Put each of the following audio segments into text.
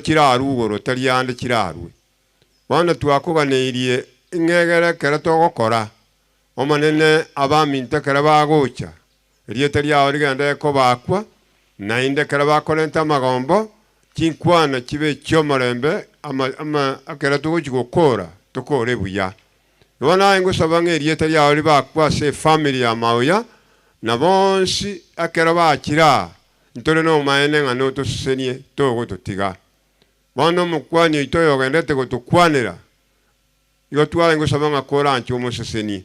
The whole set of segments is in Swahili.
Chirarwe igoro tari ande chirarwe. Bono twakoganeirie ing'egere ekero togokora, Omonene abaminto ekero bagocha, erieta riao rigende kobakwa, naende ekero bakorenta amagombo, chinkwana chibe chi'omorembe, ama ama ekero togochi gokora, tokore buya. Bono aye ngosaba ng'a erieta riao ribakwe ase efamiri ya Mauya, na bonsi ekero bachire aa, ntore nobomaene ng'a notosesenie, togototiga. Bono omokuani oito oyogendete gotokwanera, igo tware ngosaba ng'a koranche omosesenie,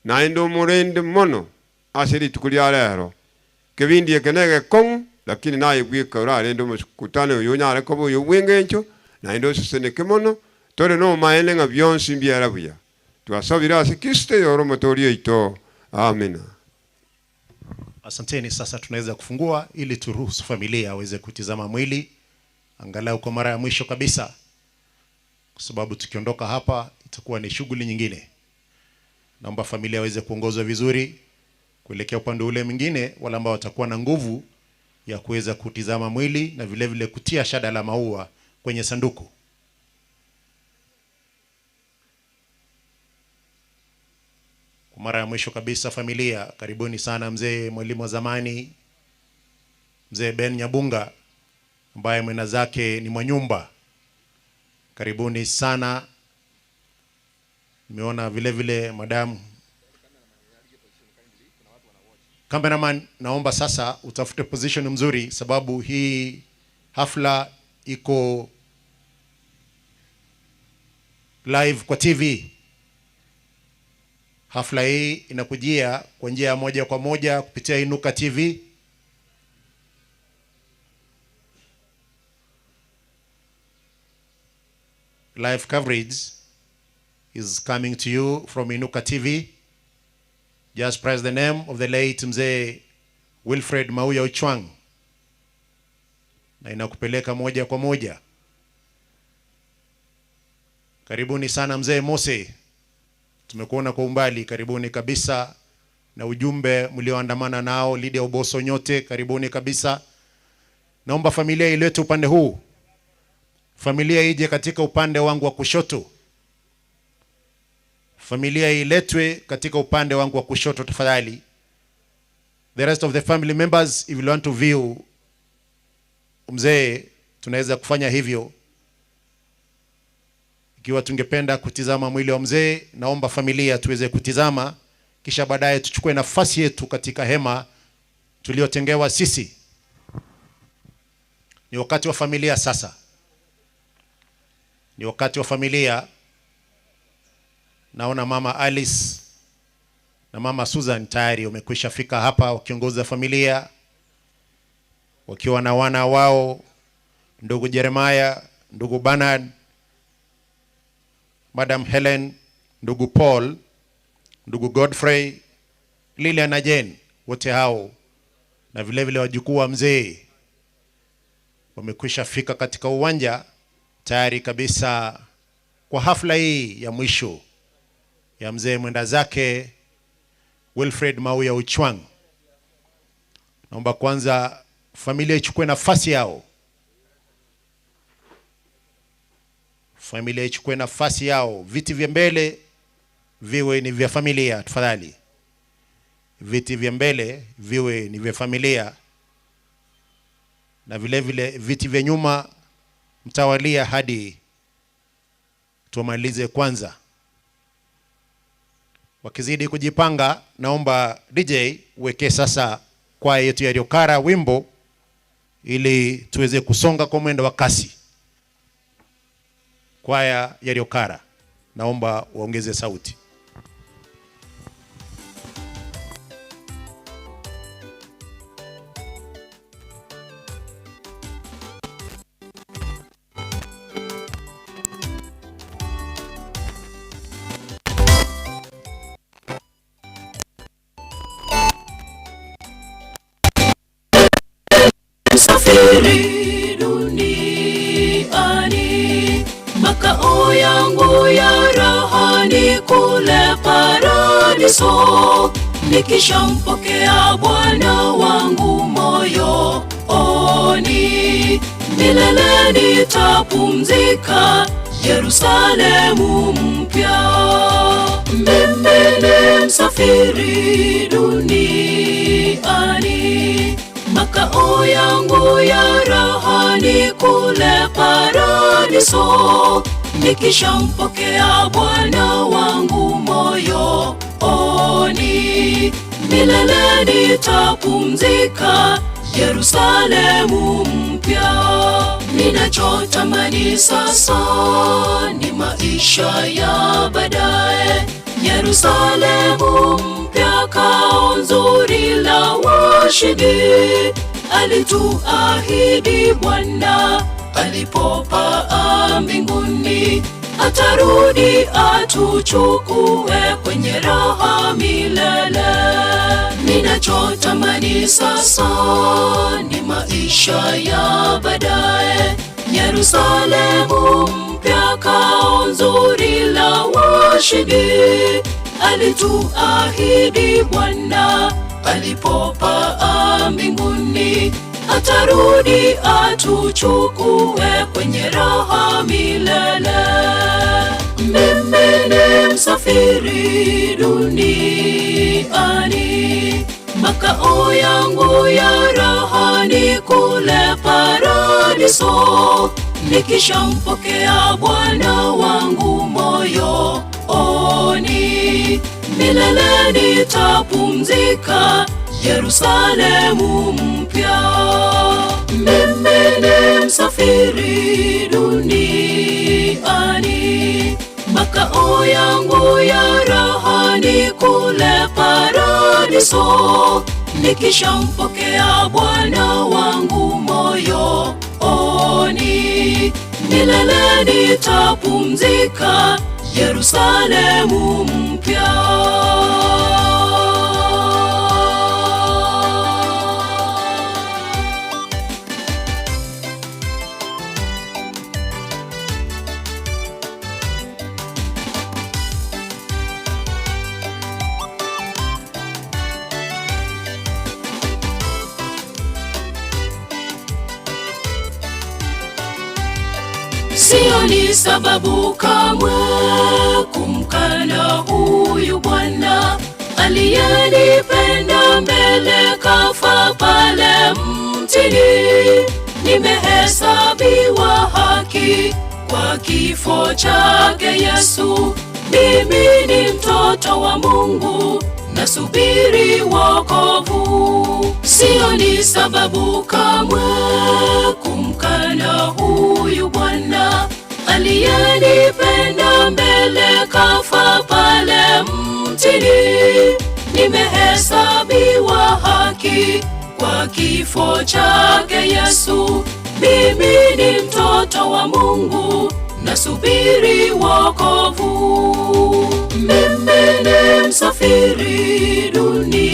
naende omorende mono ase rituko ria rero. Kebindi eke negekong'u, lakini naye bweka orarende omokutano oyo onyare koba oyo bw'engencho, naende oseseneke mono, tore nobomaene ng'a bionsi mbiera buya. Twasabire ase Kristo oyore Omotoori oito. Amina. Asanteni. Sasa tunaweza kufungua ili turuhusu familia aweze kutizama mwili angalau kwa mara ya mwisho kabisa, kwa sababu tukiondoka hapa itakuwa ni shughuli nyingine. Naomba familia aweze kuongozwa vizuri kuelekea upande ule mwingine, wale ambao watakuwa na nguvu ya kuweza kutizama mwili na vile vile kutia shada la maua kwenye sanduku. Kwa mara ya mwisho kabisa, familia, karibuni sana mzee mwalimu wa zamani, mzee Ben Nyabunga ambaye mwenda zake ni Mwanyumba. Karibuni sana. Nimeona vile vile madam cameraman, naomba sasa utafute position mzuri, sababu hii hafla iko live kwa TV. Hafla hii inakujia kwa njia moja kwa moja kupitia Inuka TV. Live coverage is coming to you from Inuka TV. Just press the name of the late Mzee Wilfred Mauya Ochwang na inakupeleka moja kwa moja. Karibuni sana Mzee Mose, tumekuona kwa umbali, karibuni kabisa, na ujumbe mlioandamana nao Lydia Oboso, nyote karibuni kabisa. Naomba familia ilete upande huu, familia ije katika upande wangu wa kushoto, familia iletwe katika upande wangu wa kushoto tafadhali. The rest of the family members, if you want to view mzee, tunaweza kufanya hivyo. Ikiwa tungependa kutizama mwili wa mzee, naomba familia tuweze kutizama, kisha baadaye tuchukue nafasi yetu katika hema tuliotengewa sisi. Ni wakati wa familia sasa, ni wakati wa familia. Naona mama Alice na mama Susan tayari wamekwisha fika hapa wakiongoza familia wakiwa na wana wao, ndugu Jeremiah, ndugu Bernard, Madam Helen, ndugu Paul, ndugu Godfrey, Lilian na Jane, wote hao na vile vile wajukuu wa mzee wamekwisha fika katika uwanja tayari kabisa kwa hafla hii ya mwisho ya mzee mwenda zake Wilfred Mauya Ochwang. Naomba kwanza familia ichukue nafasi yao. Familia ichukue nafasi yao. Viti vya mbele viwe ni vya familia tafadhali. Viti vya mbele viwe ni vya familia, na vile vile viti vya nyuma mtawalia hadi tumalize kwanza. Wakizidi kujipanga, naomba DJ uweke sasa kwaya yetu ya Riokara wimbo ili tuweze kusonga kwa mwendo wa kasi. Kwaya ya Riokara, naomba waongeze sauti. Msafiri duniani, makao yangu ya raha ni kule paradiso. Nikishampokea Bwana wangu moyoni, Milele nitapumzika Yerusalemu mpya. Mimi ni msafiri duniani, makao yangu ya raha ni kule paradiso. Nikishampokea Bwana wangu moyoni, milele nitapumzika Yerusalemu mpya. Ninachotamani sasa ni maisha ya baadaye, Yerusalemu mpya, kao nzuri la washindi. Alituahidi Bwana alipopaa mbinguni, atarudi atuchukue kwenye raha milele. Ninachotamani sasa ni maisha ya baadaye, Yerusalemu mpya, kao nzuri la washindi. Alituahidi Bwana alipopaa mbinguni, atarudi atuchukue kwenye raha milele. Mimi ni msafiri duniani, makao yangu ya raha ni kule paradiso. Nikishampokea Bwana wangu moyoni, milele nitapumzika Yerusalemu mpya. Mimi ni msafiri duniani, makao yangu ya raha ni kule paradiso. Nikishampokea Bwana wangu moyoni, milele nitapumzika Yerusalemu mpya. Sioni sababu kamwe kumkana huyu Bwana aliyenipenda mbele kafa pale mtini. Nimehesabiwa haki kwa kifo chake Yesu. Mimi ni mtoto wa Mungu, nasubiri wokovu. Sioni sababu kamwe kumkana huyu Bwana aliyenipenda mbele kafa pale mtini. Nimehesabiwa haki kwa kifo chake Yesu. Mimi ni mtoto wa Mungu, nasubiri wokovu. Mimi ni msafiri duniani,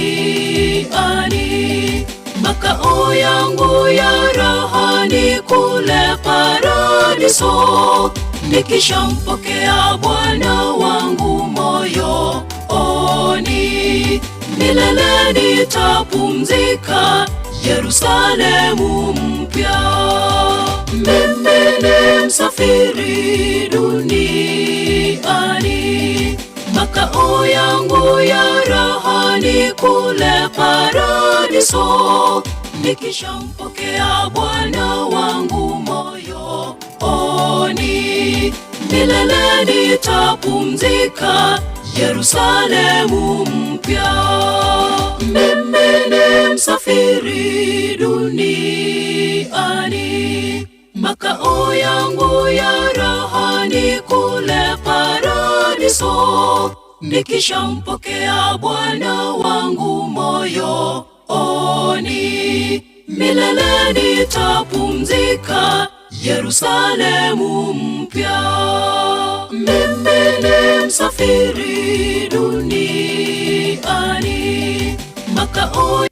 makao yangu ya raha ni kule paradiso. Nikishampokea Bwana wangu moyoni, milele nitapumzika Yerusalemu mpya. Mimi ni msafiri duniani, makao yangu ya raha ni kule paradiso. Nikishampokea Bwana wangu moyoni, milele nitapumzika Yerusalemu mpya. Mimi ni msafiri duniani, makao yangu ya raha ni kule paradiso. Nikishampokea Bwana wangu moyoni, milele nitapumzika Yerusalemu mpya. Mimi ni msafiri duniani, makao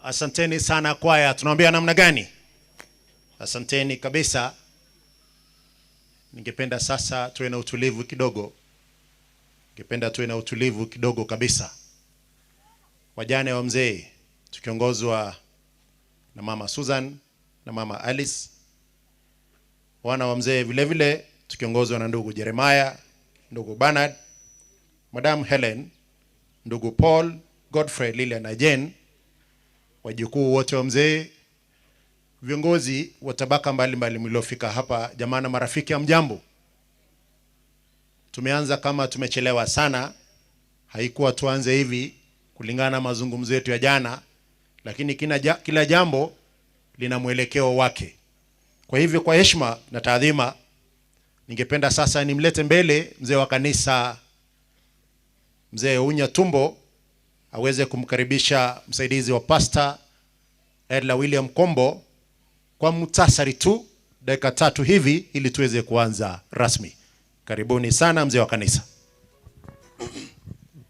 Asanteni sana kwaya, tunaambia namna gani? Asanteni kabisa. Ningependa sasa tuwe na utulivu kidogo. Ningependa tuwe na utulivu kidogo kabisa. Wajane wa mzee tukiongozwa na Mama Susan na Mama Alice. Wana wa mzee vile vile tukiongozwa na ndugu Jeremiah, ndugu Bernard, Madam Helen, ndugu Paul, Godfrey, Lilian na Jane, wajukuu wote wa mzee, viongozi wa tabaka mbalimbali mliofika hapa, jamaa na marafiki, hamjambo. Tumeanza kama tumechelewa sana, haikuwa tuanze hivi kulingana na mazungumzo yetu ya jana, lakini kila jambo lina mwelekeo wake. Kwa hivyo, kwa heshima na taadhima, ningependa sasa nimlete mbele mzee wa kanisa, Mzee Unya Tumbo, aweze kumkaribisha msaidizi wa pasta Edla William Kombo kwa muhtasari tu dakika 3 hivi ili tuweze kuanza rasmi. Karibuni sana mzee wa kanisa.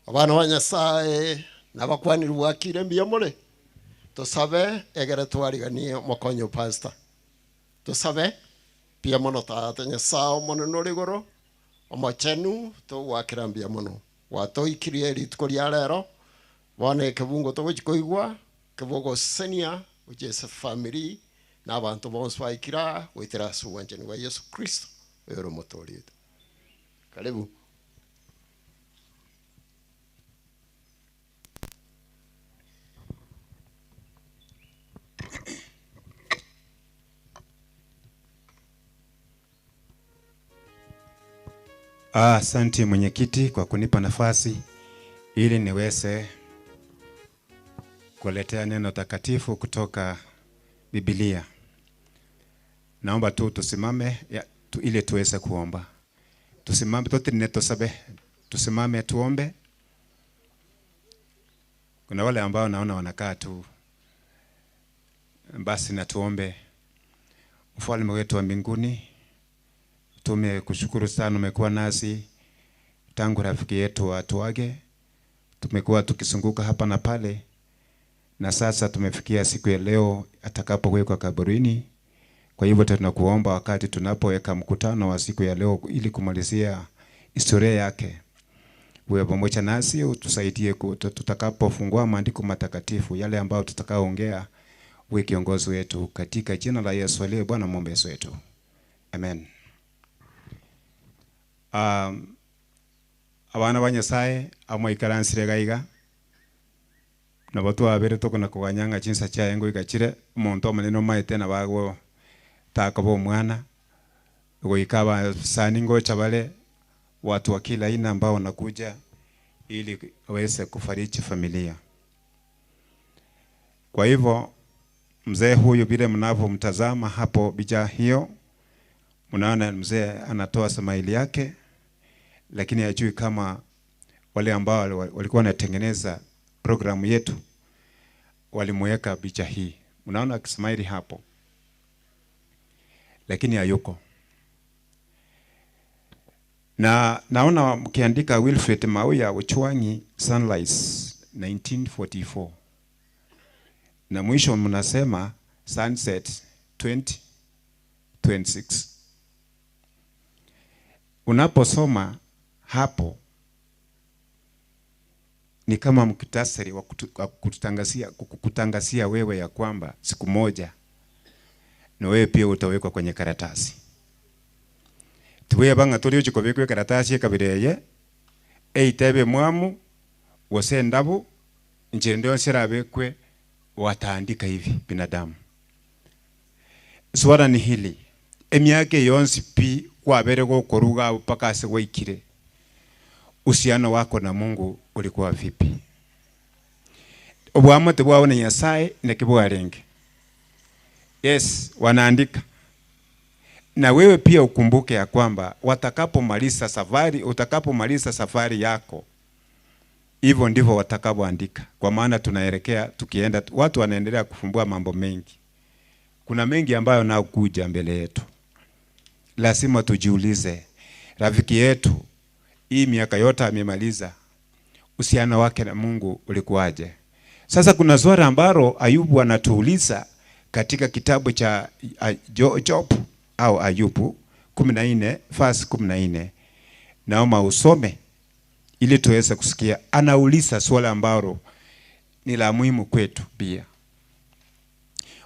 Abana wa Nyasaye nabakwanirwa akire mbiyamore tusabe egere twariganie mokonyo pastor tusabe pia mono tata Nyasaye mono norigoro omochenu togwakira mbia mono watoikirie rituko ria rero bone kebungo togochikoigwa kebogosenia ujese family na abantu bonse baikira goitera suwanjeni wa Yesu Kristo oyoro motorite. Karibu. Asante mwenyekiti kwa kunipa nafasi ili niweze kuletea neno takatifu kutoka Biblia. Naomba tu tusimame ili tuweze kuomba. Tusimame tote tusimame tuombe. Kuna wale ambao naona wanakaa tu. Basi na tuombe. Mfalme wetu wa mbinguni, tumekushukuru sana, umekuwa nasi tangu rafiki yetu atuage. Tumekuwa tukisunguka hapa na pale, na sasa tumefikia siku ya leo atakapowekwa kaburini. Kwa hivyo tunakuomba wakati tunapoweka mkutano wa siku ya leo ili kumalizia historia yake, uwe pamoja nasi, utusaidie tutakapofungua maandiko matakatifu yale ambayo tutakaoongea, uwe kiongozi wetu katika jina la Yesu aliye Bwana mwombezi wetu. Amen. Abana ba Nyasaye amwikaransire gaiga nabo twabere tokona kuganyanga chinsa chaye ngo igachire omonto omonene omaete na bago takoba omwana goika abasani ngocha bale watu wa kila aina ambao wanakuja ili waweze kufariji familia. Kwa hivyo mzee huyu vile mnavyomtazama hapo picha hiyo, mnaona mzee anatoa samaili yake, lakini hajui kama wale ambao walikuwa wanatengeneza programu yetu walimweka picha hii. Mnaona akismaili hapo, lakini hayuko. Na naona mkiandika Wilfred Mauya Ochwangi Sunrise 1944, na mwisho mnasema sunset 2026. Unaposoma hapo ni kama muktasari wa kutangazia wewe ya kwamba siku moja na wewe pia utawekwa kwenye karatasi. Tuwe banga tuli uchikobekwe karatasi kabireye eitebe mwamu wose ndabu nchirendo nsirabekwe wataandika hivi binadamu. Swala ni hili, emyake yonsi pi kwa bere gokoruga mpaka ase gwaikire, uhusiano wako na Mungu ulikuwa vipi? Obwamate bwao na Nyasaye nekibwarenge. Yes, wanaandika. Na wewe pia ukumbuke ya kwamba watakapomaliza safari, utakapomaliza safari yako, hivyo ndivyo watakapoandika. Kwa maana tunaelekea tukienda, watu wanaendelea kufumbua mambo mengi. Kuna mengi ambayo nakuja mbele yetu. Lazima tujiulize, rafiki yetu hii miaka yote amemaliza, uhusiano wake na Mungu ulikuwaje? Sasa kuna swali ambalo Ayubu anatuuliza katika kitabu cha Job au Ayubu 14 verse 14. Naomba usome ili tuweze kusikia. Anauliza swali ambalo ni la muhimu kwetu pia.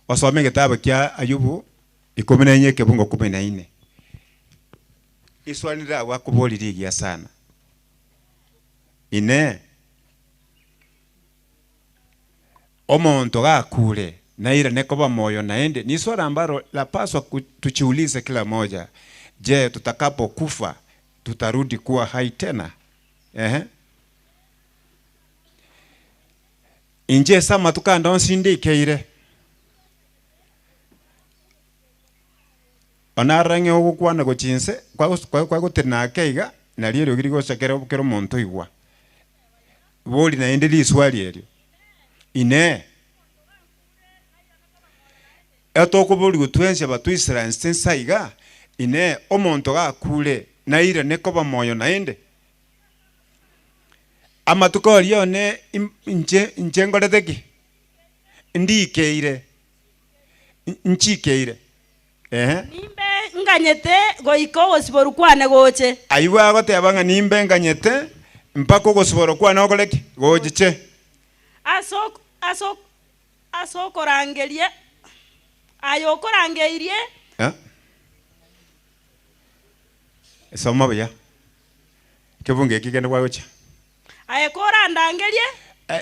Wasome kitabu cha Ayubu 14 kibungo 14. Iswali la wakubolirigia sana. Ine omonto gakure naira nekoba moyo naende. Ni swali ambalo lapaswa tujiulize kila moja. Je, tutakapokufa tutarudi kuwa hai tena? Inje sama tukanda onsindikeire. Onarange ogokwana gochinse kwa gotenaka iga nari eryo girigochakera kero omonto igwa. Boli naende riswali eryo. Ine etokobori gotwensia batu Israeli saiga ine omonto gakure naire nekoba moyo naende. Amatuko rione inche ngoreteki ndikeire nchikeire. Nimbe nganyete goiko gosiboro kwane goche. Ayubu agoteba ng'a nimbe nganyete mpaka ogosiboro kwane okoreki gochiche. Aso asokorangerie ayo okorangeirie. Soma buya. Kebunge kigenda kwagocha. Aye korandangerie.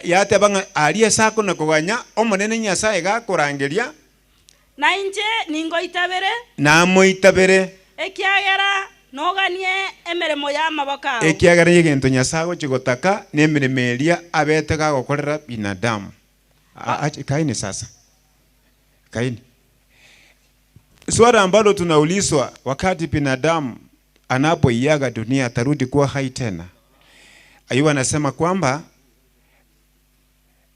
Yateba ng'a arie sako na koganya omonene Nyasaye gakorangeria. Na inche ningoitabere. Namoitabere. Ekiagera noganie emeremo ya maboko. Ekiagera yegento Nyasaye gochigotaka nemeremo eria abete gagokorera binadamu. Kaini sasa. Kaini. Swali ambalo tunaulizwa wakati binadamu anapoiaga dunia atarudi kuwa hai tena. Ayubu anasema kwamba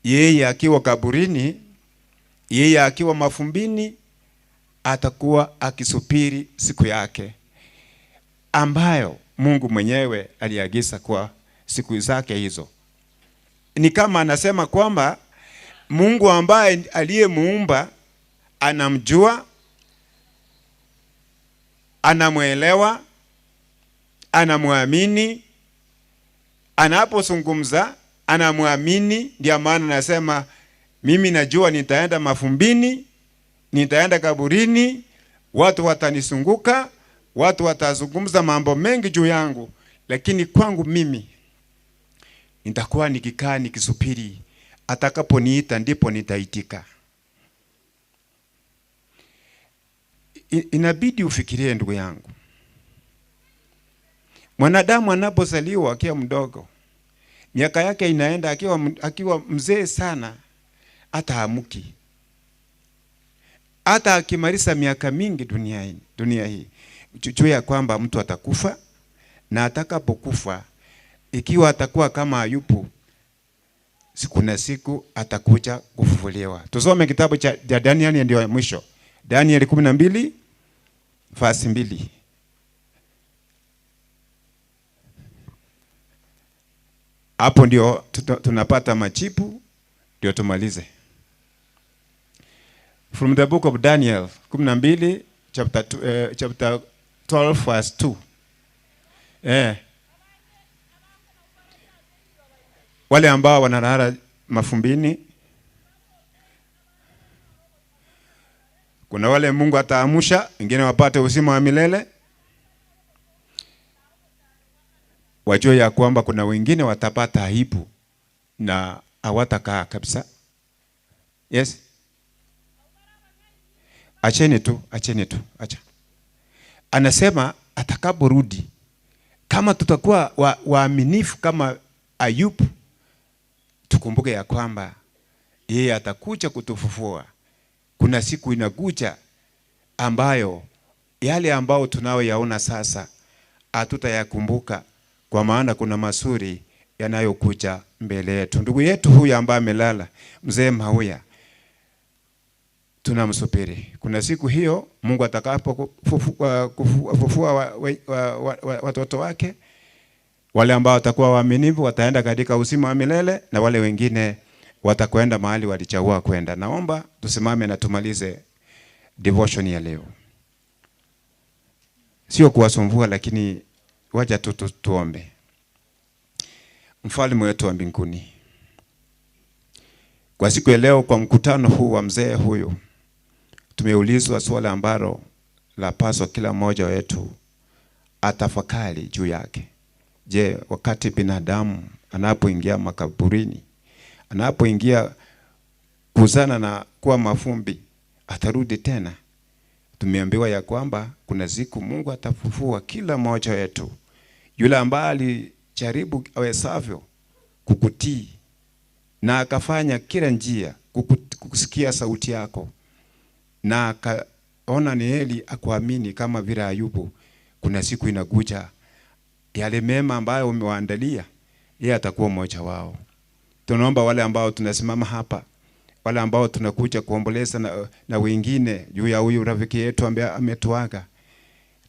yeye akiwa kaburini, yeye akiwa mafumbini, atakuwa akisubiri siku yake ambayo Mungu mwenyewe aliagiza kwa siku zake hizo. Ni kama anasema kwamba Mungu ambaye aliyemuumba anamjua, anamuelewa, anamuamini, anapozungumza anamuamini. Ndio maana nasema mimi najua nitaenda mafumbini, nitaenda kaburini, watu watanisunguka, watu watazungumza mambo mengi juu yangu, lakini kwangu mimi nitakuwa nikikaa nikisubiri atakaponiita ndipo nitaitika. Inabidi ufikirie ndugu yangu. Mwanadamu anapozaliwa akiwa mdogo, miaka yake inaenda, akiwa mzee sana hata hamuki. Hata akimaliza miaka mingi dunia hii, juu ya kwamba mtu atakufa, na atakapokufa ikiwa atakuwa kama Ayubu, siku na siku atakuja kufufuliwa. Tusome kitabu cha Daniel, ndio mwisho. Daniel 12 verse 2. Hapo ndio tunapata majibu, ndio tumalize. From the book of Daniel 12 chapter chapter 12 verse 2. Wale ambao wanalala mafumbini, kuna wale Mungu ataamusha, wengine wapate uzima wa milele. Wajue ya kwamba kuna wengine watapata aibu na hawatakaa kabisa. Yes. Acheni tu, acheni tu, acha. Anasema atakaporudi, kama tutakuwa waaminifu kama Ayubu, tukumbuke ya kwamba yeye atakuja kutufufua. Kuna siku inakuja ambayo yale ambao tunayoyaona sasa hatutayakumbuka, kwa maana kuna mazuri yanayokuja mbele yetu. Ndugu yetu huyu ambaye amelala, mzee Mauya, tunamsubiri. Kuna siku hiyo Mungu atakapofufua watoto wake, wale ambao watakuwa waaminifu wataenda katika uzima wa milele, na wale wengine Watakwenda mahali walichagua kwenda. Naomba tusimame na tumalize devotion ya leo. Sio kuwasumbua, lakini wacha tu tuombe. Mfalme wetu wa mbinguni, kwa siku ya leo, kwa mkutano huu wa mzee huyu, tumeulizwa swala ambalo lapaswa kila mmoja wetu atafakari juu yake. Je, wakati binadamu anapoingia makaburini, anapoingia kuzana na kuwa mafumbi, atarudi tena? Tumeambiwa ya kwamba kuna siku Mungu atafufua kila mmoja wetu. Yule ambaye alijaribu awezavyo kukutii na akafanya kila njia kukusikia sauti yako, na akaona ni heri akuamini kama vile Ayubu, kuna siku inakuja yale mema ambayo umewaandalia, yeye atakuwa mmoja wao. Tunaomba wale ambao tunasimama hapa, wale ambao tunakuja kuomboleza na wengine juu ya huyu rafiki yetu ambaye ametuaga,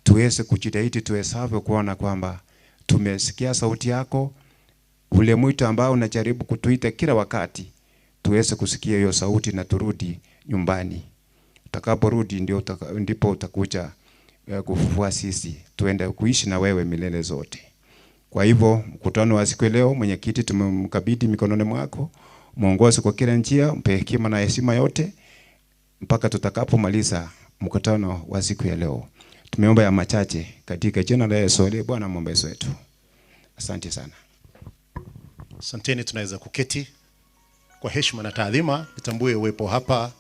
tuweze kujitahidi tuwezavyo kuona kwamba tumesikia sauti yako, ule mwito ambao unajaribu kutuita kila wakati, tuweze kusikia hiyo sauti na turudi nyumbani. Utakaporudi ndipo utakuja kufufua sisi, tuende kuishi na wewe milele zote. Kwa hivyo mkutano wa siku leo, mwenyekiti tumemkabidhi mikononi mwako, muongoze kwa kila njia, mpe hekima na heshima yote mpaka tutakapomaliza mkutano wa siku ya leo. Tumeomba ya machache katika jina la Yesu aliye Bwana mwombezi wetu. Asante sana. Asanteni, tunaweza kuketi kwa heshima na taadhima. Nitambue uwepo hapa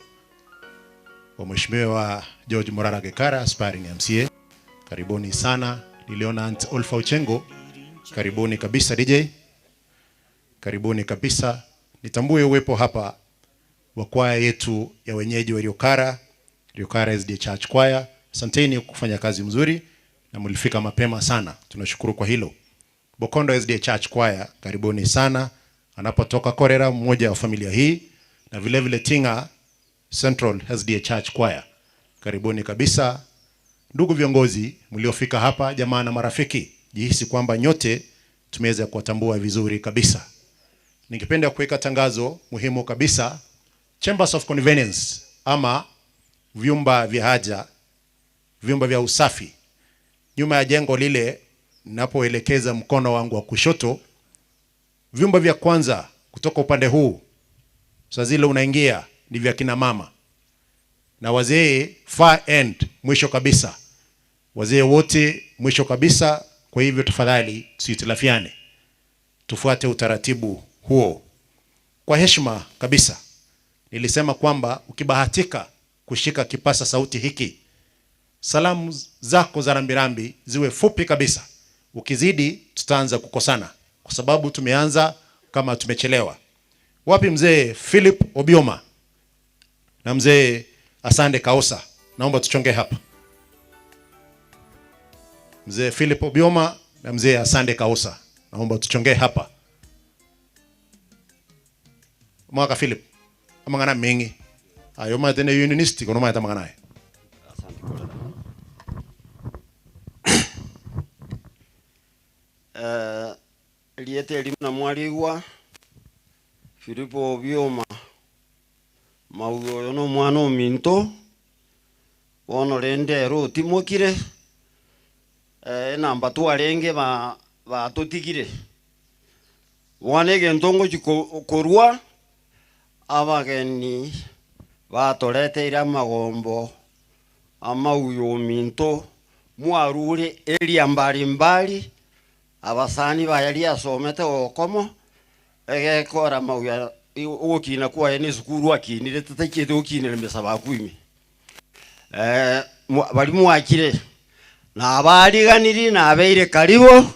wa Mheshimiwa George Morara Gekara, aspiring MCA. Karibuni sana. Niliona Aunt Olfa Uchengo, karibuni kabisa DJ. Karibuni kabisa. Nitambue uwepo hapa wa kwaya yetu ya wenyeji wa Riokara, Riokara SDA Church Choir. Asanteni kufanya kazi mzuri na mlifika mapema sana. Tunashukuru kwa hilo. Bokondo SDA Church Choir, karibuni sana. Anapotoka Korera, mmoja wa familia hii, na vile vile Tinga Central SDA Church Choir. Karibuni kabisa. Ndugu viongozi mliofika hapa, jamaa na marafiki, jihisi kwamba nyote tumeweza kuwatambua vizuri kabisa. Ningependa kuweka tangazo muhimu kabisa. Chambers of Convenience ama vyumba vya haja, vyumba vya usafi, nyuma ya jengo lile ninapoelekeza mkono wangu wa kushoto, vyumba vya kwanza kutoka upande huu saa zile unaingia ni vya kina mama na wazee, far end mwisho kabisa, wazee wote mwisho kabisa. Kwa hivyo tafadhali tusihitilafiane, tufuate utaratibu huo kwa heshima kabisa. Nilisema kwamba ukibahatika kushika kipasa sauti hiki, salamu zako za rambirambi ziwe fupi kabisa. Ukizidi tutaanza kukosana, kwa sababu tumeanza kama tumechelewa. Wapi mzee Philip Obioma na mzee Asande Kaosa? Naomba tuchonge hapa. Mzee Philip Obioma na mzee Asande Kaosa, naomba tuchonge hapa. Mwaka Philip amangana mengi ayo matene unionist kono mata mangana. Asante. Liete elimu na mwaligwa Filipo Obioma mauyo yono mwana ominto bono rende ero timokire enamba twarenge ba batutigire bwana ntongo korwa abageni batoreteire amagombo amauyo ominto mwarure eria mbalimbali abasani bayali asomete okomo egekora mauya ugukina kwaye ni sukuru akinire tataikite gukinire mbeca bakuime bari mwakire na abariganiri na abeire karibo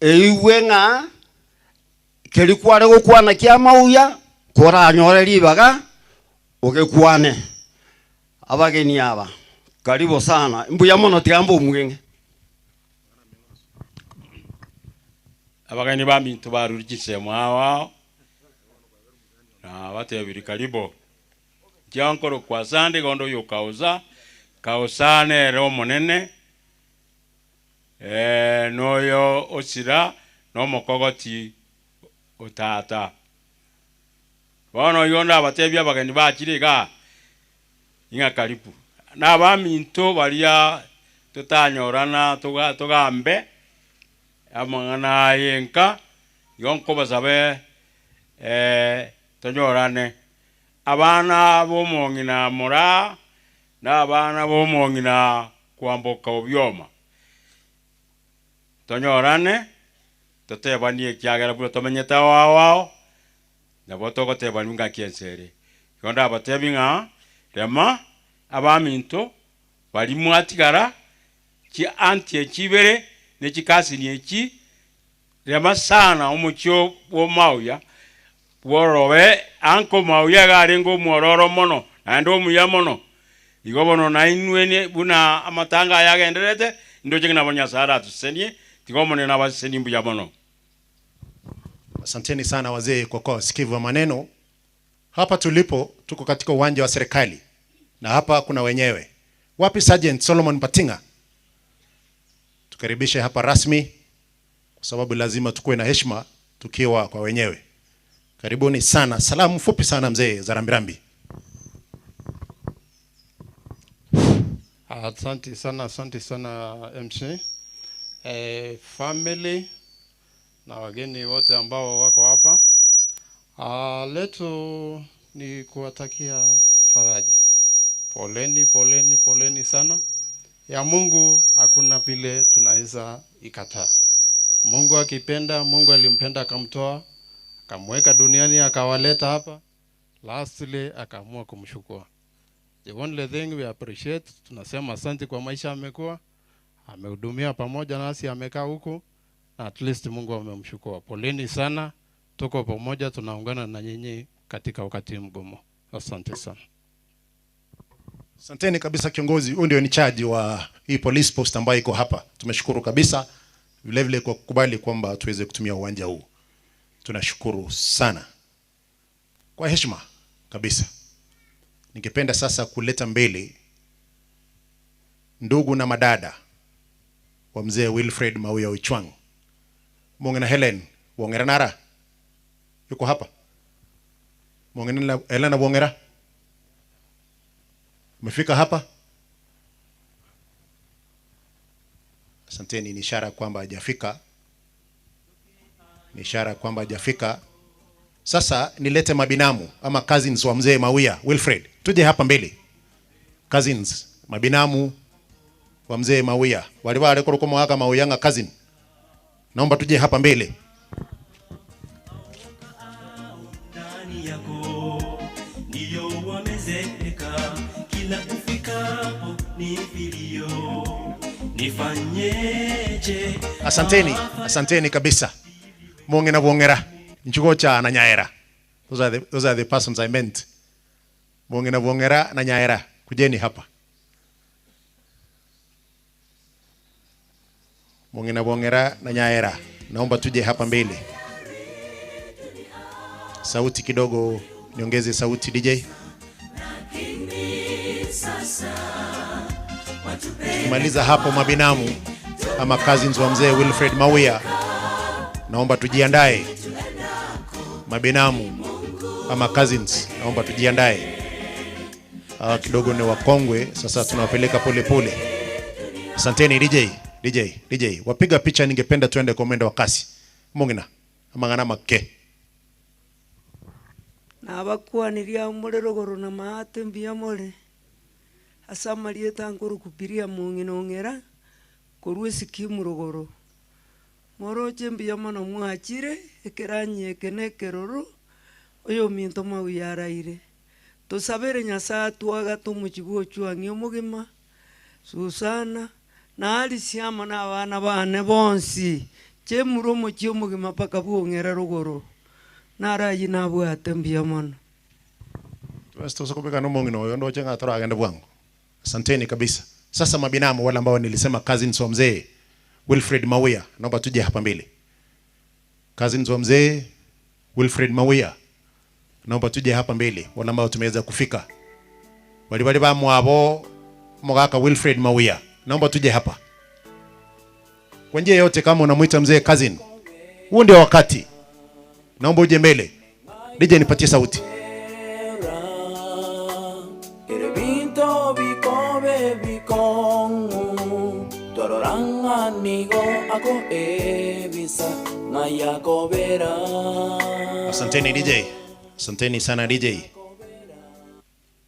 eigwe ng'a keri kware gukwana kia mauya koranyore ribaga ugekwane abageni aba karibu sana mbuya mono tigambo omwenge. Abageni ba minto barurikise mwawa na batebiri karibu jankoro kwa sande gondo yokauza kausane ro monene noyo osira no mokogoti otata Bono igo ndabatebia abageni bachire iga ing'a karibu. Na abaminto baria totanyorana togambe amang'ana aye nka igo nkobasabe tonyorane abana bomong'ina mora na abana bomong'ina kwamboka obyoma tonyorane totebanie kiagera buna tomenyete wao wao nabo togotebani ngaki ensere igo ndabatebi ng'a rema abaminto bari mwatigara ki anti ekibere nekikasini eki rema sana omuchio bwomauya bworobe anko mauya garengo omwororo mono naende omuya mono igo bono nainwe buna amatanga yagenderete ndoche nabo Nyasaye atusenie tigo monene abaseni mbuya mono. Asanteni sana wazee kwa kuwa wasikivu wa maneno. Hapa tulipo tuko katika uwanja wa serikali na hapa kuna wenyewe. Wapi Sergeant Solomon Patinga? Tukaribishe hapa rasmi kwa sababu lazima tukue na heshima tukiwa kwa wenyewe. Karibuni sana. Salamu fupi sana mzee za rambirambi. Asante sana MC. Family na wageni wote ambao wako hapa. Letu ni kuwatakia faraja. Poleni, poleni, poleni sana. Ya Mungu hakuna vile tunaweza ikataa. Mungu akipenda, Mungu alimpenda akamtoa, akamweka duniani, akawaleta hapa. Lastly akaamua kumshukua. The only thing we appreciate, tunasema asante kwa maisha amekuwa, amehudumia pamoja nasi, amekaa huku, na at least Mungu amemshukua. Poleni sana, tuko pamoja, tunaungana na nyinyi katika wakati mgumu. Asante sana. Asanteni kabisa kiongozi. Huyu ndio ni charge wa hii police post ambayo iko hapa. Tumeshukuru kabisa vile vile kwa kukubali kwamba tuweze kutumia uwanja huu. Tunashukuru sana. Kwa heshima kabisa. Ningependa sasa kuleta mbele ndugu na madada wa mzee Wilfred Mauya Oichwang. Mongena Helen Wongera Nara yuko hapa. Mongena Helena Wongera umefika hapa? Asanteni, ni ishara kwamba hajafika. Ni ishara kwamba hajafika. Sasa nilete mabinamu ama cousins wa mzee Mauya Wilfred. Tuje hapa mbele. Cousins, mabinamu wa mzee Mauya. Wale wale koroko mwaka Mauyanga cousin. Naomba tuje hapa mbele. Ndani yako ndio wamezeka, kila ufikapo ni vilio. Nifanyeje? Asanteni, asanteni kabisa. Monge na wongera. Nchugocha na nyaera. Those are the persons I meant. Monge na wongera na nyaera. Kujeni hapa. Monge na wongera na nyaera. Naomba tuje hapa mbele. Sauti kidogo, niongeze sauti DJ. Tukimaliza hapo mabinamu ama cousins wa mzee Wilfred Mauya, naomba tujiandae. Mabinamu ama cousins, naomba tujiandae. Kidogo ni wakongwe, sasa tunawapeleka pole pole. Asanteni DJ, DJ, DJ. Wapiga picha ningependa tuende kwa mwendo wa kasi. Mongina, amangana make. Nabakuaniria umurero goro na maate mbia more. Asamarie tanguru kupiria mongina ongera korwe sikimu rogoro. Moroche mbia mono mwachire ekeranye ekene keroro oyo minto mawiyaraire. Tosabere Nyasaye twaga tumuchibuo chwang'i omogima Susana na alisiama na abana bane bonsi chemuro omochi omogima paka bwong'era rogoro. Narayi nabwate mbia mono. Tuweza kubeka no mongino oyo ndo chenga tora agenda bwangu. Asanteni kabisa. Sasa mabinamu wale ambao nilisema cousins wa mzee Wilfred Mauya, naomba tuje hapa mbele. Cousins wa mzee Wilfred Mauya, naomba tuje hapa mbele, wale ambao tumeweza kufika. Wale wale ba mwabo mogaka Wilfred Mauya, naomba tuje hapa. Kwa njia yote kama unamuita mzee cousin, huo ndio wakati. Naomba uje mbele. DJ nipatie sauti. Ebikongu Tororanganigo ako ebisa Ngayakobera. Asanteni DJ. Asanteni sana DJ.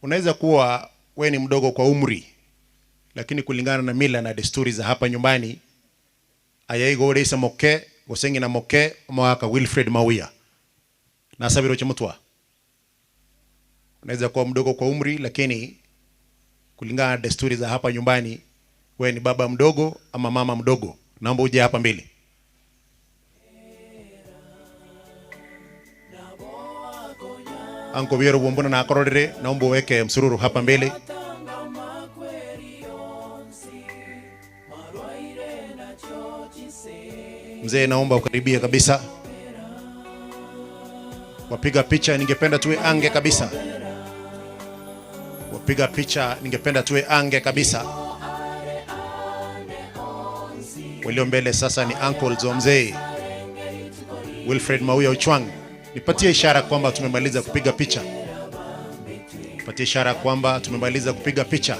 Unaweza kuwa we ni mdogo kwa umri, lakini kulingana na mila na desturi za hapa nyumbani, ayaigo moke gosengi na moke mwaka Wilfred Mawia na Sabiro Chemutwa. Unaweza kuwa mdogo kwa umri, lakini kulingana na desturi za hapa nyumbani, we ni baba mdogo ama mama mdogo. Naomba uje hapa mbele. Anko Biero Bumbona na akororere, naomba uweke msururu hapa mbele. Mzee, naomba ukaribie kabisa. Wapiga picha ningependa tuwe ange kabisa. Wapiga picha ningependa tuwe ange kabisa. Walio mbele sasa ni uncles wa mzee Wilfred Mauya Uchwang. Nipatie ishara kwamba tumemaliza kupiga picha. Nipatie ishara kwamba tumemaliza kupiga picha.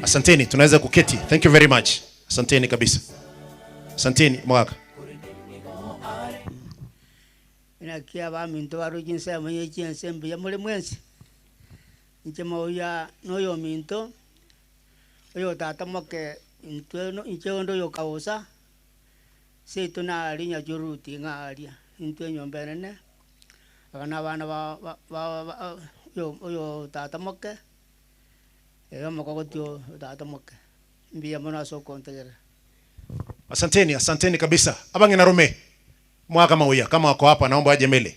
Asanteni, tunaweza kuketi. Thank you very much. Asanteni kabisa. Asanteni mwaka. Inakia ba minto baru jinsa mwenye jinsa mbiya mule mwensi. Nche mauya noyo minto. Oyo tata moke inche ondo yo kaosa. Seito na alinya juruti nga alia. Intwe nyombene. Akana bana ba yo oyo tata moke. Eyo mokogotio tata moke. Mbiya mona so kontegera. Asanteni, asanteni kabisa. Abangi na rume. Mwaka mauya kama wako hapa naomba aje mbele.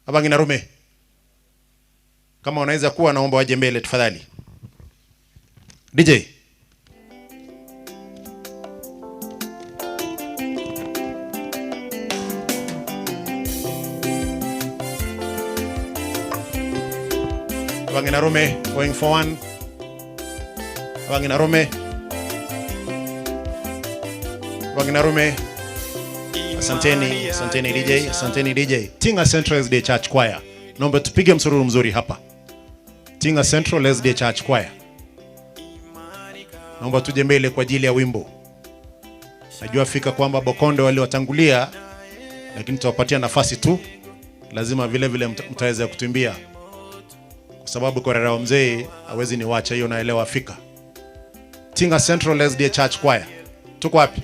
Abangi na rume. Kama unaweza kuwa naomba waje mbele tafadhali. DJ. Abangi na rume going for one. Abangi na rume. Abangi na rume. Asanteni, asanteni DJ, asanteni DJ. Tinga Central SDA Church Choir. Naomba tupige msururu mzuri hapa. Tinga Central SDA Church Choir. Naomba tuje mbele kwa ajili ya wimbo. Najua fika kwamba Bokondo waliotangulia, lakini tutawapatia nafasi tu. Lazima vile vile mtaweza kutuimbia. Kwa sababu korera wa mzee hawezi niwacha, hiyo naelewa fika. Tinga Central SDA Church Choir. Tuko wapi?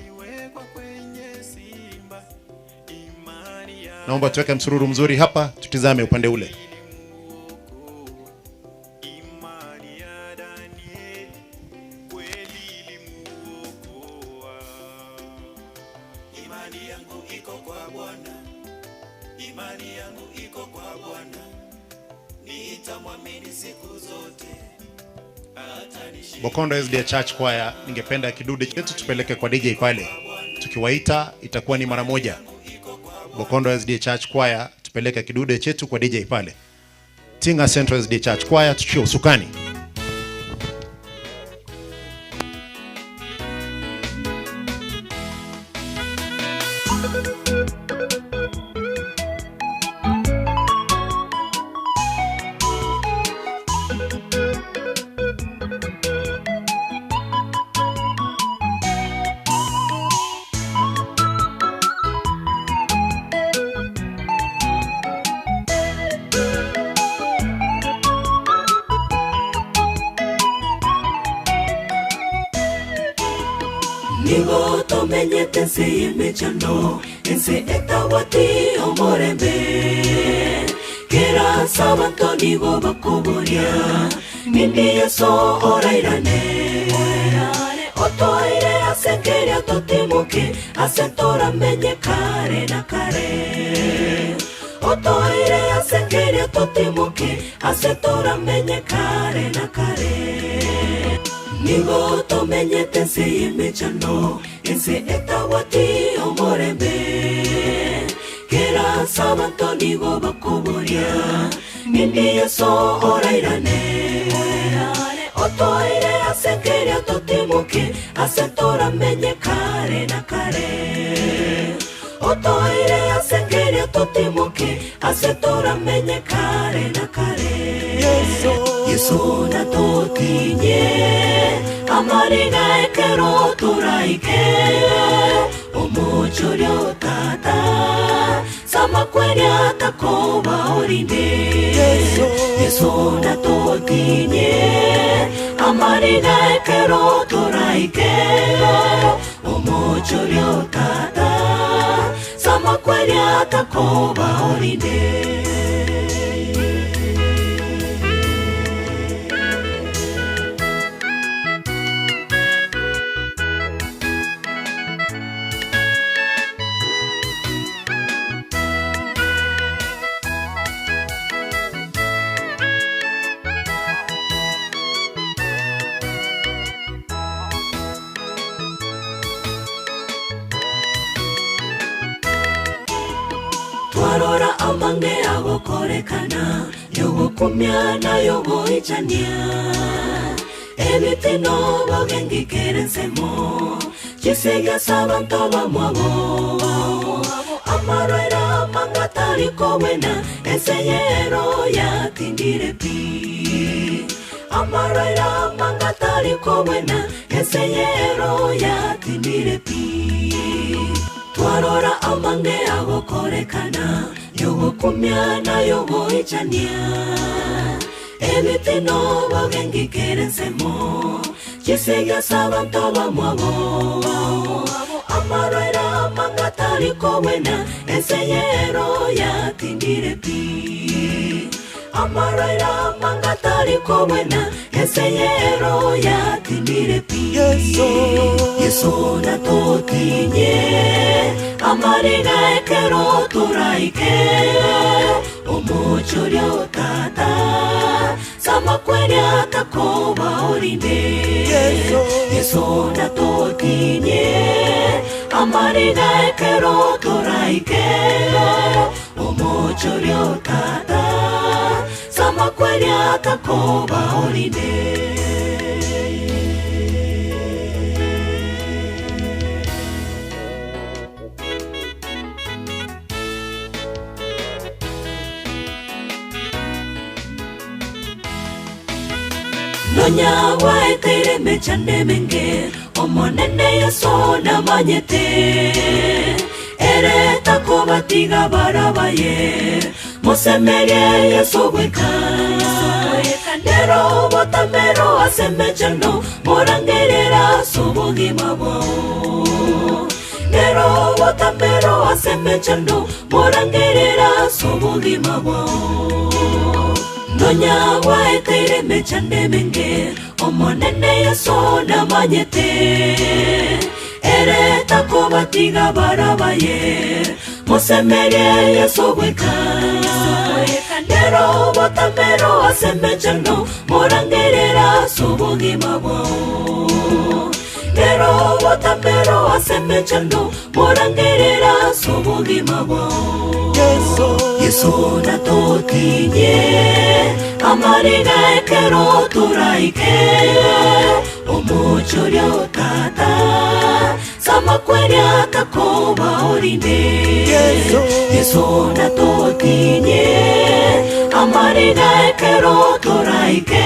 Naomba tuweke msururu mzuri hapa, tutizame upande ule. Imani yangu iko kwa Bwana. Imani yangu iko kwa Bwana. Nitamwamini siku zote. Bokondo SDA Church Choir, ningependa kidude chetu tupeleke kwa DJ pale. Tukiwaita itakuwa ni mara moja. Bokondo SDA Church Choir, tupeleke kidude chetu kwa DJ pale. Tinga Central SDA Church Choir, tuchukue usukani. Mechano ense etawati omorembe kera sabanto nigo bakuburia nindi Yeso orairane otoire asekeria totimuke asetora menye kare na kare otoire asekeria totimuke asetora menye kare na kare nigo tomenyete ense y'emechano ense etawati omorembe kera sabanto nigo bakuburia nindi Yeso orairane otoire asekeria totimuke asetora menye kare na kare otoire asekeria totimuke asetora menye kare na kare Yeso Yesu natutinye amariga ekero turaike omuchoryo tata samakweri atakoba orinde Yesu natutinye amariga ekero turaike omuchoryo tata samakweri atakoba orinde. Twarora amange agokorekana yogokumya na yogoichania ebitino bogengikerensemo chisega sabanto bamwabo amarwera mangatarikowena enseyero yatindire pi amarwera mangatarikowena enseyero yatindire pi. Twarora amange agokorekana yogokumya na yogoichania ebitino bogengikerensemo chisega sabanto bamwabo amarwera mangatarikowena enseyero yatindire pi amarwera mangatarikowena enseyero yatindire pi. Yesu natutinye amariga ekero turaike omuchoryo tata samakweri atakoba orinde Yesu natutinye amariga ekero turaike omuchoryo tata samakweri atakoba orinde. Nonya waetere mechane menge omonene Yesu namanyete ereta kobatiga barabaye musemerie Yesu gweka nero botamero asemechano morangerera sobogima bwao nero botamero asemechano morangerera sobogima bwao. Nonya waetere mechane menge omonene Yesu namanyete ereta kobatiga barabaye musemerie Yesu gweka nero botamero asemechano morangerera sobogima bwao nero botamero asemechano morangerera sobogima bwao. Yesu natutinye amariga ekero turaike omuchoryo tata samakweri atakoba orinde Yesu natutinye amariga ekero turaike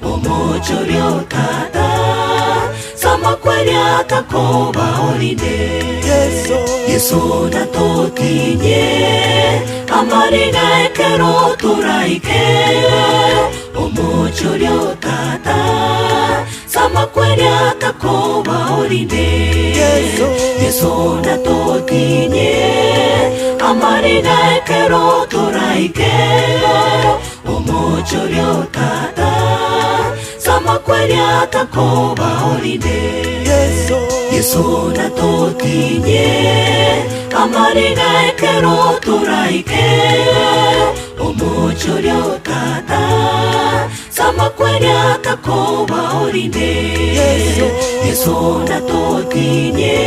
omuchoryo tata samakweri atakoba orinde Yesu natutinye amariga ekero turaike omuchoryo tata samakweri atakoba orinde Yesu natutinye amariga ekero turaike omuchoryo tata samakweri atakoba orinde Yesu natutinye amariga ekero turaike omuchoryo tata samakweri atakoba orinde Yesu natutinye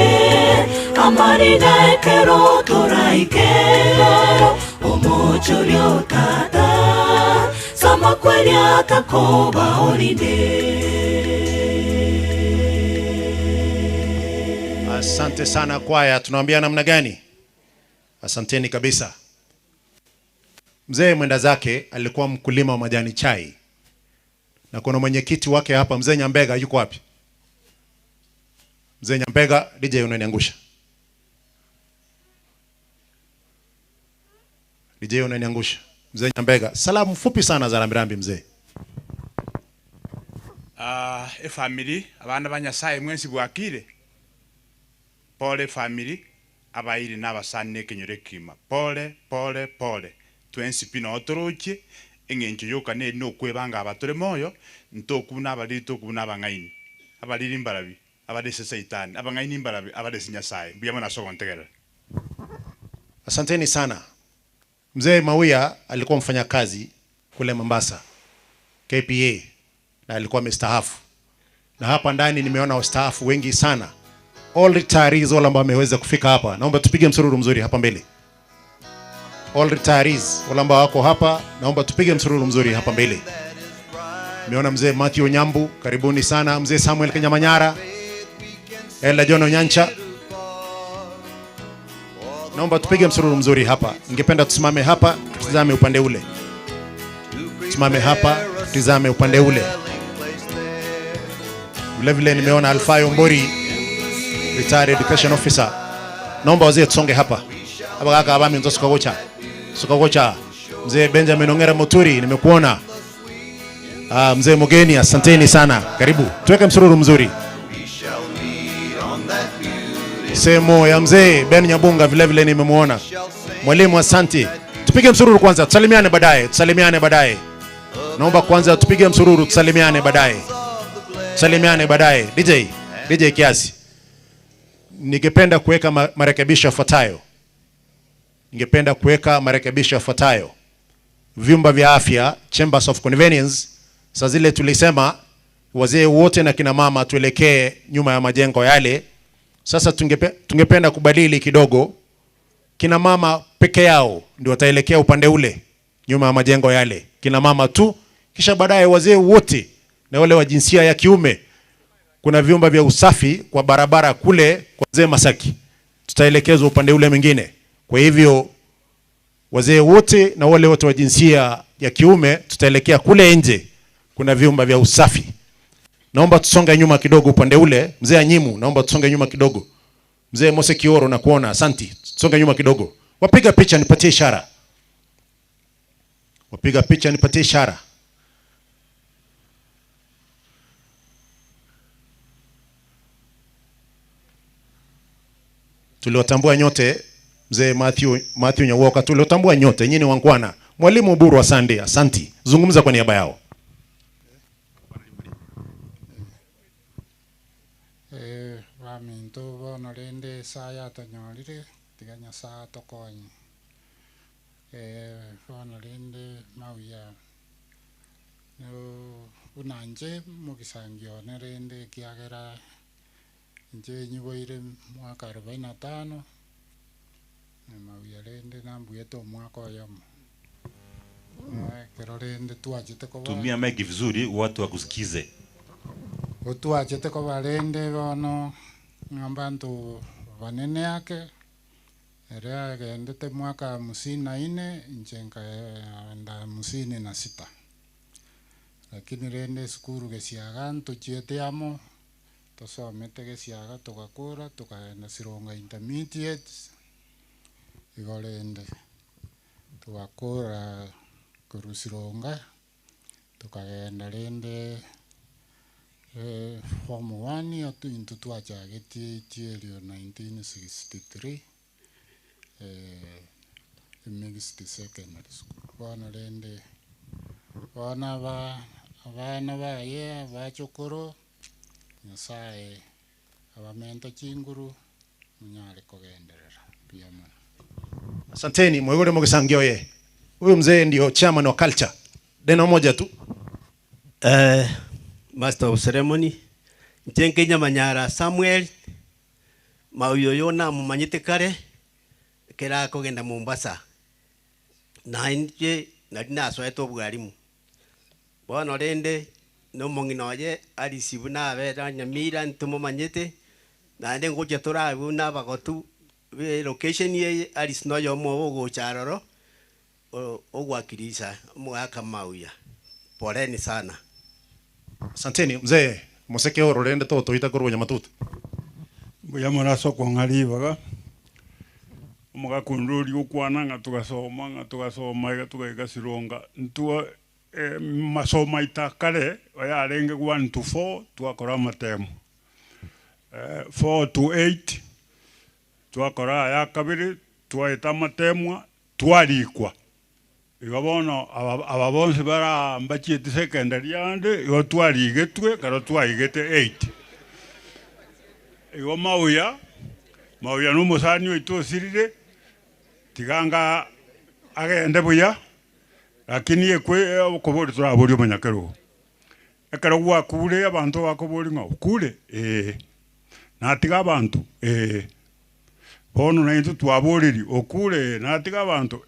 amariga ekero turaike omuchoryo tata samakweri atakoba orinde. Asante sana kwaya, tunaambia namna gani? Asanteni kabisa. Mzee mwenda zake alikuwa mkulima wa majani chai. Na kuna mwenyekiti wake hapa, mzee Nyambega, yuko wapi? Mzee Nyambega, DJ unaniangusha. DJ unaniangusha. Mzee Nyambega, salamu fupi sana za rambirambi mzee. Family abana ba Nyasaye mwensi bwakire. Pole family abairi n'abasane kenyore kima. Pole pole pole. Twensi pino otoroche engencho yoka ne no kwebanga abatore moyo ntokuna abaliri tokuna abangaini. Abaliri mbarabi abarese Saitani abangaini mbarabi abarese Nyasaye. Mbiyama na soko ntegera. Asanteni sana. Mzee Mawia alikuwa mfanyakazi kule Mombasa KPA na alikuwa mstaafu. Na hapa ndani nimeona wastaafu wengi sana. All retirees, wale ambao wameweza kufika hapa. Naomba tupige msururu mzuri hapa mbele. All retirees, wale ambao wako hapa, naomba tupige msururu mzuri hapa mbele. Nimeona mzee Matthew Nyambu, karibuni sana. Mzee Samuel Kenyamanyara, Ella John Onyancha. Naomba tupige msururu mzuri hapa. Ningependa tusimame hapa, tutizame upande ule. Tusimame hapa, tutizame upande ule. Vile vile nimeona Alfayo Mbori, retired education officer. Naomba wazee tusonge hapa. Hapa kaka abami nzo sukagocha. Sukagocha. Mzee Benjamin Ongera Muturi, nimekuona. Mzee Mugeni, asanteni sana. Karibu. Tuweke msururu mzuri. Semo ya mzee Ben Nyabunga vile vile nimemuona. Mwalimu asante. Tupige msururu kwanza, tusalimiane baadaye, tusalimiane baadaye. Naomba kwanza tupige msururu, tusalimiane baadaye. Tusalimiane baadaye. DJ kiasi. Ningependa kuweka marekebisho yafuatayo. Ningependa kuweka marekebisho yafuatayo. Vyumba vya afya, chambers of convenience, saa zile tulisema wazee wote na kina mama tuelekee nyuma ya majengo yale. Sasa tungependa kubadili kidogo. Kina mama peke yao ndio wataelekea upande ule nyuma ya majengo yale. Kina mama tu, kisha baadaye wazee wote na wale wa jinsia ya kiume. Kuna vyumba vya usafi kwa barabara kule kwa mzee Masaki. Tutaelekezwa upande ule mwingine. Kwa hivyo wazee wote na wale wote wa jinsia ya kiume tutaelekea kule nje. Kuna vyumba vya usafi. Naomba tusonge nyuma kidogo upande ule. Mzee Anyimu, naomba tusonge nyuma kidogo. Mzee Mose Kioro na kuona, asanti. Tusonge nyuma kidogo. Wapiga picha nipatie ishara. Wapiga picha nipatie ishara. Tuliwatambua nyote, mzee Matthew Nyawoka, tuliwatambua nyote, nyinyi ni wangwana. Mwalimu Buru asante, asanti. Zungumza kwa niaba yao. Baminto bono rende saya tonyorire tiga Nyasaye tokonye. Bono rende mawia no unanje mugisangio nerende kiagera nje nyiboire mwaka 45 mawia rende nambuyete omwaka oyomo. Kero rende twachete koba. Tumia mic vizuri watu wakusikize. Otwachete koba rende bono ng'amba ntu banene yake ere agendete mwaka 54 inche nkaenda 56 lakini rende sukuru gesiaga ntuchiete amo tosomete gesiaga tugakura tukaenda Sironga Intermediate igo rende tugakura koru Sironga tukagenda rende form 1 into twachagetie itielio 1963 mixed secondary school. Bono rende bona ba abana baye bachukuru Nyasaye abamenta chinguru munyare kugenderera pia mono. Asanteni mwegore mugisangioye. Huyu mzee ndio chairman wa culture. Neno moja tu. Master of ceremony Nchenge Nyamanyara Samuel mauyoyo na mumanyite kare kera kogenda Mombasa na nje nari nasoete obwarimu bono rende no mong'ina arisibu nabe Nyamira ntumumanyite naende ngocha torabu nabagotu location ye arisi noyo omo ogocha aroro ogwakirisa omogaka mauya. Poleni sana. Asanteni mzee Moseke oro rende toto itakorwo nyamatuta. Mbuya moraso kwang'aribaga omogakunduri gokwana ng'a tugasoma ng'a tugasoma iga tugaika sironga ntuo masoma itakare oyarenge 1 to 4 twakora amatemo 4 to 8 twakora aya kabiri twaeta amatemwa twarikwa igo bono aba bonsi bara mbachiete secondary ande igo twarigetwe karo twaigete 8 igo mauya mauya n'omusani oitu osirire tiganga agende buya lakini ekwe okobori turabori omonyakerogo ekero gwakure abanto bakobori ng'a okure natiga abantu bono naintu twaboriri okure natiga abantu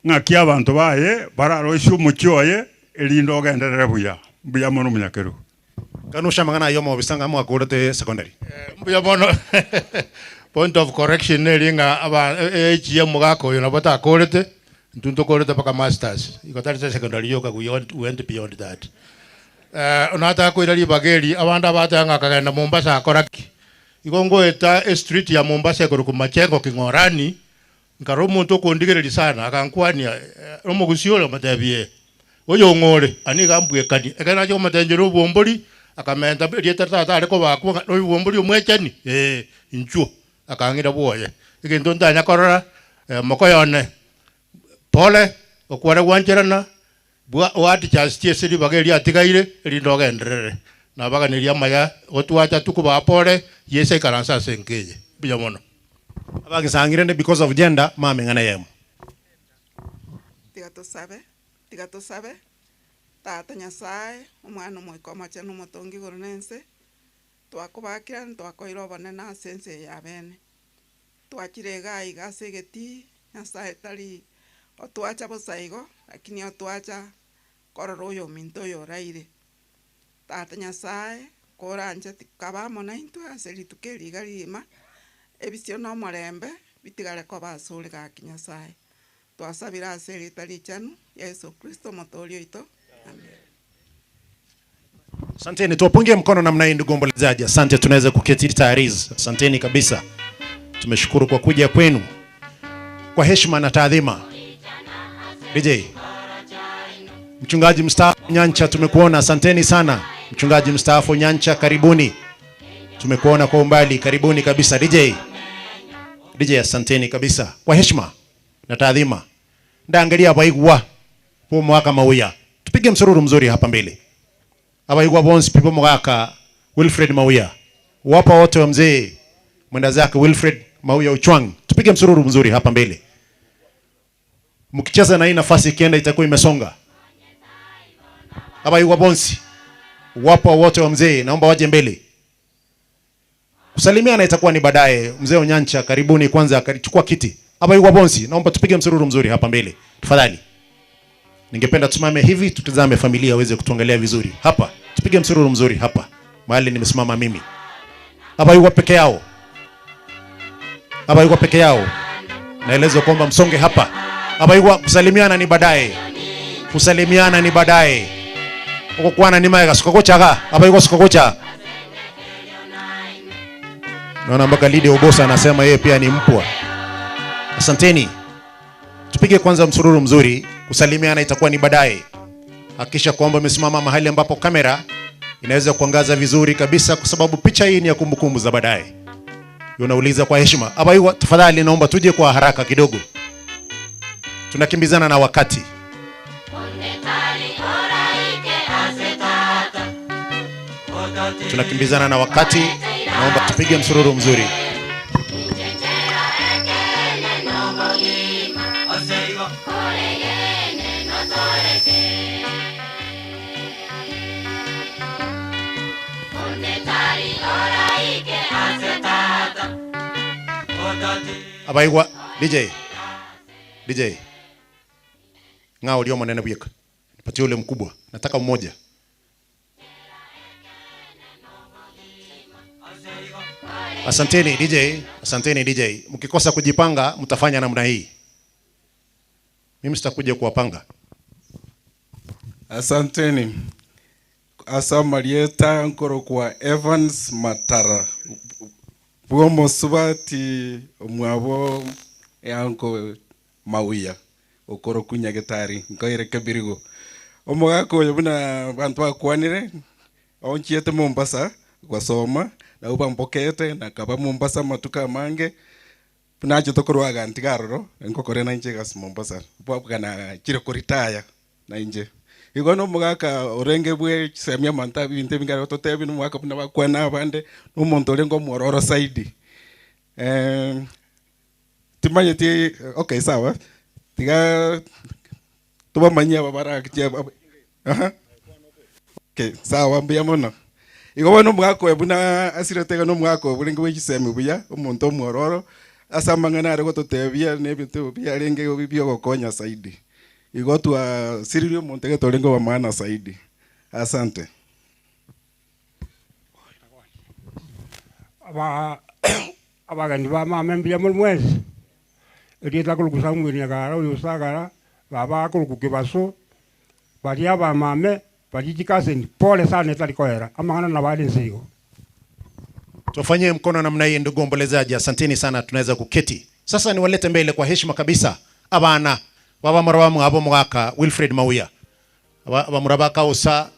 ng'aki abantu baye bararoisia omochi oye erinde ogenderere buya mbuya mono omonyakerogo. Kanusha mangana yomo bisanga mwakurete secondary. Mbuya mono. Point of correction neringa aba AGM mugako yo nabata akorete ntunto korete paka masters ikotarite secondary yoka we went beyond that. Onata ko irali bageri abanda batanga kagenda Mombasa akoraki igongo eta street ya Mombasa ekoro kumachengo kingorani nkaro omuntu okondigereri sana akankwania omogusiole matabie oyo ngore aniga mbwekani ekana jo matenjero obombori akamenta rieta tata ariko bakwa obombori omwechani inchuo akangira bwoye ekintu ntanya korora mokoyone pole okware gwancherana bwa wati chastie siri bageri atigaire rindo genderere na baganiria maya otwacha tukuba pole yese ikaransa senkeye buya mono abagisangire because of gender mame ngana yemo tiga tusabe tata Nyasaye omwana omoika omochenu omotongi igoro na ense twakobakira twakoira obonene ase ense ya bene twachire iga iga ase egetii Nyasaye tari otwacha bosa igo lakini otwacha korora oyo ominto oyo oraire tata Nyasaye koranche tikaba amo naintwe ase rituko eri iga rigima ebisio na omorembe bitigare koba ase ore gaki Nyasaye twasabire ase erita richanu Yesu Kristo motori oito. Amen. Asanteni, tuwapungie mkono namna hii ndugu ombolezaji. Asante, tunaweza kuketi tayari. Asanteni kabisa. Tumeshukuru kwa kuja kwenu. Kwa heshima na taadhima. DJ Mchungaji mstaafu Nyancha tumekuona, asanteni sana. Mchungaji mstaafu Nyancha karibuni. Tumekuona kwa umbali, karibuni kabisa DJ. DJ asanteni kabisa. Kwa heshima na taadhima. Ndaangalia abaigwa po mwaka mauya. Tupige msururu mzuri hapa mbele. Abaigwa bonsi pipo mwaka Wilfred Mauya. Wapa wote wa mzee mwenda zake Wilfred Mauya Uchwang. Tupige msururu mzuri hapa mbele. Mkicheza na hii nafasi ikienda itakuwa imesonga. Abaigwa bonsi wapa wote wa mzee naomba waje mbele. Kusalimiana itakuwa ni baadaye. Mzee Onyancha karibuni kwanza akachukua kiti. Abaigwa bonsi naomba tupige msururu mzuri hapa mbele. Tafadhali. Ningependa tusimame hivi tutazame familia waweze kutuangalia vizuri. Hapa tupige msururu mzuri hapa. Mahali nimesimama mimi. Hapa yuko peke yao. Hapa yuko peke yao. Naelezwa kwamba msonge hapa. Hapa yuko kusalimiana ni baadaye. Kusalimiana ni baadaye. Uko kwana ni maega sikokocha. Hapa yuko sikokocha. Naona mpaka Lydia Obosa anasema yeye pia ni mpwa. Asanteni. Tupige kwanza msururu mzuri. Kusalimiana itakuwa ni baadaye. Hakikisha kwamba umesimama mahali ambapo kamera inaweza kuangaza vizuri kabisa kwa sababu picha hii ni ya kumbukumbu za baadaye. Unauliza kwa heshima. Abayuwa tafadhali naomba tuje kwa haraka kidogo. Tunakimbizana na wakati. Tunakimbizana na wakati. Naomba tupige msururu mzuri. Abaigwa DJ DJ ngao ulio maneno bweka. Nipatie ule mkubwa. Nataka mmoja. Asanteni DJ, asanteni DJ. Mkikosa kujipanga mtafanya namna hii. Mimi sitakuja kuwapanga. Asanteni. Asamarieta nkorokwa Evans Matara bwomosubati omwabo yanko mauya okoro kunyagetari nkoire kebirigo omogaka oyo buna bantu bakwanire onchiete Mombasa gwasoma na uba mbokete na kaba Mombasa matuka mange nacho tokorwaga ntigaroro nkokore na inche gas Mombasa bwabwana chire koritaya na inche igo no mugaka orenge bwe semia manta binte bingaro totebi no mugaka buna bakwana abande no omonto orenge omwororo saidi timanyeti okay sawa tiga tubamanyia babara aha okay sawa mbuya mono igo bono mugaka buna asiretega no mugaka burenge bwe chisemi buya omonto omwororo asamangana ariko totebia nebintu byarenge byogokonya saidi igo twa siririo montege torengo wa maana saidi. Asante. Abagani ba mama mbia mulmwezi erieta kulukusangwini agara uyusagara baba kulukukibaso baria ba mame balijikaseni pole sana etalikoera amangana na bali nsigo. Tufanyie mkono namna hii ndugu ombolezaji, asanteni sana, tunaweza kuketi. Sasa niwalete mbele kwa heshima kabisa abana baba murabamu abo mwaka Wilfred Mauya aba murabaka usa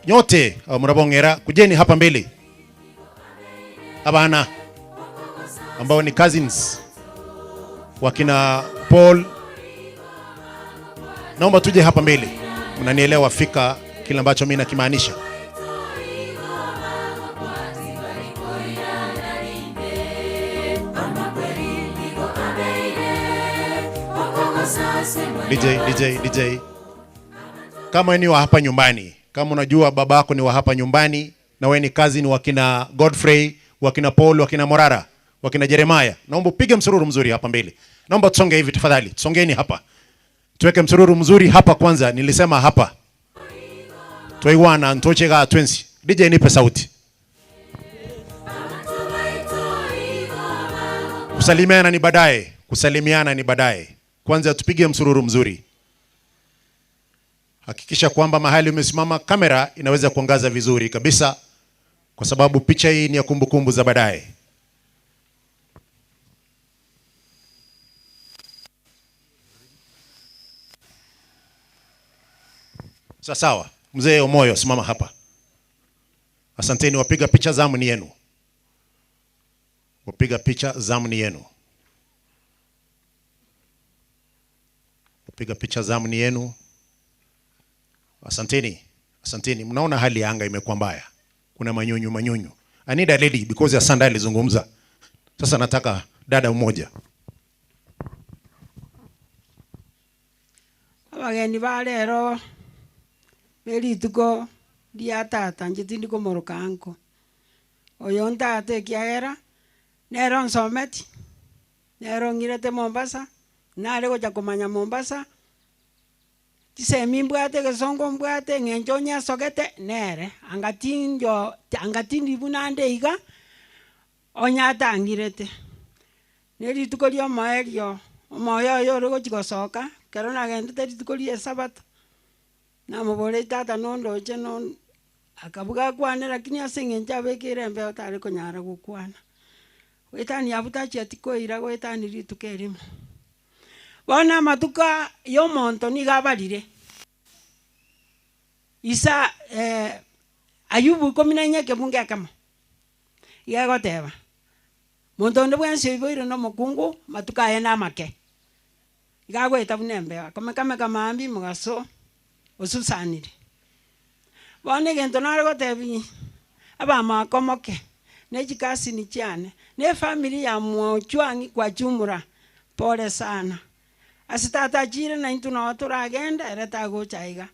nyote aba murabongera kujeni hapa mbele abana ambao ni cousins wakina Paul, naomba tuje hapa mbele. Mnanielewa fika kile ambacho mimi nakimaanisha. DJ DJ DJ, kama ni wa hapa nyumbani, kama unajua babako ni wa hapa nyumbani na wewe ni cousin wakina Godfrey, wakina Paul, wakina Morara, wakina Jeremiah, naomba upige msururu mzuri hapa mbele. Naomba tusonge hivi tafadhali, tusongeni hapa. Tuweke msururu mzuri hapa kwanza, nilisema hapa. Tuiwana ntochega twins. DJ nipe sauti. Kusalimiana ni baadaye, kusalimiana ni baadaye. Kwanza tupige msururu mzuri. Hakikisha kwamba mahali umesimama kamera inaweza kuangaza vizuri kabisa, kwa sababu picha hii ni ya kumbukumbu za baadaye. Sawa sawa, mzee Omoyo simama hapa. Asanteni wapiga picha, zamu ni yenu. Wapiga picha zamu ni yenu. Piga picha zamu ni yenu. Asanteni. Asanteni. Mnaona hali ya anga imekuwa mbaya. Kuna manyunyu manyunyu. I need a lady because ya sanda alizungumza. Sasa nataka dada mmoja. Abageni ba lero belituko dia tata njitindi komoroka anko. Oyo ntate kiagera nero nsometi. Nero ngirete Mombasa. Nare gocha kumanya Mombasa. Tisemi mbwate kesongo mbwate ngencho nyasogete nere angatinjo angatindi bunande iga onyatangirete. Nerituko lyo maerio omoyo yo rogo chigosoka kero nagendete rituko lye sabato. Namubore tata nondo che non akabuga kwane lakini asengenja bekire mbe otare konyara gukwana. Wetani abutachi atikoira wetani rituko erimo. Bona matuka yomonto nigabarire. Isa Ayubu 14 kebunge kama. Yagoteba. Muntu onde bwensi iboire no mukungu matuka ena make. Igagweta bunembe kame kama ambi mugaso osusanire. Bona gento naragotebi abama komoke nejikasi ni chane ne family ya mwochwangi kwa jumura pole sana. Asitata chire na intu na waturagenda ereta gochaiga.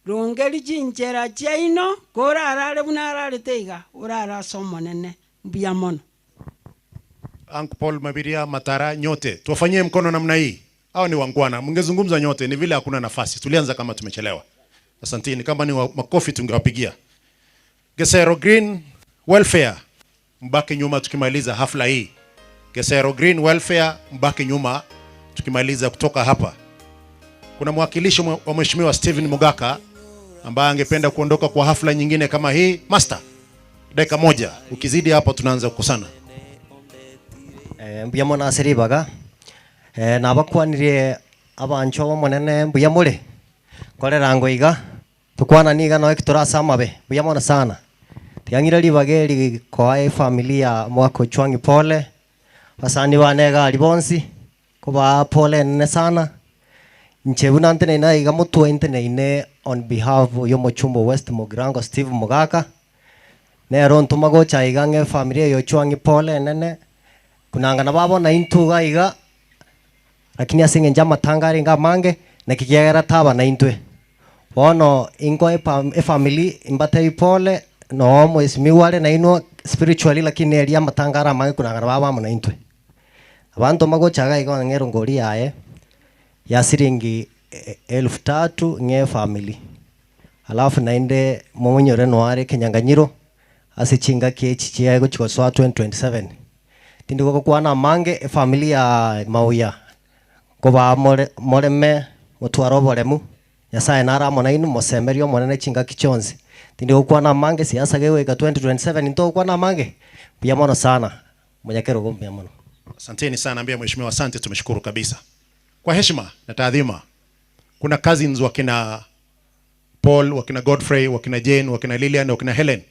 Rongeri chinchera chaino kora arare buna arare teiga urara somonene mbia mono. Uncle Paul Mabiria Matara nyote tuwafanyie mkono namna hii. Hao ni wangwana, mngezungumza nyote, ni vile hakuna nafasi. Tulianza kama tumechelewa. Asanteni, kama ni makofi tungewapigia. Gesero Green Welfare mbaki nyuma tukimaliza hafla hii. Gesero Green Welfare mbaki nyuma tukimaliza kutoka hapa. Kuna mwakilishi wa Mheshimiwa Stephen Mugaka ambaye angependa kuondoka kwa hafla nyingine kama hii? Master, dakika moja, ukizidi hapo tunaanza kukosana. Mbuya mona asiribaga nabakwanirie abancho bomonene mbuya mure korera ngoiga tukwana niga no ekitorasa amabe mbuya mona sana tiang'ire ribage koa efamilia mwako chwangi pole basani banega ari bonsi koba pole nene sana nchebuna ntene iga mutwe ntene on behalf yo Mochumbo West Mogrango Steve Mugaka nero ntumagocha iga ng'e familia yo chwangi pole nene kunangana babo na intuga iga lakini asinge njama tangari nga mange na kikiagera taba na intwe bono ingo e family imbate pole no mheshimiwa na ino spiritually lakini eria matangara mange kunangana babo na intwe abantu magochaga iga ngero ngori yae ya siringi 3,000 nge family alafu nainde momunyore noare kenyanganyiro asichinga kechi yae gochikoswa 2027 tindiko kwana mange familia mauya koba moreme mutwaro boremu nyasaye naramo inu mosemerio monene chinga kichonzi tindiko kwana mange siasa geweka 2027 nto kwana mange pia mono sana munyakero gombia mono. Asanteni sana ambia mheshimiwa, asante, tumeshukuru kabisa. Kwa heshima na taadhima, kuna cousins wakina Paul, wakina Godfrey, wakina Jane, wakina Lilian, wakina Helen,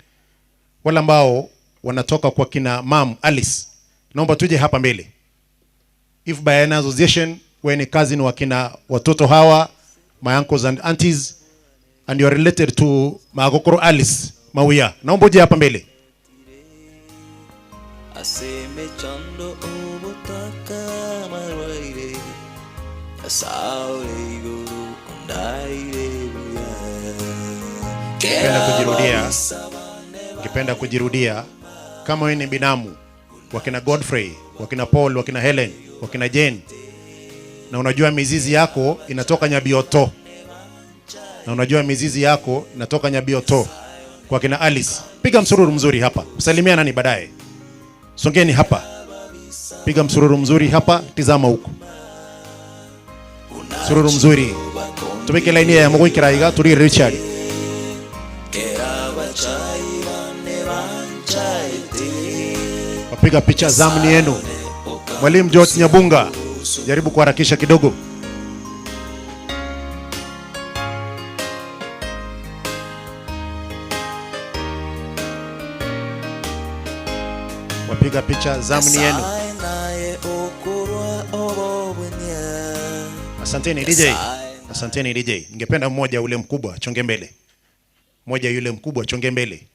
wale ambao wanatoka kwa kina Mam Alice, naomba tuje hapa mbele. If by an association wewe ni cousin wakina watoto hawa, my uncles and aunties, and you are related to Magokoro Alice Mawia, naomba uje hapa mbele. Aseme chando obotaka marwaire asaure iguru ondaire buya. Ningependa kujirudia kama wewe ni binamu wakina Godfrey, wakina Paul, wakina Helen, wakina Jane, na unajua mizizi yako inatoka Nyabioto, na unajua mizizi yako inatoka Nyabioto kwa kina Alice, piga msururu mzuri hapa, usalimia nani baadaye. Songeni hapa, piga msururu mzuri hapa, tizama huku, msururu mzuri. Tumike laini ya Mungu ikiraiga turi Richard. Wapiga picha zamni yenu. Mwalimu George Nyabunga, jaribu kuharakisha kidogo. Wapiga picha zamni yenu. Asanteni DJ. Asanteni DJ. Ningependa mmoja ule mkubwa chonge mbele. Mmoja yule mkubwa chonge mbele.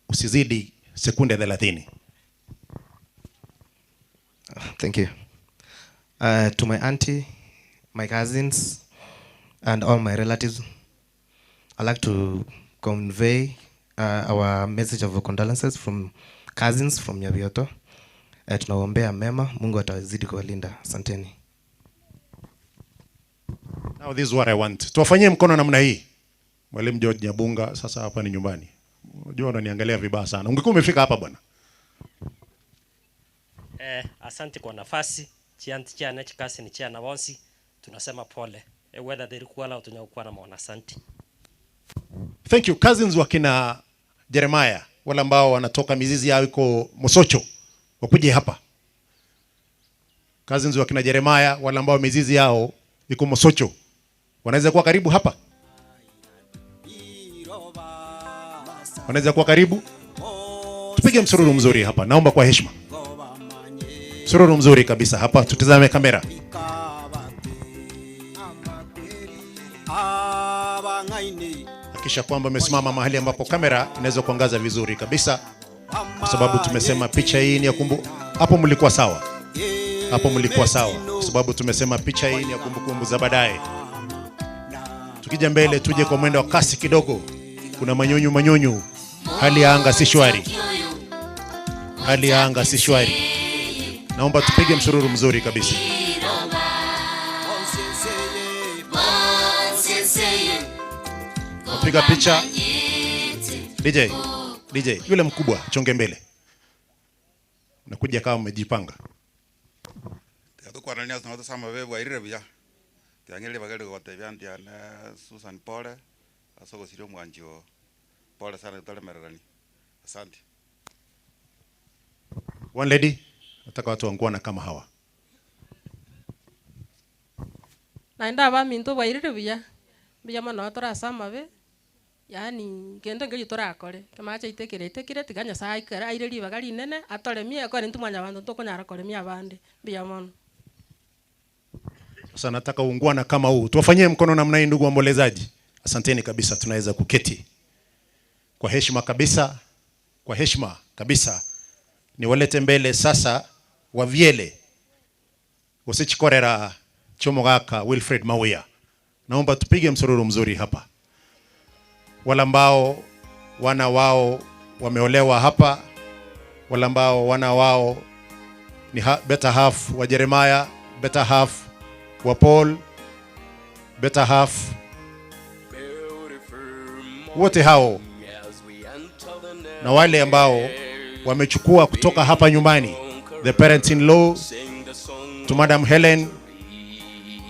Usizidi sekunde 30. Thank you. To my auntie, my cousins, and all my relatives, I'd like to convey our message of condolences from cousins from Nyabioto. Tunaombea mema, Mungu atawazidi kuwalinda. Asanteni. Now this is what I want. Tuwafanyie mkono namna hii. Mwalimu George Nyabunga, sasa hapa ni nyumbani. Unajua unaniangalia vibaya sana. Ungekuwa umefika hapa bwana. Asante kwa nafasi. Chianti chana chikasi ni chana bonsi. Tunasema pole. Whether they require tunyakuwa na maona. Asante. Thank you. Cousins wakina Jeremiah, wale ambao wanatoka mizizi yao iko Mosocho, wakuje hapa. Cousins wakina Jeremiah, wale ambao mizizi yao iko Mosocho, wanaweza kuwa karibu hapa. Wanaweza kuwa karibu. Tupige msururu mzuri hapa. Naomba kwa heshima. Msururu mzuri kabisa hapa. Tutazame kamera. Hakikisha kwamba umesimama mahali ambapo kamera inaweza kuangaza vizuri kabisa, kwa sababu tumesema picha hii ni ya kumbu. Hapo mlikuwa sawa. Hapo mlikuwa sawa, kwa sababu tumesema picha hii ni ya kumbukumbu za baadaye. Tukija mbele tuje kwa mwendo wa kasi kidogo. Kuna manyunyu manyunyu. Hali ya anga si shwari. Hali ya anga si shwari. Naomba tupige msururu mzuri kabisa. Piga picha. DJ, yule mkubwa chonge mbele. Nakuja kama umejipanga. Tiang'ire bagere gotebia ntiane Susan pole ase ogosiria omwanchi oo. Pole sana toremererani. Asante. One lady, nataka watu wangwana kama hawa. Naenda abaminto bwairire buya. Mbuya mono torase amabe. Yaani kende nkeri torakore. Kemache itekere itekere tiga Nyasaye aikare aire ribaga rinene atoremie ekore intwe mwanyabanto tokonyara koremia abande. Mbuya mono. Sasa nataka uungwana kama huu. Tuwafanyie mkono namna hii ndugu waombolezaji. Asanteni kabisa, tunaweza kuketi. Kwa heshima kabisa, kwa heshima kabisa. Niwalete mbele sasa wavyele. Usichikorera Chomogaka Wilfred Mawia. Naomba tupige msururu mzuri hapa. Wale ambao wana wao wameolewa hapa, wale ambao wana wao ni better half wa Jeremiah, better half wa Paul, better half, wote hao na wale ambao wamechukua kutoka hapa nyumbani, the parents in law to Madam Helen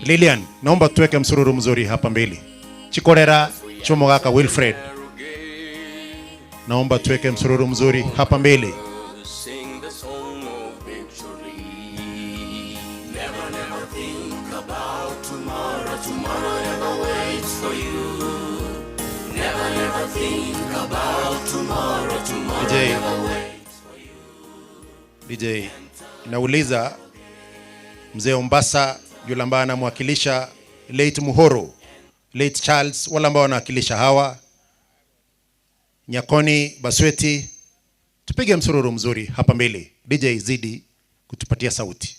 Lilian, naomba tuweke msururu mzuri hapa mbele. Chikorera Chomogaka Wilfred, naomba tuweke msururu mzuri hapa mbele. DJ, nauliza mzee Ombasa yule ambaye anamwakilisha late Muhoro, late Charles, wale ambao wanawakilisha hawa Nyakoni Basweti, tupige msururu mzuri hapa mbele. DJ zidi kutupatia sauti.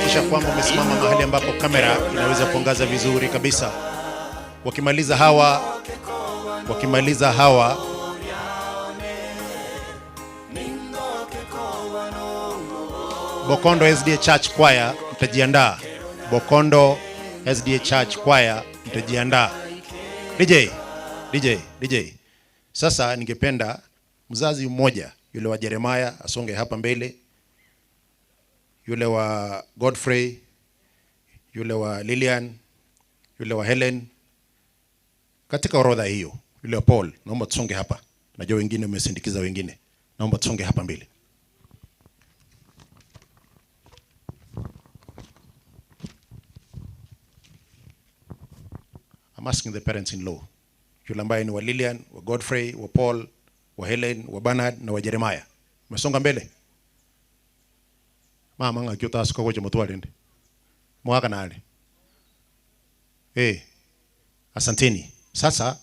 Kisha kwamba umesimama mahali ambapo kamera inaweza kuangaza vizuri kabisa. Wakimaliza hawa Bokondo SDA Church Choir mtajiandaa. Bokondo SDA Church Choir mtajiandaa. DJ. Sasa ningependa mzazi mmoja yule wa Jeremiah asonge hapa mbele, yule wa Godfrey, yule wa Lilian, yule wa Helen, katika orodha hiyo, yule wa Paul, naomba tusonge hapa. Najua wengine umesindikiza wengine. Naomba tusonge hapa mbele. I'm asking the parents in law, yule ambaye ni wa Lilian, wa Godfrey, wa Paul, wa Helen, wa Bernard na wa Jeremiah. Umesonga mbele. Mama ngakiota asuka kwa mtu mwaka nale. Asanteni. Sasa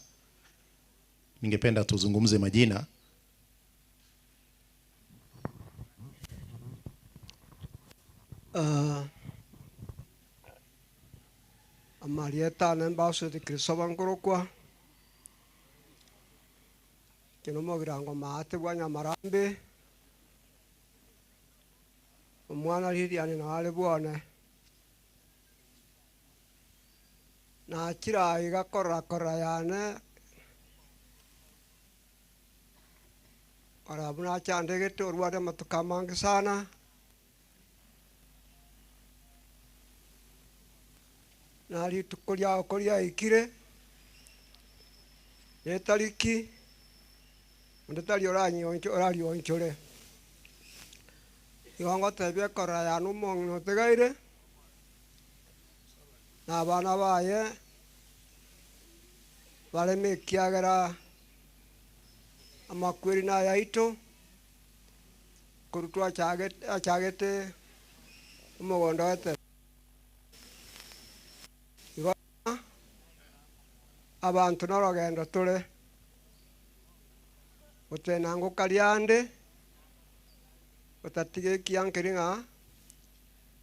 ningependa tuzungumze majina. Marieta nembaso de Crisoban Gorokwa. Kinomogirango maate bwanya marambe. Omwana liliane na wale bwana. Na kira igakora kora yane. Arabuna chandegete orwade matuka mangi sana. Nali tukolia okolia ikire. Netariki. Ndetali oranyi oncho orali onchore. Iwango tebia kora yanu mongno tegaire. Na bana baye. Bareme kiagera amakweri na yaito. Korutwa achagete omogondo ete. Abantu norogendo tore otenango kariande otatige kiankeri ng'a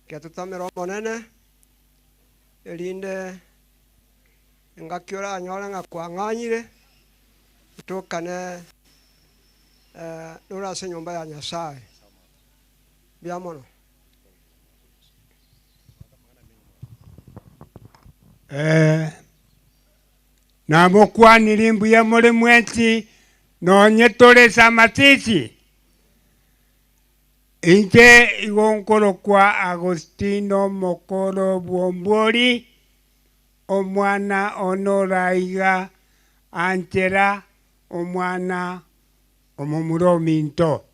kiatutamera omonene erinde engaki oranyore ng'a kwang'anyire otokane norase nyomba ya Nyasaye bia mono. Namokwanire mbuya muri mwenti Nonye tore samatisi. Inche igonkoro kwa Agostino Mokoro Bwombori omwana onoraiga anchera omwana omomuro minto.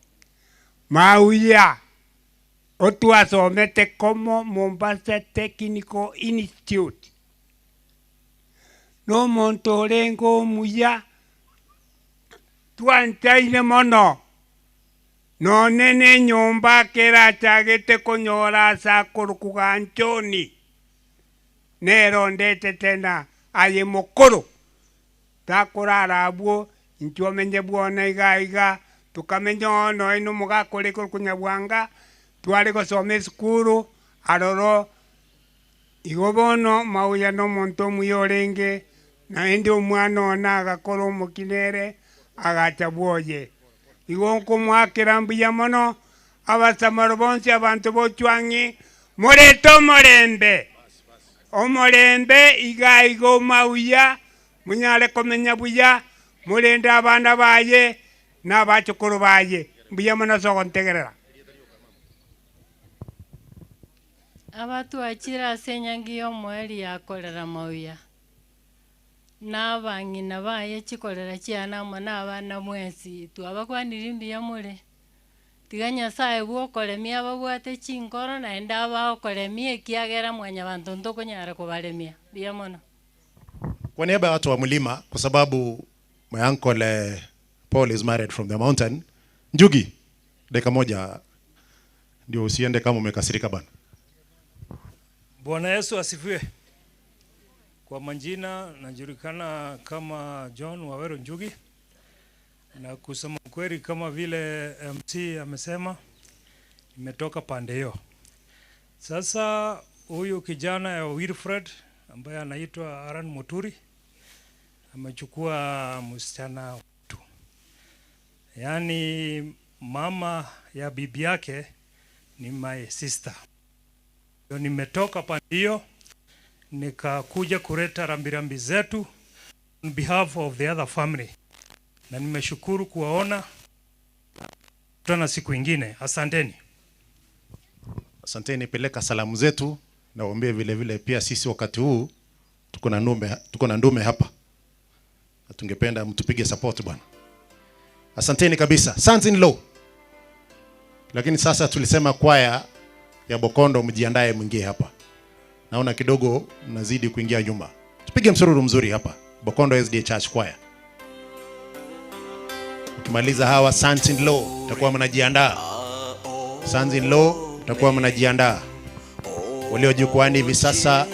Mauya otwasomete como Mombasa Technical Institute. No monto orengo muya twanchaine mono. No nene nyomba kera chagete konyora sakuru kuganchoni. Nero ndete tena aye mokoro. Takorara abwo inchuomenye bwona iga iga tukamenye ono ino mugakore kunyabwanga tware gosoma esukuru aroro igo bono mauya no monto muyorenge naende omwana ona agakora omokinere agacha bwoye. Igo nkomwakera mbuya mono abasamaro bonsi abantu bochwangi morete omorembe omorembe iga igo mauya munyare komenya buya murende abana baye n'abachukuru baye mbuya mono sogontegerera. Abatwachira ase enyangi y'omoeri yakorera mauya n'abang'ina baye chikorera chiana amo n'abana mwensi twabakwanire mbuya more tiga Nyasaye bwokoremia babwate chinkoro naende abaokoremia ekiagera mwanyabanto ntokonyara kobaremia mbuya mono. Kwa niaba ya watu wa mlima, kwa sababu my uncle Paul is married from the mountain. Njugi, dakika moja ndio usiende kama umekasirika bana. Bwana Yesu asifiwe. Kwa majina najulikana kama John Wawero Njugi, na kusema kweli kama vile MC amesema, nimetoka pande hiyo. Sasa huyu kijana ya Wilfred ambaye anaitwa Aaron Muturi amechukua msichana wetu. Yaani mama ya bibi yake ni my sister. Ndio nimetoka pande hiyo nikakuja kuleta rambirambi zetu on behalf of the other family. Na nimeshukuru kuwaona tena siku ingine. Asanteni. Asanteni, peleka salamu zetu na waambie vile vile pia sisi wakati huu tuko na ndume hapa. Na tungependa mtupige support bwana. Asanteni kabisa. Sons in law. Lakini sasa tulisema kwaya ya Bokondo mjiandae mwingie hapa. Naona kidogo mnazidi kuingia nyuma. Tupige msururu mzuri hapa. Bokondo SDA Church Choir. Ukimaliza hawa sons in law mtakuwa mnajiandaa. Sons in law mtakuwa mnajiandaa. Walio jukwani hivi sasa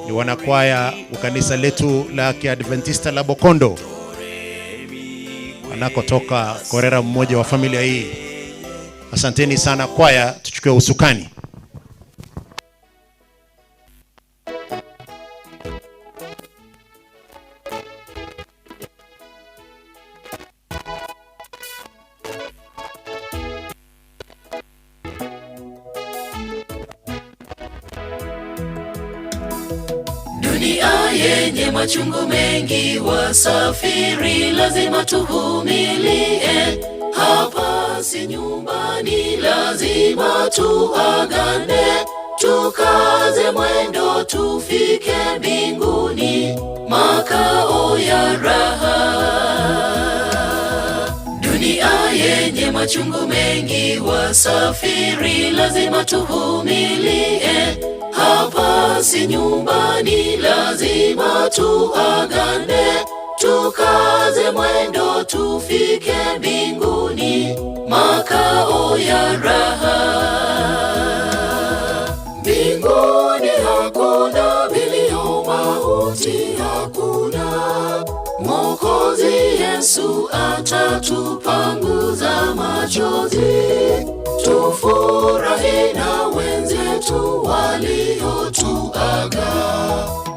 ni wanakwaya wa kanisa letu la Kiadventista la Bokondo, anakotoka korera mmoja wa familia hii. Asanteni sana kwaya, tuchukue usukani. Dunia yenye machungu mengi, wasafiri lazima tuvumilie. Hapa si nyumbani, lazima tuagane. Tukaze mwendo tufike mbinguni, makao ya raha. Dunia yenye machungu mengi, wasafiri lazima tuvumilie. Hapa si nyumbani, lazima tuagane. Tukaze mwendo tufike mbinguni, makao ya raha. Mbinguni hakuna vilio, mauti hakuna. Mwokozi Yesu atatupanguza machozi. Tufurahi na wenzetu waliotuaga.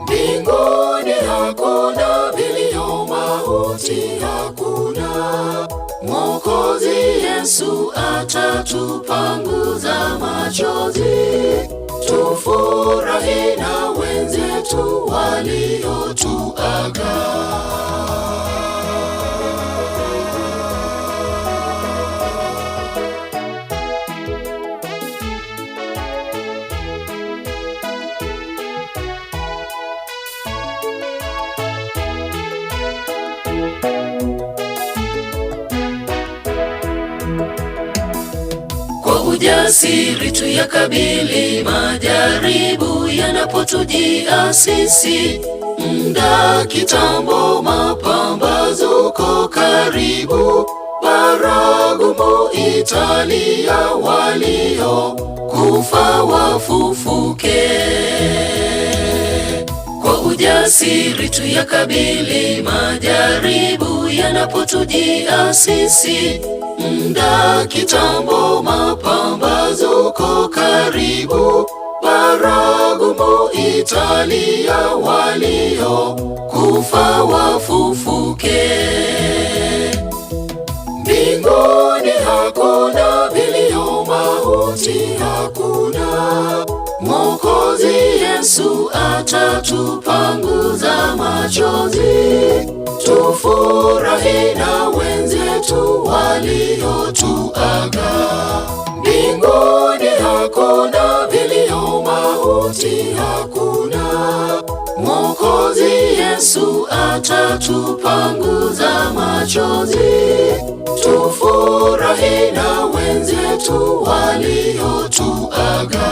Mbinguni hakuna vilio, mauti hakuna. Mwokozi Yesu atatupanguza machozi. Tufurahi na wenzetu waliotuaga. Kwa ujasiri tuyakabili majaribu yanapotujia sisi. Muda kitambo mapambazuko karibu, baragumu italia, walio kufa wafufuke. Kwa ujasiri tuyakabili majaribu yanapotujia sisi. Muda kitambo mapambazuko karibu, baragumu italia, walio kufa wafufuke. Mbinguni hakuna vilio, mauti hakuna. Mwokozi Yesu atatupanguza machozi, tufurahi na wenzetu waliotuaga. Mbinguni hakuna vilio, mauti hakuna. Mwokozi Yesu atatupanguza machozi, tufurahi na wenzetu waliotuaga.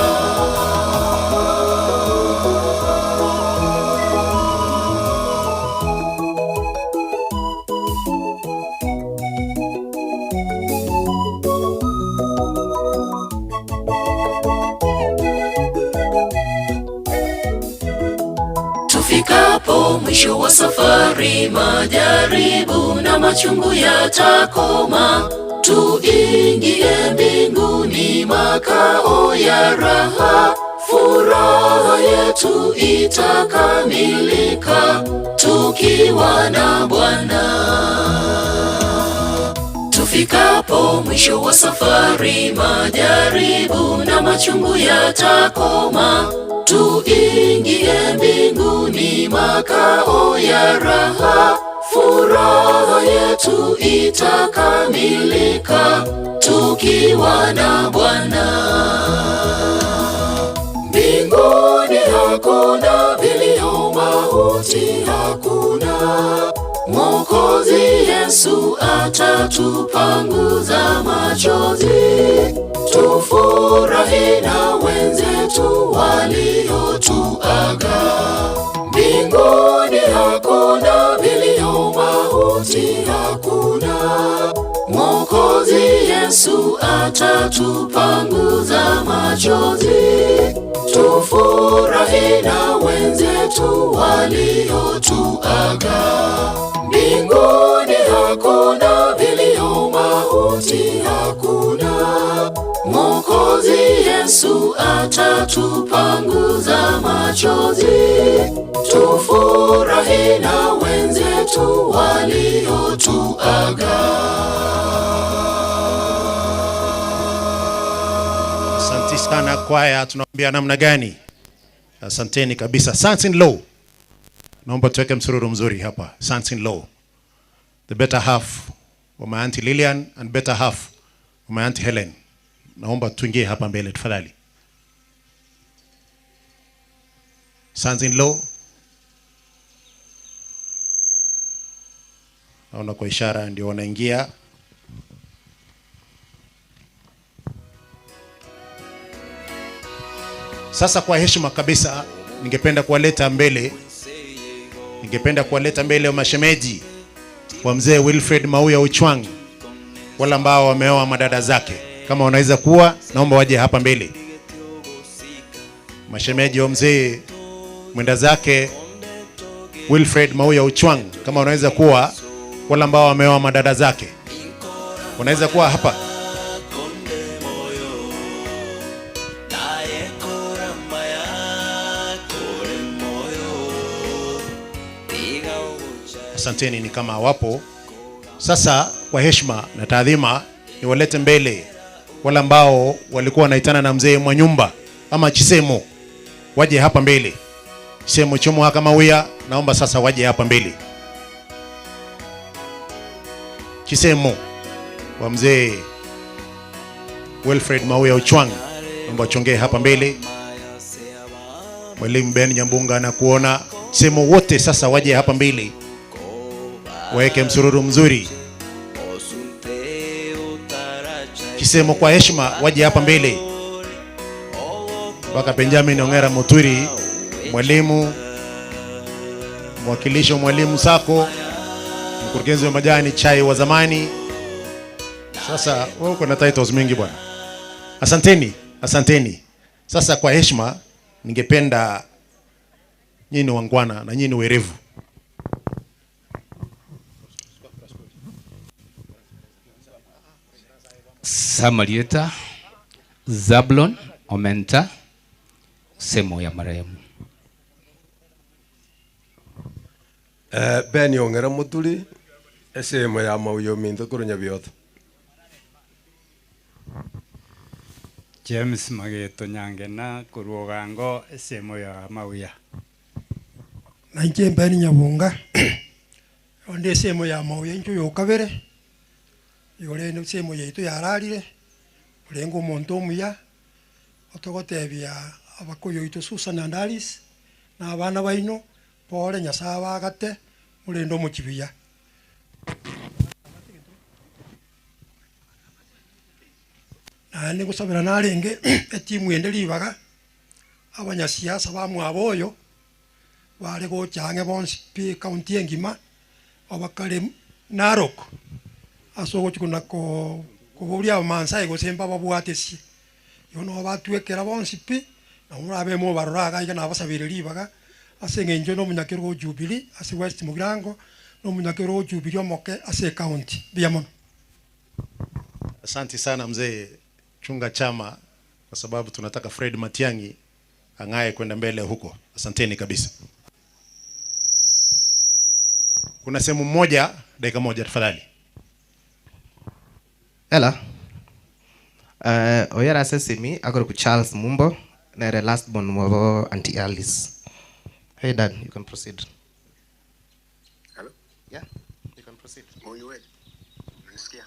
Tufikapo mwisho wa safari, majaribu na machungu yatakoma, tuingie mbinguni, makao ya raha. Furaha yetu itakamilika tukiwa na Bwana. Tufikapo mwisho wa safari, majaribu na machungu yatakoma, tuingie mbinguni, makao ya raha. Furaha yetu itakamilika tukiwa na Bwana. Mbinguni hakuna vilio, mauti hakuna. Mwokozi Yesu atatupanguza machozi, tufurahi na wenzetu waliotuaga. Mbinguni hakuna vilio, mauti hakuna. Mwokozi Yesu atatupanguza machozi, tufurahi na wenzetu waliotuaga. Mbinguni hakuna vilio, mauti hakuna. Mwokozi Yesu atatupanguza machozi, tufurahi na wenzetu waliotuaga. Asante sana kwaya, tunaambia namna gani? Asanteni kabisa. Sons in law, naomba tuweke msururu mzuri hapa. Sons in law, the better half wa my auntie Lilian and better half wa my auntie Helen, naomba tuingie hapa mbele tafadhali. Sons in law, naona kwa ishara ndio wanaingia. Sasa kwa heshima kabisa ningependa kuwaleta mbele, ningependa kuwaleta mbele mashemeji wa mzee Wilfred Mauya Ochwang, wale ambao wameoa madada zake. Kama wanaweza kuwa, naomba waje hapa mbele. Mashemeji wa mzee mwenda zake Wilfred Mauya Ochwang, kama wanaweza kuwa, wale ambao wameoa madada zake wanaweza kuwa hapa. Asanteni, ni kama wapo. Sasa kwa heshima na taadhima niwalete mbele wale ambao walikuwa wanaitana na mzee Mwanyumba ama Chisemo, waje hapa mbele. Chisemo Chomo kama huya, naomba sasa waje hapa mbele. Chisemo wa mzee Wilfred Mauya Ochwang, naomba wachongee hapa mbele. Mwalimu Ben Nyambunga na kuona Chisemo wote sasa waje hapa mbele, waweke msururu mzuri. Chisemo kwa heshima waje hapa mbele. Mpaka Benjamin Ongera Muturi, mwalimu, mwakilishi wa mwalimu Sako, mkurugenzi wa majani chai wa zamani. Sasa wewe uko na titles mingi bwana. Asanteni, asanteni. Sasa kwa heshima ningependa, nyinyi ni wangwana na nyinyi ni werevu. Samarieta Zablon Omenta, semo ya marehemu. Ben Ongera Muturi, esemo ya mauyo minto kurunya biotho. James Mageto Nyangena kuruogango esemo ya mauya. Na inche Ben Nyabunga onde esemo ya mauya incho yokabere yore no semo yaitu yararire urengo omonto omuya otogotebia abakoyo itu Susan and Alice na abana baino pore Nyasaye bagate murendo omochibiya. Naende ngosabera narenge etimu ende ribaga abanyasiasa bamwaboyo bare gochange bonsi pi county engima abakare Narok ase ogochikuna ko koboria abamansae gose mbababwatesi igo no batwekera bonsi pi na murabe mo barora iga nabasabire ribaga ase eng'encho na omonyakerogo Jubilee ase West Mugirango na omonyakerogo Jubilee omoke ase county mbuya mono. Asante sana mzee, chunga chama kwa sababu tunataka Fred Matiang'i ang'ae kwenda mbele huko. Asanteni kabisa. Kuna sehemu moja, dakika moja tafadhali. Ella. Oyera sesimi akoro ku Charles Mumbo nere last born mwabo Auntie Alice. Hey Dad, you can proceed. Hello? Yeah, you can proceed. Muyuwe. Unasikia?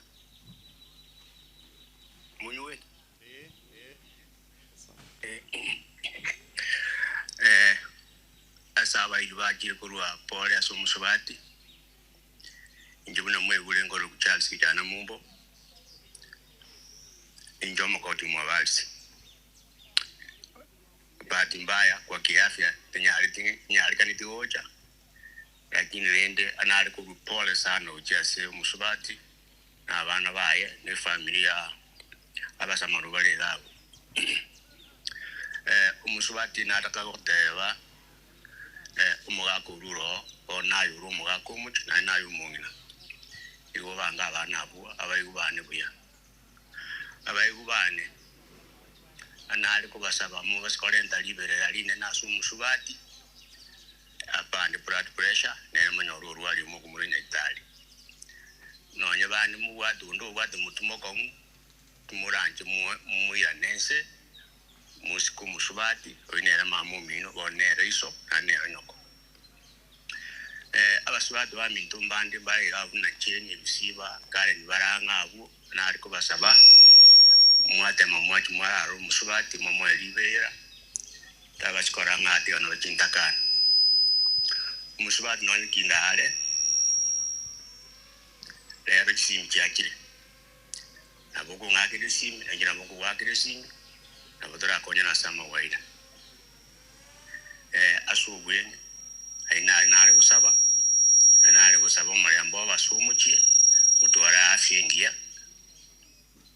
Muyuwe. Asa abairi bajire kurwa pole ase omusubati inje buna mwegure ngoro ku Charles Kijana Mumbo inje omokoti mwabalisi. Bahati mbaya kwa kiafya tinyarikanitigocha, lakini rende anari pole sana uchiase omusubati na abana baye ne familia abasamaru bali gabo. Omusubati nataka goteba omogaka oruro o nayo oro omogaka omochi naye nayo omong'ina igo banga abana abwo abaigu bane buya abaigu bane anari kobasaba mo basikorenta liberera rinene ase omusubati apande blood pressure nere manya oro orwari omokumure nyaitari nonye bane mubwate onde obwate omotumo okong'u timoranche muiranense musiku musubati oyo nere mama omino bono nere iso na nere nyoko. Abasubati baminto mbande barega buna chenye bisiba kare nibarang'a abwo nari kobasaba mwatema mwachi mwararo musubati mwamoe libera tabachikora ng'ati ono chintakana musubati nonye kinda are rero chisimi chiakire nabo kong'akire simi nange nabo kogwakire simi nabo torakonya na sama waida ase obwenge ai nari gosaba omorembe obase omochie motware afya engiya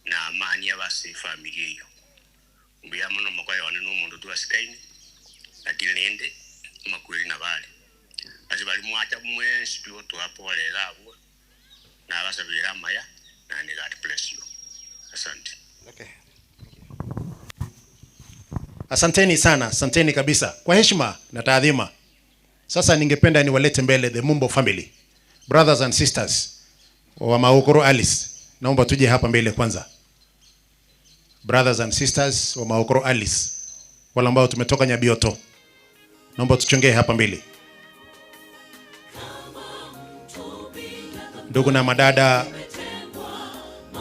na amani abase efamiri eyo mbuya mono mokoyone na omonto twasikaine lakini rende amakweri nabare ase bari mwacha mwensi pi otwaporera abwo nabasabira amaya nandi God bless you. Asante. Okay. Asanteni sana, asanteni kabisa. Kwa heshima na taadhima. Sasa ningependa niwalete mbele the Mumbo family. Brothers and sisters wa Maokoro Alice. Naomba tuje hapa mbele kwanza. Brothers and sisters wa Maokoro Alice. Wale ambao tumetoka Nyabioto. Naomba tuchongee hapa mbele. Ndugu na madada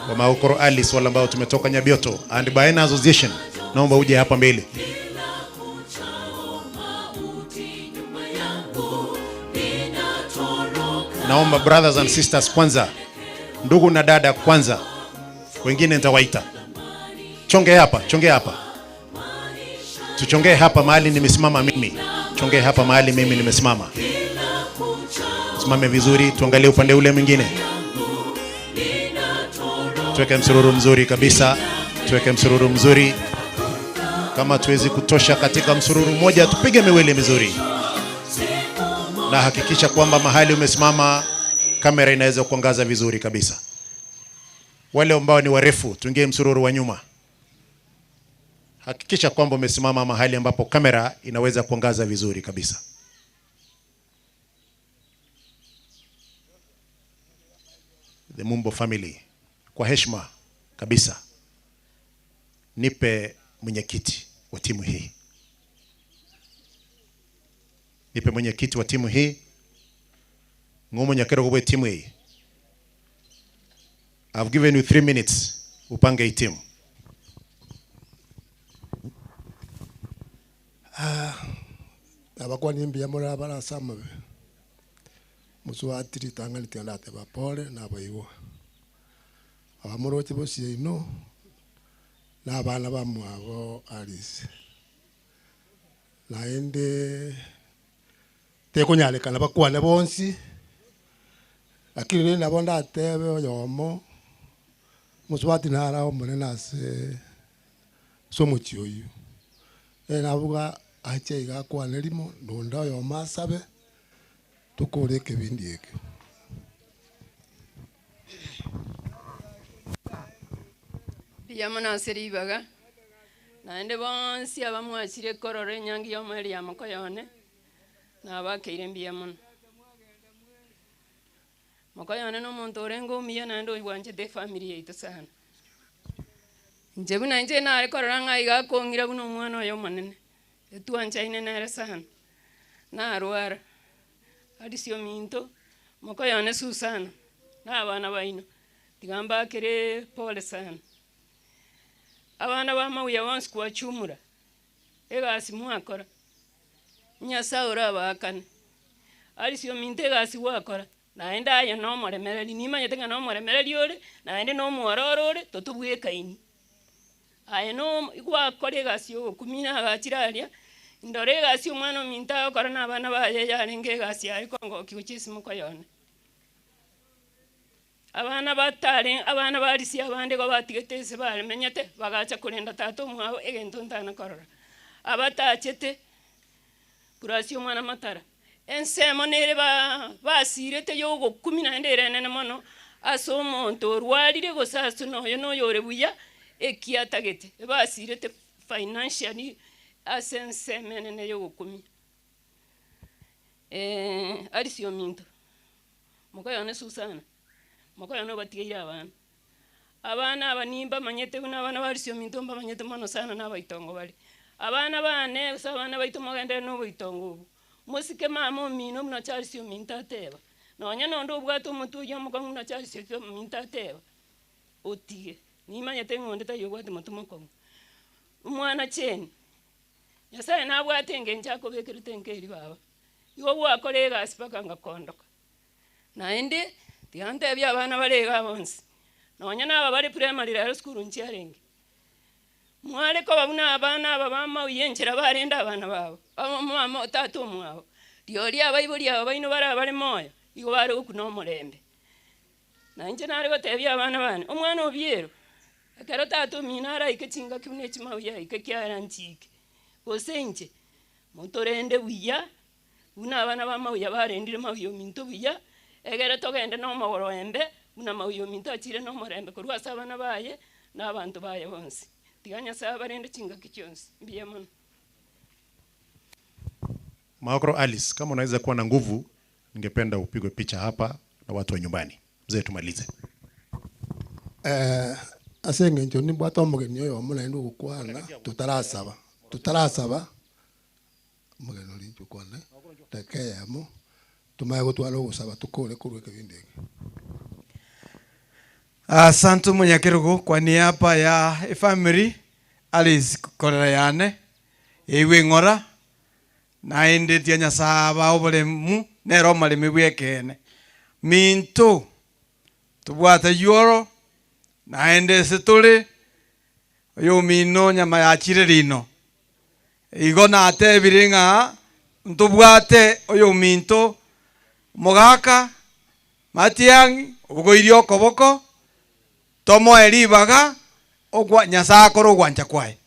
wa Maokoro Alice wale ambao tumetoka Nyabioto and Baena Association, naomba uje hapa mbele. Naomba brothers and sisters kwanza, ndugu na dada kwanza, wengine nitawaita. Chonge hapa, chonge hapa. Tuchongee hapa mahali nimesimama mimi. Chongee hapa mahali mimi nimesimama. Simame vizuri, tuangalie upande ule mwingine. Tuweke msururu mzuri kabisa. Tuweke msururu mzuri. Kama tuwezi kutosha katika msururu mmoja, tupige miwili mizuri. Na hakikisha kwamba mahali umesimama kamera inaweza kuangaza vizuri kabisa. Wale ambao ni warefu, tuingie msururu wa nyuma. Hakikisha kwamba umesimama mahali ambapo kamera inaweza kuangaza vizuri kabisa. The Mumbo family, kwa heshima kabisa, nipe mwenyekiti wa timu hii. Nipe mwenyekiti wa timu hii. Ngumu nyakero kwa timu hii. I've given you 3 minutes upange hii timu. Abakwa nimbi amora barasama musuatiri tangani tiandate bapole naboiwo abamoroche bosie ino n'abana bamwabo Alice naende tekonyalekana bakwane bonsi lakini nabo ndatebe oyomo musuati nara omonene ase somochi oyu nabuga ache igakwana rimo ndonda oyomo asabe tukore ekebindi ekio. Mbuya ase ribaga naende bonsi abamwachire korora enyangi ya omweri ya mokoyone nabakeire mbuya mono. Mokoyone no omonto orenge omuya naende oibwanchete efamiri yaito sana. Inche buna inche nare korora ng'a iga akong'ira buna omwana oyo omonene etwanchaine nere sana narwara Alice ominto mokoyone Susana na abana baino tigambakere pole sana. Abana ba mauya bonsi kwachumura egasi mwakora Nyasaye orabakane Alice ominto egasi gwakora naende aye nomoremereri nimanyete ng'a nomoremereri ore naende nomwororo ore totobwekaini aye no gwakora egasi yogokumina agachira aria ndore egasi omwana ominto agokora na abana baye yarenge egasi yaye kongoki gochia esimuko yone. Abana batare abana barisi abande go batigete ase baremenyete bagacha korenda tata omwabo egento ntana korora abatachete kurasi omwana matara ensemo nere basirete yogokumi naende ere enene mono ase omonto orwarire gose ase noyo noyore buya ekiatagete basirete financially ase ensemo enene yogokumi. Alice ominto mokoyone Susana mokoyone obatigeire abana abana aba nimba manyete buna abana ba Alice ominto mbamanyete mono sana n'abaitongo bari abana bane gose abana baito mogendere n'oboitongo obo mosike mama omino buna Charles ominto ateba nonya nonde obwate omotu oyio omokong'u buna Charles ominto ateba otige nimanyete ng'onde taiyo obwate motu mokong'u omwana cheni Nyasaye nabwate engencho akobekerete enkeri baba igo gwakora egasi mpaka ngakondoka naende tiantebia abana bare iga bonsi nonya naba bare primary rero school nchiarenge mware koba buna abana aba bamauye enchera barenda abana babo mama tata omwabo rioria abaibori abo baino bara bare moyo igo bare gokuna omorembe nainche nare gotebia abana bane omwana obiero ekero tata omino araike chingaki buna echimauya aike kiara nchike gose inche motorende buya buna abana bamauya barendire mauya ominto buya egere togende nomogorombe buna mauya ominto achire nomorembe korwa ase abana baye na abanto baye bonsi tiga Nyasaye abarende chingaki chionsi mbuya mono. Maokro Alice, kama unaweza kuwa na nguvu, ningependa upigwe picha hapa na watu wa nyumbani. Mzee, tumalize. Ase eng'encho nimbwate omogeni oyo omo naende ogokwana tutarasaba omogeni oria inche okwane dakika eyemo tumanye gotwara ogosaba tukore korwa ekebindi eke. Asante Munyakirugu kwa niaba ya family Alice korera yane eiwe ng'ora naende tia Nyasaye oboremu nero omaremi bwekene minto tubwate yoro naende ase tore Yomino nyama ya chirerino. Igo nate birenga ntubwate oyominto mogaka Matiang'i obugoirio koboko tomo eribaga ogwa Nyasaye akore ogwancha kwaye.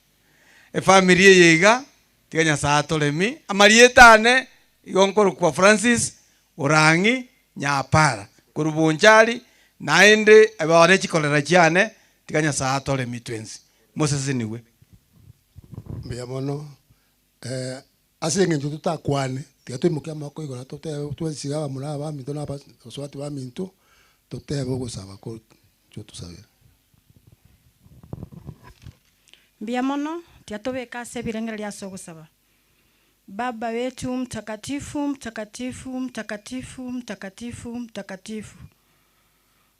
Efamily eye iga tiga Nyasaye atoremi amarietane igo nkorokwa Francis Orangi Nyapara korubunchari naende abane chikolera chiane tiga Nyasaye atoremi twensi Moses niwe. Mbuya mono ase eng'encho totakwane tiga toimokia amaboko igoro totebe twensiga abamura abaminto na abasubati baminto totebe ogosaba ko tusabira. Mbuya mono tiatobeka ase ebirengere ase ogosaba. Baba wetu mtakatifu, mtakatifu, mtakatifu, mtakatifu, mtakatifu,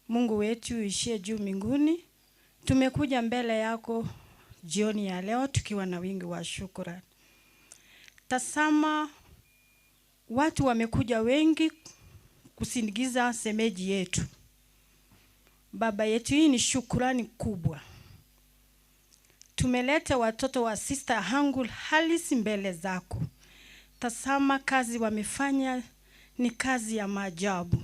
Mungu wetu ishie juu mbinguni, tumekuja mbele yako jioni ya leo tukiwa na wingi wa shukrani. Tazama watu wamekuja wengi kusindikiza semeji yetu. Baba yetu, hii ni shukrani kubwa. Tumeleta watoto wa sister Hangul halisi mbele zako. Tazama kazi wamefanya ni kazi ya maajabu.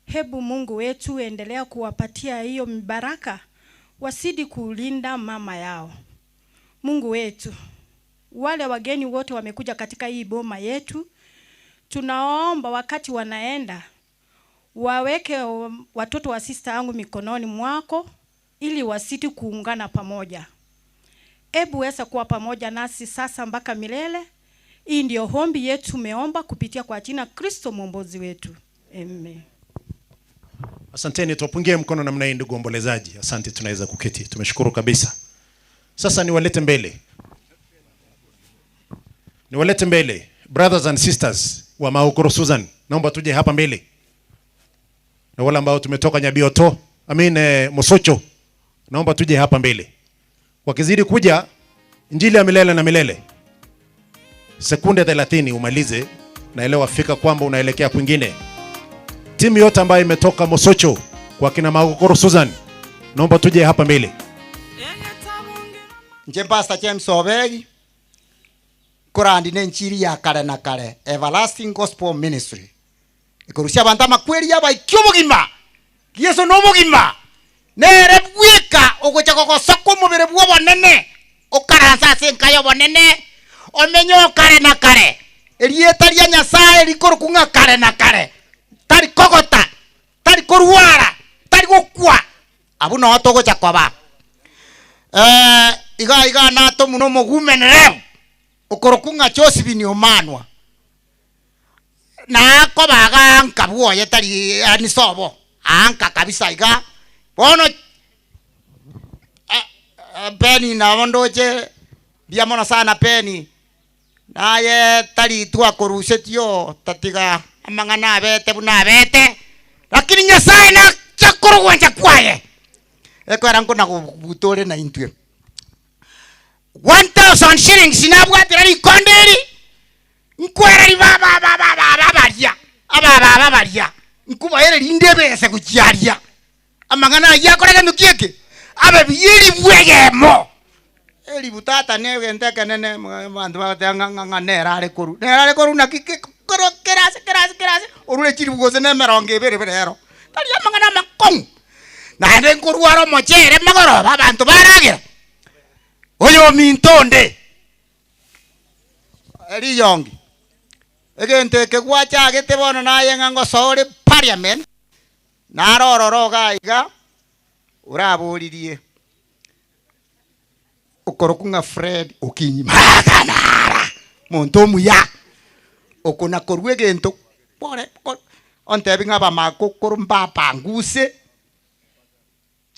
Hebu Mungu wetu endelea kuwapatia hiyo mibaraka, wasidi kulinda mama yao. Mungu wetu, wale wageni wote wamekuja katika hii boma yetu, tunaomba wakati wanaenda waweke watoto wa sister yangu mikononi mwako ili wasidi kuungana pamoja. Ebu weza kuwa pamoja nasi sasa mpaka milele. Hii ndio hombi yetu tumeomba kupitia kwa jina Kristo Mwokozi wetu. Amen. Asanteni, tuwapungie mkono namna hii ndugu waombolezaji. Asante, tunaweza kuketi. Tumeshukuru kabisa. Sasa niwalete mbele. Niwalete mbele brothers and sisters wa Maukuru Susan. Naomba tuje hapa mbele. Na wale ambao tumetoka Nyabioto, Mosocho, naomba tuje hapa mbele. Wakizidi kuja, injili ya milele na milele. Sekunde 30 umalize, naelewa fika kwamba unaelekea kwingine. Timu yote ambayo imetoka Mosocho kwa kina Maukuru Susan, naomba tuje hapa mbele. Nje Pastor James Obegi kurandi ne nchiri ya kare na kare Everlasting Gospel Ministry ikurusia abantu amakweri yabaikio obogima Yesu no obogima nere bwika ogocha gogosaka omobere bwa obonene okaransa ase enka ya obonene omenye okare na kare erieta ria Nyasaye rikoro ng'a kare na kare tari kogota tari korwara tari gokwa abu no togocha koba iga iga nato muno mogumenere okorokunga Josephine omanwa na kobaga anka bwoye tari anisobo anka kabisa iga bono peni na bondoche biamono sana peni naye tari twakorusetio tatiga amang'ana abete buna abete lakini Nyasaye na chakorogwanja kwaye ekwera nkona butore na intwe 1000 shillings nabwatira rikonderi nkwereri baba baba baba baria aba baba baria nkubaere rindebese kuchiaria amang'ana yakorega nukieke abe biyeri bwegemo eri butata newe ndeke nene bantu bagatanga ng'anga nerare koru na kike koro kerase kerase kerase orure chiri bugose ne merongo ebere berero tari amang'ana makong naende nkorwara omochere magoroba abantu baragira oyo mintonde eriyongi egente kegwachagete bono naye ng'a ngosore parliament narororo gaiga uraburirie okorokunga Fred okinyimaganara monto omuya okona korwa egento pore ontebi ng'a bamakokoro mbapanguse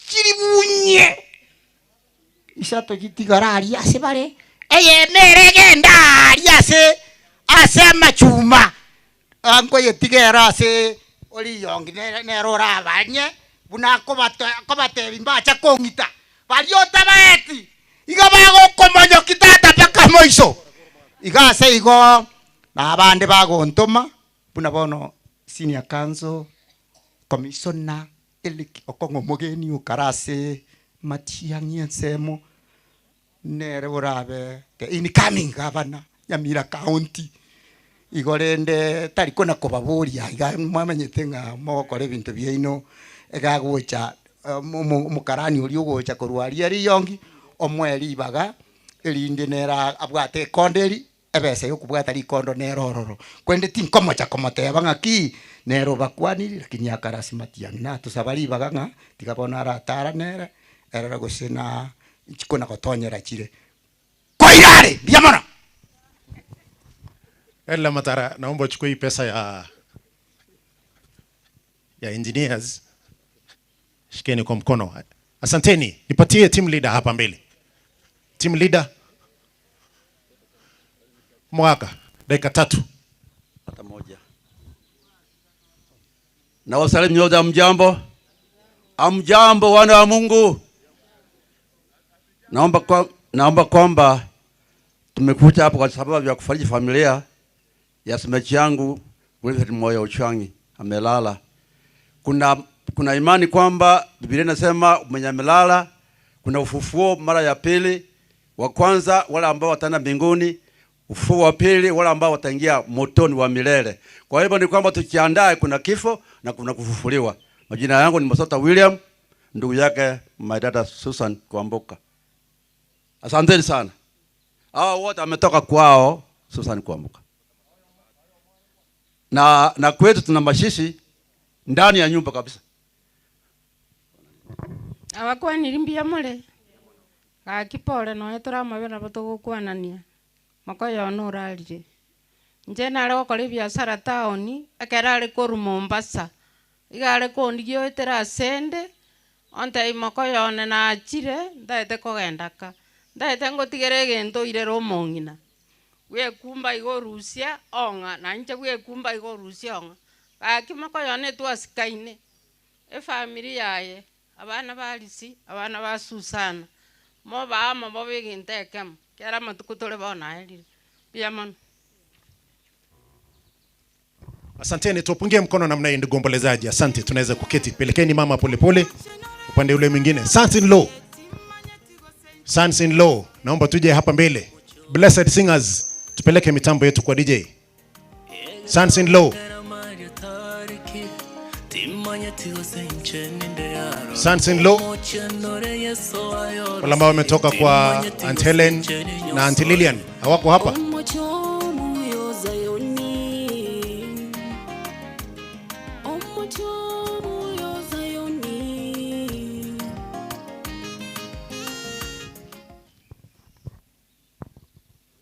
chiribunye isato gitigara aria ase bare eye mere genda aria ase ase amachuma ankoye tigera ase oriyongi nero orabanye buna kobatebi mbacha kong'ita bariota baeti iga bagokomonyoki tata paka moiso iga ase igo na abande bagontoma buna bono senior council commissioner eliki okong'o mogeni okarase Matiang'i ensemo nere orabe the incoming governor Nyamira County igorende tari kona kobaboria iga mwamenyete ng'a mogokora ebinto biaino egagocha mukarani ori ogocha korwaria riyongi omweri ibaga erinde nera abwate ekonderi ebese yokubwata rikondo nerororo kwende tinkomocha komoteba ng'aki nero bakwaniri lakini akarasi Matiang'i na tusaba ribaga ng'a tigabona aratara nere erora gose na chikona gotonyera chire koirare biamona. Ella Matara, naomba uchukue hii pesa ya engineers, shikeni kwa mkono. Asanteni, nipatie team leader hapa mbele. Team leader Mwaka, dakika 3. Hata moja. Na wasalimu nyote, amjambo. Amjambo wana wa Mungu. Naomba kwamba tumekuja hapo kwa sababu ya kufariji familia ya semeji yangu Wilfred Moyo Ochwangi amelala. Kuna imani kwamba Biblia inasema mwenye amelala kuna ufufuo mara ya pili. Wa kwanza wale ambao wataenda mbinguni, ufufuo wa pili wale ambao wataingia motoni wa milele. Kwa hivyo ni kwamba tukiandae kuna kifo na kuna kufufuliwa. Majina yangu ni Masota William, ndugu yake my dada Susan Kwamboka. Asanteni sana. Hao wote ametoka kwao Susan Kwamboka. Na kwetu tuna mashishi ndani ya nyumba kabisa. Abakwaniri mbuya more. Gaki pole noe toramabera batogokwanania. Makoyo ono orarire. Nche nare gokora ebiasara town, ekero are korwa Mombasa. Iga are kondigia oetera asende, ontebi makoyo one nachire, ntaete kogenda ka. Ntaete ngotigere egento oirere omong'ina. Bwekumba iga orusia ong'a, na inche bwekumba iga orusia ong'a. Gaki makoyo one twasikaine. Efamiri yaye, abana ba Alisi, abana ba Susana. Moba bobe egento ekemo. Kera amatuko tore bono aerire. Mbuya mono. Asanteni, tupungie mkono namna hii ndugu ombolezaji. Asante, tunaweza kuketi. Pelekeni mama polepole upande ule mwingine. Sons in law. Sons in law, naomba tuje hapa mbele. Blessed Singers, tupeleke mitambo yetu kwa DJ. Sons in law. Sons in law. Wale ambao wametoka kwa Aunt Helen na Aunt Lilian hawako hapa.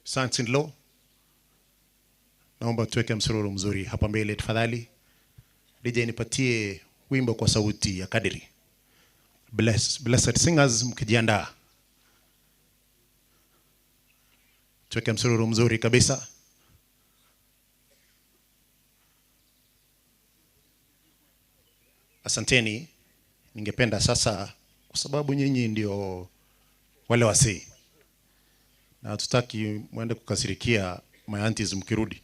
Sons in law, naomba tuweke msururu mzuri hapa mbele tafadhali. DJ nipatie wimbo kwa sauti ya kadiri. Blessed Singers mkijiandaa. Tuweke msururu mzuri kabisa. Asanteni. Ningependa sasa, kwa sababu nyinyi ndio wale wasee, na hatutaki muende kukasirikia my aunties mkirudi.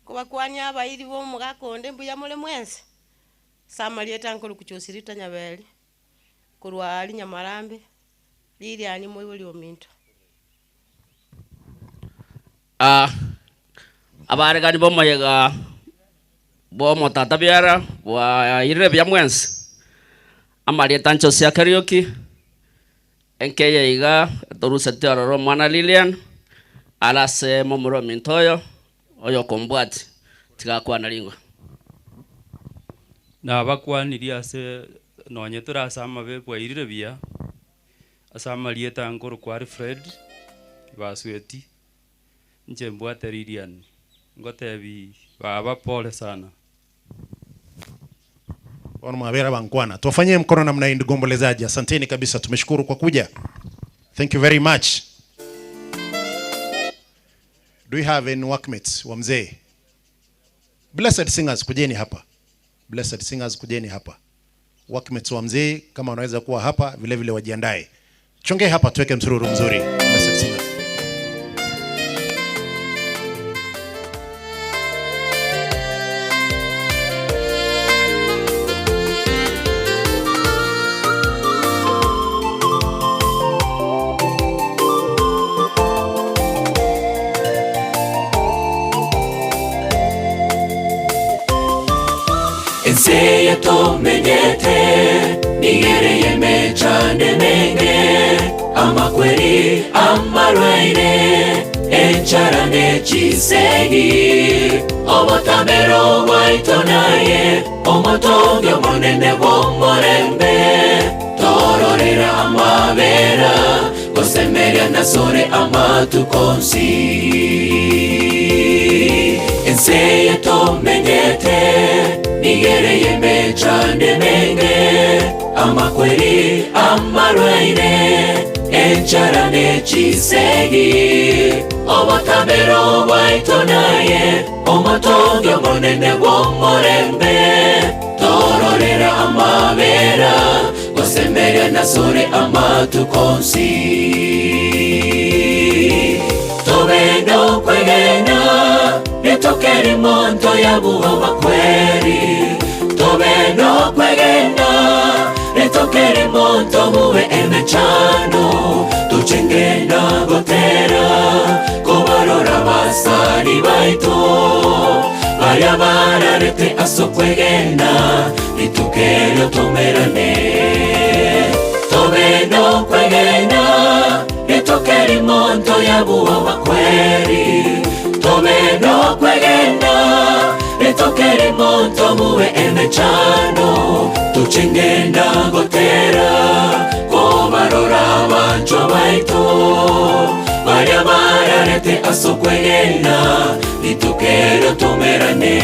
Kubakwanya abairi bo mugakonde mbuya mule mwense. Samarieta nkuru kuchosirita nyabeli. Kurwa ali Nyamarambe. Lili ani moyo ominto. Abaregani bo mayega bo motata biara bwa ire bya mwense. Amarieta nchosia Kariuki. Enkeye iga torusete ororo mwana Lilian. Alase momuro mintoyo. Oyo kombwati tigakwana ringwa na bakwaniria ase nonye torasama bwairire bia ase amarieta nkoro kwa Alfred basweti nche mbwate Lilian ngotebi baba pole sana. Wana mabera bankwana tuwafanyie mkono namna hii ndugu ombolezaji. Asanteni kabisa, tumeshukuru kwa kuja. Thank you very much. Do we have any workmates wa mzee? Blessed Singers kujeni hapa. Blessed Singers kujeni hapa. Workmates wa mzee kama wanaweza kuwa hapa vile vile wajiandae. Chonge hapa tuweke msururu mzuri. Blessed Singers. Enseye tomenyete nigereye mechande menge amakweri amarwaire encharane chisegi obotamero bwaitonaye omotonge monene bw'omorembe tororera amabera gosemeria nasore amatukonsi. Enseye tomenyete nigereye mechande menge amakweri amarwaire encharane chisegi obotamero bwaitonaye omotonge monene bw'omorembe tororera amabera gosemeria nasore amatukonsi. Tobendo kwegena nitokeri monto yabuho bakweri tobendo kwegena nitokeri monto muwe emechano tuchengena gotera kobarora basari baito baria bararete asokwegena nitukero tomerane. Tobendo kwegena nitokeri monto yabuho bakweri tobendo kwegena nitokeri monto muwe emechano tuchengenda gotera kobarora bancho baito baria bararete asokwegena nitukero tomerane.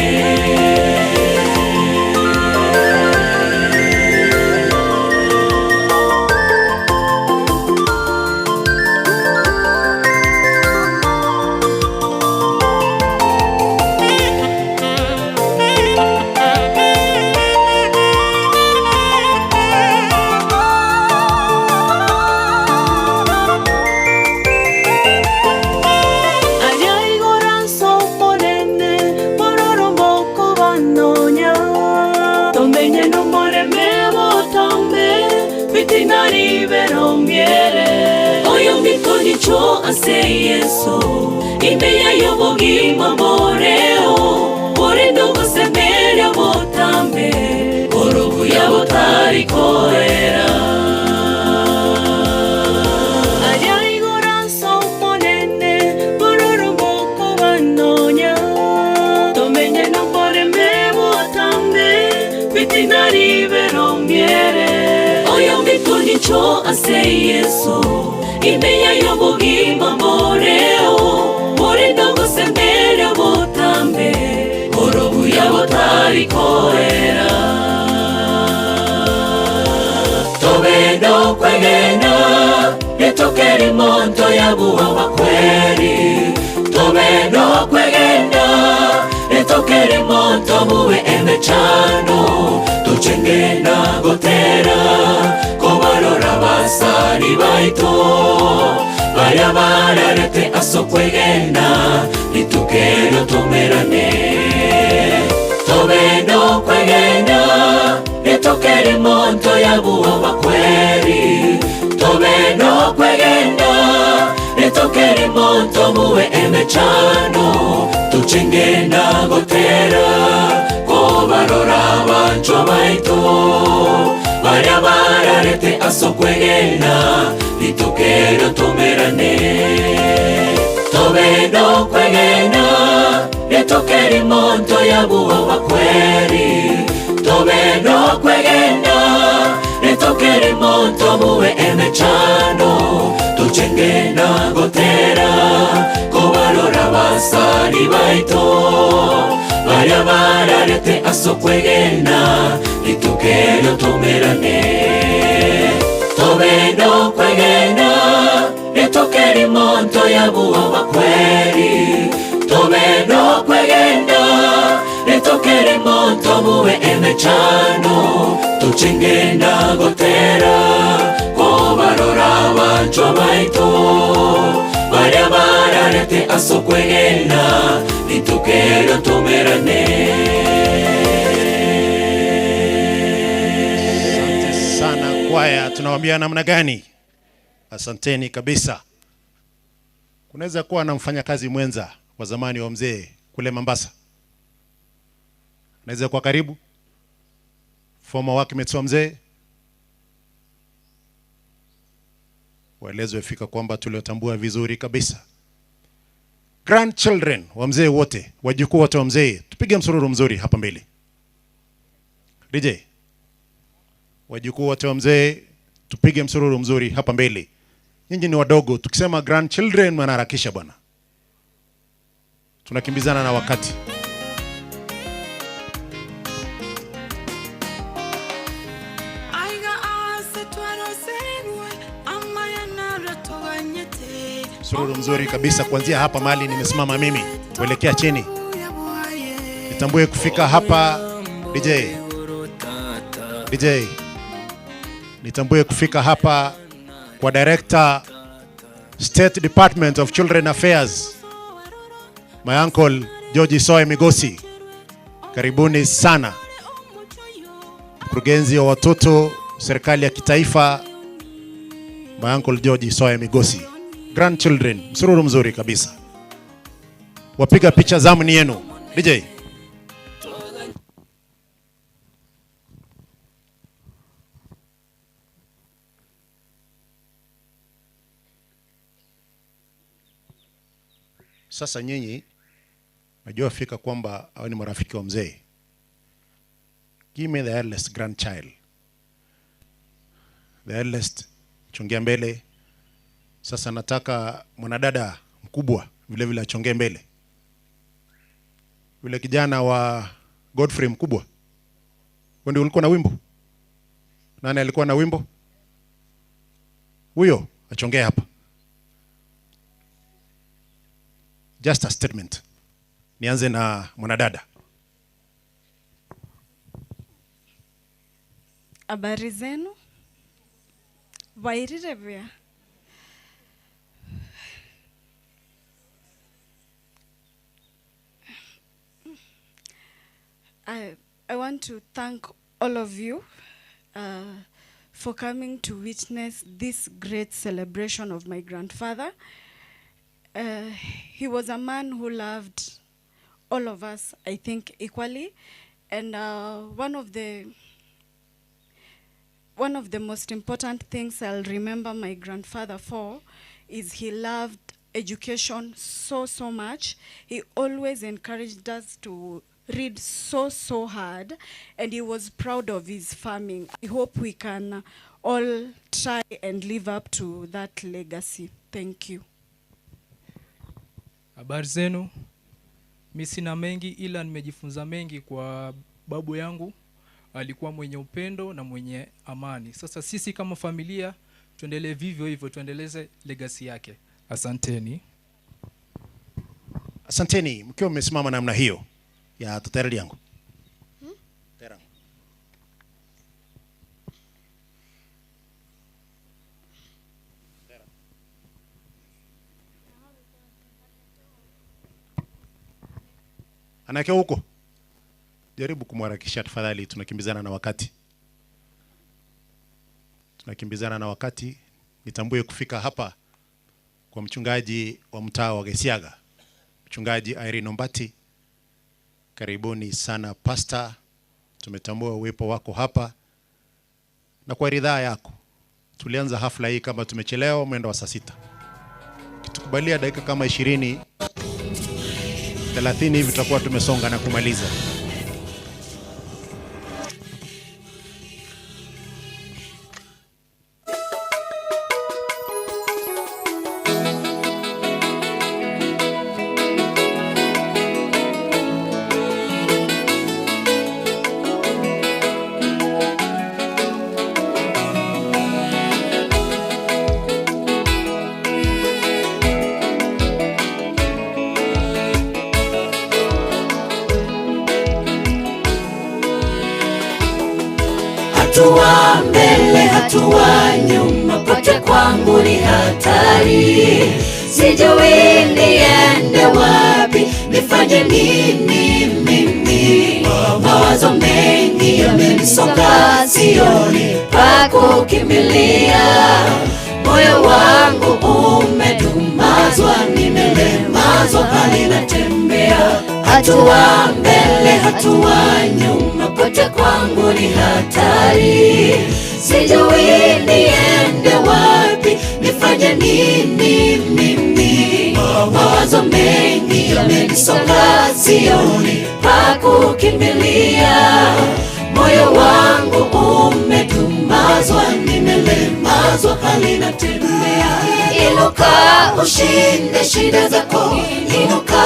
Ase Yesu imeya yobogima moreo orendo gosemeria botambe orobu yabotari koera. Allá igoranzo monene bororoboko banonya tomenye no moreme botambe bitinari berombiere oyo mitonicho ase Yesu imeya yobogima moreo orendo gosemeria botambe orobu yabotari koera. Tobendo kwegena nitokeri monto yabuho bakweri tobendo kwegena nitokeri monto muwe emechano tuchengena gotera kobarora basari baito baria bararete asokwegena nitukero tomerane. Tobendo kwegena nitokeri monto yabuho bakweri tobendo kwegena nitokeri monto muwe emechano tuchengena gotera kobarora bancho baito baria bararete asokwegena nitukero tomerane. Tobendo kwegena nitokeri monto yabuho bakweri tobendo kwegena nitokeri monto muwe emechano tuchengena gotera kobarora basari baito baria bararete asokwegena nitukero tomerane. Tobendo kwegena nitokeri monto yabuho bakweri tobendo kwegena nitokeri monto muwe emechano tuchengena gotera kobarora bancho baito baria bararete asokwegena nitukero tomerane. Asante sana kwaya, tunawaambia namna gani? Asanteni kabisa. Kunaweza kuwa na mfanyakazi mwenza wa zamani wa mzee kule Mombasa. Naweza kuwa karibu. Former workmates wa mzee waelezwe fika kwamba tuliotambua vizuri kabisa. Grandchildren wa mzee wote, wajukuu wote wa mzee, tupige msururu mzuri hapa mbele. DJ, wajukuu wote wa mzee, tupige msururu mzuri hapa mbele. Nyinyi ni wadogo, tukisema grandchildren wanaharakisha bwana. Tunakimbizana na wakati. Msururu mzuri kabisa kuanzia hapa mahali nimesimama mimi kuelekea chini. Nitambue kufika hapa DJ. DJ. Nitambue kufika hapa kwa Director State Department of Children Affairs, my uncle George Soe Migosi. Karibuni sana. Mkurugenzi wa watoto serikali ya kitaifa, my uncle George Soe Migosi. Grandchildren, msururu mzuri kabisa. Wapiga picha zamu ni yenu. DJ. Sasa nyinyi najua fika kwamba hao ni marafiki wa mzee. Give me the eldest grandchild. The eldest, chongea mbele. Sasa nataka mwanadada mkubwa vile vile achongee mbele. Yule kijana wa Godfrey mkubwa. Wewe ndio ulikuwa na wimbo? Nani alikuwa na wimbo? Huyo achongee hapa. Just a statement. Nianze na mwanadada. Habari zenu? Wairire vya. I want to thank all of you for coming to witness this great celebration of my grandfather. He was a man who loved all of us, I think, equally. And one of the most important things I'll remember my grandfather for is he loved education so, so much. He always encouraged us to read so, so hard, and he was proud of his farming. I hope we can all try and live up to that legacy. Thank you. Habari zenu. Mimi sina mengi ila nimejifunza mengi kwa babu yangu. Alikuwa mwenye upendo na mwenye amani. Sasa sisi kama familia tuendelee vivyo hivyo, tuendeleze legacy yake. Asanteni. Asanteni mkiwa mmesimama namna hiyo ya tutereli yangu. Terang. Anaekea huko. Jaribu kumharakisha tafadhali, tunakimbizana na wakati. Tunakimbizana na wakati. Nitambue kufika hapa kwa mchungaji wa mtaa wa Gesiaga, Mchungaji Irene Ombati. Karibuni sana pastor. Tumetambua uwepo wako hapa na kwa ridhaa yako tulianza hafla hii kama tumechelewa mwendo wa saa 6. Ukitukubalia dakika kama 20 30 hivi tutakuwa tumesonga na kumaliza. Hatua mbele, hatua nyuma, pote kwangu ni hatari. Sijui niende wapi, nifanye nini mimi. Mawazo mengi yamenisonga, sioni pa kukimbilia. Moyo wangu umedumazwa, nimelemazwa, hali natembea. Hatua mbele, hatua nyuma, pote kwangu ni hatari. Sijui niende wapi, nifanye nini mimi. Mawazo mengi yamenisonga, sioni pa kukimbilia. Moyo wangu umetumazwa, nimelemazwa, hali natembea. Inuka ushinde shida zako, inuka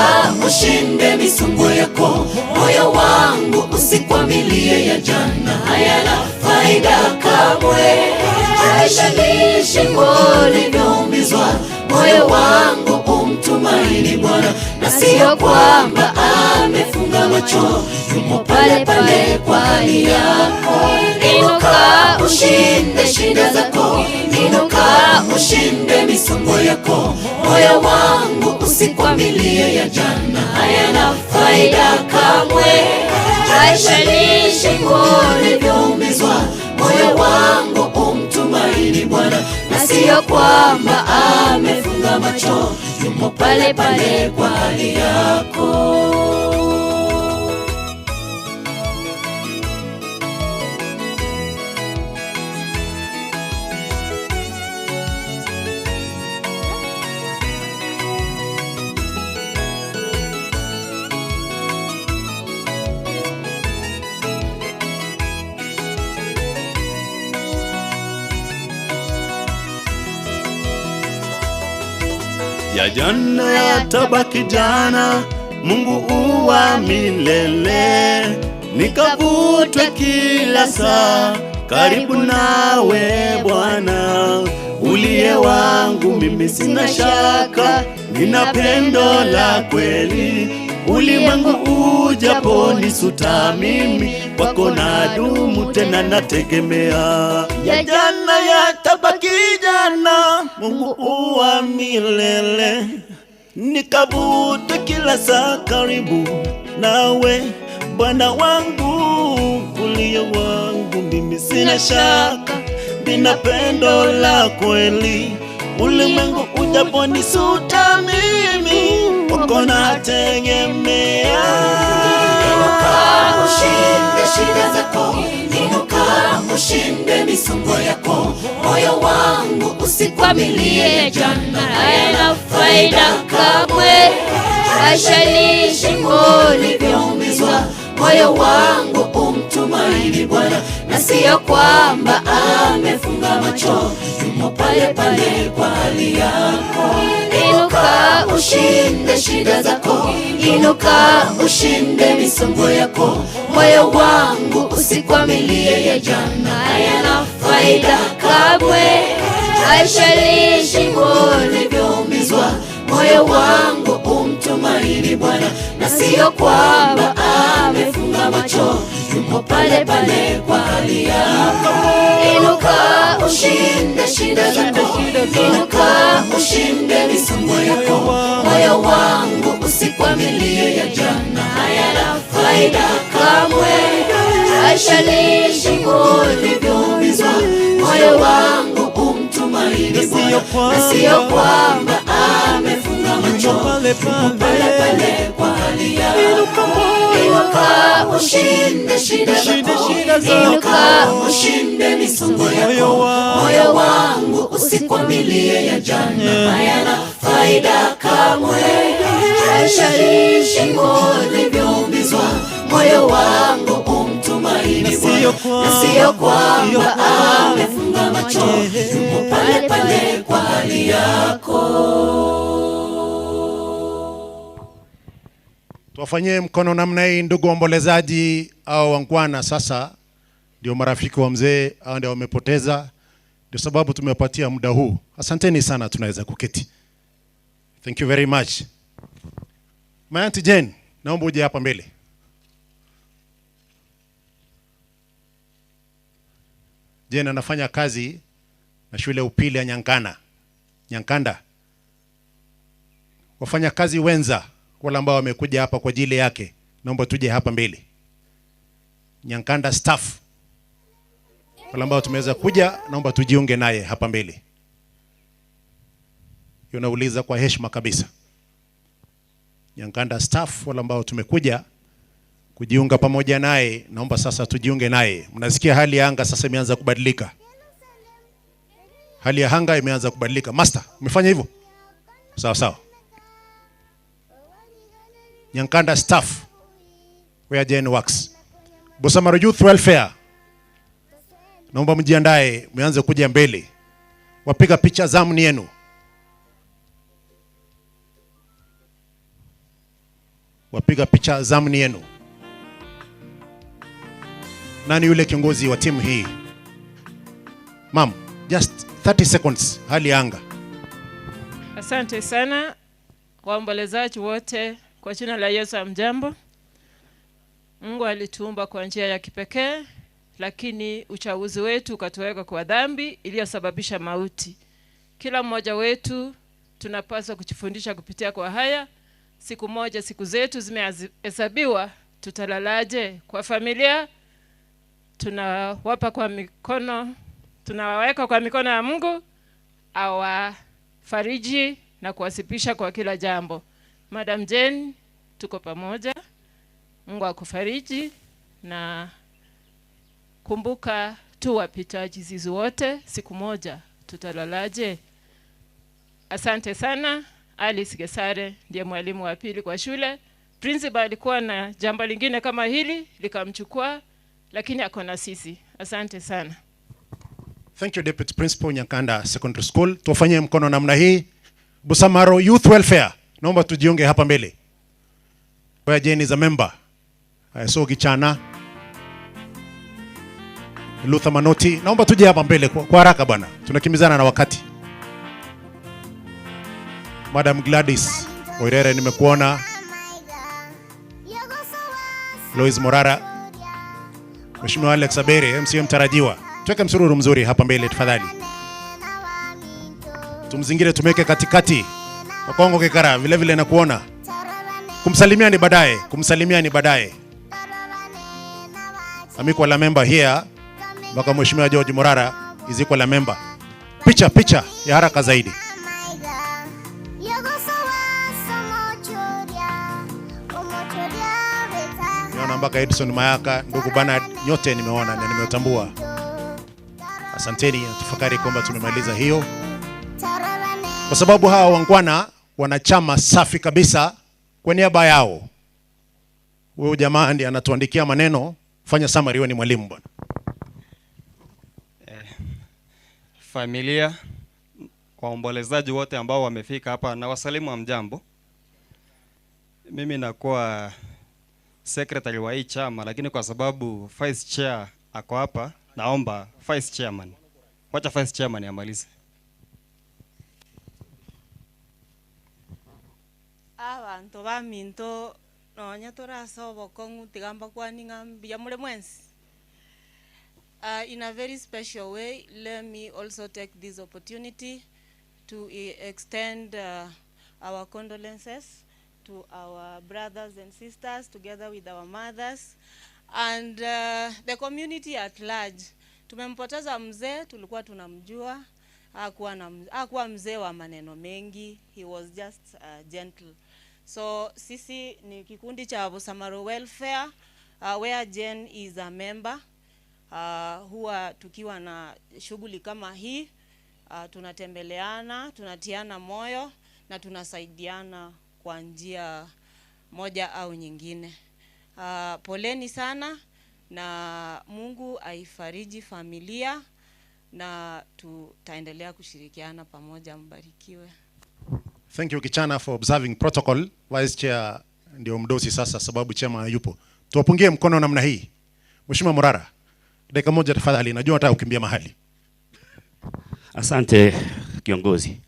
ushinde misongo yako. Moyo wangu usikwamilie ya jana, hayana faida kamwe. Haijalishi ulivyoumizwa, moyo wangu umtumaini Bwana, na sio kwamba amefunga macho, yumo pale pale kwa hali yako. Inuka ushinde shida zako, inuka ushinde misongo yako. Moyo wangu usikwamilie ya jana, hayana faida kamwe. Haijalishi ulivyoumizwa, moyo wangu umtumaini Bwana, na sio kwamba amefunga macho, yumo pale pale kwa hali yako. Ya jana yatabaki jana, Mungu uwa milele. Nikavutwe kila saa karibu nawe Bwana, uliye wangu mimi sina shaka, nina pendo la kweli. Ulimwengu ujaponisuta mimi, kwako nadumu tena nategemea. Ya jana yatabaki jana, Mungu uwa milele. Nikavutwe kila saa karibu nawe Bwana wangu, uliye wangu mimi sina shaka, nina pendo la kweli. Ulimwengu ujaponisuta mimi, kwako nategemea. Inuka ushinde shida zako, inuka ushinde misongo yako. Moyo wangu usikwamilie jana, hayana faida kamwe. Haijalishi ulivyoumizwa, moyo wangu umtumaini Bwana, na sio kwamba amefunga macho, yumo pale pale kwa hali yako. Inuka ushinde shida zako, inuka ushinde misongo yako. Moyo wangu usikwamilie ya jana, hayana faida kamwe. Haijalishi ulivyoumizwa, moyo wangu umtumaini Bwana, na sio kwamba amefunga macho, yumo pale pale kwa hali yako. Inuka ushinde shida zako, inuka ushinde misongo yako. Moyo wangu usikwamilie ya jana, hayana faida kamwe. Haijalishi ulivyoumizwa, moyo wangu umtumaini Bwana, na sio kwamba amefunga macho, yumo pale pale kwa hali yako. Inuka ushinde shida zako, inuka ushinde misongo yako. Moyo wangu usikwamilie ya jana, hayana faida kamwe. Haijalishi ulivyoumizwa, moyo wangu umtumaini Bwana, na sio kwamba amefunga macho, yumo pale pale kwa hali yako. Tuwafanyie mkono namna hii ndugu waombolezaji au wangwana. Sasa ndio marafiki wa mzee, au ndio wamepoteza, ndio sababu tumewapatia muda huu. Asanteni sana, tunaweza kuketi. Thank you very much. My Auntie Jane, naomba uje hapa mbele. Jane anafanya kazi na shule upili ya Nyankanda. Wafanya kazi wenza wale ambao wamekuja hapa kwa ajili yake, naomba tuje hapa mbele. Nyankanda staff wale ambao tumeweza kuja, naomba tujiunge naye hapa mbele. Unauliza kwa heshima kabisa. Nyankanda staff wale ambao tumekuja kujiunga pamoja naye, naomba sasa tujiunge naye. Mnasikia hali ya anga sasa imeanza kubadilika. Hali ya anga imeanza kubadilika. Master, umefanya hivyo? Sawa sawa. Nyankanda staff where Jane works. Bosamaro Youth Welfare, naomba mjiandae, mwanze kuja mbele. Wapiga picha zamu ni yenu. Wapiga picha zamu ni yenu. Nani yule kiongozi wa timu hii? Ma'am, just 30 seconds, hali ya anga. Asante sana waombolezaji wote, kwa jina la Yesu amjambo. Mungu alituumba kwa njia ya kipekee, lakini uchaguzi wetu ukatuweka kwa dhambi iliyosababisha mauti. Kila mmoja wetu tunapaswa kujifundisha kupitia kwa haya. Siku moja siku zetu zimehesabiwa, tutalalaje? Kwa familia tunawapa kwa mikono, tunawaweka kwa mikono ya Mungu awafariji na kuwasipisha kwa kila jambo. Madam Jane, tuko pamoja. Mungu akufariji na kumbuka tu wapitaji sisi wote, siku moja tutalalaje? Asante sana. Alice Gesare ndiye mwalimu wa pili kwa shule. Principal alikuwa na jambo lingine kama hili likamchukua, lakini ako na sisi. Asante sana. Thank you Deputy Principal Nyankanda Secondary School. Tuwafanyie mkono namna hii. Bosamaro Youth Welfare, naomba tujiunge hapa mbele. Where Jane is a member. I saw Gichana, Luther Manoti, naomba tuje hapa mbele kwa haraka bwana. Tunakimbizana na wakati. Madam Gladys Oirere nimekuona. Lois Morara, Mheshimiwa Alex Abere, MCM mtarajiwa. Tuweke msururu mzuri hapa mbele tafadhali. Tumzingire, tumeke katikati. Wakongo Kekara vile vile nakuona. Kumsalimia ni baadaye, kumsalimia ni baadaye. Amiko la member here mpaka Mheshimiwa George Morara iziko la member. Picha picha ya haraka zaidi. Niona mpaka Edison Mayaka, ndugu Bernard, nyote nimeona na nimetambua. Asanteni, tafakari kwamba tumemaliza hiyo. Kwa sababu hawa wangwana wana chama safi kabisa, kwa niaba yao. Huyo jamaa ndiye anatuandikia maneno, fanya summary, wewe ni mwalimu bwana. Familia, waombolezaji wote ambao wamefika hapa na wasalimu wa mjambo. Mimi nakuwa secretary wa hii chama, lakini kwa sababu vice chair ako hapa, naomba vice chairman. Wacha vice chairman amalize. Abantu baminto nonya torasobo kongu tigamba kwaninga mbuya mule mwensi. In a very special way, let me also take this opportunity to extend our condolences to our brothers and sisters, together with our mothers and the community at large. Tumempoteza mzee, tulikuwa tunamjua, hakuwa mzee wa maneno mengi, he was just gentle. So sisi ni kikundi cha Bosamaro Welfare, where Jane is a member. Huwa tukiwa na shughuli kama hii, tunatembeleana, tunatiana moyo na tunasaidiana kwa njia moja au nyingine. Poleni sana na Mungu aifariji familia na tutaendelea kushirikiana pamoja, mbarikiwe. Thank you Kichana for observing protocol. Vice Chair ndio mdosi sasa sababu chairman yupo. Tuwapungie mkono namna hii. Mheshimiwa Morara, dakika moja tafadhali, najua nataka kukimbia mahali. Asante kiongozi.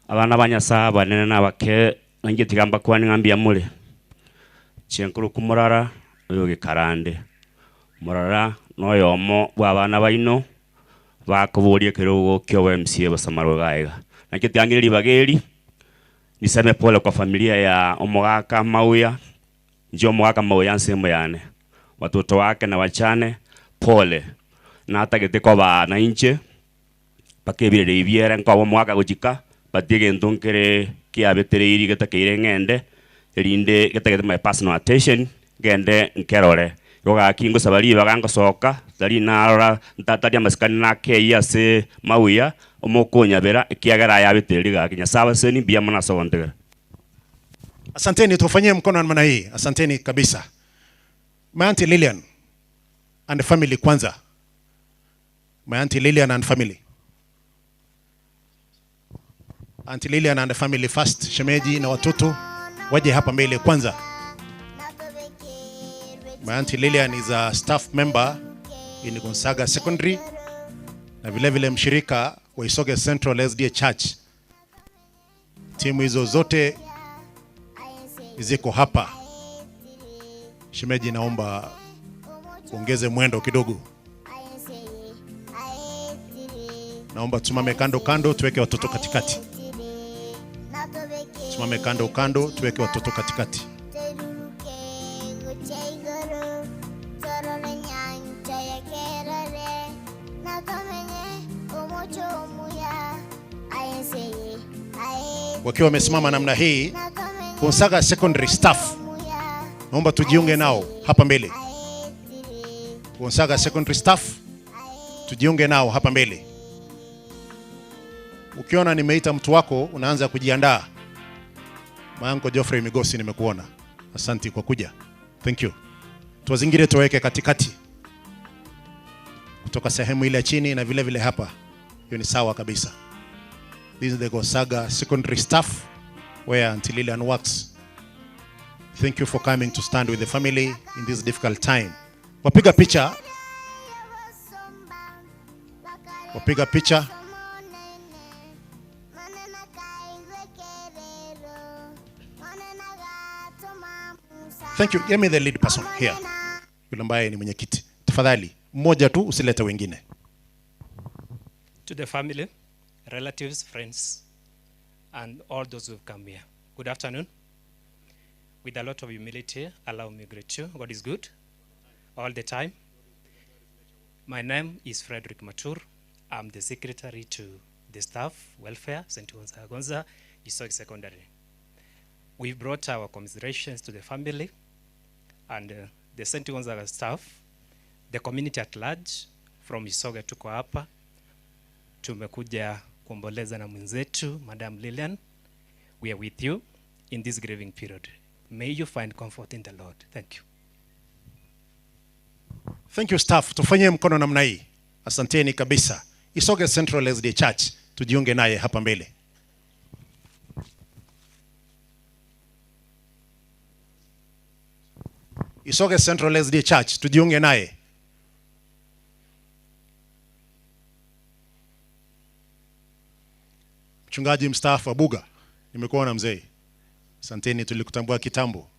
Abana banyasa banene nabake nange tigamba kwani ngambia mule. Chenkuru kumurara uyo gikarande. Murara noyomo bwa bana baino bakuburie kirugo kyo MCA Bosamaro gaega. Nange tigangiriri bageri niseme pole kwa familia ya Omogaka Mauya. Njio Omogaka Mauya nsemo yane. Watoto wake na wachane pole. Na hata gete kwa na inche pakebire ibiere nko Omogaka gujika batige ntunkere kiabetere iri getakeire ngende Erinde getagete my personal attention gende nkerore gogaki ngosaba ribaga ngosoka tari narora ntatari amasikani nakeiya ase mauya omokonyabera ekiagera yabeteri gaki Nyasaye aseni mbuya mono ase ogontegera. Asanteni, tufanyie mkono namna hii. Asanteni kabisa. My Auntie Lillian and family kwanza. My Auntie Lillian and family. Auntie Lillian and family first. Shemeji na watoto waje hapa mbele kwanza. My Auntie Lillian is a staff member in Gonzaga Secondary na vile vile mshirika wa Isoge Central SDA Church. Timu hizo zote ziko hapa. Shemeji, naomba ongeze mwendo kidogo. Naomba tusimame kando kando, tuweke watoto katikati. Tusimame kando kando, tuweke watoto katikati. Wakiwa wamesimama namna hii, Gonzaga Secondary staff, naomba tujiunge nao hapa mbele. Gonzaga Secondary staff, tujiunge nao hapa mbele. Ukiona nimeita mtu wako, unaanza kujiandaa. Mayanko Geoffrey Migosi, nimekuona. Asante kwa kuja. Thank you. Tuwazingire, tuweke katikati. Kutoka sehemu ile chini na vile vile hapa. Hiyo ni sawa kabisa. This is the Gonzaga Secondary staff where Auntie Lillian works. Thank you for coming to stand with the family in this difficult time. Wapiga picha. Wapiga picha. Thank you. Give me the lead person here. Yule ambaye ni mwenyekiti. Tafadhali, mmoja tu, usilete wengine. To the family, relatives, friends, and all those who've come here. Good afternoon. With a lot of humility, allow me to greet you. God is good all the time. My name is Frederick Matur. I'm the secretary to the staff welfare, St. Gonzaga Gonza, Isoge Secondary. We brought our commiserations to the family and the St. Gonzaga staff, the community at large from Isoge. Tuko hapa, tumekuja kuomboleza na mwenzetu Madam Lillian. We are with you in this grieving period. May you find comfort in the Lord. Thank you. Thank you staff. Tufanyie mkono namna hii. Asanteni kabisa. Isoge Central SDA Church, tujiunge naye hapa mbele. Isoge Central SDA Church, tujiunge naye. Mchungaji mstaafu Abuga, nimekuona mzee. Asanteni, tulikutambua kitambo.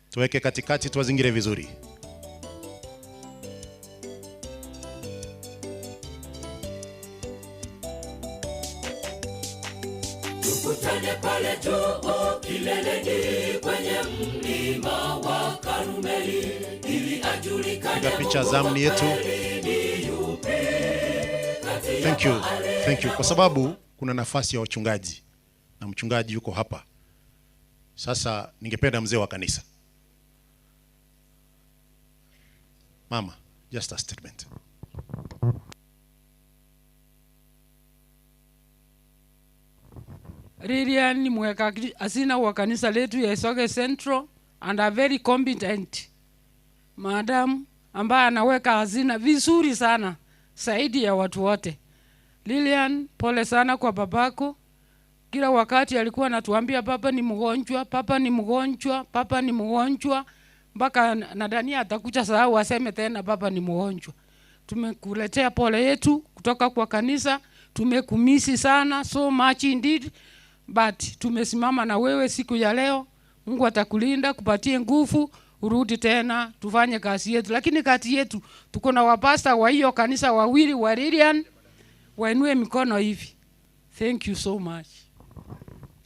Tuweke katikati, tuwazingire vizuri. Tukutane pale juu kileleni kwenye mlima wa Karmeli ili ajulikane. Piga picha zamni yetu. Thank you. Thank you. Kwa sababu kuna nafasi ya wachungaji na mchungaji yuko hapa. Sasa ningependa mzee wa kanisa. Mama, just a statement. Lilian ni mweka asina wa kanisa letu ya Isoge Central and a very competent madam ambaye anaweka hazina vizuri sana zaidi ya watu wote. Lilian, pole sana kwa babako. Kila wakati alikuwa anatuambia papa ni mgonjwa, papa ni mgonjwa, papa ni mgonjwa, mpaka nadhani atakuja sahau aseme tena papa ni mgonjwa. Tumekuletea pole yetu kutoka kwa kanisa, tumekumisi sana, so much indeed, but tumesimama na wewe siku ya leo. Mungu atakulinda, kupatie nguvu, urudi tena tufanye kazi yetu. Lakini kati yetu tuko na wapasta wa hiyo kanisa wawili wa Lilian, wainue mikono hivi. Thank you so much.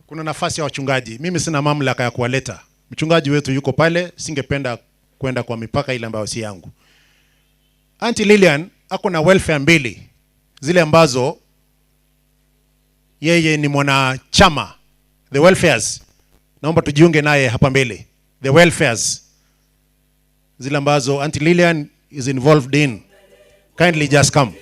Kuna nafasi ya wachungaji. Mimi sina mamlaka ya kuwaleta. Mchungaji wetu yuko pale, singependa kwenda kwa mipaka ile ambayo si yangu. Auntie Lilian ako na welfare mbili, zile ambazo yeye ni mwanachama The welfares. Naomba tujiunge naye hapa mbele. The welfares. Zile ambazo Auntie Lilian is involved in. Kindly just come.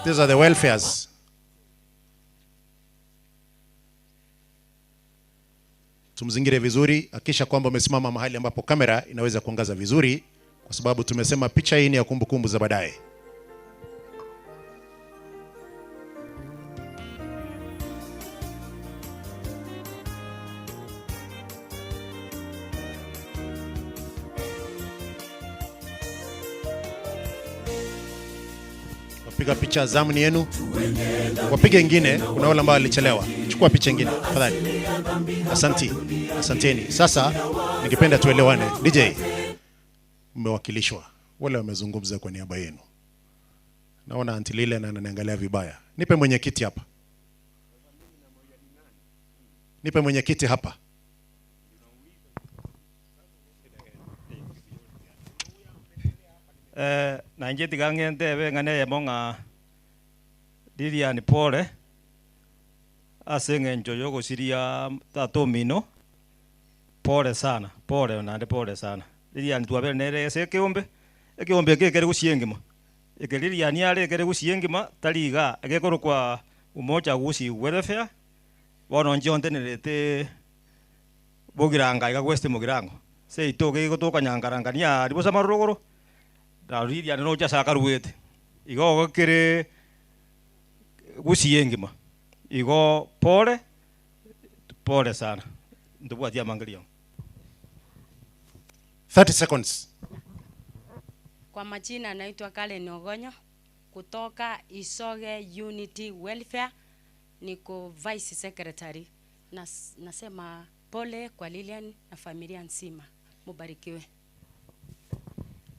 These are the welfares. Tumzingire vizuri, hakikisha kwamba umesimama mahali ambapo kamera inaweza kuangaza vizuri, kwa sababu tumesema picha hii ni ya kumbukumbu za baadaye. Wapiga picha, zamu ni yenu. Wapige ingine, kuna wale ambao walichelewa. Chukua picha ingine tafadhali. Asanti. Asanteni. Sasa ningependa tuelewane. DJ, mmewakilishwa. Wale wamezungumza kwa niaba yenu. Naona Auntie Lilian ananiangalia vibaya. Nipe mwenyekiti hapa. Nipe mwenyekiti hapa. Na nje tigangente ngane yemonga Lilian pole ase ng'encho yogosiria tata omino pole sana, pole nande pole sana. Lilian twabere nere ase ekeombe, ekeombe eke kere gusia engima, eke Lilian are ekere gusia engima tari iga egekorokwa Umoja Gusii Welfare bono inche ontenerete bogiranga iga West Mugirango seito gegotoka nyankarangania ari bosa marurogoro na Lilian no chasa karuete igo gokere gusia engima igo pole pole sana ndobwatia mangalio. 30 seconds. Kwa majina naitwa Karen Ogonyo kutoka Isoge Unity Welfare, niko vice secretary. Nasema pole kwa Lilian na familia nzima, mubarikiwe.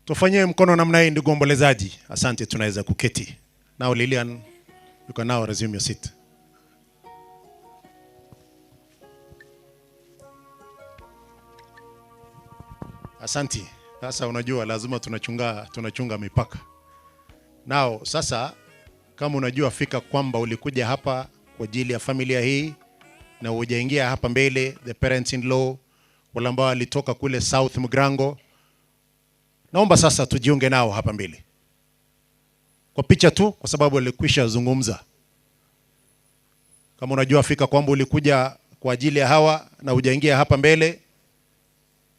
Tufanyie mkono namna hii ndugu ombolezaji. Asante, tunaweza kuketi. Now Lilian, you can now resume your seat. Asanti. Sasa unajua lazima tunachunga mipaka. Now sasa kama unajua fika kwamba ulikuja hapa kwa ajili ya familia hii na hujaingia hapa mbele, the parents in law wale ambao walitoka kule South Mugrango, naomba sasa tujiunge nao hapa mbele kwa picha tu, kwa sababu walikwisha zungumza. Kama unajua fika kwamba ulikuja kwa ajili ya hawa na hujaingia hapa mbele,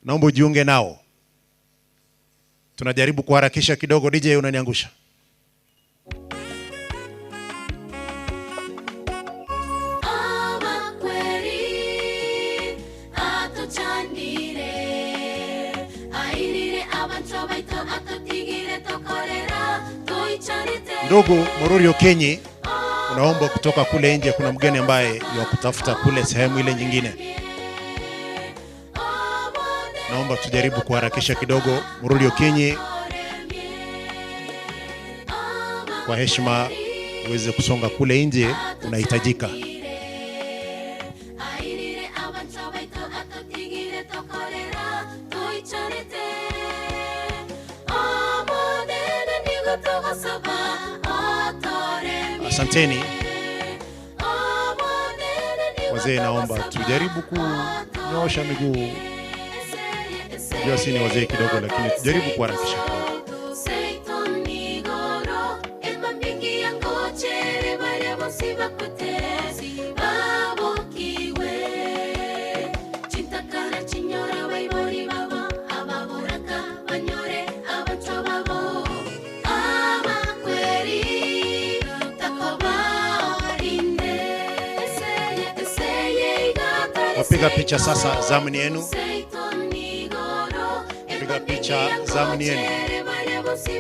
naomba ujiunge nao. Tunajaribu kuharakisha kidogo, DJ unaniangusha. Ndugu Mururi Okenyi, unaomba kutoka kule nje, kuna mgeni ambaye yuwakutafuta kule sehemu ile nyingine. Naomba tujaribu kuharakisha kidogo. Mururi Okenyi, kwa heshima uweze kusonga kule nje, unahitajika. Asanteni wazee, naomba tujaribu kunyoosha miguu. Jua si ni wazee kidogo, lakini tujaribu kuharakisha. Wapiga picha sasa, zamu ni yenu. Piga picha, zamu ni yenu.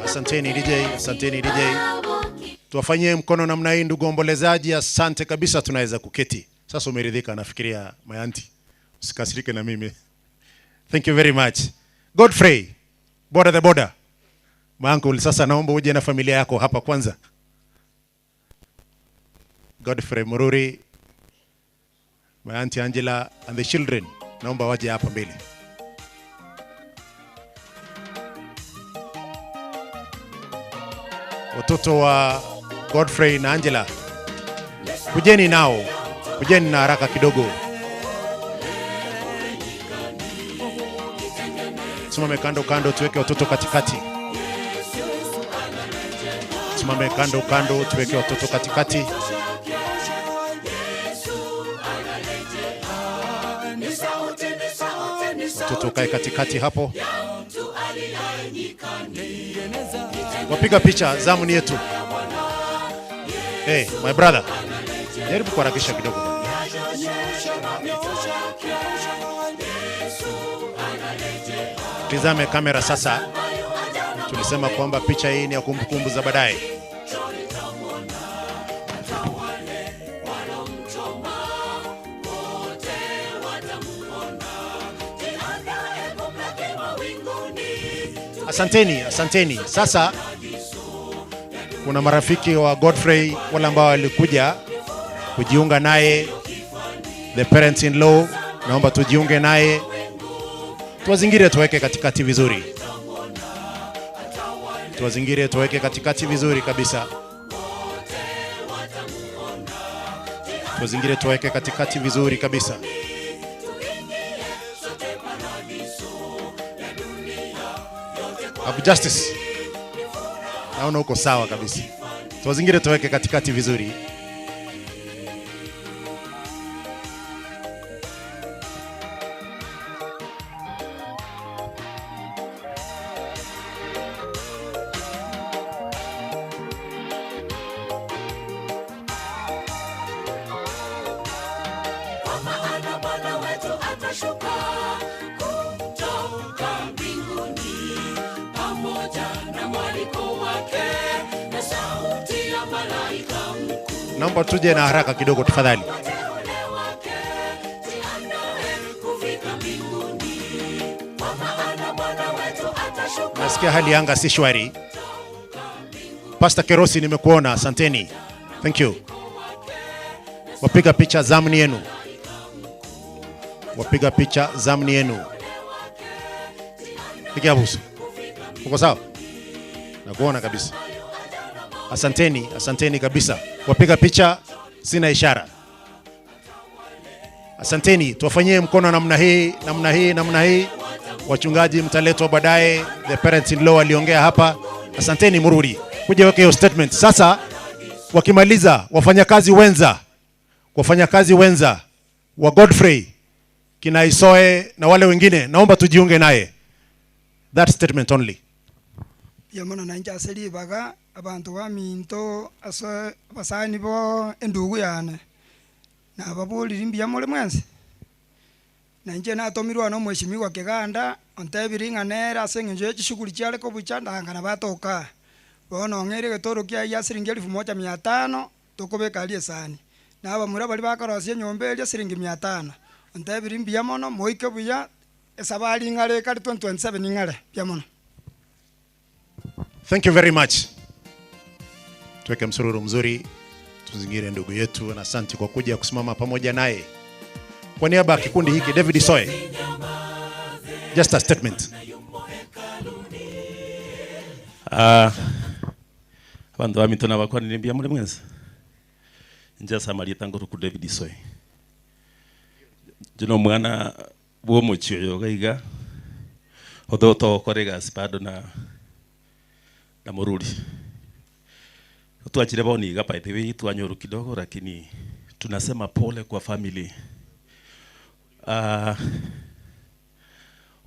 Asanteni DJ, asanteni DJ. Tuwafanyie mkono namna hii ndugu ombolezaji, asante kabisa, tunaweza kuketi. Sasa umeridhika nafikiria my auntie. Usikasirike na mimi. Thank you very much. Godfrey, border the border. My uncle, sasa naomba uje na familia yako hapa kwanza. Godfrey Mururi, my auntie Angela and the children, naomba waje hapa mbele. Watoto wa Godfrey na Angela, kujeni nao, kujeni na haraka kidogo. Simame kando kando, tuweke watoto katikati. Simame kando kando, tuweke watoto katikati. Watoto kae katikati hapo. Wapiga picha, zamu ni yetu. Hey, my brother, jaribu kuharakisha kidogo. Tizame kamera sasa. Tulisema kwamba picha hii ni ya kumbukumbu za baadaye. Asanteni, asanteni. Sasa kuna marafiki wa Godfrey wale ambao walikuja kujiunga naye, the parents in law, naomba tujiunge naye. Tuwazingire tuweke katikati vizuri. Tuwazingire tuweke katikati vizuri kabisa. Tuwazingire tuweke katikati vizuri kabisa. Abu Justice, naona uko sawa kabisa. Tuwazingire tuweke katikati vizuri. Naomba tuje na haraka kidogo tafadhali. Nasikia hali anga si shwari. Pastor Kerosi, nimekuona, asanteni. Thank you. Wapiga picha zamu ni yenu. Wapiga picha zamu ni yenu. Piga busu. Uko sawa? Nakuona kabisa. Asanteni, asanteni kabisa. Wapiga picha, sina ishara. Asanteni, tuwafanyie mkono namna hii, namna hii, namna hii. Wachungaji mtaletwa baadaye, the parents in law waliongea hapa. Asanteni Mururi. Kuja weke hiyo statement. Sasa wakimaliza, wafanyakazi wenza wa Godfrey, kina Isoe na wale wengine, naomba tujiunge naye. That statement only. Yamana na nja asili baga abantu ba minto aso basani bo endugu yane na babuli mbiya mole mwense na nje natomirwa no mheshimiwa Kiganda ontebiringa nera asengenje chishughuli chale ko buchanda ngana batoka bono ngere getoro kya ya siringi 1500 tokobeka ali esani na abamura bali bakorosia nyombe ya siringi 500 ontebiri mbiya mono moike buya esabali ngare kali 2027 ngare bya mono. Thank you very much. Tuweke msururu mzuri, tuzingire ndugu yetu, na asante kwa kuja kusimama pamoja naye. Kwa niaba ya kikundi hiki, David Soe, just a statement. Abantu ba mitona bakwa nimbia muri mwenze. Nja samaria tango ku David Soe. Jino mwana bwo muchiyo gaiga. Odoto korega sipado na Mururi. Tuachire boni gapa itewe tuanyoru kidogo, lakini tunasema pole kwa family.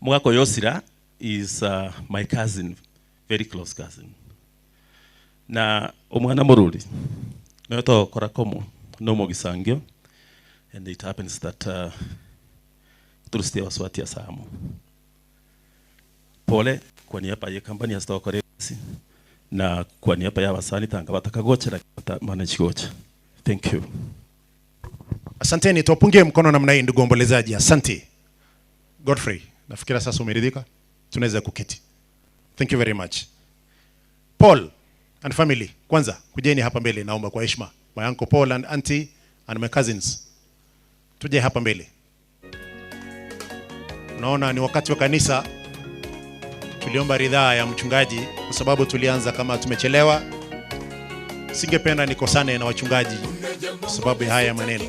Mwako Yosira is my cousin, very close cousin. Na omwana Mururi noto korakomo no mogisangio, and it happens that turuste waswati ya samu. Pole kwa niaba ya kampani ya Stokoresi na kwa niaba ya wasani tanga batakagocha na manage gocha. Thank you. Asanteni, tuwapungie mkono namna hii ndugu ombolezaji. Asante. Godfrey, nafikira sasa umeridhika. Tunaweza kuketi. Thank you very much. Paul and family, kwanza kujeni hapa mbele naomba kwa heshima. My uncle Paul and auntie and my cousins. Tuje hapa mbele. Unaona ni wakati wa kanisa. Tuliomba ridhaa ya mchungaji kwa sababu tulianza kama tumechelewa. Singependa nikosane na wachungaji kwa sababu ya haya maneno.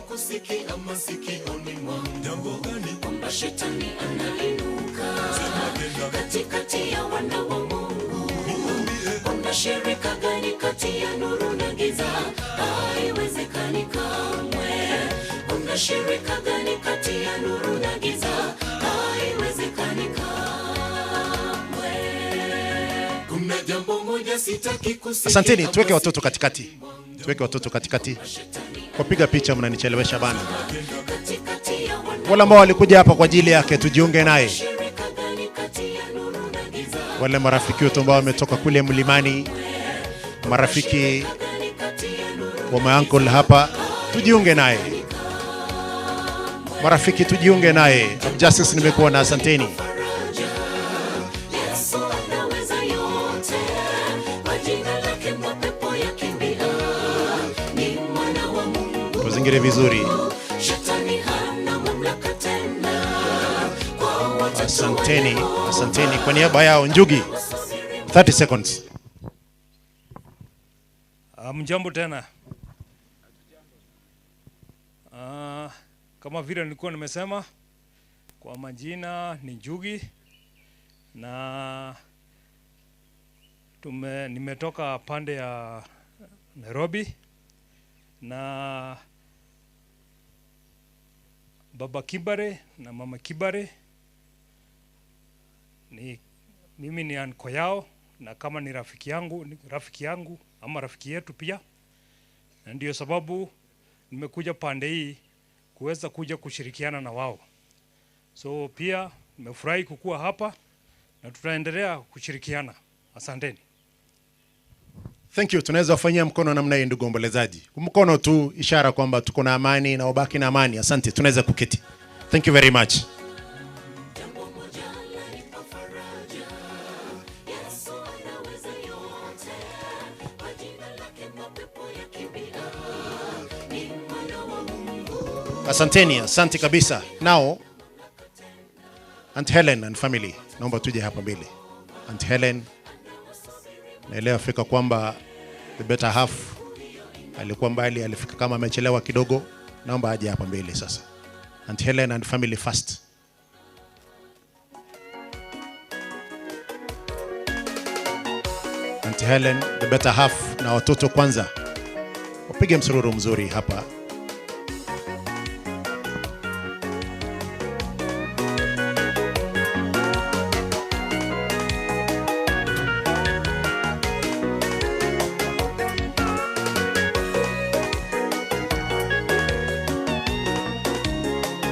Shetani anainuka katikati ya wana wa Mungu. Kuna shirika gani kati ya nuru na giza? Haiwezekani kamwe. Kuna shirika gani kati ya nuru na giza? Haiwezekani kamwe. Kuna jambo moja sitaki kusikia. Asanteni, tuweke watoto katikati. Tuweke watoto katikati. Kwa piga picha mnanichelewesha bana. Wale ambao walikuja hapa kwa ajili yake tujiunge naye. Wale marafiki wetu ambao wametoka kule mlimani, marafiki wa my uncle hapa, tujiunge naye. Marafiki tujiunge naye. Justice nimekuwa na, asanteni. Yesu anaweza yote, kwa jina lake mapepo yakimbia. Ni mwana wa Mungu. Tuzingire vizuri. Shetani hana mamlaka tena. Kwa watoto Asanteni, asanteni kwa niaba yao. Njugi, 30 seconds. Mjambo tena. Kama vile nilikuwa nimesema, kwa majina ni Njugi na nimetoka pande ya Nairobi, na Baba Kibare na Mama Kibare ni mimi ni anko yao, na kama ni rafiki yangu, ni rafiki yangu ama rafiki yetu pia, na ndio sababu nimekuja pande hii kuweza kuja kushirikiana na wao. So pia nimefurahi kukua hapa na tutaendelea kushirikiana. Asanteni. Thank you. Tunaweza kufanyia mkono namna hii, ndugu ombolezaji. Mkono tu, ishara kwamba tuko na amani na ubaki na amani. Asante, tunaweza kuketi. Thank you very much. Yesu anaweza yote, kwa jina lake mapepo yakimbia. Ni mwana wa Mungu. Asanteni, asante kabisa. Now, Aunt Helen and family, naomba tuje hapa mbele. Aunt Helen, naelewa fika kwamba the better half alikuwa mbali, alifika kama amechelewa kidogo. Naomba aje hapa mbele sasa. Aunt Helen and family first. Aunt Helen, the better half na watoto kwanza. Wapige msururu mzuri hapa.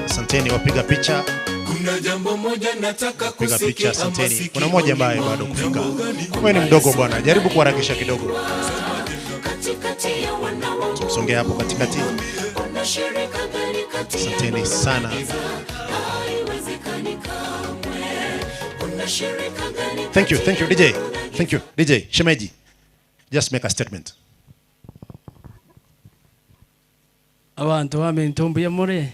Asanteni wapiga picha. Kuna jambo moja nataka Piga kusikia picha, asanteni. Kuna masikioni mmoja ambaye bado kufika. Wewe ni mdogo bwana, jaribu kuharakisha kidogo. Katikati ya wana wa Mungu. Tumsongee hapo katikati. Kuna shirika gani kati ya Asanteni nuru na sana. giza? Haiwezekani kamwe. Kuna shirika gani Thank you, kati thank you ya DJ. nuru na Thank you DJ Shemeji. Just make a statement. Abantu bamentumbuye muri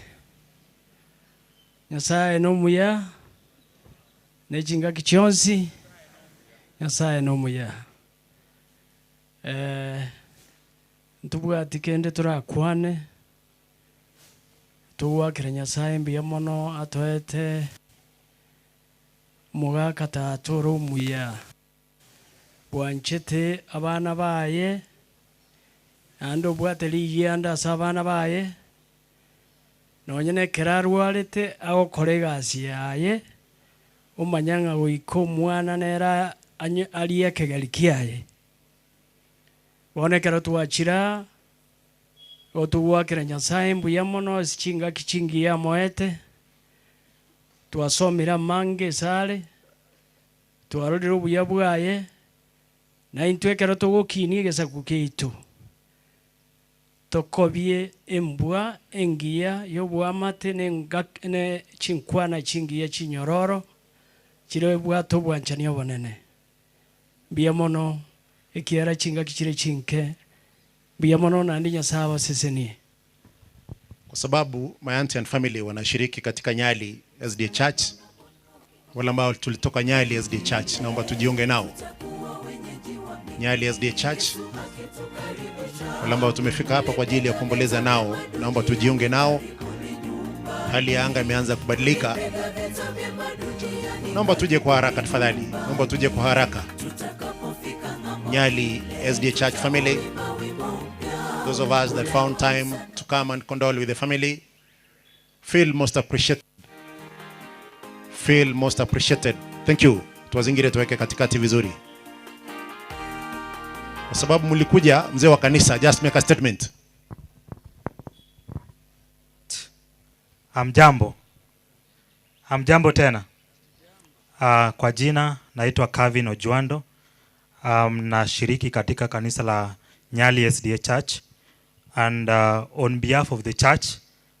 Nyasaye nomuya nechingaki chionsi Nyasaye nomuya ntubwati kende turakwane tuwakire Nyasaye mbuya mono atoete mugaka tata omuya bwanchete abana baye ande obwate rigianda ase abana baye nonye nekero arwarete agokora egasi yaye omanya ng'a goika omwana nere arie ekegeri kiaye bono ekero twachira otugwakera Nyasaye mbuya mono ase chingaki chingiya amoete twasomire amange esare twarorire obuya bwaye na intwe ekero togokinia egesaku kiaito tokobie embwa engiya y'obwamate ne chinkwana chingiya chinyororo chire bwato obwanchani obonene mbuya mono ekiara chingaki chire chinke Mbuya mono naende Nyasaye abasesenie. Kwa sababu my auntie and family wanashiriki katika Nyali SDA Church, wale ambao tulitoka Nyali SDA Church, naomba tujiunge nao. Nyali SDA Church, wale ambao tumefika hapa kwa ajili ya kuomboleza nao, naomba tujiunge nao. Hali ya anga imeanza kubadilika, naomba tuje kwa haraka tafadhali, naomba tuje kwa haraka. Nyali SDA Church family, those of us that found time to come and condole with the family, feel most appreciated. Feel most appreciated. Thank you. Tuwazingire tuweke katikati vizuri. Kwa sababu mlikuja, mzee wa kanisa, just make a statement. Hamjambo. Hamjambo tena. Kwa jina naitwa Kevin Ojuando. Nashiriki katika kanisa la Nyali SDA Church. And on behalf of the church,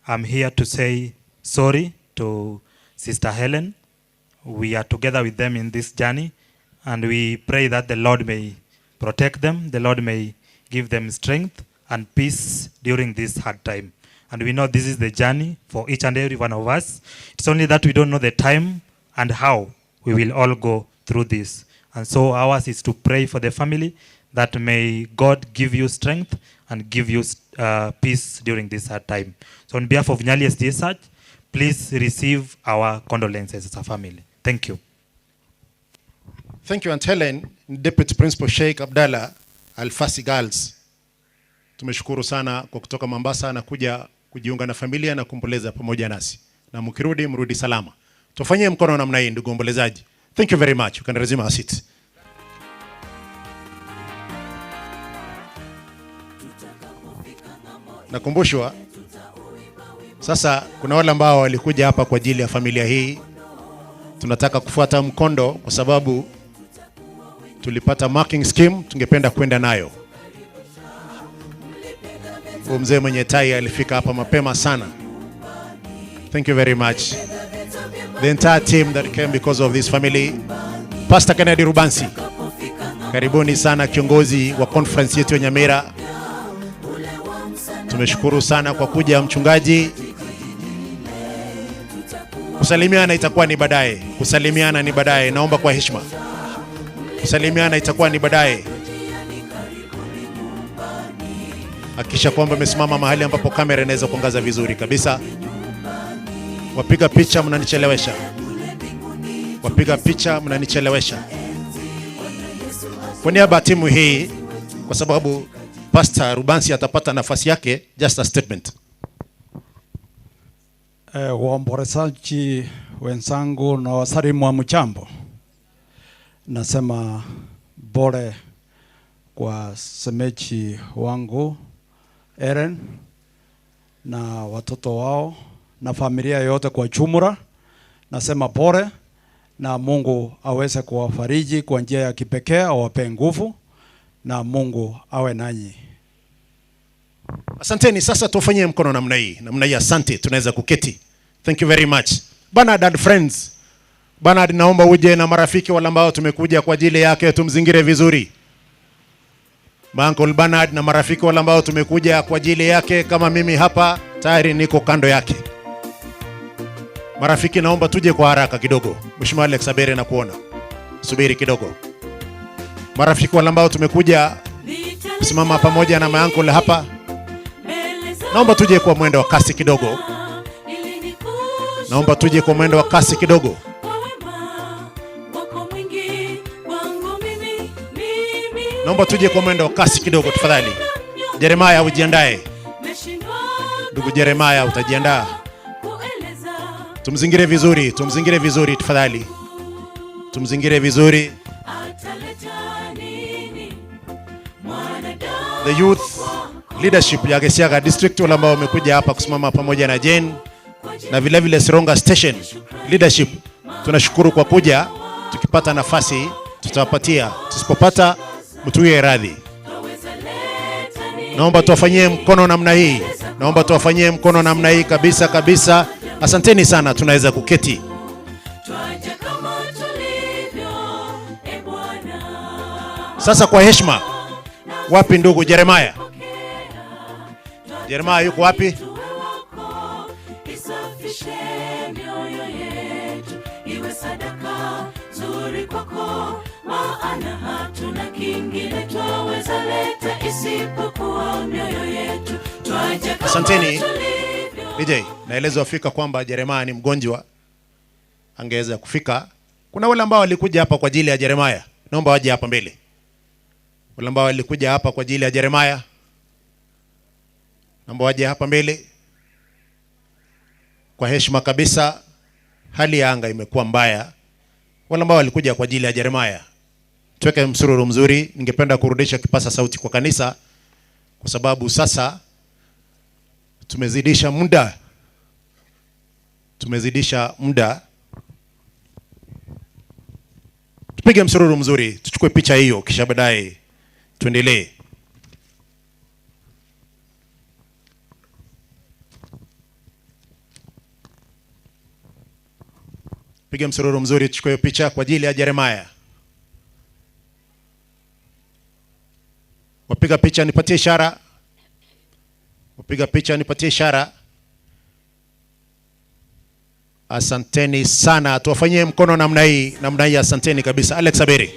I'm here to say sorry to Sister Helen. We are together with them in this journey, and we pray that the Lord may protect them, the Lord may give them strength and peace during this hard time. And we know this is the journey for each and every one of us. It's only that we don't know the time and how we will all go through this. And so ours is to pray for the family that may God give you strength and give you peace during this hard time. So on behalf of Nyali SDA Church, please receive our condolences as a family. Thank you. Thank you, Aunt Helen. Deputy Principal Sheikh Abdallah Alfasi Girls. Tumeshukuru sana kwa kutoka Mombasa na kuja kujiunga na familia na kuomboleza pamoja nasi. Na mkirudi, mrudi salama. Tufanyie mkono namna hii, ndugu ombolezaji. Thank you very much. You can resume our seat. Nakumbushwa sasa kuna wale ambao walikuja hapa kwa ajili ya familia hii. Tunataka kufuata mkondo kwa sababu tulipata marking scheme, tungependa kwenda nayo. Huyu mzee mwenye tai alifika hapa mapema sana. Thank you very much. The entire team that came because of this family. Pastor Kennedy Rubansi, karibuni sana kiongozi wa conference yetu ya Nyamira. Tumeshukuru sana kwa kuja mchungaji. Kusalimiana itakuwa ni baadaye. Kusalimiana ni baadaye. Naomba kwa heshima. Kusalimiana itakuwa ni baadaye. Hakikisha kwamba umesimama mahali ambapo kamera inaweza kuangaza vizuri kabisa. Wapiga picha mnanichelewesha. Wapiga picha mnanichelewesha. Kwa niaba ya timu hii, kwa sababu Pastor Rubansi atapata nafasi yake, just a statement. Waombolezaji wenzangu na wasalimu wa mchambo, nasema pole kwa semeji wangu Eren na watoto wao na familia yote kwa jumla. Nasema pole na Mungu aweze kuwafariji kwa njia ya kipekee, awape nguvu na Mungu awe nanyi. Asanteni. Sasa tufanyie mkono namna hii. Namna hii, asante. Tunaweza kuketi. Thank you very much. Bernard and friends. Bernard, naomba uje na marafiki wale ambao tumekuja kwa ajili yake, tumzingire vizuri. Uncle Bernard na marafiki wale ambao tumekuja kwa ajili yake, kama mimi hapa tayari niko kando yake. Marafiki, naomba tuje kwa haraka kidogo. Mheshimiwa Alex Abere na kuona. Subiri kidogo. Marafiki wale ambao tumekuja kusimama pamoja na my uncle hapa, naomba tuje kwa mwendo wa kasi kidogo. Naomba tuje kwa mwendo wa kasi kidogo. Naomba tuje kwa mwendo wa kasi kidogo tafadhali. Jeremiah, ujiandae. Ndugu Jeremiah, utajiandaa. Tumzingire vizuri, tumzingire vizuri tafadhali. Tumzingire vizuri. The youth leadership ya Gesiaga District wale ambao wamekuja hapa kusimama pamoja na Jane na vile vile Sironga Station leadership, tunashukuru kwa kuja. Tukipata nafasi tutawapatia, tusipopata mtuwie radhi. Naomba tuwafanyie mkono namna hii. Naomba tuwafanyie mkono namna hii kabisa kabisa. Asanteni sana, tunaweza kuketi. Sasa kwa heshima, wapi ndugu Jeremiah? Jeremiah yuko wapi? Isafishe mioyo yetu iwe sadaka nzuri kwako, maana hatuna kingine twaweza leta isipokuwa mioyo yetu. Twaja kama Asanteni. tulivyo. DJ, naelezwa fika kwamba Jeremiah ni mgonjwa, angeweza kufika. Kuna wale ambao walikuja hapa kwa ajili ya Jeremiah, naomba waje hapa mbele. Wale ambao walikuja hapa kwa ajili ya Jeremiah, naomba waje hapa mbele. Kwa heshima kabisa, hali ya anga imekuwa mbaya. Wale ambao walikuja kwa ajili ya Jeremiah, tuweke msururu mzuri. Ningependa kurudisha kipasa sauti kwa kanisa, kwa sababu sasa tumezidisha muda. Tumezidisha muda. Tupige msururu mzuri, tuchukue picha hiyo, kisha baadaye tuendelee. Piga msururu mzuri, tuchukue picha kwa ajili ya Jeremiah. Wapiga picha nipatie ishara. Wapiga picha nipatie ishara. Asanteni sana. Tuwafanyie mkono namna hii, namna hii, asanteni kabisa. Alex Aberi.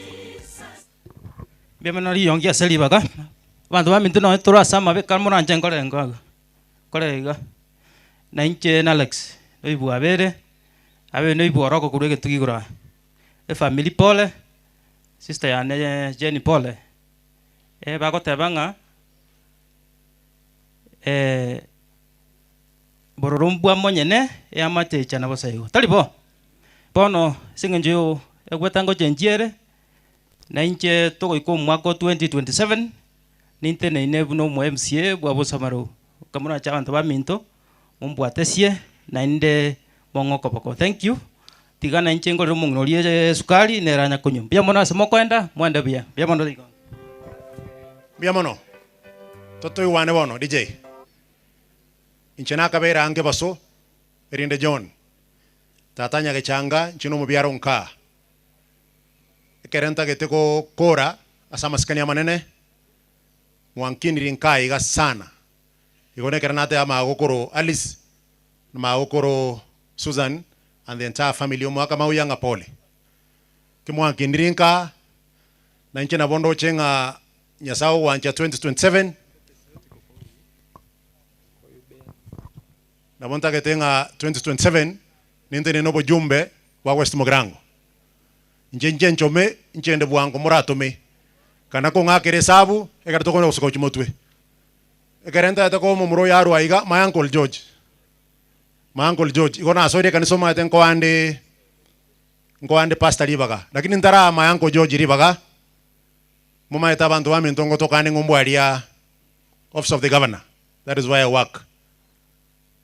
Mbema nori yongia selibaga. Bantu ba mintu no tura sama be kalmona njengore ngoga. Kore iga. Na inche na Alex. Noibu abere. Abe noibu oroko kurege tugigura. E family pole. Sister ya ne Jenny pole. E bagoteba nga bororumbwa monyene ya matecha na bosaigo. Talibo. Bono singenjo egwetango chenjiere na inche togoiko mwaka 2027 ninte neine buno mu MCA bwa Bosamaro. Kamuna cha bantu ba minto mumbwatesie na inde mongoko boko. Thank you. Tigana inche ngorero mung'orie sukari neranya kunywa. Bia mono ase mokoenda mwende bia. Bia mono liko. Bia mono. Toto iwane bono DJ. Inche nakabera ange baso erinde John. Tatanya gechanga nchino mubiaro nka. Ekerenta geteko kora asama sikania manene. Mwankiniri nka iga sana. Igone kerenate ama agokoro Alice na magokoro Susan and the entire family omwaka mauyanga pole. Kimwankiniri nka na inche na bondo chenga nyasao wancha 2027. Na bonta ketenga 2027 ninte nenobo jumbe wa West Mogrango. Nje nje nchome nje nde bwango muratome. Kana ko ngakere sabu ekara tokona usuko chimotwe. Ekerenta etako mumuro yaru aiga my uncle George. My uncle George igona asoire kanisa ma tenko ande ngo pastor ribaga. Lakini ndara my uncle George ribaga. Muma eta bantu wa mintongo tokane ngombo aria office of the governor. That is why I work.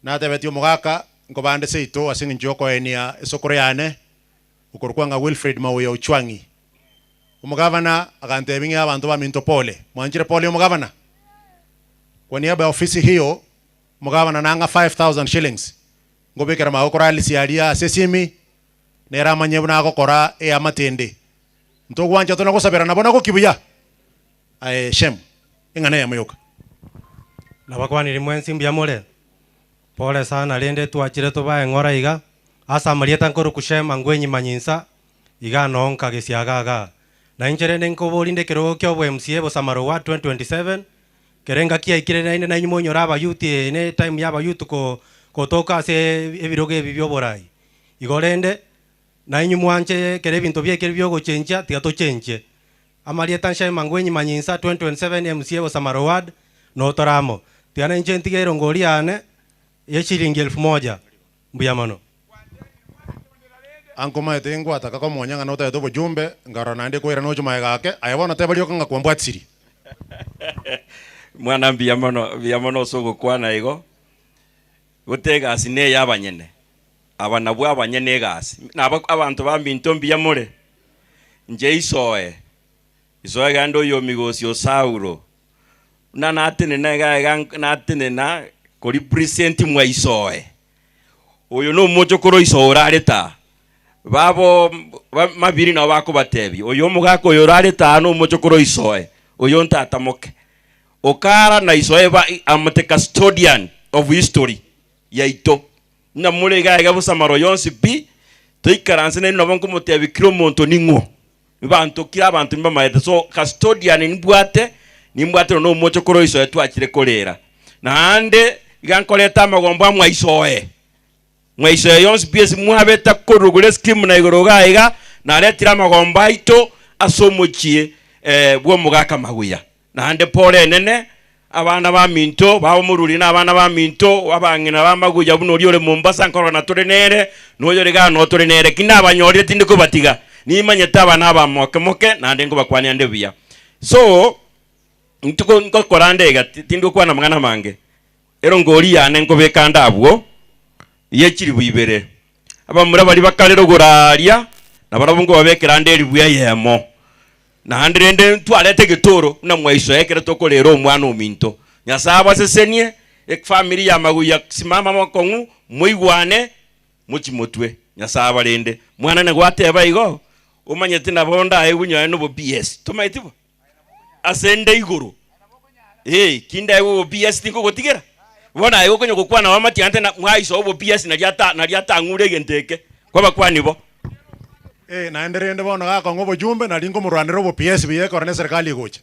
Na tebetio mugaka ngo bande seito asingi njoko enia esokoro yane ukorkwanga Wilfred Mawuya Uchwangi. Umugavana akantebinga abantu ba minto pole. Mwanjire pole umugavana. Kwa niaba ya ofisi hiyo mugavana nanga 5000 shillings. Ngobekera magokora alisi aria sesimi nera manyebu nagokora e amatende. Ntogwanja tonagosabera nabona ko kibuya. Ae shem ingana ya muyoka. Nabakwanire mwensi mbya mole. Pole sana rende twachire tubae ngora iga asa marieta nkoro kushema ngwenyi manyinsa iga nonka gesiagaga. Na inchere nenkoborinde kero kyo bwe MCA Bosamaro wa 2027 kerenga kia ikire na ine na nyimo nyora aba youth ne time ya ba youth ko kotoka se ebiroge ebi byoborai. Igorende na inyu mwanche kere bintu byekere byogochenja tiga tochenje. Amarieta nshema ngwenyi manyinsa 2027 MCA Bosamaro ward no toramo. Tiana inche ntigero ngori ane ye shilingi 1000 mbuya mano. Anko maete ngwata kako monyanga nota etobo jumbe ngaro nande koira nocho maegake ayabona tebalio kanga kwambwatsiri. Mwana mbuya mono sogokwana igo gutega asine yabanyene aba nabwo abanyene egasi nabo abantu bambinto mbuya more nje isoe isoe gando yo migosi osauro na natene na ga natene na ko represent mwa isoe oyo no mocho koro isoora areta babo mabiri na bako batebi oyo mugako oyo areta no mocho koro isoe oyo ntatamoke Okara na Isoe am the custodian of history yaito. Na mure iga busamaro yonsi bi toikaranse ne nabo nkomotebikira omonto ning'o. Bantu kira abantu mbamaete so custodian nimbwate no mocho koro Isoe twachire korera. Naande iga nkoreta amagombo amwa Isoe. Mwa Isoe yonsi bi mwabeta korugure scheme na igoro ga iga naretira amagombo aito asomochie bwo mugaka maguya. Naande pole nene abana ba minto babo mururi na abana ba minto abangina ba maguya buno ori ore Mombasa nkoro na tore nere noyo rega no tore nere kina abanyorire tindi kubatiga nimanyete abana ba moke moke naande ngobakwania nde buya so ntuko nkokora ndega tindi kwana mangana mange ero ngori yane nkobeka ndabwo yekiri buibere abamura bari bakarero goraria nabarabo ngo babekera nderi buya yemo. Na ndende twarete gitoro na mwaiso ekere tokorera omwana ominto Nyasaye asesenie family ya maguya simama makongu muigwane muchimotwe Nyasaye barende mwana ne gwateba igo umanyete nabonda aigunya no BS tumaitibo asende iguru kinda igo BS tinko gotigera bona igo konyo gokwana wamati ante na mwaiso obo BS na ryata na ryatangure genteke kwabakwanibo. Naenderende bono gako ngobo jumbe na lingo murwanero bo PS biye korone serikali gocha.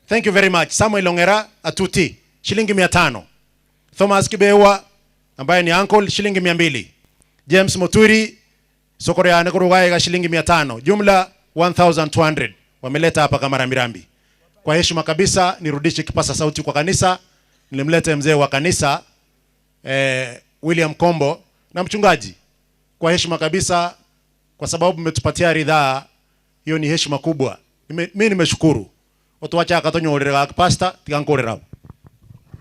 Thank you very much. Samuel Ongera Atuti shilingi 500. Thomas Kibewa ambaye ni uncle shilingi 200. James Moturi sokore ya nekurugaega shilingi 500. Jumla 1200 wameleta hapa kama rambirambi. Kwa heshima kabisa nirudishe kipasa sauti kwa kanisa. Nilimlete mzee wa kanisa William Kombo na mchungaji. Kwa heshima kabisa, kwa sababu mmetupatia ridhaa, hiyo ni heshima kubwa. Mimi nimeshukuru. Watu wacha akatonyorera pastor tikankorera.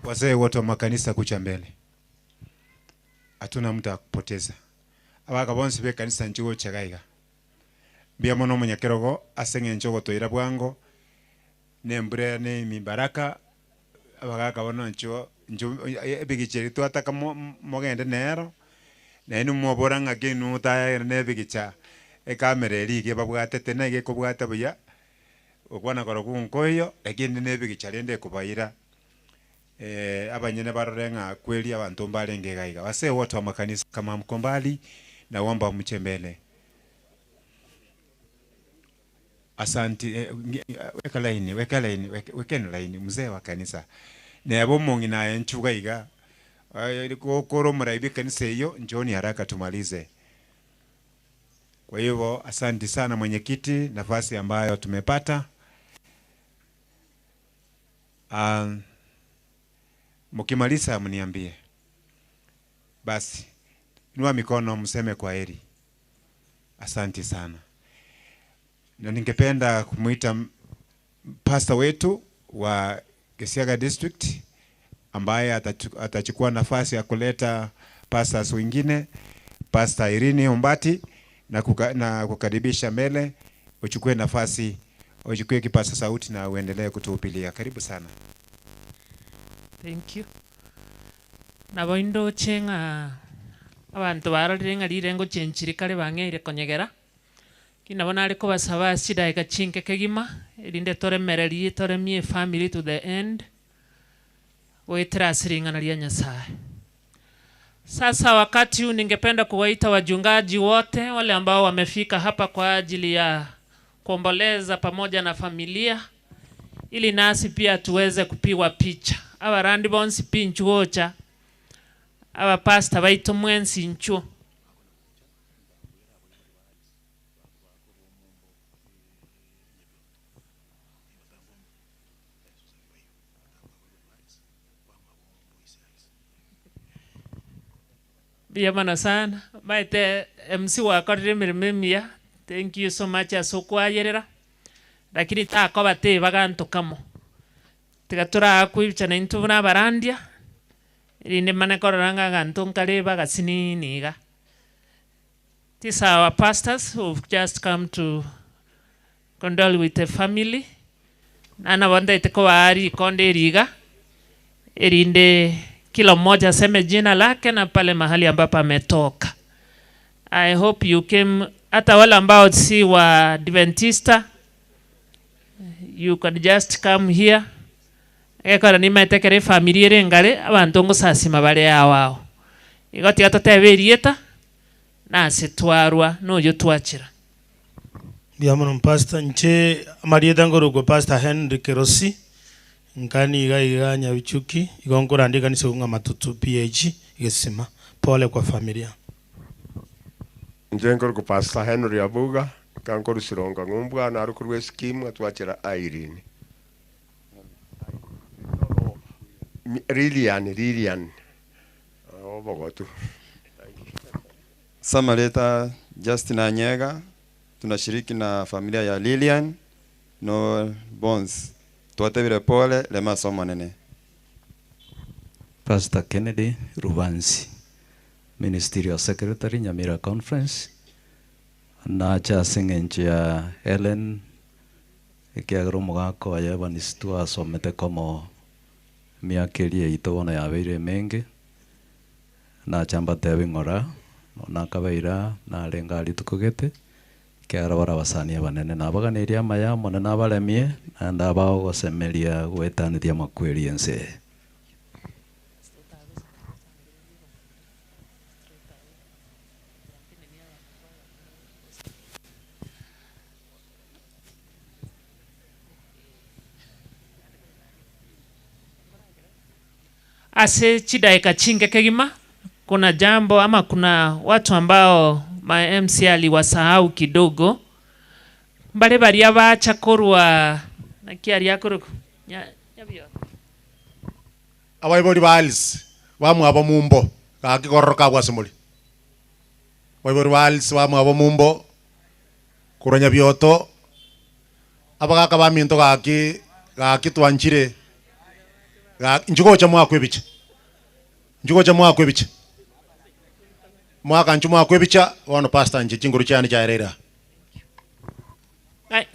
Wazee wote wa makanisa kucha mbele. Hatuna muda wa kupoteza. Abakabonsi be kanisa nchigo chagaiga. Bia mono munyakerogo asenge nchogo toira bwango. Nembure ne mibaraka abakabona ncho ebigicheri twataka mogende nero. Nenu mwobora ng'aki nutaya nebigicha ekamera eri ige babwatete na ige kobwata buya okwana koro kunkoyo lakini nebigicha rende kubaira abanyene barore ng'a kweli abantu mbalenge gaiga wase wote wa makanisa kama mkombali na wamba mchembele. Asante. Weka laini weka laini wekeni laini mzee wa kanisa nebo mungi na enchuga iga kokoro mraibi kanisa hiyo njoni haraka tumalize. Kwa hivyo asante sana mwenyekiti, nafasi ambayo tumepata. Mkimaliza mniambie. Basi inua mikono mseme kwa heri. Asante sana. Na ningependa kumuita pastor wetu wa Gesiaga District ambaye atachukua nafasi ya kuleta pastors wengine, Pastor Irene Ombati, na kukaribisha mbele. Uchukue nafasi, uchukue kipaza sauti na uendelee kutuhubiria. Karibu sana. Thank you. Nabo indo chenga abantu barorire ng'arire ngo chenchiri kare bang'eire konyegera. Kinabo nare kobasaba chidaika chinke kegima erinde toremererie toremie family to the end. Goetera siringana ria Nyasaye. Sasa wakati huu ningependa kuwaita wajungaji wote wale ambao wamefika hapa kwa ajili ya kuomboleza pamoja na familia, ili nasi pia tuweze kupigwa picha. Abarandi bonsi pinchuocha. Aba pastor baito mwensi nchuo. Biyamana sana. Maite MC wakorire mirimo emiya. Thank you so much asokwayerera. Lakini takoba te bagantukamo. Tigatura kuichana intu na barandia. Irinde mane kororanga gantu nkare bagasini niga. These are our pastors who've just come to condole with the family. Nana wanda iteko ari konde riga. Irinde kila mmoja aseme jina lake na pale mahali ambapo ametoka. I hope you came, hata wale ambao si wa Adventista, you can just come here. Egekora nimaete family ere ngare abanto ngosasima bare awao. Igo tiga totebe erieta nase twarwa noyo twachira. Ndiamono pastor nche amarieta ngorokwa Pastor Henry Kerosi nkani iga iga Nyabichuki igo nkorandika kanisa ng'a Matutu PH igesima. Pole kwa familia. Nje ngorokwa Pastor Henry Abuga kankoru sironga ngumbwa na arukurwe scheme atwachira Irene. Lilian obogotu. Samareta Justin Anyega, tunashiriki na familia ya Lilian no Bones. Tuwatebire pole lema somo nene. Pastor Kennedy Rubansi, Ministerial Secretary Nyamira Conference. Na cha singenche ya Ellen ekiagero mugako ayebanisitu asomete komo miakerie itobona yabeire menge na chamba tebe ngora na kabeira na renga ritukogete kiara bara basania banene nabaganiria maya mone nabaremie na ndabao gosemeria gwetaniria makweri ense. Ase chidaika chinge kegima kuna jambo ama kuna watu ambao ma MC aliwasahau kidogo mbale baria bacha korwa na kiari yakoruko nyabyo abaibori ba Alice bamwabo mumbo gakigororoka bwasimuli abaibori ba Alice bamwabo mumbo korwa Nyabioto abagaka baminto gaki gaki twanchire njugocha mwakwe bicha njugocha mwakwe bicha mwaka nchu mwakwe bicha wono pastor nje chinguru cyane cyarera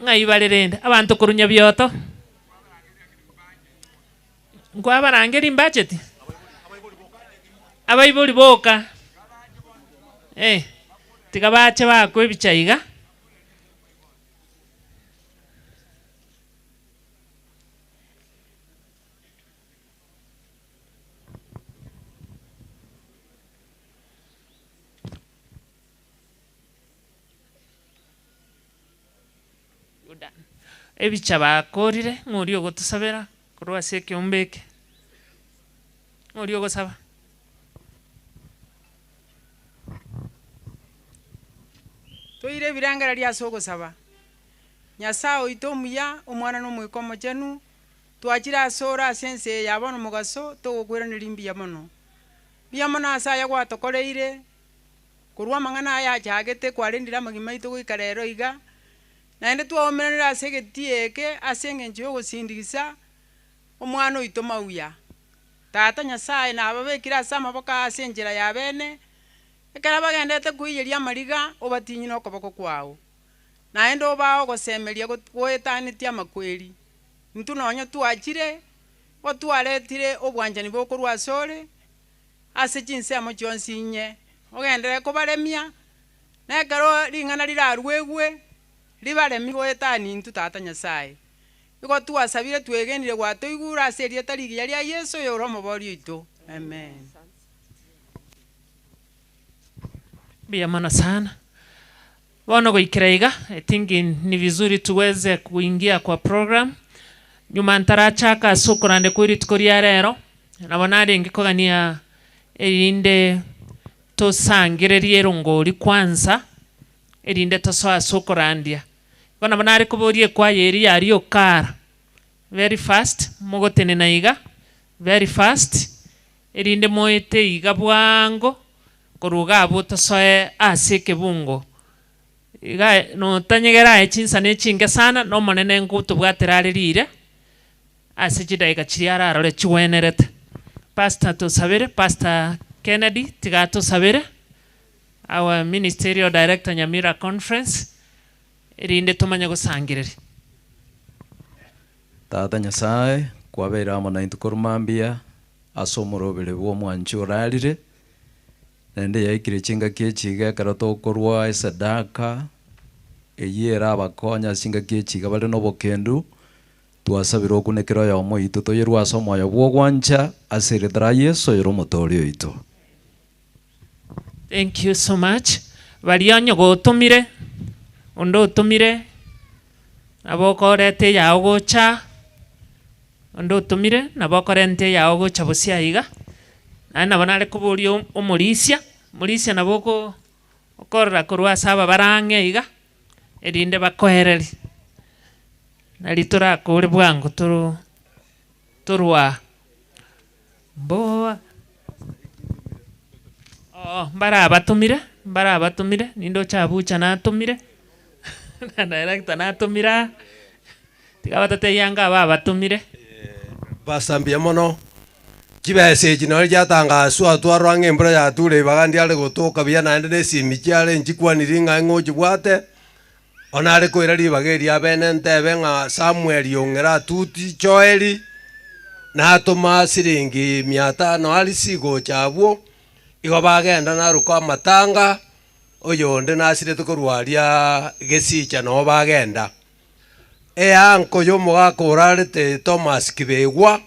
ngai barerende abantu kurunya byoto ngwa barangeri budget abaibori boka tigabache bakwe bicha iga ebicha bakorire ng'ori ogotusabera korwa ase ekeombe eke ng'ori ogosaba toire ebirangera ria ase ogosaba Nyasaye oito omuya omwana na omoika omochenu twachire ase ore ase ense ya bono mogaso togokweranera mbuya mono mbuya mono ase aya gwatokoreire korwa amang'ana aya achagete kwarendire amagima aito goika rero iga naende twaomeranera ase egetie eke ase eng'encho yogosindigisa omwana oito mauya tata Nyasaye nababekire ase amaboko ase enchera ya bene ekero bagendete koiyeria amariga obatinyi na okoboko kwao naende obao gosemeria goetanetie amakweri ntu nonye twachire otwaretire obwanchani bokorwa ase ore ase chinsemo chionsi inye ogendere kobaremia nekero ring'ana rirarwegwe ribaremi goetani ntu tata Nyasaye igo twasabire twegenire gwatoigura ase erieta rigiya ria Yesu yoro omobori oito amen. Bia sana bono goikira iga I think ni vizuri tuweze kuingia kwa program nyuma ntarachaka sokorande kwirituko ria rero nabona ringi kogania erinde tosangererie erongori kwanza erinde tosoa sokorandia bona banari kuborie kwa yeri yari okara very fast mugotenena iga very fast erinde moete iga bwango koruga abo tosoe ase kebungo iga no tanyegera echinsa nechinge sana no monene ngutubwatera rire ase chidaika chiara arore chiwenerete Pastor tosabere Pastor Kennedy tiga tosabere our ministerial director Nyamira Conference erinde tumanye gusangirire. Tata Nyasaye kwabera amo na intukorumambia asomorobere bwo mwanchi orarire nende yaikire chinga kiechiga ekero tokorwa esadaka eyera abakonya chinga kiechiga bare nobokendu Twasabire okunekero ya omoito toyerwa ase omoyo bwogwancha ase eritara Yesu ero omotoori oito. Thank you so much. Baria gotumire ondo otumire nabo okorete yao gocha ondo otumire nabo okorente yao gocha bosia iga naye nabo nare koboria omorisia morisia nabo okorora korwa ase aba barang'e iga erinde bakoereri nari torakore bwango torwa mboa. Oh, mbara abatumire nindo chabucha natumire na director natumira tiga yanga babatumire basambia mono chibese chino jatangaswa twarwa ng'embura yature bagandi ale gotoka bia naende nesimi chiare nchikwaniri ng'a ng'ochibwate onare koira ribaga eria bene ntebe ng'a Samuel yong'era tuti choeri natoma siringi 500 alisigo chabwo igo bagenda naruka amatanga oyonde nasirete korwaria gesicha no bagenda eanko yomogaka orarete Thomas Kibegwa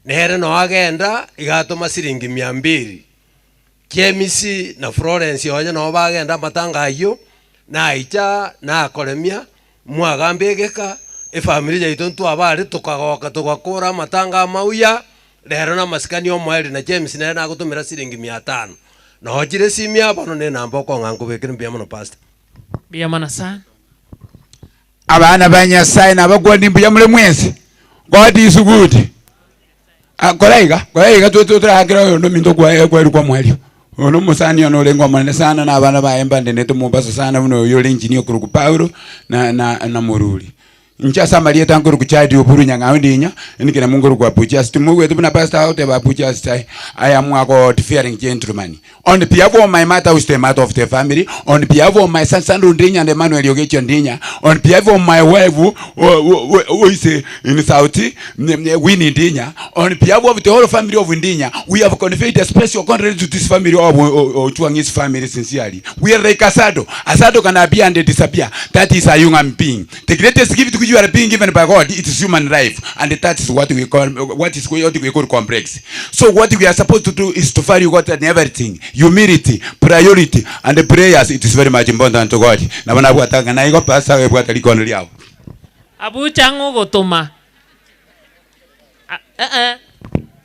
nere no agenda igatoma siringi 200 Jemisi na Florence onya no bagenda amatanga ayo naicha nakoremia mwagambegeka efamily yaito ntwabare tukagoka tugakora amatanga amauya rero na masikani omweri na James nere nagotumira siringi 500 nochire simia bono ne namba okong'ango bekire mbia mono pastor mbia mono sana abana ba Nyasaye nabagwa nimbuya mule mwese. God is good. Koraiga tuturahagira oyo ndo kwa kwa mwalio ono musani ono lengwa manene sana na abana ba embande neto Mombasa sana uno yole engineer kuruku Paulo na muruli ncha Samaria tankuru kuchadi oburu nyanga ndinya nikina munguru kwa puchas tumuwe tuna pastor out ba puchas tai. I am a God fearing gentleman. On behalf of my mother who is the mother of the family, on behalf of my son Sandro Ndinya and Emmanuel Yogecho Ndinya, on behalf of my wife who is in Saudi Winnie Ndinya, on behalf of the whole family of Ndinya, we have conveyed a special contract to this family of Ochuangi's family sincerely. We are like Asado. Asado can appear and disappear. That is a human being. The greatest gift you are being given by God, it is human life, and that is what we call what we call complex. So what we are supposed to do is to value God and everything, humility, priority, and the prayers. It is very much important to God. Na wana bwatanga na iko pasa we bwata likono liao. Abucha ngugutuma.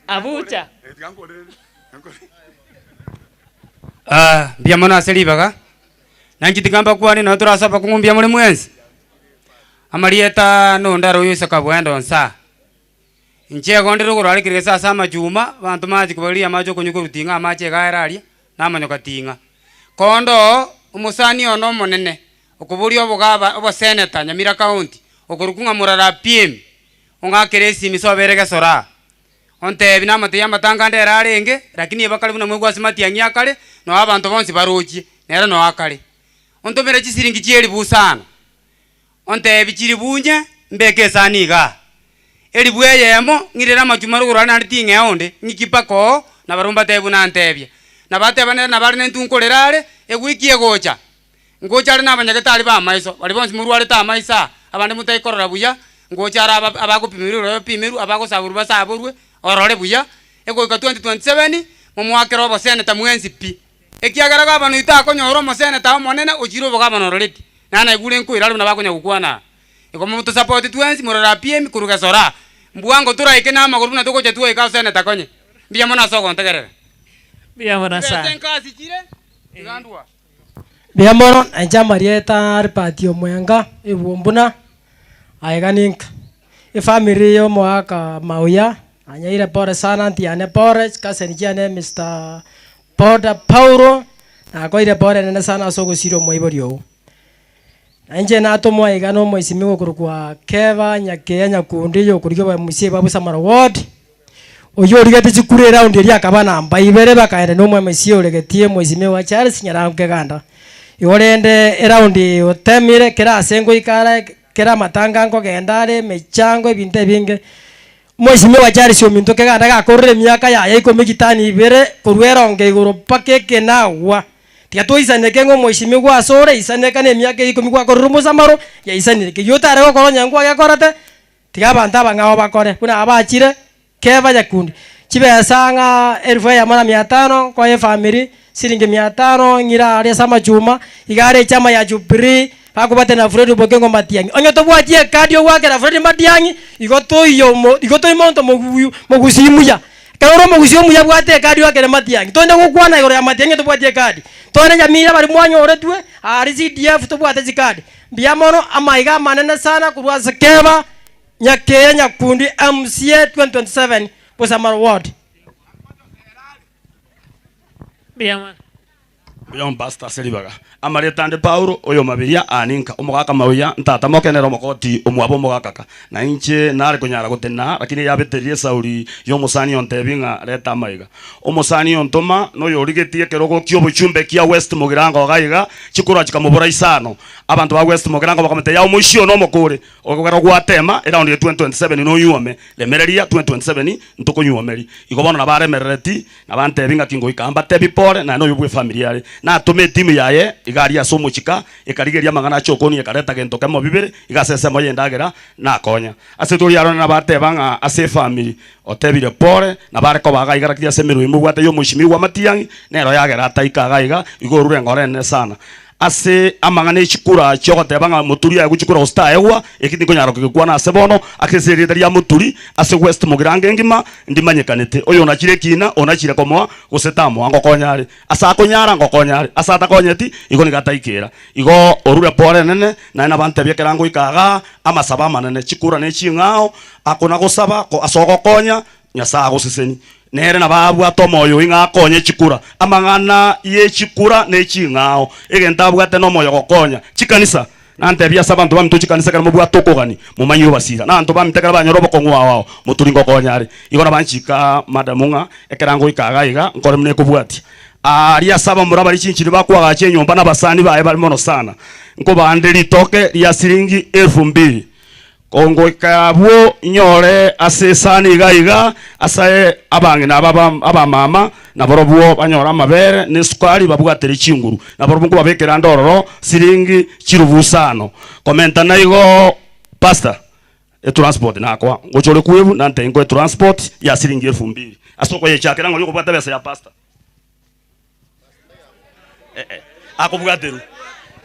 Abucha. Mbia mono aselibaga. Nanjitigamba kwani na turasaba kungumbia muri mwenzi. Amarieta no ndaro yusaka bwendo nsa. Nche gonde ruguru arikire sasa amajuma bantu maji kubalia majo kunyuko rutinga amache gaeraria namanyoka tinga. Kondo umusani ono monene okuburi obogaba obo senator Nyamira County okurukunga murara PM ongakere simiso berege sora. Onte binamate yamatanga ndera arenge lakini bakali buna mwegwa simati anyakale no abantu bonsi barochi nera no akale. Ontomere chisiringi chieli busana. Onte bichiri bunye mbeke saniga. Elibwe yemo ngirera majuma ruguru na tinge onde ngikipako na barumba tebu na ntebya. Na bateba na bari ntunkorerare egwiki egocha. Ngocha ari nabanyagetari ba maiso bari bonsi murware ta maisa abande mutaikorora buya ngocha ara abagopimirwe bapimiru abagosaburu basaburwe orore buya egoika 2027 mumwakero obo senator mwenzi pi. Ekiagera gabanu itakonyora omo senator omonene ochiro bogabana ororeti. Nana igure nkuira na bakonya gukwana. Iko mutu support twenzi murora PM kuruga sora. Mbuango turaike na amaguru na tukoje tuwe ka senator konye. Mbia mona soko ntegerera. Mbia mona sa. Mbia mona anja Marieta ripatio mwenga ibumbuna aiganinka. E family yo mwaka mauya anyaire pore sana ntiane pore kasenjiane Mr. Boda Paulo na koire pore nene sana soko siro moiborio. Nje natomwa igano moisimigo kurukwa Keva Nyakeya Nyakundi yo kuryo ba musie babusa mara ward oyo origete chikure round eri akaba namba ibere bakaenda no mwemesie oregetie moisimigo wa Charles Nyaranke ganda iorende round otemire kera asengo ikara kera matanga ngo gendare mechango ebinte binge moisimigo wa Charles ominto keganda gakorere miaka ya 15 ibere korweronge igoro pakeke nawa Tiatuisaneke ngo mheshimiwa asore isaneka ne miaka 10 kwa kororo musamaro ya isaneke yotare ko nyangwa yakorate Tiga abantu abang'ao bakore buna abachire keba nyakundi chibesa ng'a 1500 kwa efamily siringi 500 ng'ira aria sama chuma igare chama ya Jubilee bakubate na Fred Bokengo Matiang'i onye tobwatie kadi ogwakera Fred Matiang'i igo toiyo igo toimonto moguyu mogusimuya keroro mogusi omuya bwate kadi wakere Matiang'i tonde gokwana igoro ya Matiang'i tobwatie kadi tone nyamira bari mwanyoretwe ari CDF tobwate chikadi mbiamono amaiga manene sana kurwa sekeba Nyakeya Nyakundi MCA 2027 Busamaro Ward. Biyama. Biyama pastor Selibaga. Amaretande Paulo oyo mabiria aninka omogaka mawia ntata mokenero mokoti omwabo mogakaka. Na inche nare kunyara gotena lakini yabeterie Sauli yo musani ontebinga leta maiga. Omusani ontoma no yorigetie kerogo kyo buchumbe kia West Mugirango gaiga chikura chikamubora isano. Abantu ba West Mugirango bakamete ya omushio no mokore. Ogogera gwatema round 2027 no yuome. Lemereria 2027 ntoko yuomeri. Igo bono nabaremerereti nabantebinga kingo ikamba tebi pore na no yubwe familiare. Na tume timu yaye igari ya somo chika ikarigeria mangana chokoni ikareta gento kemo bibere igasese moye ndagera nakonya ase turi arona nabatebanga ase family otebire pore nabare ko baga igarakia semiru imubwate yo mushimi wa Matiang'i nero yagera taikaga iga igorure ngorene sana ase amangana chikura chokotebanga muturi ya guchikura ustaegwa ekindi konyaro kikwana ase bono akeserieta ya muturi ase West Mugirango ngima ndimanyekanete oyo nachire kina onachire komoa gusetamu angokonyare asa akonyara ngokonyare asa atakonyeti igo nigataikira igo orure pore nene na nabante byekerango ikaga amasaba manene chikura ne ching'ao akona gosaba ko asogokonya Nyasaye agoseseni nere nababwate omoyo ing'akonye chikura amang'ana ye chikura ne ching'ao egento abwate nomoyo gokonya chikanisa nantebia ase abanto baminto chikanisa ekero mobwate okogani momanyi obasira na abanto baminto ekero banyora obokong'u ao moturi ngokonya are igo nabanchika madamu ng'a ekero ngoikaga iga nkore muna ekobwatia aria ase abamura bari chinchiri bakwagacha enyomba na abasani baye bari mono sana nkobande ritoke ria siringi 2000 kongo ikabwo nyore ase sani iga iga ase abange na aba mama naborobwo banyora amabere ne sukari babwatere chinguru naborobwo kubabekera ndororo siringi 5,000 komenta naigo pastor e transport nakwa ngochore kwebu nante ngo transport ya siringi 2000 asoko yechakera ngo yokubwata besa ya pastor akobwateru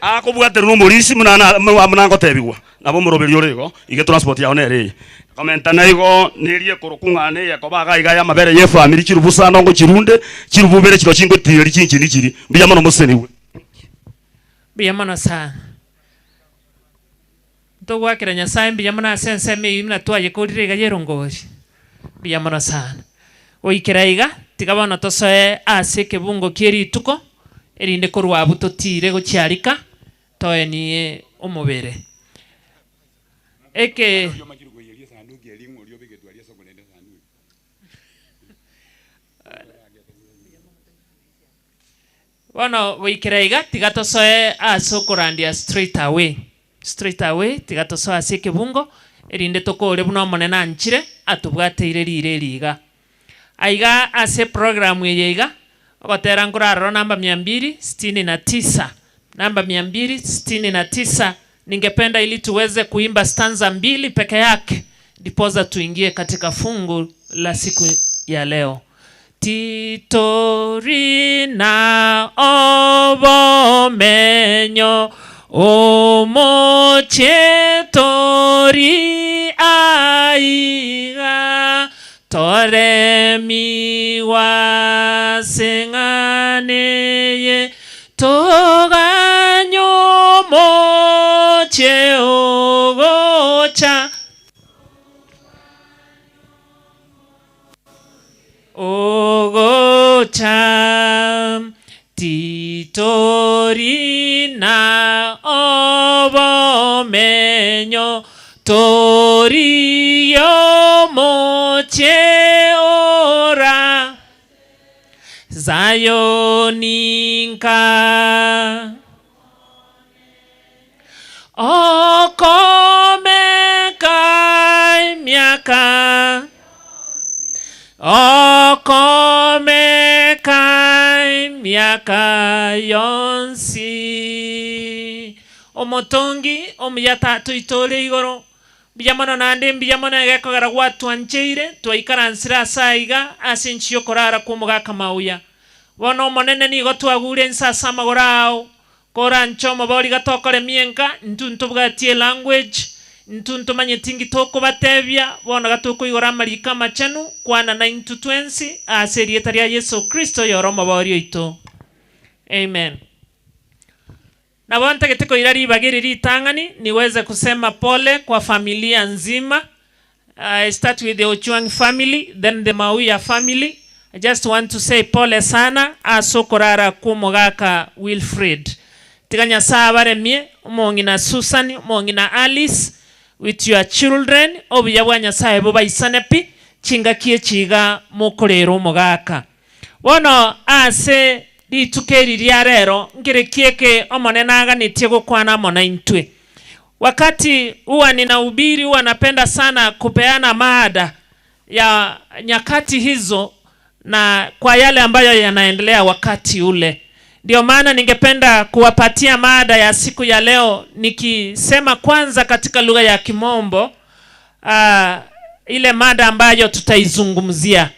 akobwateru no morisi munana munango tebigwa nabo muroberi orego ige transport yao nere komenta naigo nirie kurukungane yakobaga iga ya mabere ye family kirubusano ngo kirunde kirububere kiro kingo tiri kinki nikiri mbiyamano museniwe mbiyamano sana togwakira Nyasaye mbiyamano asense mi na twaye kurire iga yerongori mbiyamano sana oikira iga tigabona tosoe ase kebungo kirituko erinde korwa butotire gochiarika toenie omobere eke bono goikera iga tiga tosoe ase okorandia straight away tiga tosoe ase ekebungo erinde tokore buna omonene anchire atobwateire rire riga aiga ase programu eye iga ogotera nkorarora namba 269 namba 269. Ningependa ili tuweze kuimba stanza 2 peke yake ndiposa tuingie katika fungu la siku ya leo. Titorina obomenyo omochetori aiga toremiwa senganeye toganyo moche ogocha ogocha titorina obomenyo toriyo moche ora Zayoninka okomeka miaka okomeka miaka yonsi omotongi omuyata tuitore igoro Mbuya mono naende mbuya mono egekogera gwatwancheire twaikaransire ase aiga ase enchi yokorara kwa omogaka mauya. Bono omonene nigo twagure ense ase amagoro ao koranche omobori gatokore mienka intwe ntobwatie language intwe ntomanyeti ngi tokobatebia bono gatokoigora amariko amachenu kwana na intwe twensi ase erieta ria Yesu Kristo yoro omobori oito. Amen. Na bonte geteko irari bagiri ritangani niweze kusema pole kwa familia nzima. I start with the Ochuang family, then the Mauya family. I just want to say pole sana asokorara kumogaka Wilfred. Tiganya sabaremie omongina Susan, omongina Alice with your children obuya bwa Nyasaye bubaisane pi chingakie chiga mokorero omogaka. Bono ase ritukeri ria rero ngerekieke omonene aganitie gokwana mona intwe. Wakati huwa ninahubiri huwa napenda sana kupeana mada ya nyakati hizo na kwa yale ambayo yanaendelea wakati ule. Ndio maana ningependa kuwapatia mada ya siku ya leo nikisema kwanza katika lugha ya Kimombo ile mada ambayo tutaizungumzia.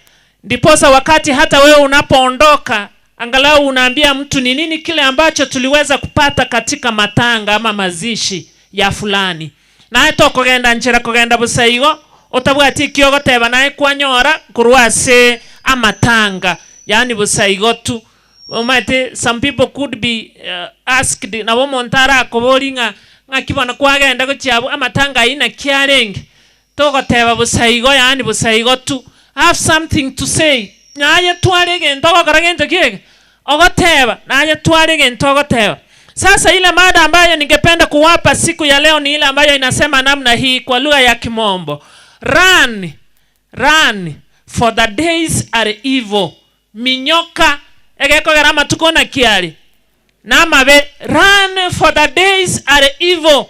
Ndiposa wakati hata wewe unapoondoka angalau unaambia mtu ni nini kile ambacho tuliweza kupata katika matanga ama mazishi ya fulani. Naye tokogenda nchera kogenda busaigo otabwati kiogoteba naye kwanyora kurwase amatanga yani busaigo tu. Omate some people could be asked na bomontara akoboringa ngakibona kwagenda gochiabu amatanga ina kiarenge togoteba busaigo yani busaigo tu. Have something to say. Naye twarege ntogokora gento kiege ogoteba naye twarege ntogoteba. Sasa ile mada ambayo ningependa kuwapa siku ya leo ni ile ambayo inasema namna hii kwa lugha ya Kimombo. Run, run, for the days are evil. Minyoka egekogera matuko na kiari. Namabe, run for the days are evil.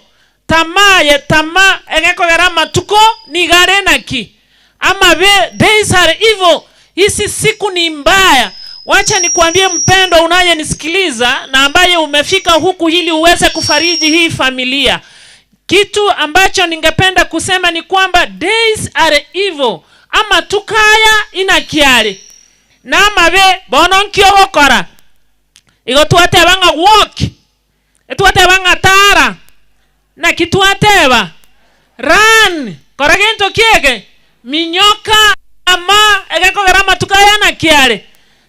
Tamaa ye tamaa egekogera matuko nigare naki. Amabe, days are evil. Hisi siku ni mbaya. Wacha nikuambie mpendo unayenisikiliza na ambaye umefika huku ili uweze kufariji hii familia. Kitu ambacho ningependa kusema ni kwamba days are evil. Ama tukaya inakiari. Na mabe bono nkiogokora. Igo twateba nga walk. Twateba nga tara. Na kitwateba run. Kora gento kiege. Minyoka ama egekogera matukaya na kiari.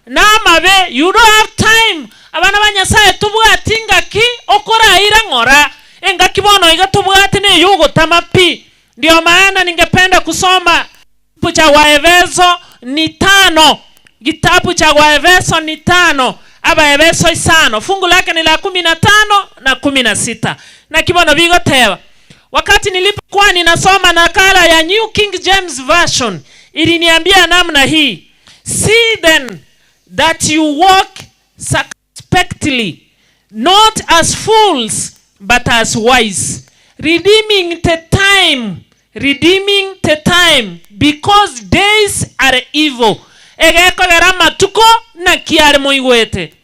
Na mabe you don't have time. Abana ba Nyasaye tubwati ngaki okora ira ngora engaki bono iga tubwati ne yugotama pi. Ndio maana ningependa kusoma kitabu cha Waefeso ni 5. Kitabu cha Waefeso ni 5. Abaefeso 5. Fungu lake ni la 15 na 16. Na kibono bigoteba. Wakati nilipokuwa ninasoma nakala ya New King James Version iliniambia namna hii. See then that you walk circumspectly, not as fools, but as wise, redeeming the time, redeeming the time, because days are evil. Egekogera matuko na kiare moigwete.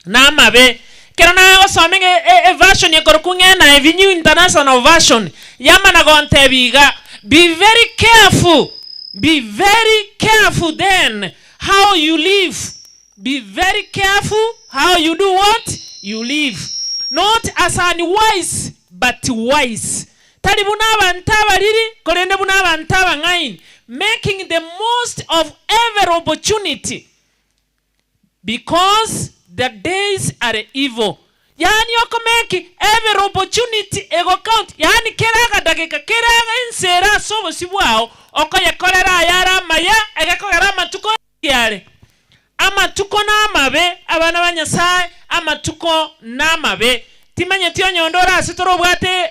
Na mabe kero na gosomenge e version yekorokunge na New International Version yamana gontebiga be very careful, be very careful then how you live. Be very careful how you do what you live. Not as unwise, but wise. Tari buna bantabariri, korende buna bantabangain. Making the most of every opportunity. Because the days are evil. Yani oko make every opportunity ego count. Yani keraga dakika keraga insera sobo sibwao oko yakorera yara maya egekogera matuko yare. Amatuko namabe abana ba Nyasaye amatuko namabe timanye tiyo nyondora asitorobwate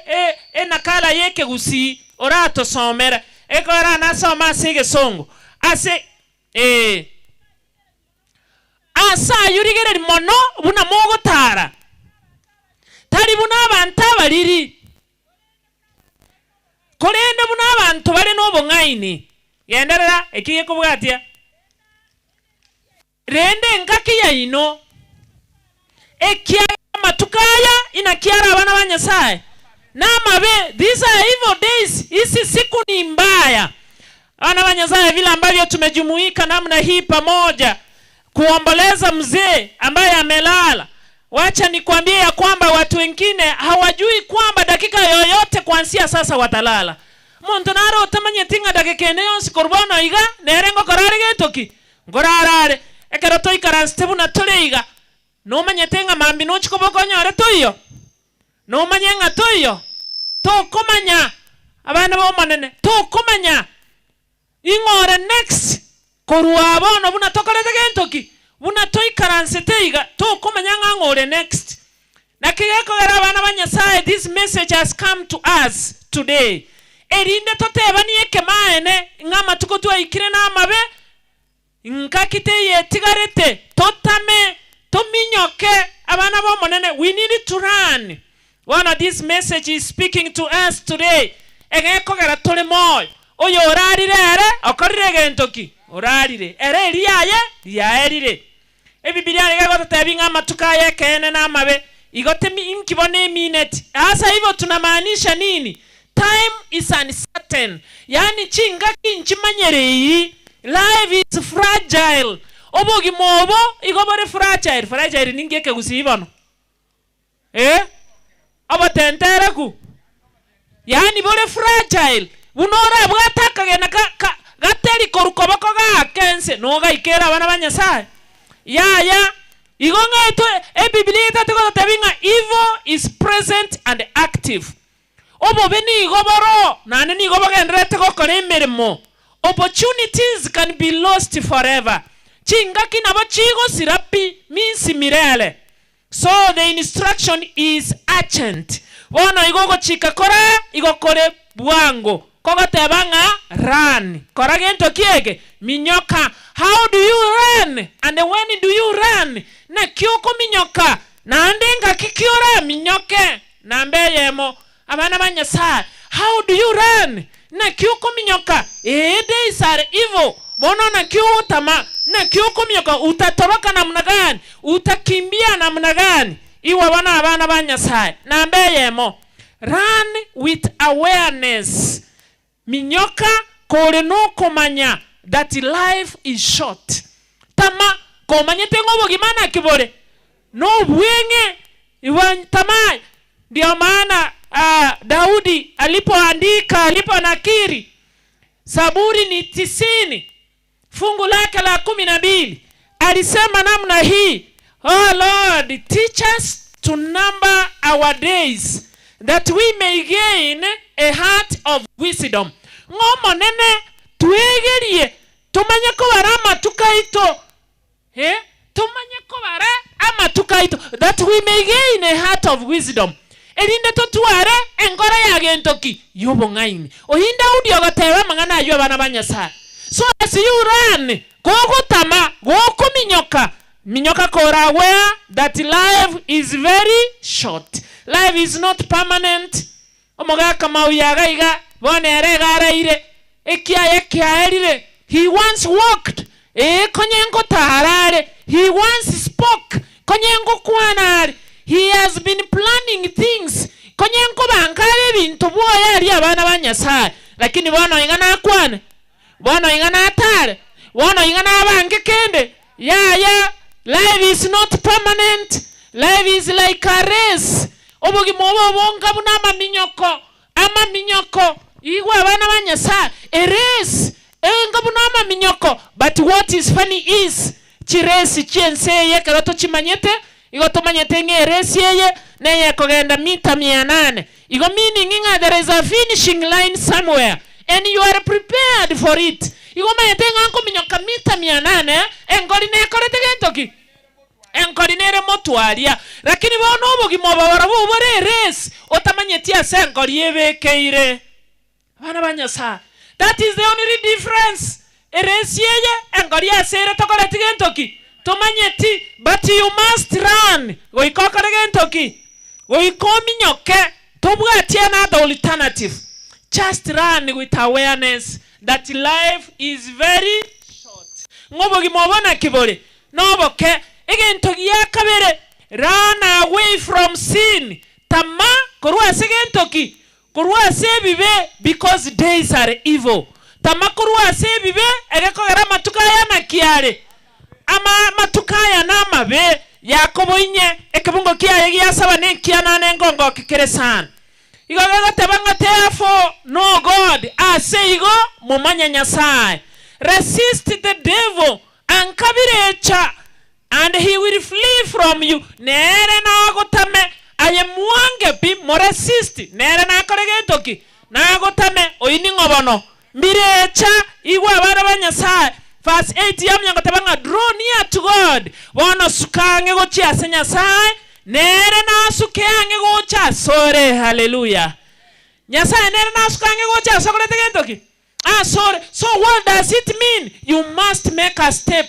enakala yeke gusi oratosomera ekora nasoma asige songo ase asa yurigere mono buna mogotara tari buna abantu abariri korende buna abantu bare nobong'aini genderera ekige kubwatia rende ngaki ya ino ekia matukaya inakiara abana ba Nyasaye Namabe, these are evil days. Hizi siku ni mbaya. Ana wa Nyasaye, vile ambavyo tumejumuika namna hii pamoja kuomboleza mzee ambaye amelala. Wacha nikwambie ya kwamba watu wengine hawajui kwamba dakika yoyote kuanzia sasa watalala. Muntu naro utamanye tinga dakika ene yonsi korbono iga nerengo korare getoki. Ngorarare ekero toikaranse buna tore iga. Nomanye tinga mambi nochikoboko nyore toiyo. Nomanye nga toiyo. Tokomanya abana bomanene tokomanya ingore next korwa bono buna tokorete gentoki buna toikaranse teiga tokomanya nga ngore next. Na kigekogera abana ba Nyasaye, this message has come to us today. Erinde totebani ekemaene ng'ama tuko twaikire na amabe nkakite yetigarete totame tominyoke abana bomonene. We need to run. One of this message is speaking to us today. Egekogera tore moyo oyo orarire ere okorire gentoki orarire ere riaye riaerire. Ebibilia igagototebia ng'ama tukaye kene na amabe igotemi inkibone minute. Hasa hivyo tunamaanisha nini? Time is uncertain. Yani chingaki nchimanyerei. Life is fragile. Obogima obo igo bore fragile. Fragile ningi ekegusii bono. Abatentereku. Yani bore fragile. Bunora bwatakagena gateri korukoboko gakense nogaikera abana ba Nyasaye. Ya igo ng'aito ebibilia etategototebia ng'a evil is present and active. Obobe nigo boro nane nigo bagenderete gokora emirimo. Opportunities can be lost forever. Chingaki nabo chigosira pi minsi mirele. So the instruction is urgent. Bono igo gochika kora igo kore bwango kogoteba ng'a run. Kora gento kiege minyoka. How do you run and when do you run? Na kyoko minyoka naende ngaki kyora minyoke nambe yemo abana ba Nyasaye. How do you run? Na kyoko minyoka. Days are evil. Bono na kyotama na kyoko minyoka. Utatoroka namna gani? Utakimbia namna gani? Iwa bana abana ba Nyasaye. Nambe yemo. Run with awareness. Minyoka kore no komanya that life is short. Tama komanyete ngobogima na kibore. No bwenge iwa tama. Ndio maana Daudi alipoandika, aliponakiri Zaburi ni 90 fungu lake la 12 alisema namna hii: Oh Lord, teach us to number our days that we may gain a heart of wisdom. Ng'omonene twegerie tumanye kobara amatuko aito. Tumanye kobara amatuko aito that we may gain a heart of wisdom. Erinde totware engora ya gentoki yobong'aini. Ohinda Daudi ogoteba mang'ana ayo abana ba Nyasaye. So as you run gogotama gokominyoka minyoka kora aware that life is very short. Life is not permanent. Omogaka mauyaga iga bone ere garaire ekiaye kiaerire. He once walked konyengo tarare. He once spoke konyengo kwanare. He has been planning things. Konyengo bankare bintu bwoya ari abana ba Nyasaye. Lakini bono ingana akwane. Bono ingana atare. Bono ingana abange kende. Ya life is not permanent. Life is like a race. Obogima obo bonga buna amaminyoko. Amaminyoko. Igwa abana ba Nyasaye. A race. Enga buna amaminyoko. But what is funny is chiresi chienseye kero tochimanyete. Igo tumanyete ng'eresi eye neye kogenda mita 800. Igo meaning ng'a there is a finishing line somewhere and you are prepared for it. Igo manyete ng'a nkominyoka mita 800 engori nekorete gentoki engori nere motwaria. Lakini bono obogima oboboro bobore race otamanyeti ase engori ebekeire. Abana ba Nyasaye, that is the only difference. Eresi eye engori ase ere tokorete gentoki tomanyeti, but you must run. Goikokore gentoki goikominyoke tobwatie another alternative. Just run with awareness that life is very short. Ngobogima obona kibore noboke egento gia kabere. Run away from sin. Tama Korwa ase gento ki? Korwa ase ebibe, because days are evil. Tama korwa ase ebibe egekogera amatuko aya nakiare. Ama amatuko aya namabe. Yakobo inye ekebungo kiaye giasaba nekianane ngongo kikere sana. Igo gegoteba ng'a therefore no God ase igo mumanye Nyasaye. Resist the devil ankabirecha and he will flee from you. Nere nagotame aye mwange pi moresist nere nakore gentoki nagotame oini ng'obono mbirecha igwa abana ba Nyasaye. Verse 8 yamnya ngoteba ng'a draw near to God. Bono sukange gochia ase Nyasaye nere nasuke ange gocha sore. Hallelujah. Nyasaye nere nasukange gocha sokorete gentoki sorry. So what does it mean? You must make a step.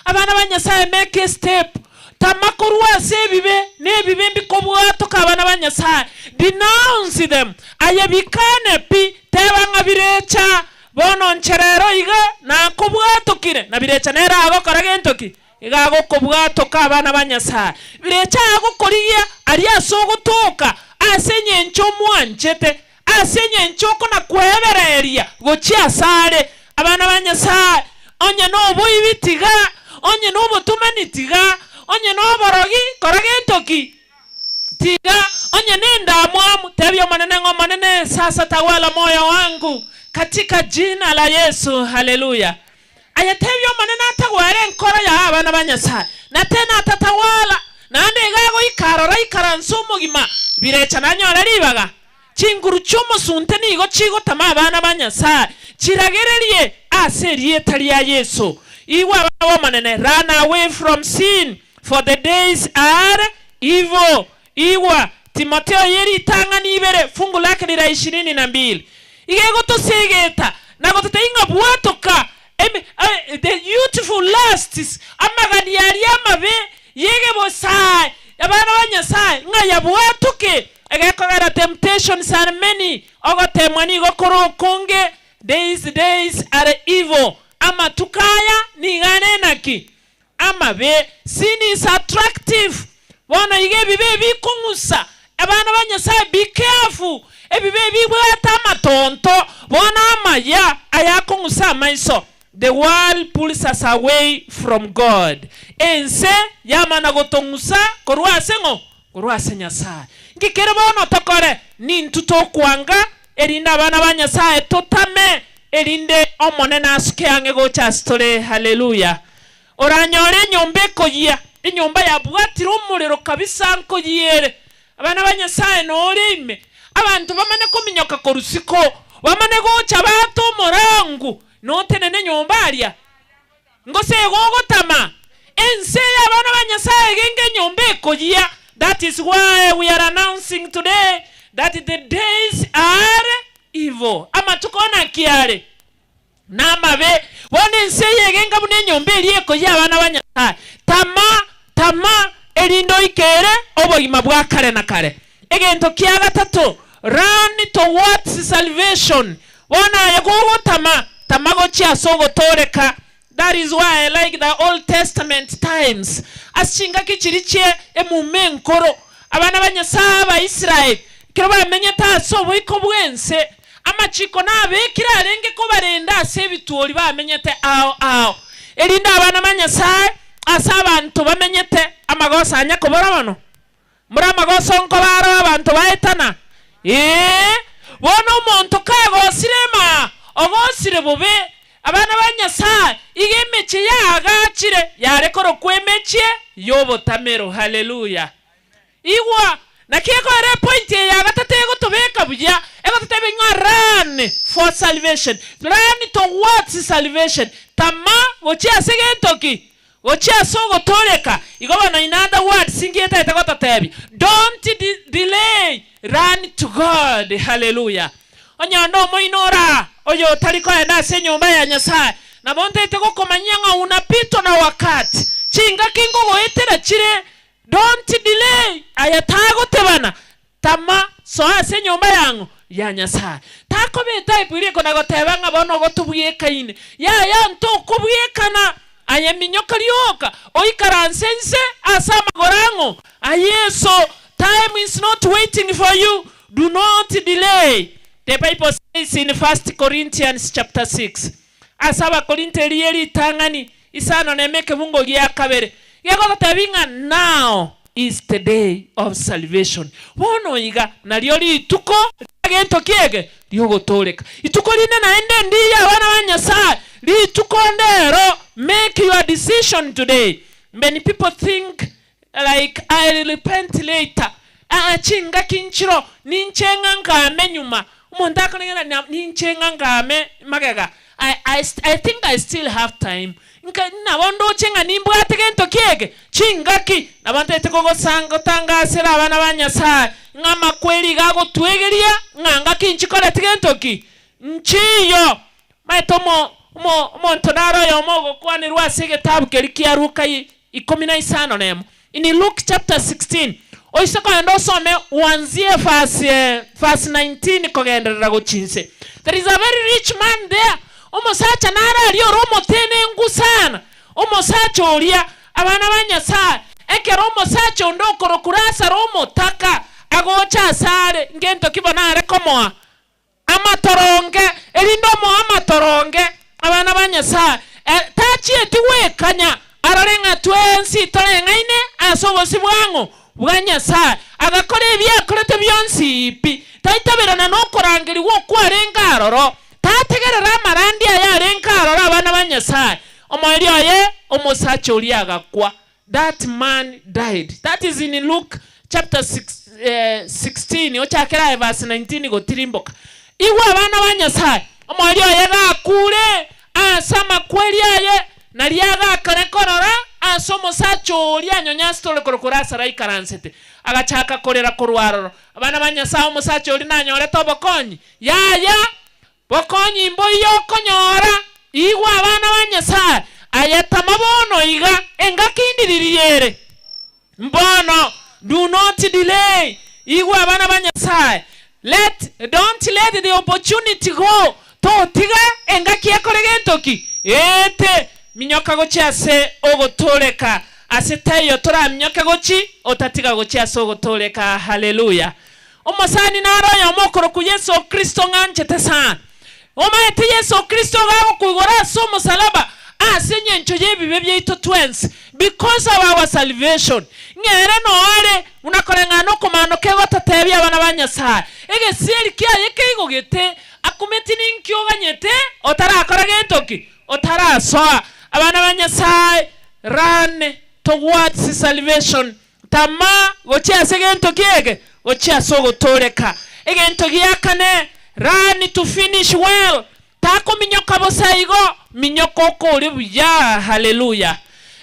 Abana ba Nyasaye, make a step. Tamakorwa ase ebibe nebibe mbikobwatoka abana ba Nyasaye. Denounce them. Aye bikane pi teba ng'a birecha bono ncherero iga nakobwatokire na birecha nere agokora gentoki iga agokobwatoka abana ba Nyasaye. Birecha agokorigia aria ase ogotoka ase enyencho mwanchete ase enyencho okona kwebereria gochia asare abana ba Nyasaye. Onye noboibi tiga, onye nobotumani tiga, onye noborogi kora gentoki tiga, onye nendamwamu tebia manene ng'omanene sasa tawala moyo wangu katika jina la Yesu. Haleluya. Ayatebyo manene atagwere enkora ya abana ba Nyasaye na tena atatawala nande igago ikarora ikaranso omogima birecha nanyora ribaga chinguru ch'omosunte nigo chigotama abana ba Nyasaye chiragererie ase erieta ria Yesu. Igwa abana manene, run away from sin for the days are evil. Igwa Timotheo yeri tang'ani ibere fungu lake lira 22 igego tosigeta nagotete bwatoka the youthful lusts amagani yari amabe yege bosai abana ba Nyasaye ng'a yabwatoke egekogera temptations are many ogotemwa nigo koro konge. These days are evil. Amatukaya nigane naki amabe. Sin is attractive. Bona ige bibe bikung'usa abana ba Nyasaye, be careful. Ebibe bibwata amatonto bona amaya ayakung'usa amaiso. The world pulls us away from God. Ense yamana gotong'usa korwa ase ng'o korwa ase Nyasaye. Ngikere bono tokore nintu tokwanga erinde abana ba Nyasaye totame erinde omonene asuke ange gocha asitore. Haleluya. Oranyore enyomba ekoyia enyomba yabwatire omorero kabisa nkoyiere abana ba Nyasaye nore ime abantu bamane kominyoka korusiko bamane gocha bato omorangu notenene enyomba aria ngose gogotama ense y'abana ba Nyasaye genge enyomba ekoyia. That is why we are announcing today that the days are evil. Amatuko nakiare namabe bono ense yegenga buna enyomba eri ekoyia abana ba Nyasaye. Tama tama erindo ikere obogima bwa kare na kare. Egento kia gatatu, run towards salvation. Bona yagogotama tamagochia sogotoreka. That is why I like the Old Testament times. Ashinga kichiriche emume nkoro abana ba Nyasaye ba Israel kero bamenyete ase oboiko bwense amachiko nabekire arenge kobarenda ase ebituori bamenyete ao ao erinde abana ba Nyasaye ase abantu bamenyete amagosa anya kobora bono muri amagoso nkobaro abantu baetana bono omonto kagosire ma ogosire bobe abana ba Nyasaye iga emechi yagachire yarekoro kwemechie yobotamero. Haleluya. Igwa nakekore point ya gatatu egotobeka buya egototebe ng'a run for salvation, run towards salvation. Tama gochia ase gentoki gochia ase ogotoreka. Igo bono in other words singieta etegototebi don't delay, run to God. Hallelujah. Onyondo omoinora oyo otari koenda ase enyomba ya Nyasaye nabo ntete gokomanyia ng'a unapitwa na wakati chingaki ngogoetera chire. Don't delay. Aya tagotebana tama soa ase enyomba yango ya Nyasaye takobeta ipwire kona goteba ng'a bono gotubwekaine yaya ntokobwekana aye minyoka rioka oikaranse nse ase amagoro ang'o ayeso. Time is not waiting for you. Do not delay. The Bible says in 1 Corinthians chapter 6. Asaba Korinte rieri tangani isano nemeke bungo gia kabere. Gegotabinga now is the day of salvation. Bono iga nario rituko gento kiege riogotoreka. Ituko rine naende ndiya abana ba Nyasaye. Rituko ndero, make your decision today. Many people think like I will repent later. Chinga kinchiro ninchenga ngame nyuma. Umuntu akonengana ninchenga ngame magega. I think I still have time. Nka nabondo chenga nimbwate gento kiege chingaki nabantete kogosanga tangasira abana ba Nyasaye ngama kweli gagotwegeria nganga kinchikora tigentoki nchiyo maitomo omonto naro yomo gokwanirwa ase egetabu keri kia Luka 15 nemo. In Luke chapter 16 oise koenda osome uanzie verse 19 kogenderera gochinse. There is a very rich man there. Omosacha nara ari oromotene ngusana. Omosacha oria abana ba Nyasaye ekero omosacha onde okorokurasa romotaka agocha asare ngento kibona are komoa amatoronge erindo mo amatoronge abana ba Nyasaye tachieti wekanya ararenga twensi toreng'aine ase obosi bwango bwa Nyasaye agakora ebiakorete bionsi pi taitaberana nokorangeriwa okwarenga aroro tategerera amarandi aya arenga aroro abana ba Nyasaye omoeri oye omosacha oria agakwa. That man died. That is in Luke chapter 16 ochakera verse 19 gotirimboka. Igwa abana ba Nyasaye omoeri oye gakure ase amakweri aye nariaga akarekorora ase omosacha oria anyonyasitore korokorasa raikaransete agachaka korera korwaroro abana ba Nyasaye omosacha ori nanyorete obokonyi yaya bokonyi mboiyo okonyora igwa abana ba Nyasaye ayatamabono iga engakindiririere mbono. Do not delay. Igwa abana ba Nyasaye don't let the opportunity go. Totiga engaki ekoregentoki ete minyoka gochi ase ogotoreka ase tayo tora minyoka gochi otatiga gochi ase ogotoreka. Haleluya. Omosani naroyo omokoro ku Yesu Kristo ng'anchete sana. Omaete Yesu Kristo gagokuigora ase omosalaba ase enyencho y'ebibe byaito twensi because of our salvation. Ng'ere noare unakoreng'ana okomano kegotatebia abana ba Nyasaye egesieri kiaye keigogete akumeti ninkioganyete otarakora gentoki otarasoa. Abana ba Nyasaye run towards salvation. Tama gochi ase gento kiege gochi ase ogotoreka egento giakane run to finish well. Tako minyoka bosa igo minyoko okore buya. Haleluya.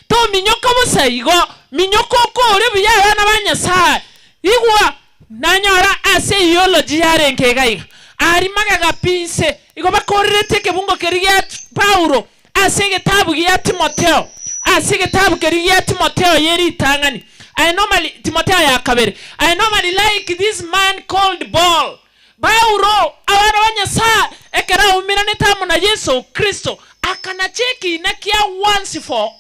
To minyoka bosa igo minyoko okore buya abana ba Nyasaye igwa nanyora ase theology yarenkega iga ari magaga pinse igo bakorerete kebungo keri gia Paulo ase getabu gia Timotheo ase getabu keri gia Timotheo yeri tangani. I normally Timotheo ya kabere I normally like this man called Paul. Paulo abana ba Nyasaye ekera umirane tamu na Yesu Kristo akanacheki na kia once for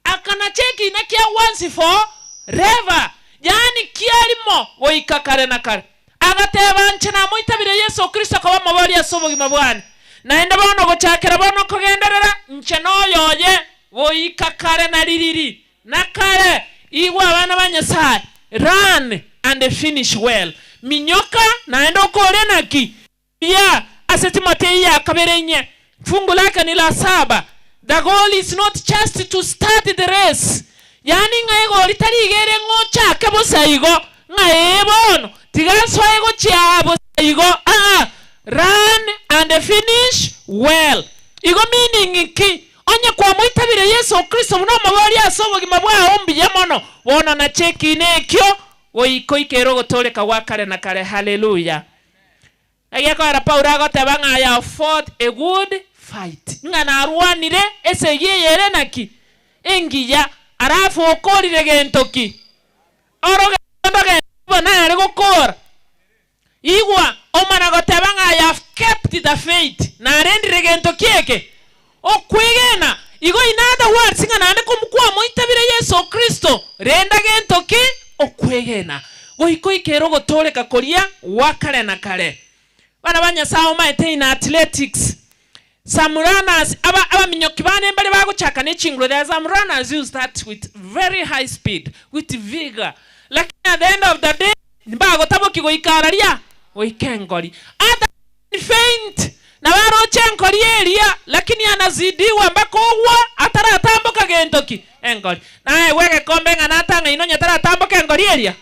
akanacheki na kia once for reva yani kiarimo goika kare na kare agateba nche namoitabire Yesu Kristo akaba mabori ase obogima bwane naende bono gochakera bono kogenderera nche noyoye goika kare na ririri na kare. Igwa abana ba Nyasaye run and finish well. Minyoka naende okore naki ya ase Timotheo ya kabere nye fungu lake ni la 7. The goal is not just to start the race. Yani ng'a egori tarigere ng'ochake bosa igo ng'a ebono tigasoe gochia bosa igo. Run and finish well. Igo meaning ki onye kwamoitabire Yesu Kristo muno mabori ase obogima bwao mbuya mono bono na cheki nekio goiko ikero gotoreka gwa kare na kare. Haleluya. Egekora Paulo agoteba ng'a I have fought a good fight. Ng'a narwanire esegi eyere naki engiya arafu okorire gentoki orogendo bona are gokora igwa omana goteba ng'a I have kept the faith narendire gentoki eke okwegena. Igo in other words ng'a nande komukwamo itabire Yesu Kristo renda gentoki okwegena Goika oikere ogotooreka koria gwa kare na kare. Bana ba Nyasaye omaete in athletics. Some runners, abaminyoki bane mbare bagochaka ne chinguru. There are some runners who start with very high speed, with vigor. Lakini at the end of the day, mbagotaboki goikara ria goika engori. Ata faint na baroche enkori eria, lakini anazidiwa mpaka ogwa ataratamboka gentoki engori. Naye wege kombe ng'a natang'a ino nyataratamboka engori eria.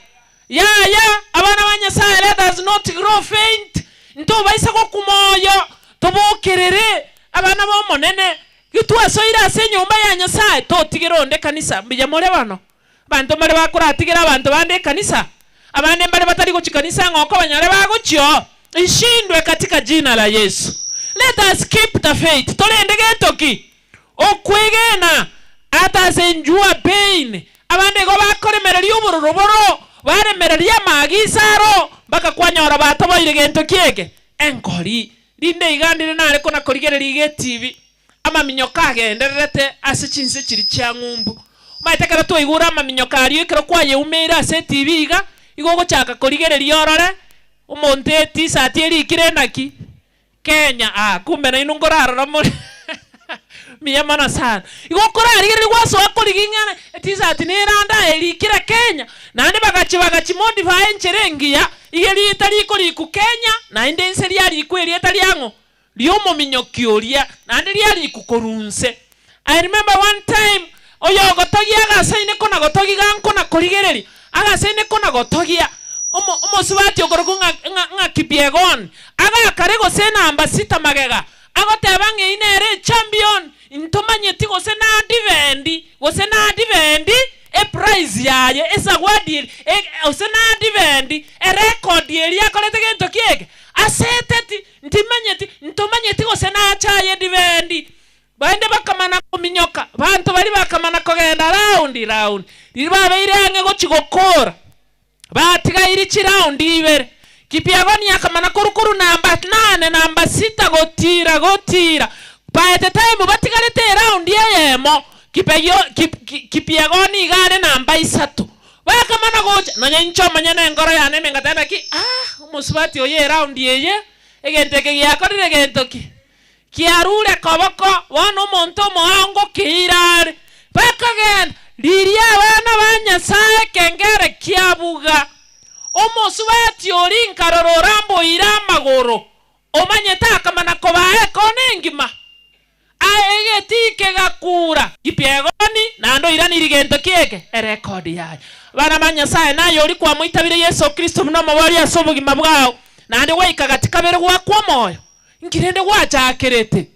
Ya ya abana ba Nyasaye, let us not grow faint. Ntobaisa gokumoyo tobokerere abana bomonene gitwasoire ase enyomba ya Nyasaye totigere onde kanisa mbuya more bano. Banto mbare bakoratigira abanto bande kanisa. Abande mbare batari gochi kanisa ng'oko banyore bagochio. Ishindwe katika jina la Yesu. Let us keep the faith. Torende gentoki okwegena ata senjua pain. Abande go bakoremereria obororoboro baremereria amagisaro mpaka kwanyora batoboire gento kieke enkori rinde igandire nare kona korigereria igetibi amaminyoka agendererete ase chinse chiri chia ng'umbu. Maete kero twaigure amaminyoka ario ekero kwayeumeire ase etibi iga igo ogochaka korigereria orore omonto etisati erikire naki Kenya. Ah, kumbe nainu nkorarora more mia mana sana. Igo korarigereria gwasoa koriging'ana etisati neranda erikire Kenya naende bagachi bagachi modify enchere engiya iga rieta rikoriku Kenya naende ense riarikwa erieta riang'o riomominyoki oria naende riariku korunse. I remember one time oyo gotogia agasaine kona gotogia gankona korigereria agasaine kona gotogia omosubati okoroku ng'a Kipyegon agakare gose namba 6 magega agoteba ng'a inere champion ntomanyeti gose na divendi gose na divendi e prize yaye esagwadi gose na divendi e record eri akorete gento kieke aseteti ntimanyeti ntomanyeti gose na achaye divendi. Baende bakamana kominyoka bantu bari bakamana kogenda round round riri babeire ang'e gochi gokora batigairi chiraundi ibere. Kipyegon akamana korukuru namba 8 namba 6 gotira gotira. By the time batigarete round eyemo Kipyegon igare namba 3 bakamana gocha nonya incho manyene engoro yane mengatana ki ah omusubati oye round eye egento eke giakorire gento ki kiarure koboko bono omonto omoango kiirare bakagenda riria abana ba Nyasaye kengere kiabuga omosubati ori nkarora oramboire amagoro omanyete akamana kobae kone engima aegetike gakura Kipyegoni nando iraniri gento kieke erekodi yaye. Bana ba Nyasaye naye ori kwamwitabire Yesu Kristo muno mabori ase obogima bwao nande gwaika gatikabere gwakwa omoyo nkirende gwachakerete.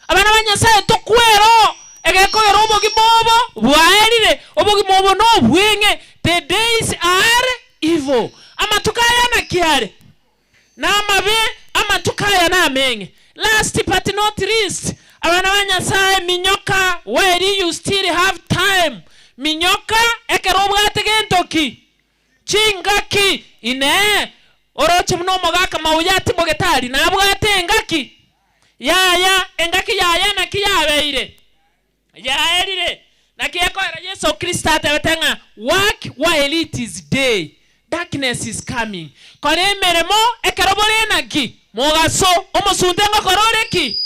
Abana ba Nyasaye tokwero egekogera obogima obo bwaerire obogima obo nobweng'e. The days are evil. Amatuko aya nakiare namabe amatuko aya nameng'e. Last but not least, abana ba Nyasaye minyoka where you still have time. Minyoka ekero obwate gentoki chingaki ine oroche muno omogaka mauya atimogetari nabwate engaki yaya engaki yaya naki yabeire yaerire naki ekoera Yesu Kristo atebete ng'a work while it is day, darkness is coming. Kora emeremo ekero bore naki mogaso omosunte ngokora oreki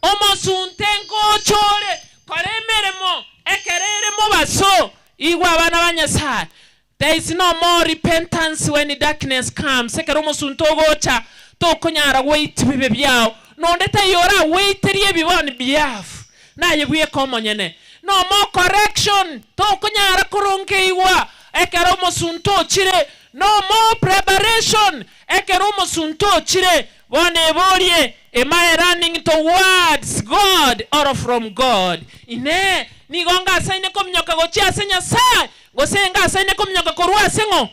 omosunte ngochore. Kora emeremo ekerere mobaso igwa abana ba Nyasaye. There is no more repentance when darkness comes. Ekero omosunte ogocha tokonyara goita bibe byao nonde tayora weiterie ebiboni biafu naye bweka omonyene. No more correction tokonyara korongeigwa ekero omosunte ochire. No more preparation ekero omosunte ochire. Bone eborie, am I running towards God or from God? Ine nigo ngasaine kominyoka gochia ase Nyasaye gose ngasaine kominyoka korwa ase ng'o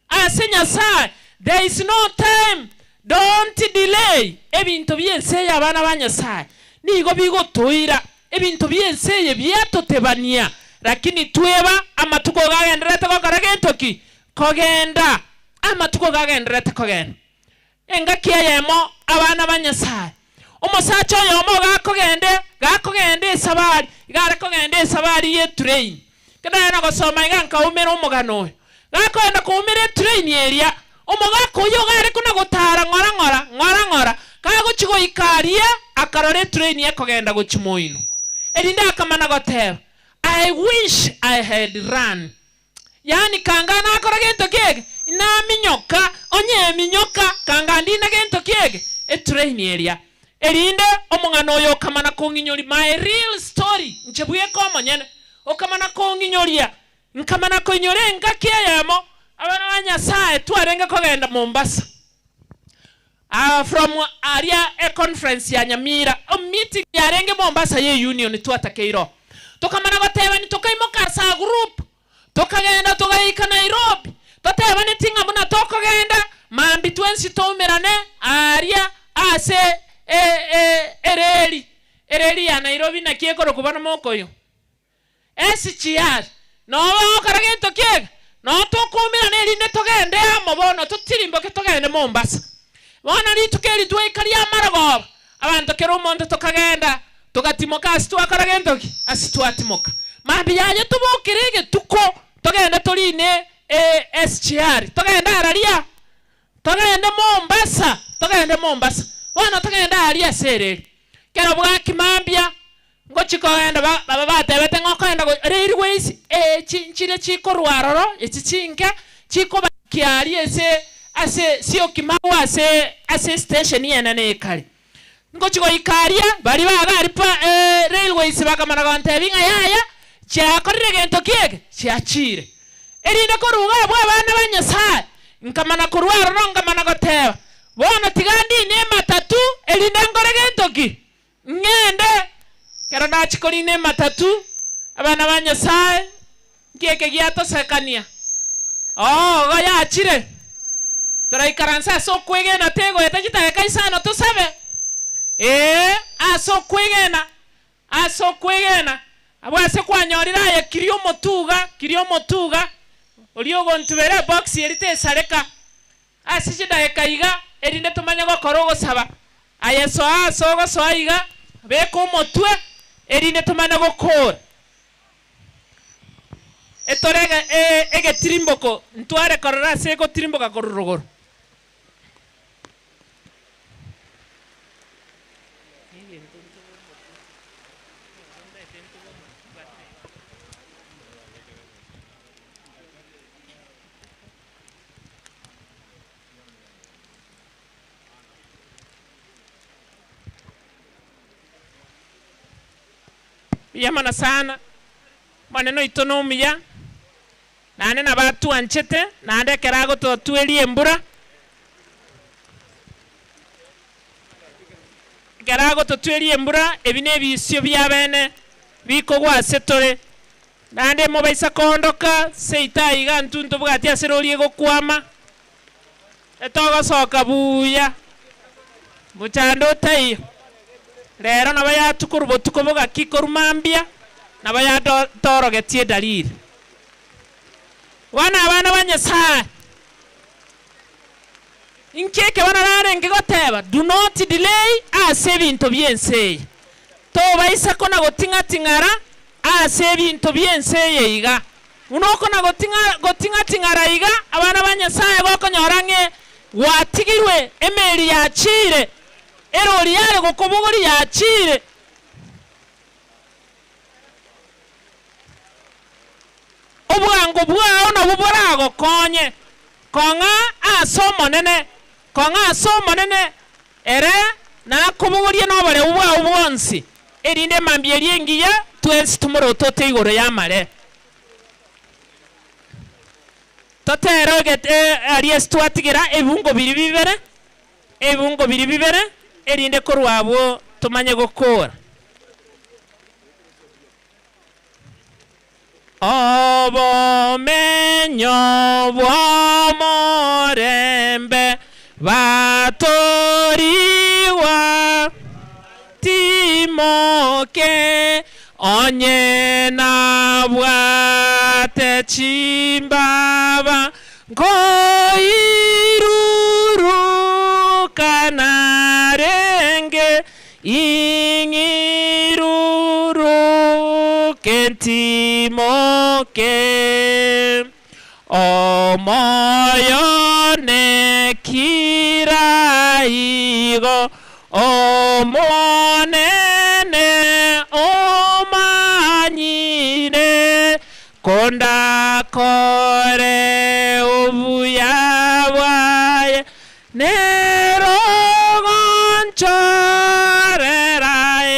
ase Nyasaye. There is no time. Don't delay. Ebinto biense ya abana ba Nyasaye nigo bigotoira ebinto biense biatotebania lakini tweba amatuko gagenderete gokora gentoki kogenda amatuko gagenderete kogenda engaki eyemo abana ba Nyasaye omosacha oyomo gakogende gakogenda esabari igare kogenda esabari ye train kedana gosoma iga nkaumera omogano oyo Gakoenda kuumira train eria omogaka oyo gare kuna gotara ng'ora ng'ora ng'ora ng'ora kagochigo ikaria akarore train ekogenda gochimoino erinde akamana goteba I wish I had run. Yani kanga nakora gento kiege naminyoka onye minyoka kanga ndina gento kiege etrain eria erinde omong'ano oyo okamana kong'inyori my real story nchebuye komonyene okamana kong'inyoria nkamana koinyore ngaki eyemo abana ba Nyasaye twarenge kogenda Mombasa from aria e conference ya Nyamira o meeting yarenge Mombasa ye union twatakeiro tokamana goteba ni tokaimoka sa group tokagenda togaika Nairobi toteba ni tinga muna tokogenda mambi twensi toumerane aria ase ereri ereri ya Nairobi na kiekoro kubana mokoyo SGR no okora gento kiega no tokumirane erinde togende amo bono tutirimboke togende Mombasa bono ritukeri twaikaria maragoba abantu kero omonto tokagenda tugatimoka ase twakora gento ki ase twatimoka mambi yaye tubokire tuko togenda torine SGR togenda araria togende Mombasa togende Mombasa bono togenda aria sereri kero bwaki mambia ngochikoenda baba batebete ngokoenda railways chinchire chikorwaroro echi chinke chikobakiari ese ase sio kimawa ase ase station yenene ekare ngochikoikaria bari bagari pa railways bakamana gontebi ng'a yaya chiakorire gento kiege chiachire erinde koruga bwa abana ba Nyasaye nkamana korwaroro nkamana goteba bono tigandi ne matatu erinde ngore gento ki ng'ende kero nachikorine matatu abana ba Nyasaye ngieke giatosekania oh goyachire toraikaransa ase okwegena tegoeta chitageka isano tosabe ase okwegena ase okwegena abo ase kwanyorire aye kiri omotuga ori ogontubere box eri tesareka ase chidageka iga erinde tomanye gokora ogosaba aye soa ase ogosoa iga beka omotwe erinde tumane gokora etorega egetirimboko ntware korora ase egotirimboka korurugoro Yamana sana maneno itonomiya nane na batu anchete nande kerago to twelie embura kerago to twelie embura ebi nebisio bya bene bikogwa ase tore nande mobaisa kondoka seita iga ntunto bwati ase rorie gokwama etogosoka buya muchando taiyo rero nabo yatukuru botuko bogaki korumambia nabo yatorogetie dalili wana abana ba Nyasaye inkeke bana rarenge goteba do not delay ase ebinto byense tobaisa kona goting'ating'ara ase ebinto byense iga unokona goting'ating'ara iga abana ba Nyasaye gokonyora ng'e gwatigirwe emeri yachire erori yare gokobogori yachire obwango bwao nabwo boragokonye kong'a ase omonene kong'a ase omonene ere nakobogorie noboreu bwao bwonsi erinde mambia eria engiya twensi tumorotote igoro ya amare totere aria ase twatigira ebungo biri bibere ebungo biri bibere erinde korwabwo tumanye gokora obomenyo bw'omorembe batoriwa timoke onye nabwate chimbaba nkoirurukana renge ing'iruruke ntimoke Omoyo ne kiraigo omonene omanyire kondakore obuya bwaye nero gonchorera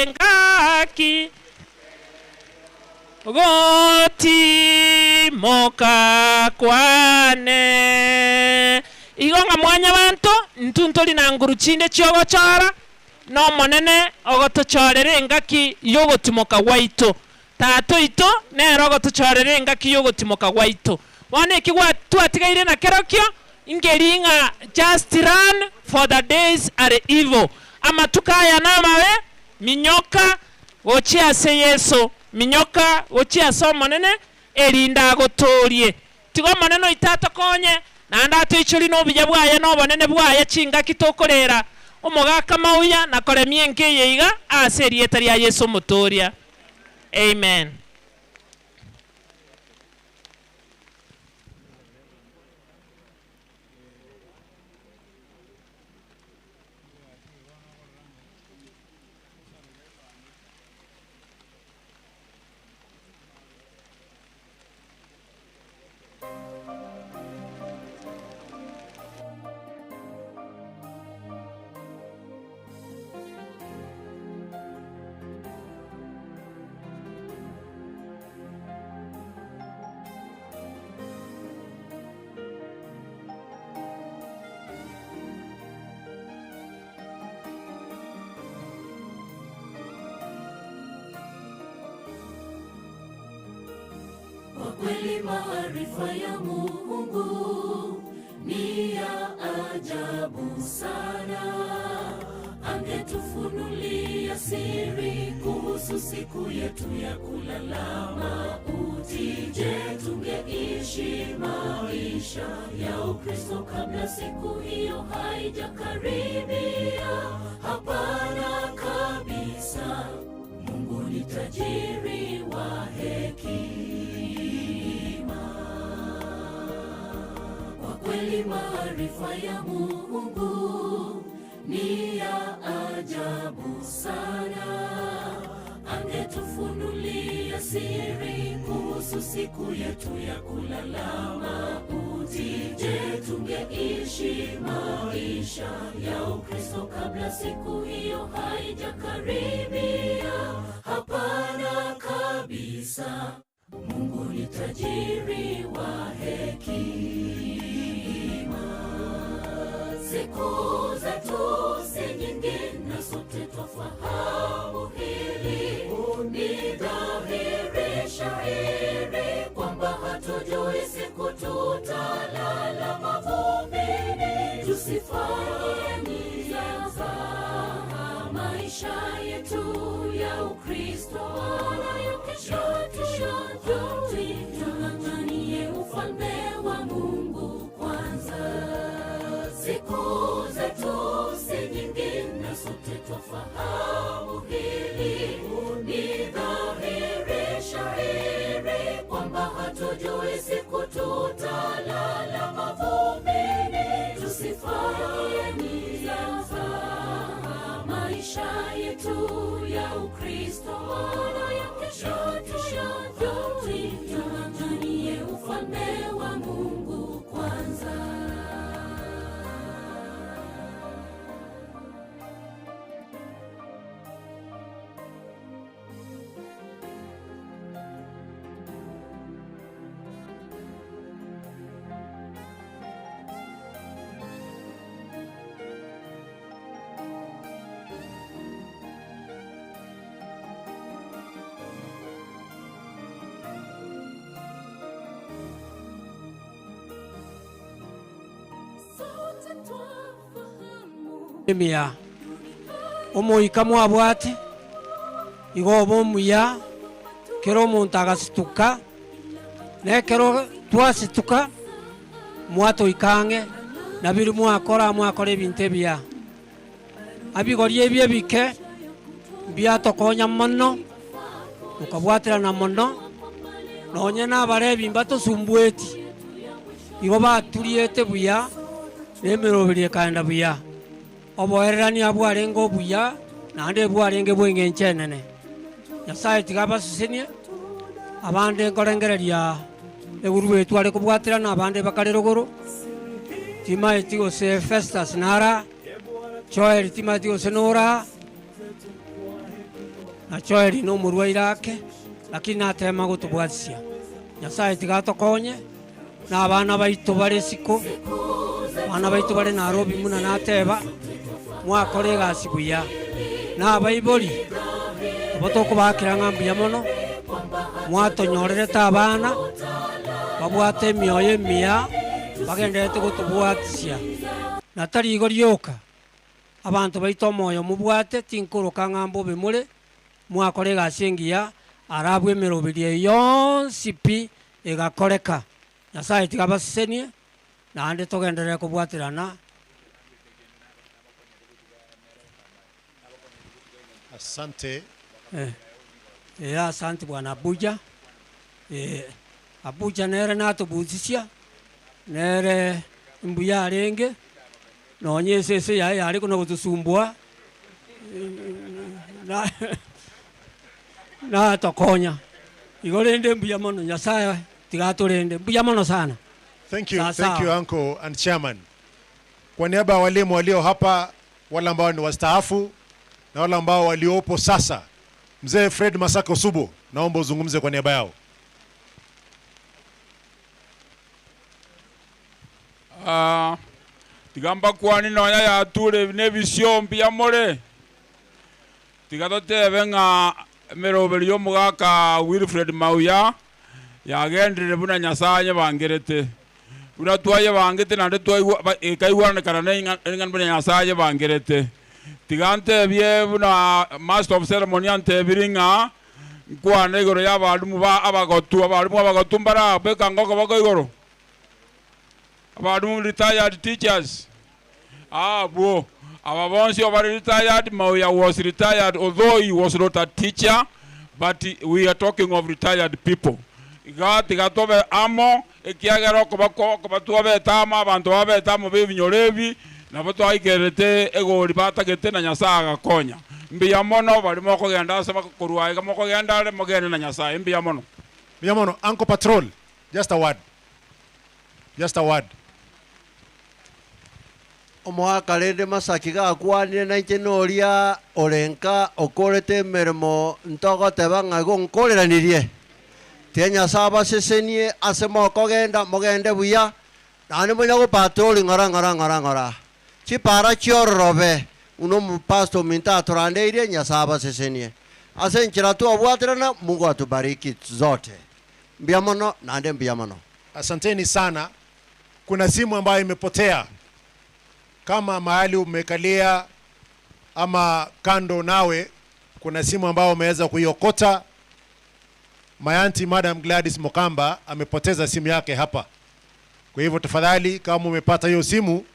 engaki gotimoka kwane igo ng'a mwanya banto ntuntori na nguru chinde chiogochora no monene ogotochorera engaki yogotimoka gwaito tato ito nero ogotochorera engaki yogotimoka gwaito bono eki twatigaire na kerokio ingeri ng'a just run for the days are evil amatuka aya namabe minyoka gochia ase Yesu minyoka gochia ase omonene erinda agotorie tigo omonene oito atokonye naende atoichori na obuya bwaye na obonene bwaye chingaki tokorera omogaka mauya na koremia enka eye iga ase erieta ria Yesu omotoria. Amen. Kweli maarifa ya Mungu ni ya ajabu sana, angetufunulia siri kuhusu siku yetu ya kulala mauti. Je, tungeishi maisha ya Ukristo kabla siku hiyo haijakaribia? Hapana kabisa. Mungu ni tajiri wa hekima. Kweli maarifa ya Mungu ni ya ajabu sana, angetufunulia siri kuhusu siku yetu ya kulala mauti. Je, tungeishi maisha ya Ukristo kabla siku hiyo haijakaribia? Hapana kabisa. Mungu ni tajiri wa hekima. Siku zetu si nyingi na sote twafahamu hili. Ni dhahiri shahiri kwamba hatujui siku tutalala mavumbini. Tusifanye mzaha maisha yetu ya Ukristo, wala ya kesho tuyajui. Tung'ang'anie ufalme wa Mungu kwanza. Siku zetu si nyingi na sote twafahamu hili. Ni dhahiri shahiri kwamba hatujui siku tutalala mavumbini. Tusifanye mzaha maisha yetu ya Ukristo, wala ya kesho tuyajui. Tung'ang'anie ufalme wa Mungu kwanza. Emia omoika mwabwate igo bomuya kero omonto agasituka nekero twasituka mwatoikange nabiri mwakora mwakora ebinto ebia abigori ebi ebike biatokonya mono mukabwatirana mono nonye nabarebi mbatosumbweti Igo baturiete buya nemerobiri ekaenda buya. Oboererania bwarenge obuya naende bwarenge bw'eng'encho enene. Nyasaye tiga abasesenie abande nkorengereria eguru etware kobwaterana abande bakare rogoro. Timaeti gose Festus nara Joel timaeti gose nora na Joel no omorwaire ake lakini natema gotobwatisia. Nyasaye tiga atokonye na abana baito bare isiko abana baito bare Nairobi muna nateba mwakore egasi buya na abaibori abo tokobakera ng'a mbuya mono mwatonyorerete abana babwate emioyo emiya bagenderete gotobwatisia na tari igo rioka abanto baito omoyo mobwate tinkoroka ng'a mbobe more mwakore egasi engiya arabwo emeroberi eye yonsi pi egakoreka. Nyasaye tiga abasesenie naende togenderere kobwaterana. Asante. Asante bwana Abuja. Abuja nere natobusisia nere mbuya arenge nonye esese yaye yare kona gotosumbua na tokonya igo rende mbuya mono. Nyasaye tiga atorende mbuya mono sana. Thank you, Sawa thank you sawa. Uncle and Chairman. Kwa niaba ya walimu walio hapa, wale ambao ni wastaafu na wale ambao waliopo sasa, Mzee Fred Masaka Osubo, naomba uzungumze kwa niaba yao. Tigamba kwani nonya yature nebisio mbuya more tiga totebe ng'a emeroberi y'omogaka Wilfred Mauya yagendire buna Nyasaye bangerete buna twaye bangete naende twaigwa ekaigwanekana na buna Nyasaye bangerete tiga ntebie buna master of ceremony antebiri ng'a nkwane igoro ya abarimu ba abagotu abarimu abagotu mbara beka ngoko bako igoro abarimu retired teachers bro aba bonsi abari retired. Mauya was retired, although he was not a teacher, but we are talking of retired people. Iga tiga tobe amo ekiagera okobako kobatwa betama abantu babetamo b'ebinyorebi nabo twaikerete egori batagete na Nyasaye agakonya mbuya mono bari mokogenda ase bakorwa iga mokogenda are mogende na Nyasaye mbuya mono. Mbuya mono. Uncle Patrol, just a word. Just a word. Omwaka rende Masaki gakwanire nainche noria orenka okorete emeremo ntogoteba ng'a igo nkoreranirie tie Nyasaye abasesenie ase mokogenda mogende buya naende monya gopatroli ng'ora ng'ora ng'ora ng'ora chipara chiororobe uno omopasto ominto atorandeire Nyasaye abasesenie ase enchera twabwaterana Mungu atubariki zote. Mbuya mono naende mbuya mono. Asanteni sana. Kuna simu ambayo imepotea. Kama mahali umekalia ama kando nawe, kuna simu ambayo umeweza kuiokota. My auntie Madam Gladys Mokamba amepoteza simu yake hapa. Kwa hivyo tafadhali kama umepata hiyo simu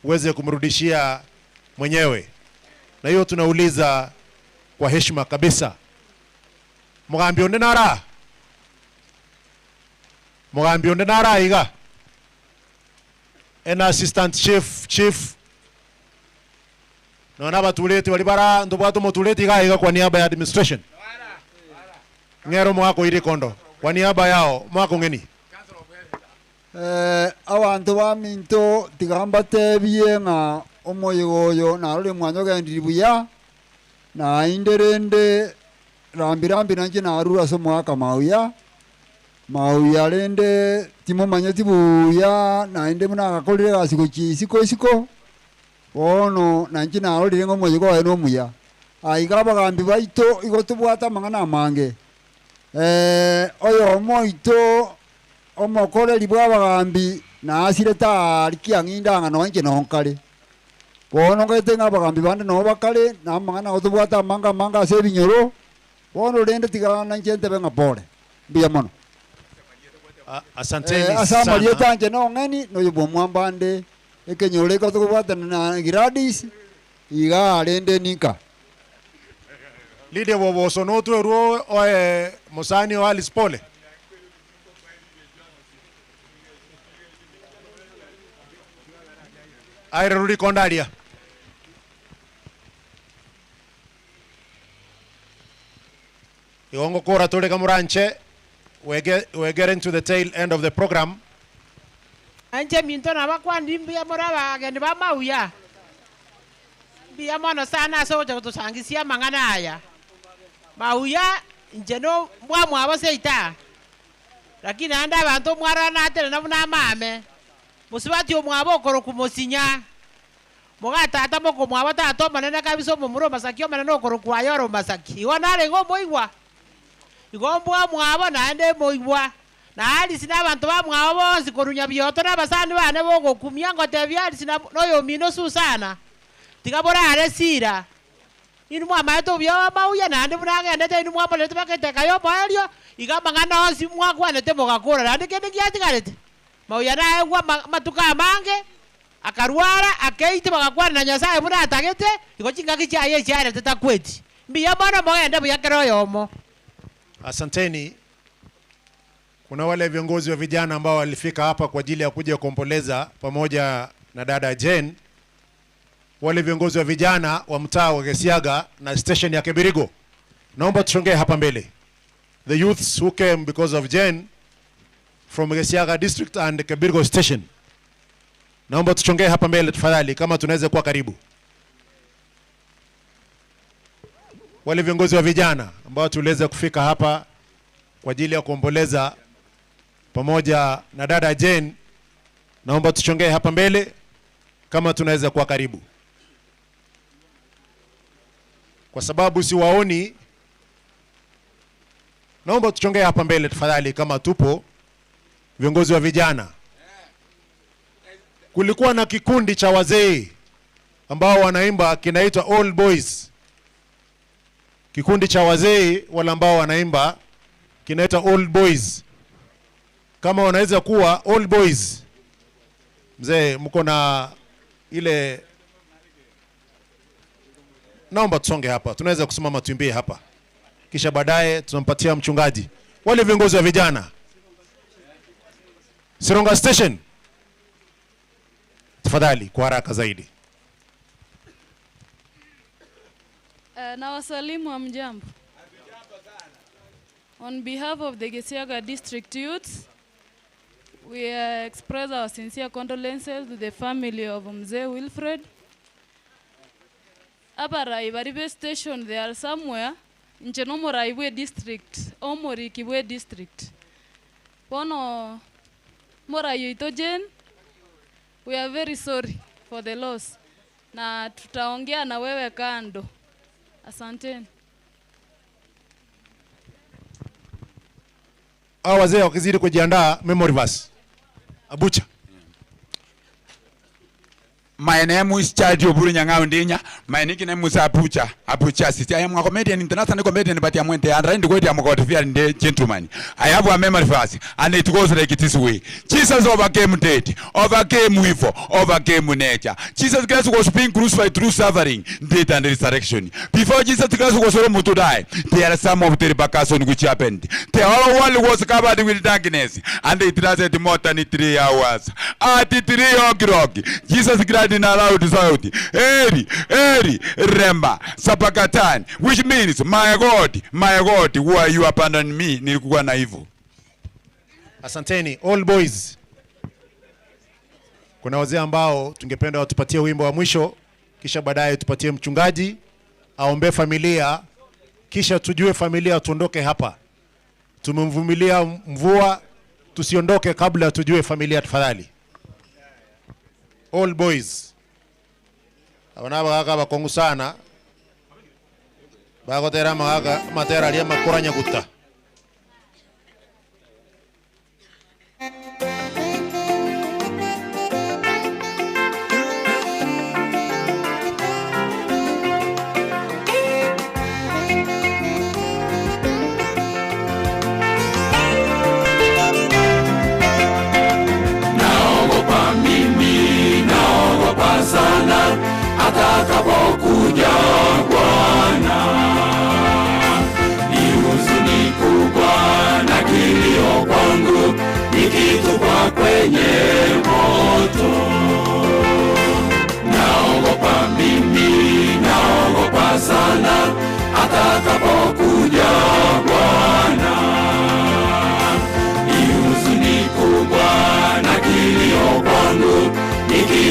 uweze kumrudishia mwenyewe. Na hiyo tunauliza kwa heshima kabisa. Mugambi onde nara? Mugambi onde nara iga? Ena assistant chief naona batuleti walibara ndobwato motuleti iga iga kwa niaba ya administration. Ngero mwako iri kondo kwa niaba yao mwako ngeni. Abantu baminto tigamba tebie ng'a omoyigo oyo narore mwanyo gendiri buya na inderende rambirambi nanje narura ase omwaka mauya mauya rende timomanyeti buya naende buna agakorire egasi gochia isiko isiko bono nanje narorire ng'a omoyigo oye na omuya aiga abagambi baito igo tobwate amang'ana amange oyo omoito omokoreri bwa abagambi naasire tari kiang'inda ng'a nonche nonkare bono ngete ng'a abagambi bande nabo bakare na amang'ana gotobwate amanga amanga ase ebinyoro bono rende tiga nanche ntebe ng'a pore mbuya mono. Asanteni ase sana. amarieta anche nong'eni noyo bwa omwambande ekenyoro eko tokobwatana na Gladys iga rende ninka Lydia Boboso notwe ruo oe Mosani o Alice Pole. Aireruri kondaria. Igongo kora tole kamuranche. We're getting to the tail end of the program. Anje minto na bakwandi mbuya mora bageni ba mauya. Mbuya mono sana ase gocha gotosangisia amang'ana aya. Mauya inche no mwamwabo seita. Lakini ande abanto mwarana atere nabo na amame. Mosibati omwabo okoro kumosinya. Mogatata moko mwabo tata omonene kabisa omomura omasaki omonene okoro kwayora omasaki. Igo narenge omoigwa. Igo mbwa mwabo naende moigwa. Na alisi n'abantu bamwabo bonsi korunya bioto n'abasani bane bogokumia ngotebia alisi noyo mino susana. Tiga borare sira. Inu mwamaete obuya mauya naende bunagendete inu mwamorete baketekayo omoerio iga amang'ana onsi mwakwanete mogakora naende kende giatigarete. Mauya naegwa matuko amange akarwara akeite bagakwana na Nyasaye buna atagete igo chingaki chiaye chiarete takweti. Mbuya mono mogende buya kero oyomo. Asanteni. Kuna wale viongozi wa vijana ambao walifika hapa kwa ajili ya kuja kuomboleza pamoja na dada Jane. Wale viongozi wa vijana wa mtaa wa Gesiaga na station ya Kebirigo, naomba tushongee hapa mbele. The youths who came because of Jane from Gesiaga district and Kebirigo station, naomba tushongee hapa mbele tafadhali, kama tunaweza kuwa karibu. Wale viongozi wa vijana ambao tuliweza kufika hapa kwa ajili ya kuomboleza pamoja na dada Jane, naomba tuchongee hapa mbele kama tunaweza kuwa karibu. Kwa sababu siwaoni, naomba tuchongee hapa mbele tafadhali kama tupo viongozi wa vijana. Kulikuwa na kikundi cha wazee ambao wanaimba kinaitwa All Boys. Kikundi cha wazee wale ambao wanaimba kinaitwa All Boys. Kama wanaweza kuwa All Boys, mzee mko na ile, naomba tusonge hapa, tunaweza kusimama tuimbie hapa, kisha baadaye tunampatia mchungaji. Wale viongozi wa vijana Sironga Station, tafadhali kwa haraka zaidi. Na wasalimu hamjambo. On behalf of the Gesiaga District Youth, we express our sincere condolences to the family of Mzee Wilfred. Abarai Baribe Station, they are somewhere in Chenomoraiwe District, Omorikiwe District. Bono Morayo Jane, we are very sorry for the loss. Na tutaongea na wewe kando. Asanteni. Hao wazee wakizidi kujiandaa, memory verse. Abucha. My name is Chaji Oburu Nyang'au Ndinya. My nickname is Abucha. Abucha City. I am a comedian, international comedian, but I am and trying to go to a gentleman. I have a memory verse, and it goes like this way. Jesus overcame death, overcame evil, overcame nature. Jesus Christ was being crucified through suffering, death, and resurrection. Before Jesus Christ was almost to die, there are some of the repercussions which happened. The whole world was covered with darkness, and it lasted more than 3 hours. At 3 o'clock, Jesus Christ in a loud sound, Eri, Eri, Remba, Sabakatan, which means, my God, why you abandon me? Nilikuwa na hivyo. Asanteni, all boys. Kuna wazee ambao tungependa watupatie wimbo wa mwisho, kisha baadaye tupatie mchungaji aombe familia, kisha tujue familia tuondoke hapa. Tumemvumilia mvua, tusiondoke kabla tujue familia tafadhali. All boys. Abana bagaka bakongu sana. Bagotera magaka matera lia makuranya kuta. Naogopa mimi, naogopa sana atakapokuja Bwana. Ni huzuni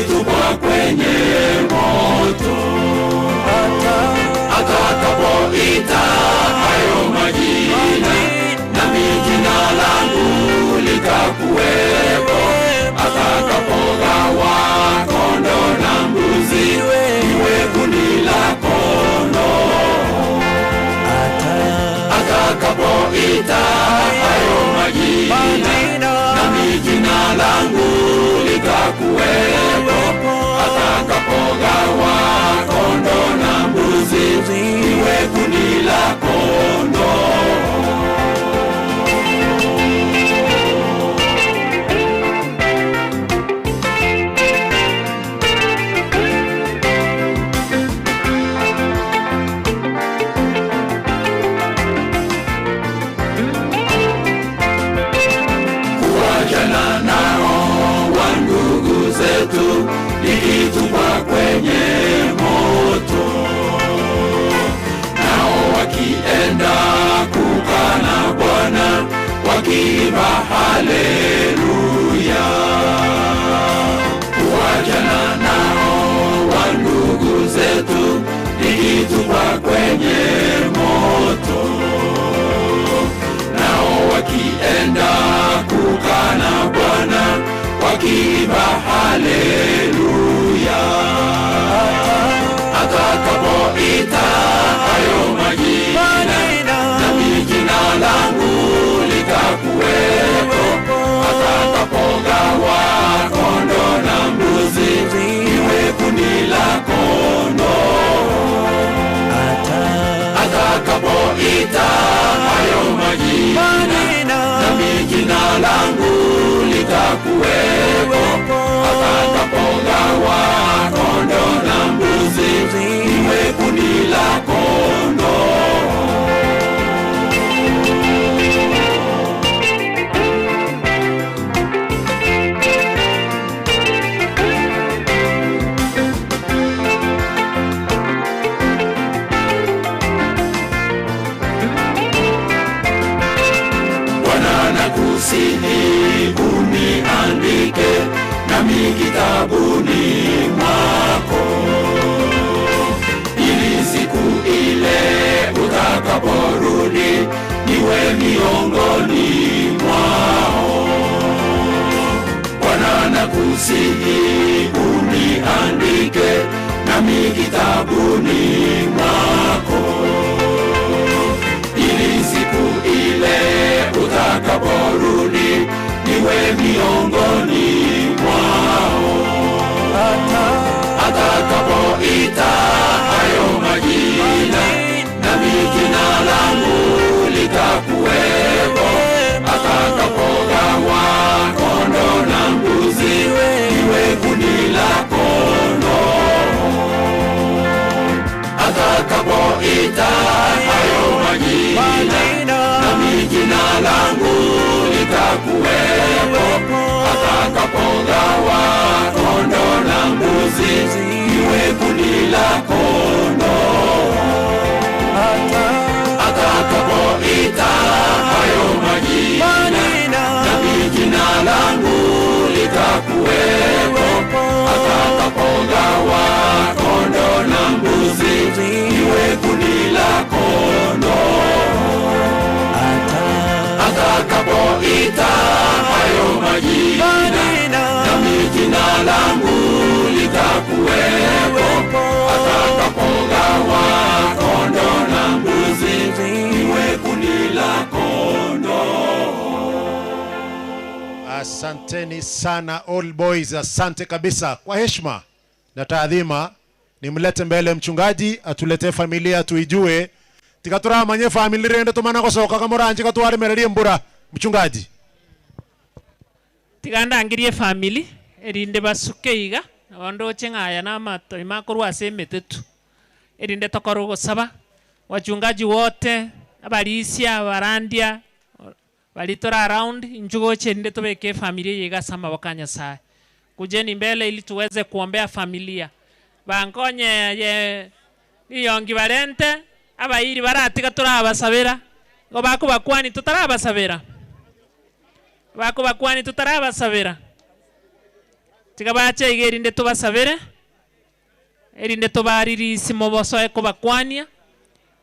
Nikitupwa kwenye moto, atakapoita hayo majina, nami jina langu litakuwepo. Atakapogawa kondoo na mbuzi, iwe kundi la kondoo. Atakapoita hayo majina, nami jina langu litakuwepo. Atakapogawa kondoo na mbuzi, iwe kundi la kondoo. Kuachana nao wa ndugu zetu, nikitupwa kwenye moto, nao wakienda kukaa na Bwana, wakiimba haleluya. Kuachana nao wa ndugu zetu, nikitupwa kwenye moto, nao wakienda kukaa na Bwana, wakiimba haleluya. Atakapoita hayo majina, nami jina langu litakuwepo. Atakapogawa kondoo na mbuzi, iwe kundi la kondoo. Atakapoita hayo majina, nami jina langu litakuwepo. Atakapogawa kondoo na mbuzi, iwe kundi la kondoo. Bwana nakusihi uniandike nami kitabuni mwako, ili siku ile utakaporudi niwe miongoni mwao. Bwana nakusihi uniandike nami kitabuni mwako, ili siku ile utakaporudi niwe miongoni mwao. Atakapoita hayo majina, nami jina langu litakuwepo. Atakapogawa kondoo na mbuzi, iwe kundi la kondoo. Atakapoita hayo majina, nami jina langu litakuwepo. Atakapogawa kondoo na mbuzi, iwe kundi la kondoo. Atakapoita hayo majina, nami jina langu litakuwepo. Atakapogawa kondoo na mbuzi, iwe kundi la kondoo. Atakapoita hayo majina, nami jina langu litakuwepo. Atakapogawa kondoo na mbuzi, iwe kundi la kondoo. Asanteni sana all boys, asante kabisa. Kwa heshima na taadhima nimlete mbele mchungaji atuletee familia tuijue, tikaturamanye family rende tumana gocoka kamoranje gatwaremererie mbura. Mchungaji tigandangirie family erinde basuke iga nabo ndoche ng'aya na amato imakorwa ase emetetu erinde tokorwa gosaba wachungaji wote abarisia abarandia balitora around njugoche erinde tobeke familia yiga ase amaboko a Nyasaye. Kujeni mbele ili tuweze kuombea familia bankonye ye iyongi barente abairi baratiga turabasabira ngo bakubakwani tutarabasabira bakubakwani tutarabasabira. Tiga bache iga erinde tobasabere erinde tobaririsi mobosoe kobakwania.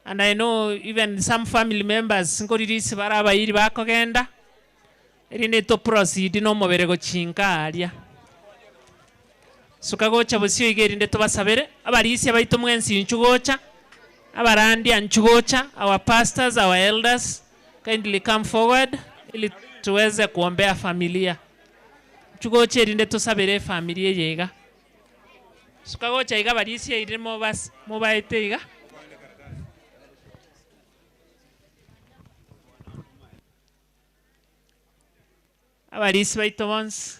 And I know even some family members nkoririsi barabayiri bakogenda erinde to proceed no mobere gochinka aria. Suka gocha bosio iga erinde tobasabere abarisi abaito mwensi nchugocha abarandi anchugocha, our pastors, our elders, kindly come forward ili tuweze kuombea familia. Chugoche erinde tosabere familia yega. Suka gocha iga barisi ire mobas mobaete iga. Abarisi baito bonsi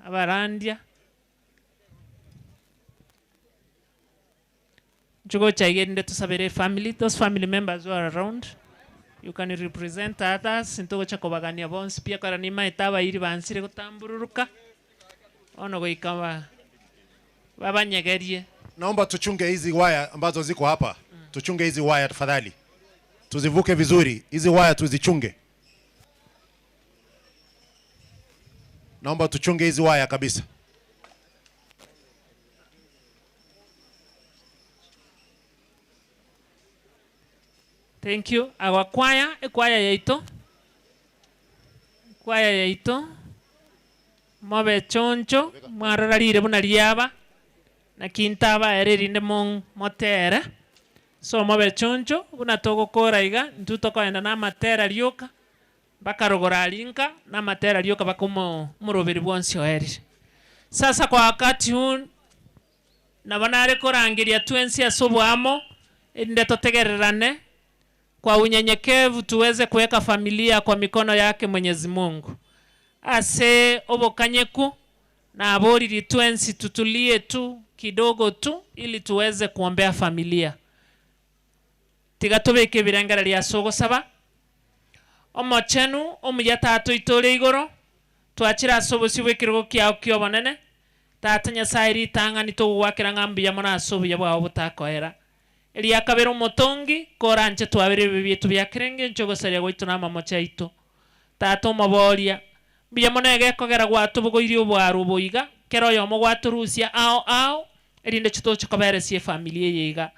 abarandia. Chugocha iga erinde tosabere family. Those family members who are around, you can represent others. Ntogocha kobagania bonsi pia kora nima etaba iri bansire gotambururuka ono goika babanyegerie. Naomba tuchunge hizi waya ambazo ziko hapa. Tuchunge hizi waya tafadhali, tuzivuke vizuri hizi waya, tuzichunge. Naomba tuchunge hizi waya kabisa. Thank you. Our choir, choir yaito. Choir yaito. Mobe choncho, mwarararire buna riaba. Na kintaba ererinde mon motere. So mobe choncho, buna togokora iga, ntutokoenda na matera rioka. Bakarogora linka na matera rioka bakumo muroberi bwonsi oeri. Sasa kwa wakati huu na banare korangiria twensi asobwamo inde totegererane kwa unyenyekevu tuweze kuweka familia kwa mikono yake Mwenyezi Mungu. Ase obokanyeku na aboriri twensi tutulie tu kidogo tu ili tuweze kuombea familia. Tiga tobeke birengera lya sogosaba. Omochenu omuyata itore igoro twachira asobosi bw'ekirogo kiao kiobonene. Tata Nyasaye ritang'ani togwakera ng'ambuya mono ase obuya bwao botakoera. Eria kabere omotongi koranche twabere ebibe bietu bia kerenge ncho gosaria gwaito na amamocha aito. Tata omoboria mbuya mono egekogera gwatobogoirie obwaro oboiga kero oyomo gwatorusia ao ao erinde chitoche koberesie efamilia eye iga.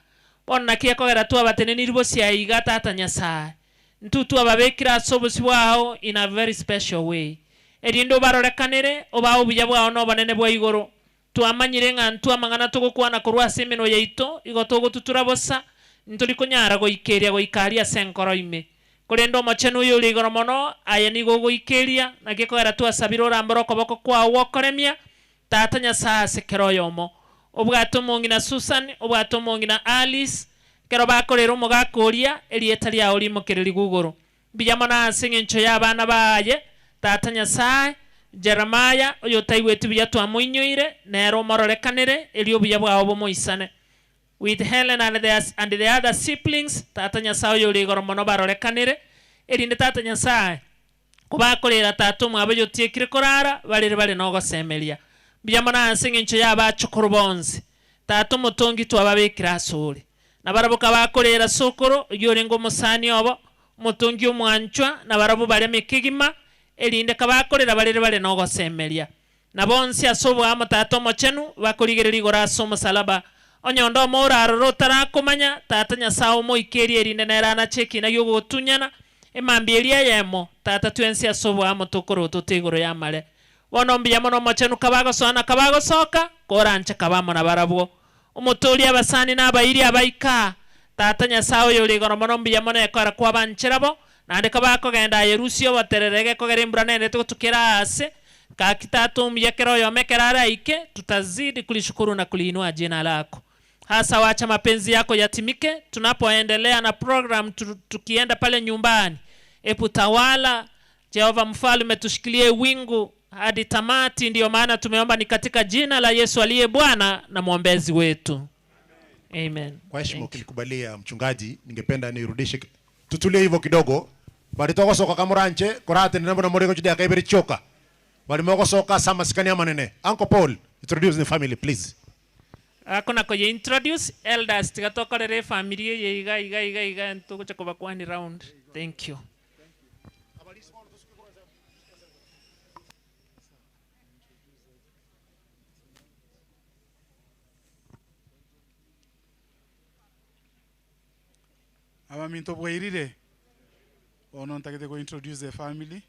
Bono naki ekogera twabateneniri bosia iga Tata Nyasaye ntutu ababekira ase obosi bwao in a very special way. Erinde obarorekanere obao obuya bwao na obonene bwa igoro. Twamanyire ng'a ntwamang'ana togokwana korwa ase emenwa yaito igo togotutura bosa nturi konyara goikeria goikaria ase enkoro ime. Korende omochenu oyo ore igoro mono aye nigo ogoikeria naki ekogera twasabire orambore okoboko kwao gwokoremia Tata Nyasaye ase kero oyomo. Obwate omong'ina Susan, obwate omong'ina Alice kero bakorera omogaka oria erieta riao rimokereri igoro. Mbuya mono ase eng'encho ya abana baye Tata Nyasaye Jeremiah oyo taigwete buya twamoinyoire nero omororekanere eri obuya bwao bomoisane. With Helen and the other siblings Tata Nyasaye oyo ore igoro mono barorekanere erinde Tata Nyasaye kobakorera tata omwabo oyotiekire korara barere bare nogosemeria. Mbuya mono ase eng'encho ya abachukuru bonsi Tata omotongi twababekire ase ore nabarabo kabakorera sokoro oyo orenge omosani obo omotongi omwanchwa nabarabo bareme kegima erinde kabakorera barere bare nogosemeria. Na bonsi ase obwamo Tata omochenu bakorigereri igoro ase omosalaba onyondo omoraroro otarakomanya Tata Nyasaye omoikerie erinde nere anacheki na giogotunyana emambia eria eyemo Tata twensi ase obwamo tokorotote igoro ya amare. Bono mbuya mono omochenu kabagosoana kabagosoka koranche kabamo na barabwo. Omotori abasani na abairi abaika Tata Nyasaye oyo ore igoro mono mbuya mono ekora kwabancherabo naende kabakogenda Yerusia obatererege kogera embura nene togotukera ase kaki Tata omuya kero oyome kero araike tutazidi kulishukuru na kuliinua jina lako. Hasa wacha mapenzi yako yatimike tunapoendelea na program tukienda pale nyumbani. Epu tawala Jehova mfalme, tushikilie wingu hadi tamati. Ndiyo maana tumeomba ni katika jina la Yesu aliye Bwana na mwombezi wetu. Amen. Kwa heshima ukilikubalia mchungaji, ningependa nirudishe tutulie hivyo kidogo. Bali togosoka kamuranche korate ni nambo morego chidi akaiberi choka. Bali mogosoka sama sikani amanene. Uncle Paul, introduce the family please. Akona koye introduce elders tigatokorere family ye iga iga iga iga ntogocha kobakwani round. Thank you. Abaminto bwairire ono ntagete go introduce the family.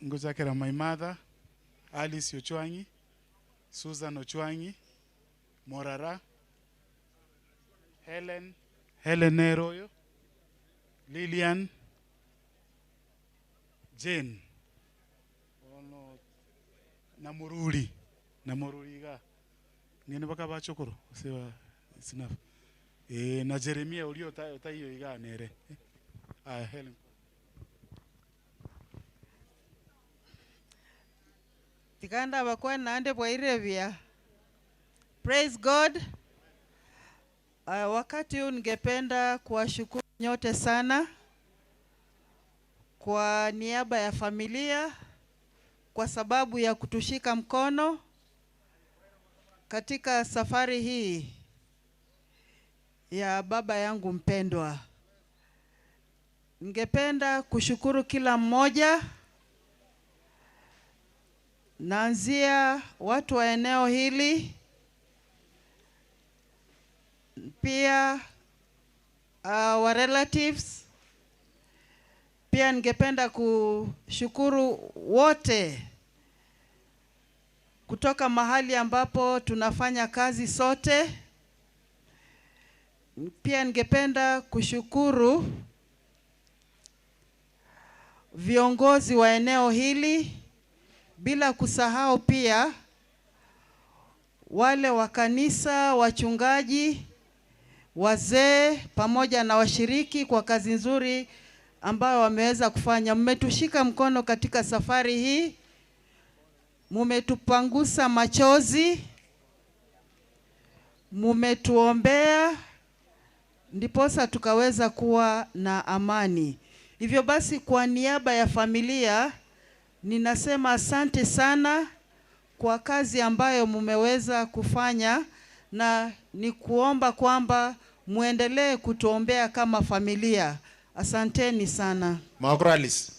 Ngochakera my mother Alice Ochwangi, Susan Ochwangi, Morara, Helen, Helen Eroyo, Lilian, Jane, ono Namururi, Namururi ga ngene baka bachokoro sewa it's enough. Na Jeremia ulio tayo iga nere. Ah, Helen. Tikanda bakwa nande bwairebia. Praise God. Wakati huu ningependa kuwashukuru nyote sana kwa niaba ya familia kwa sababu ya kutushika mkono katika safari hii ya baba yangu mpendwa. Ningependa kushukuru kila mmoja. Naanzia watu wa eneo hili, pia our relatives. Pia ningependa kushukuru wote kutoka mahali ambapo tunafanya kazi sote. Pia ningependa kushukuru viongozi wa eneo hili, bila kusahau pia wale wa kanisa, wachungaji, wazee pamoja na washiriki kwa kazi nzuri ambayo wameweza kufanya. Mmetushika mkono katika safari hii, mmetupangusa machozi, mmetuombea, ndiposa tukaweza kuwa na amani. Hivyo basi kwa niaba ya familia ninasema asante sana kwa kazi ambayo mmeweza kufanya, na ni kuomba kwamba muendelee kutuombea kama familia. Asanteni sana. Maogralis.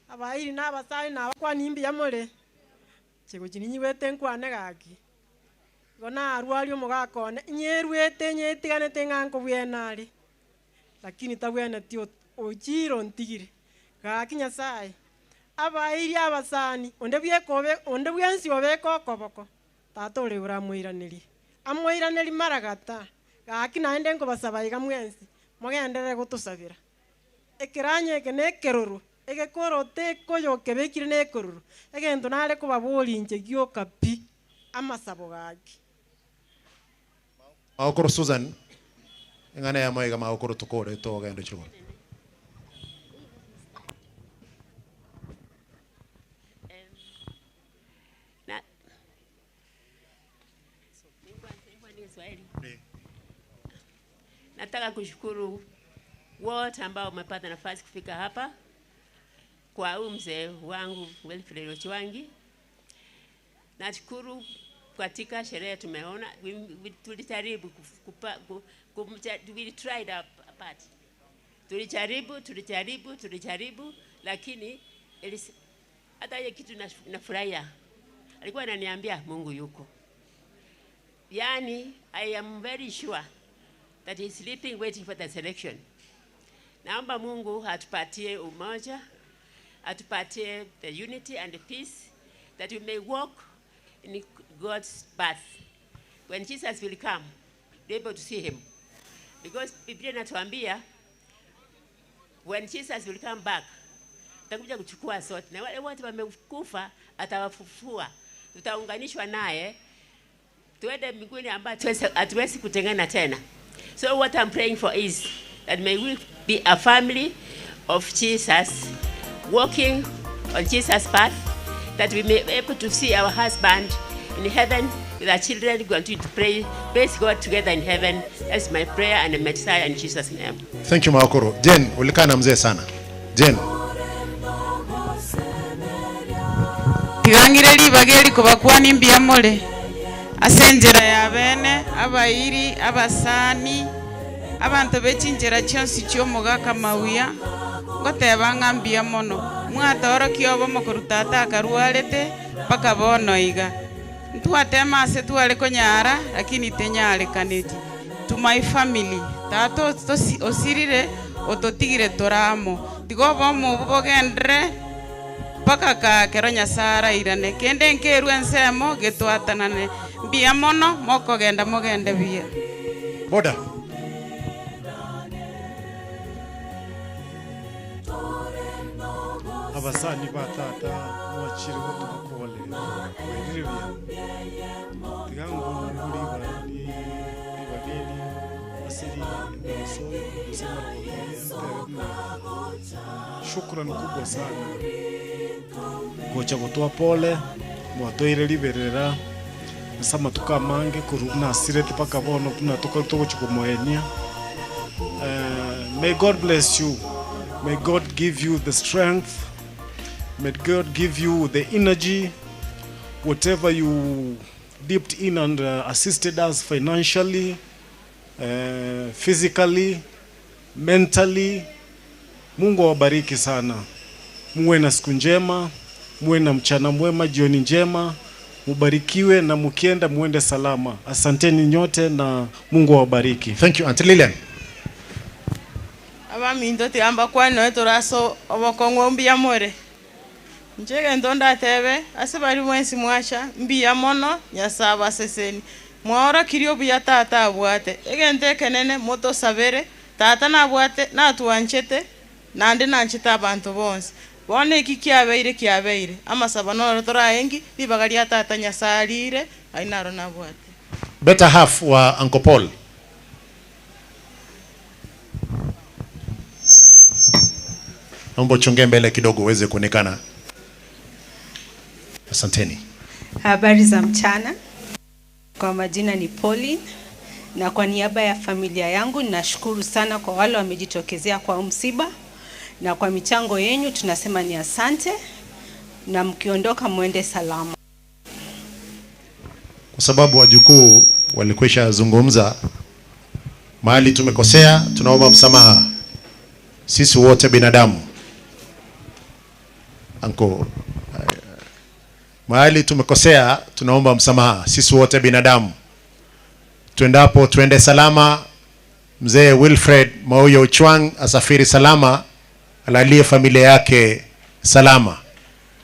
Abairi na abasai na abakwa nimbi yamore. Chego chininyiwete nkwane gaki. Gona arwari omogakone nyerwete nyetiganete ng'anko bwenari. Lakini tabwene ti ochiro ntigire. Gaki Nyasaye. Abairi abasani onde bwekobe onde bwensi obeko koboko. Tata ore uramuiraneri. Amuiraneri maragata. Gaki naende nkobasaba iga mwensi. Mogendere gotusabira. Ekiranye eke nekeruru. Egekoro te koyo kebekire nekeruru. Egento nare kobabori inche gioka pi amasabo gaki. Maokoro Susan engana ya moiga maokoro tukore to gendo chugo. Nataka kushukuru wote ambao wamepata nafasi kufika hapa kwa huyu mzee wangu Wilfred Ochwangi. Nashukuru katika sherehe tumeona, tulijaribu we tried our part. Tulijaribu lakini hata ile kitu nafurahia. Alikuwa ananiambia Mungu yuko. Yani I am very sure that he's sleeping waiting for the selection. Naomba Mungu atupatie umoja, atupatie the unity and the peace, that we may walk in God's path. When Jesus will come, be able to see him. Because Biblia inatuambia when Jesus will come back, atakuja kuchukua sote. Na wale wote wamekufa atawafufua. Tutaunganishwa naye tuende mbinguni ambapo hatuwezi kutengana tena. So what I'm praying for is that may we be a family of Jesus, walking on Jesus' path, that we may be able to see our husband in heaven with our children. We continue to pray, praise God together in heaven. That's my prayer and my desire in Jesus' name. Thank you, Maokoro. Jane, ulikaa na mzee sana. Jane. Tigangire libageri kubakwani mbiyamole. Asenjera ya bene, abairi, abasani, abantu bechinjera chionsi chiomogaka mawia, ngoteba ng'ambia mono. Mwatorokia obomo korutata akarwarete mpaka bono iga. Ntwatema ase tware konyara lakini tenyarekaneti. To my family, tata osirire ototigire toramo. Tigo bomo bogendere paka ka kero Nyasaye irane kende nkerwe ensemo getwatanane mbia mono mokogenda mogende bia. Boda. Abasani ba tata mwachire gotubakole werire bia tigangu nguri ba ni asili so kusema shukrani kubwa sana gocha gotoa pole mwatoire liberera sama tukamange kuruna sirete paka bono tunatoka tukochikomoenia. May God bless you. May God give you the strength. May God give you the energy. Whatever you dipped in and assisted us financially, physically, mentally, Mungu awabariki sana. Muwe na siku njema, muwe na mchana mwema, jioni njema, mubarikiwe na mukienda muende salama. Asanteni nyote na Mungu awabariki. Thank you, Auntie Lilian. Abaminto tiamba kwano toraso obokong'o mbuya more. Nchege ntonda tebe ase bari mwensi mwasha mbuya mono Nyasaye abaseseni. Mwaorokirie obuya tata abwate. Egento ekenene motosabere tata nabwate natwanchete nande nanchete abantu bonsi. Bono eki kiabeire kiabeire amasaba noro toraengi ribaga ria tata Nyasaye arire ai naro nabwate. Better half wa Uncle Paul. Naomba uchongee mbele kidogo uweze kuonekana. Asanteni. Habari za mchana. Kwa majina ni Pauline, na kwa niaba ya familia yangu ninashukuru sana kwa wale wamejitokezea kwa msiba na kwa michango yenu tunasema ni asante, na mkiondoka muende salama. Kwa sababu wajukuu walikwisha zungumza, mahali tumekosea tunaomba msamaha. Sisi wote binadamu. Anko, mahali tumekosea tunaomba msamaha. Sisi wote binadamu. Tuendapo tuende salama. Mzee Wilfred Mauya Ochwang asafiri salama, alalie familia yake salama.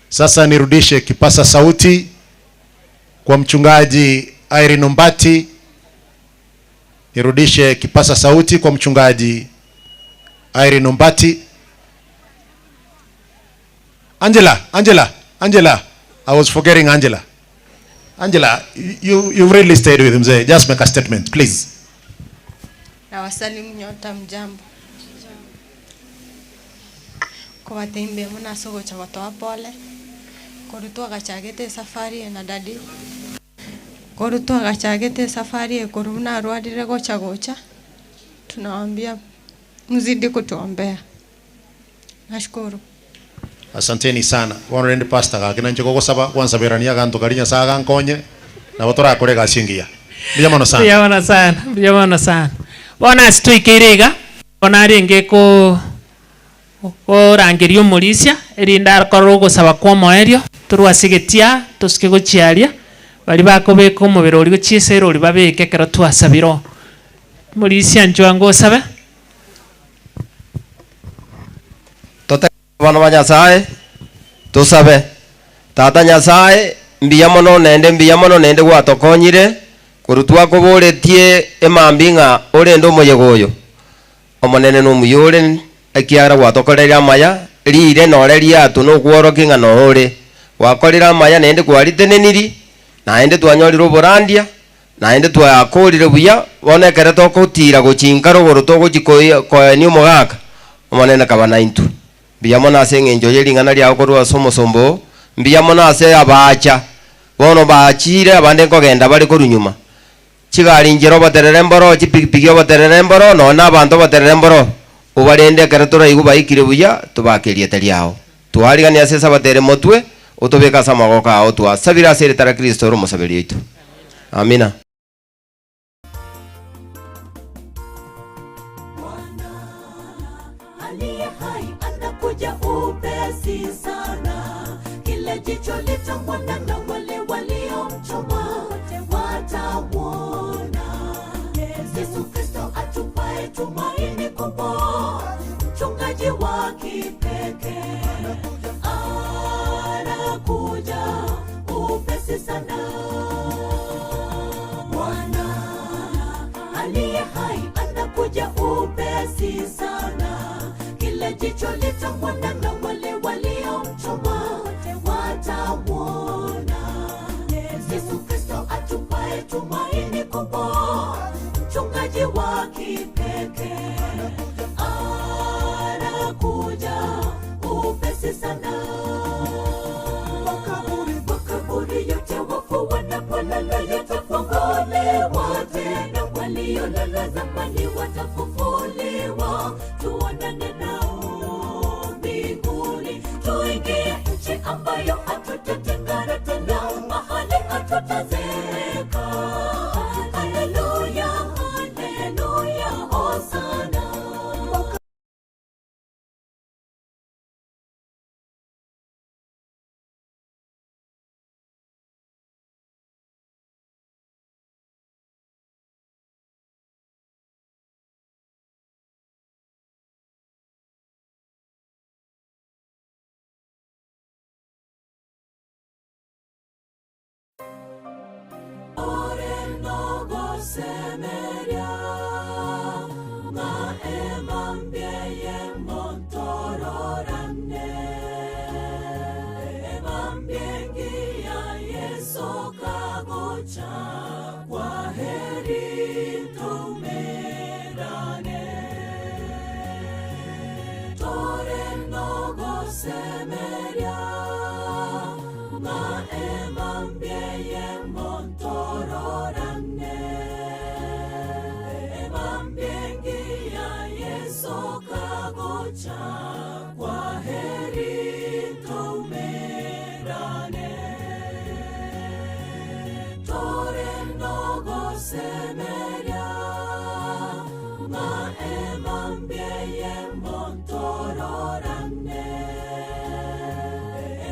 Sasa nirudishe kipasa sauti kwa mchungaji Irene Ombati. Nirudishe kipasa sauti kwa mchungaji Irene Ombati. Angela, Angela, Angela. I was forgetting Angela. Angela, you've really stayed with him. Just make a statement, please. Na wasalimu nyota mjambo. Kwa watembe muna sogo cha watoa pole. Korutua gachagete safari na dadi. Korutua gachagete safari koruna rwadire gocha gocha. Tunawaambia mzidi kutuombea. Nashukuru. Asanteni sana. Honorable Pastor gakina nje kogosaba kwansaberania ganto karinya saga nkonye na batora korega singia. Mbiyamano sana. Mbiyamano sana. Mbiyamano sana. Bona situikirega. Bona ringe ko orangerio mulisia erinda korwo gosaba kwa moerio turwasigetia tusike gochiaria bari bakobeka omobere ori gochiesera ori babeke kero twasabiro mulisia nchwango osabe tote bana ba Nyasaye tusabe tata Nyasaye mbiya mono nende gwatokonyire kurutwa koboretie emambi ng'a orende omoyego oyo omonene nomuyore ekiara gwatokoreria amaya rire nore riatu nokworoki ng'a noore gwakorera amaya nende kwariteneniri naende twanyorire oborandia naende twakorire buya bono ekere tokotira gochinka rogoro togochikoenia omogaka omonene kaba naintwe mbuya mono ase eng'encho ya ring'ana riao korwa ase omosombo mbuya mono ase abacha bono bachire abande nkogenda bare korwa nyuma chigari njero oboterere mboro chipikipiki oboterere mboro nonye abanto oboterere mboro obarende ekero toraigu baikire buya tobakeriete riao twarigania ase esabato ere motwe otobeka ase amagoko ao twasabire ase eritara Kristo ore omosaberi oito. Amina. Aliye hai anakuja upesi sana. Kila Kila jicho litamwona na wale waliomchoma watauona. Yesu Kristo atupae tumaini kubwa, mchungaji wa kipekee anakuja upesi sana. Bwana aliye hai anakuja upesi sana. Kila jicho litamwona na wale waliomchoma watauona. Yesu Kristo atupae tumaini kubwa, mchungaji wa kipekee anakuja upesi sana. Makaburi yote wafu wanapolala yatafunguliwa tena, waliolala zamani watafufuliwa. Tuonane nao mbinguni, tuingie nchi ambayo hatutatengana tena, mahali hatutazeeka. Haleluya, haleluya, hosana. Semeria maemambieye montororane emambiengia Yesu kagocha kwa heri tumerane torenogo semeria maemambieye montororane Sokagocha kwa heri tumerane torenogo semeria maemambieye montororane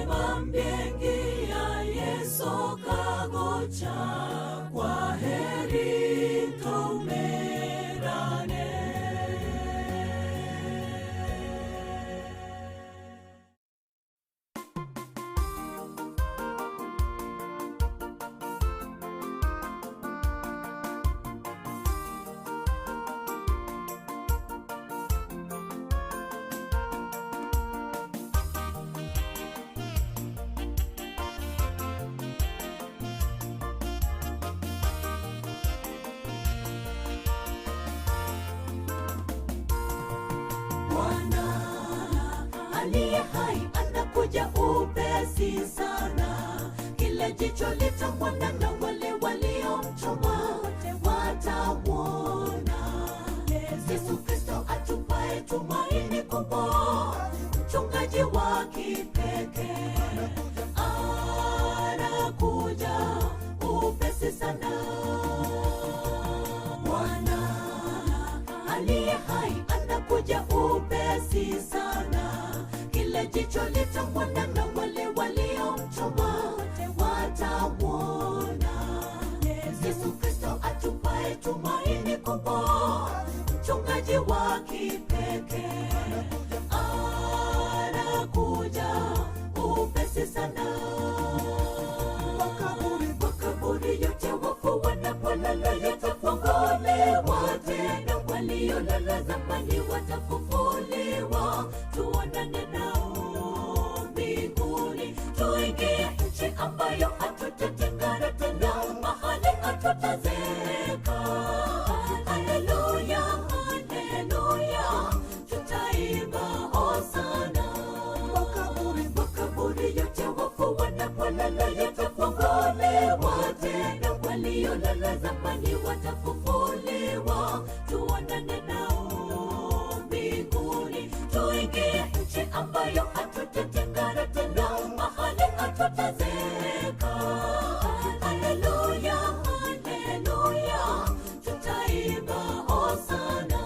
emambiengia Yesu kagocha kwa heri tumerane. Bwana aliye hai anakuja upesi sana. Kila jicho litamwona na wale waliomchoma watauona. Yesu Kristo atupae tumaini kubwa, mchungaji wa kipekee anakuja upesi sana. Bwana aliye hai anakuja upesi sana. Kila jicho litamwona na wale waliomchoma watauona. Yesu Kristo atupae tumaini kubwa, mchungaji wa kipekee anakuja upesi sana. Makaburi yote wafu wanapolala yatafunguliwa tena, waliolala zamani watafufuliwa. Tuonane nao mbinguni, tuingie nchi ambayo hatutatengana tena, mahali hatutazeeka. Haleluya, haleluya, tutaimba hosana. Makaburi yote wafu wanapolala yatafunguliwa tena, waliolala zamani watafufuliwa. Tuonane nao mbinguni, tuingie nchi ambayo hatutatengana tena, mahali hatutazeeka. Haleluya, haleluya, tutaimba hosana.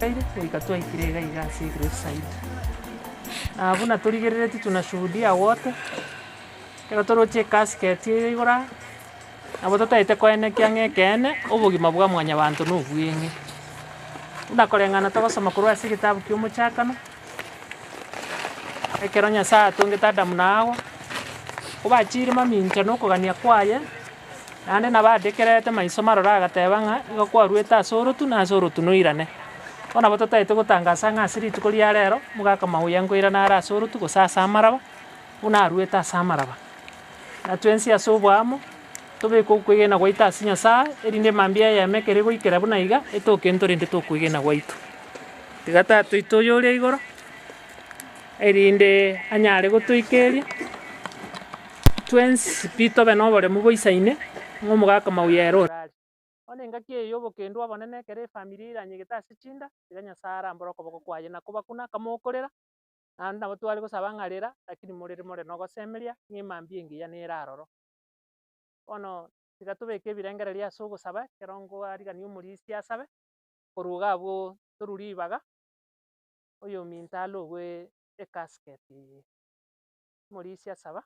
Goika twaikire iga iga ase graveside. Na buna torigerereti tunashuhudia wote. Kero toroche casket igora. Nabo totaete koenekia ng'ekene obogima bwa mwanyabanto nobweng'e. Buna koreng'ana togosoma korwa ase egetabu kia omochakano. Ekero Nyasaye atongete Adamu na Hawa, obachire mamincha na okogania kwaye, naende nabadekerete maiso marora agateba ng'a igo kwarwete ase orotu na ase orotu noirane. Bono nabo totaete gotangasa ng'a ase rituko ria rero, mogaka mauya nkoirana are ase orotu gose ase amaraba, buna arwete ase amaraba. Na twensi ase oboamo, tobeke okwegena gwaito ase Nyasaye, erinde mambia eyemo ekere goikera buna iga, etoke ntorende tokwegena gwaito. Tiga tatoito oyo oria igoro, erinde anyare gotoikeria, twensi pi tobe na oboremu boisaine, ng'a omogaka mauya ere orare. Bono engaki eye ya obokendwa obonene ekere efamiri eranyegete ase chinda, tiga Nyasaye arambore okoboko kwaye na kobakuna kamokorera, naende nabo tware gosaba ng'a rera, lakini morere more na ogosemeria, ng'a emambia engiya nere aroro. Bono tiga tobeke ebirengererio ase ogosaba, ekero nkoarigania omorisia asabe, korwa iga abwo torure ribaga, oyo ominto alogwe ecasket eye. Omorisia asaba.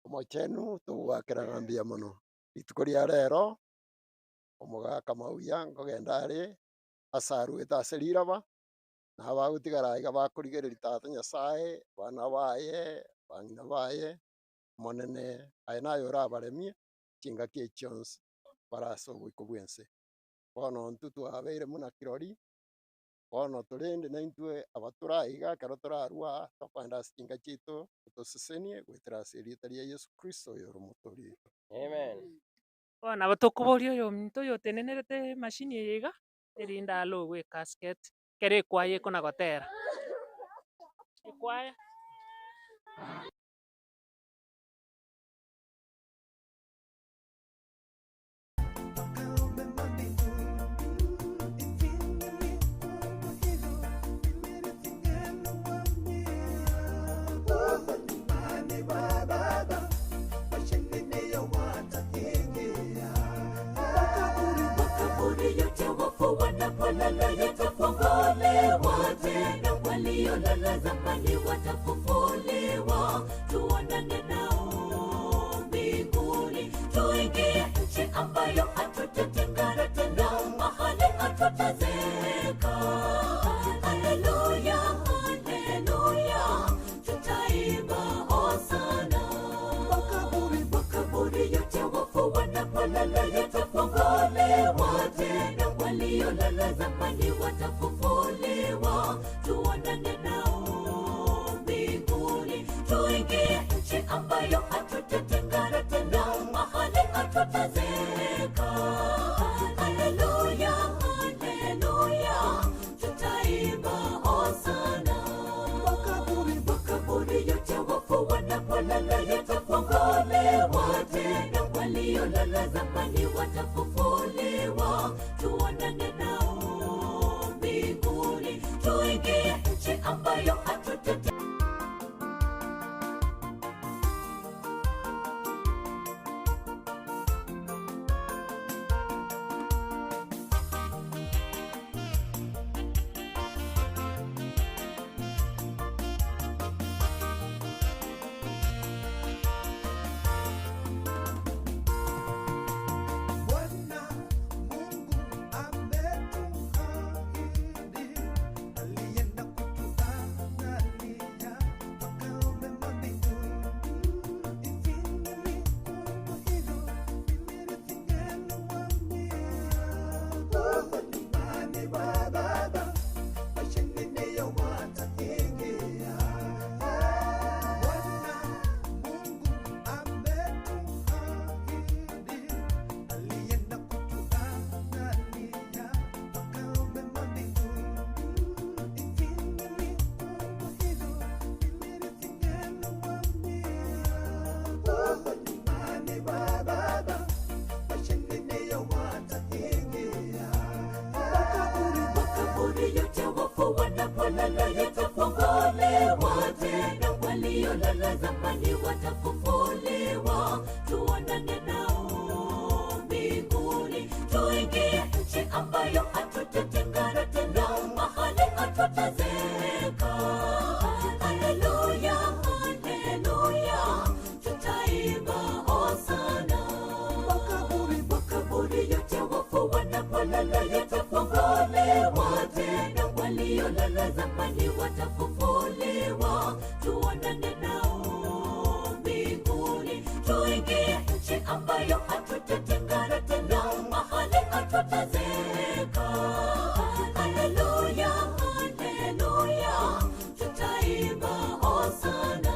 Omochenu togwakera mbuya mono. Rituko ria rero omogaka mauya nkogenda are ase arwete ase riraba, na abagotigara iga bakorigereria tata Nyasaye, bana baye, bang'ina baye, monene aye naye orabaremie chingaki echi chionsi bare ase oboiko bwa ense. Bono intwe twabeire muna kirori, bono torende na intwe abatura iga ekero torarwa tokoenda ase chinka chiaito tosesenie goetera ase erieta ria Yesu Kristo oyo ore omotori oito. Amen. Bono nabo tokoboria oyo ominto oyo otenenerete emashini eye iga, erinde alogwe ecasket, ekero ekwaya ekona gotera. Ekwaya. Makaburi yote wafu wanapolala yatafunguliwa, tena waliolala zamani watafufuliwa. Tuonane nao mbinguni, tuingie nchi ambayo hatutatengana tena, mahali hatutazeeka. Haleluya, haleluya, tutaimba hosana. Makaburi yote wafu wanapolala yatafunguliwa, tena waliolala zamani watafufuliwa. Tuonane nao mbinguni, tuingie nchi ambayo hatutatengana tena, mahali hatutazeeka. Haleluya, haleluya, tutaimba hosana. Makaburi yote wafu wanapolala yatafunguliwa, tena waliolala zamani watafufuliwa. Tuonane nao mbinguni, tuingie nchi ambayo hatutatengana. Bwana Mungu ametuahidi, alienda kutuandalia makao mema mbinguni. Hivi ni hivyo nimeridhika kuwa nyumbani mwa Baba, washindi ndio wataingia. Bwana Mungu ametuahidi, alienda kutuandalia makao mema mbinguni. Hivi ni hivyo nimeridhika kuwa nyumbani mwa Baba, washindi ndio wataingia. Makaburi yote wafu wanapolala yatafunguliwa, tena waliolala zamani watafufuliwa. Tuonane nao mbinguni. Waliolala zamani watafufuliwa, tuonane nao mbinguni, tuingie nchi ambayo hatutatengana tena, mahali hatutazeeka. Haleluya, haleluya, tutaimba hosana.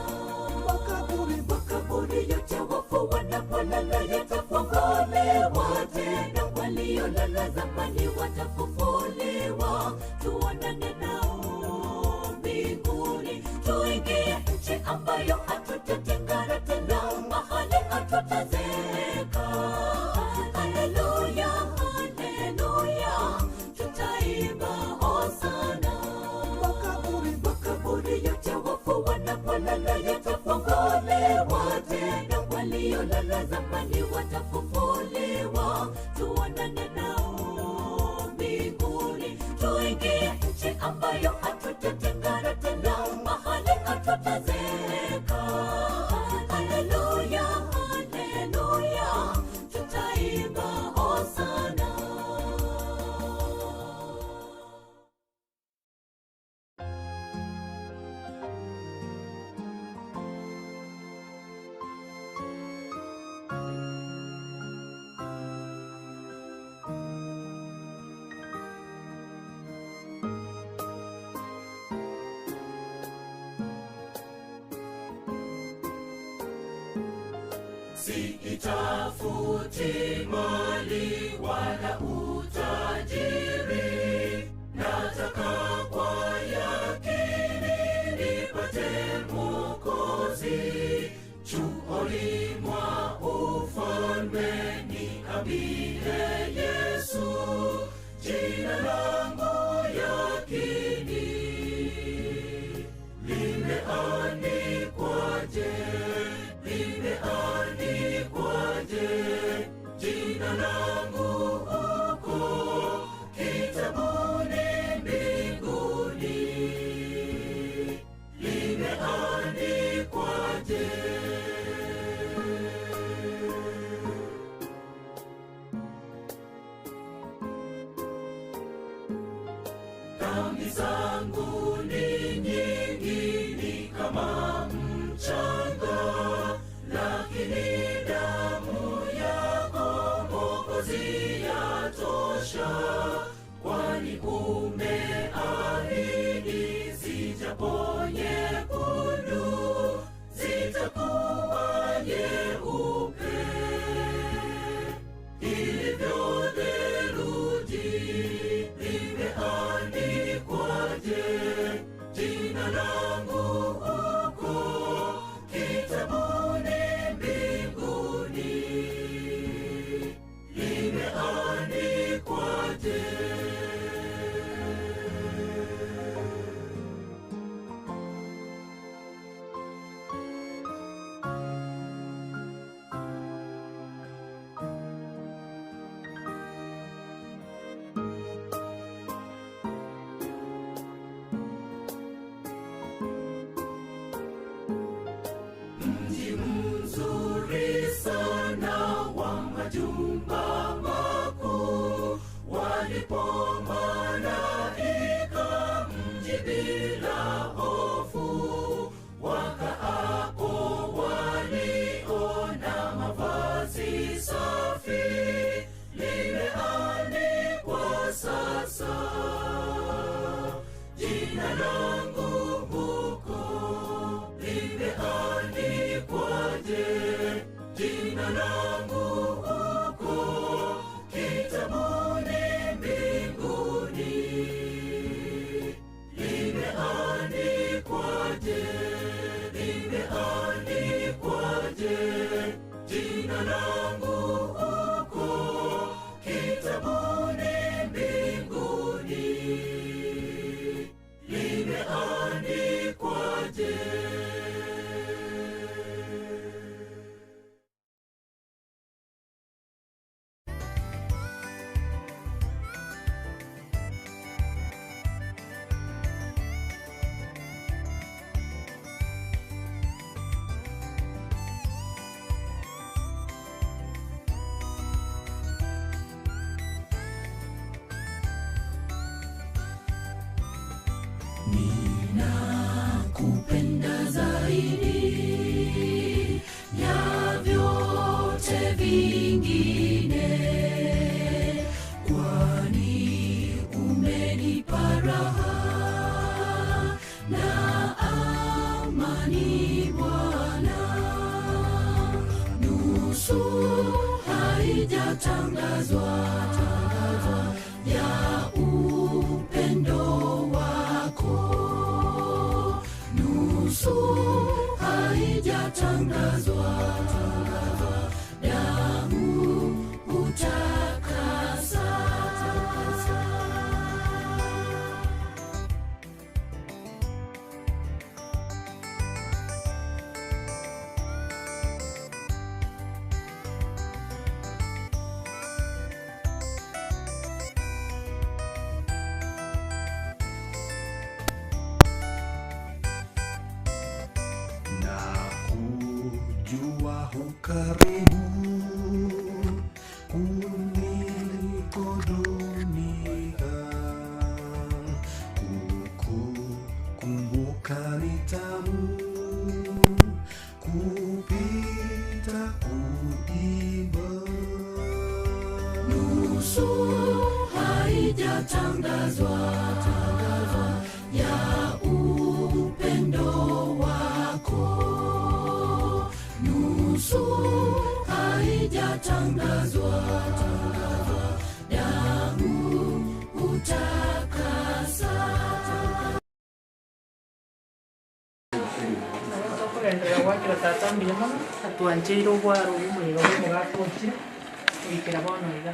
Makaburi yote wafu wanapolala yatafunguliwa tena, waliolala zamani watafufuliwa, tuonane nao mbinguni, tuingie nchi ambayo hatutatengana tena, mahali hatutazeeka. Haleluya, haleluya, tutaimba hosana. Makaburi yote wafu wanapolala yatafunguliwa tena, waliolala zamani watafufuliwa, tuonane nao mbinguni, tuingie nchi ambayo hatutatengana tena, mahali hatutazeeka. Haleluya, haleluya, tutaimba hosana. Siitafuti mali wala utajiri, nataka kwa yakini nipate Mwokozi. Chuoni mwa ufalme niambie Yesu, jina langu yakini limeandikwaje? Limeandikwaje jina langu huko kitabuni mbinguni? Limeandikwaje? Dhambi zangu ni nyingi, ni kama mchanga, lakini damu yako Mwokozi yatosha, kwani umeahidi zijapo nyekundu zitakuwa nyeupe. Ilivyo theluji, limeandikwaje jina langu huko kitabuni mbinguni? Limeandikwaje? Mji mzuri sana wa majumba makuu, walipo malaika mji bila hofu, wakaapo waliona mavazi safi, limeandikwa sasa jina langu huko. Limeandikwaje jina langu huko kitabuni mbinguni? Limeandikwaje? Limeandikwaje jina langu huko kitabuni mbinguni? Limeandikwaje? Ninakupenda zaidi ya vyote vingine, kwani umenipa raha na amani Bwana. Nusu haijatangazwa ya upendo wako, nusu haijatangazwa, damu utakasa. Kujua hukaribu kuliko dunia, kukukumbuka ni tamu kupita kuiba. Nusu haijatangazwa ya upendo wako, nusu haijatangazwa, damu utakasa. Tukugenderera gwakira tata mbuya mono atwancheire obwaro omuriro bw'omogaka goikera bono iga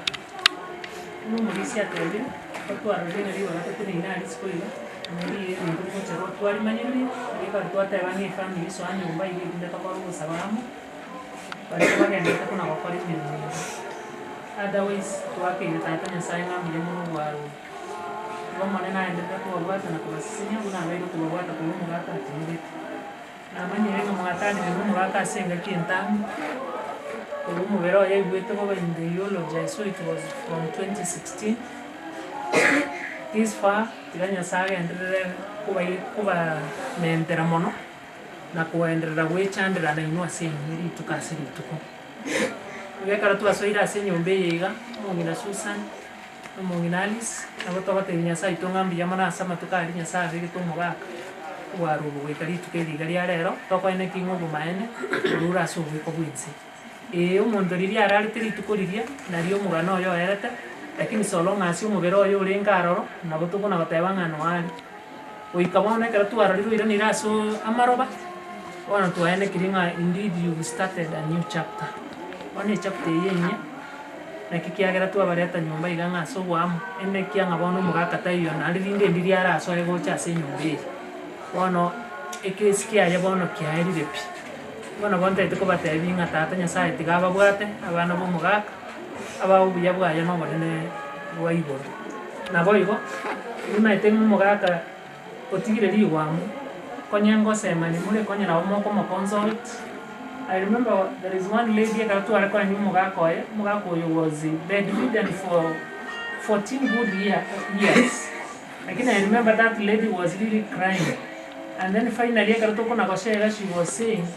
nomorisi atebire otwarorire ribaga toteneine aria isiko iga nori ebinto bigocherwa twarimanyerire rika twateba ng'a efamiri soa nyomba iga erinde tokore obosaba amo baria bagendete kona gokora emirimo iga. Otherwise twakeire tata Nyasaye ng'a mbuya mono obwaro obo. Igo omonene naenderera kobabwata na kobasesenia buna abaire kobabwata korwa omogaka atimogete. Namanyire ng'a mwatanire na omogaka ase engaki entambe korwa omobere oye aigwete bobe in the eulogy, so it was from 2016 this far. Tiga Nyasaye agenderere kubamentera mono na kuenderera gwechandera na inwe ase enywe rituko ase rituko. Egekero twasoire ase enyomba eye iga, omong'ina Susan, omong'ina Alice, nabo togotebi Nyasaye aito ng'a mbuya mono ase amatuko aria Nyasaye abegete omogaka obwaro obo goika rituko eri iga ria rero, tokoeneki ng'a obomaene orure ase oboiko bwa ense. Omonto riria ararete rituko riria, nario omogano oyo oerete, lakini so long as omobere oyo orenge aroro, nabo tokona goteba ng'a noari. Goika bono ekero twarorire oiranire ase amaroba, bono twaenekire ng'a indeed you started a new chapter. Bono echapter eye enyia, naki kiagera twabareta nyomba iga ng'a ase oboamo, enekia ng'a bono omogaka taiyo naende rinde ndiri arasoe gocha ase enyomba eye. Bono ekesi kiaye bono kiaerire pi. Bono bontaete kobatebi ng'a tata Nyasaye tiga ababwate, abana ba omogaka, abae obuya bwaye na obonene bwa igoro. Nabo igo, nimaete ng'a omogaka otigire rigwamu, konye ngosemani more konye nabo mokomoconsult. I remember there is one lady ekero tware korania omogaka oye, omogaka oyo was bedridden for 14 good years. Lakini I remember that lady was really crying. And then finally ekero tokona goshare, she was saying,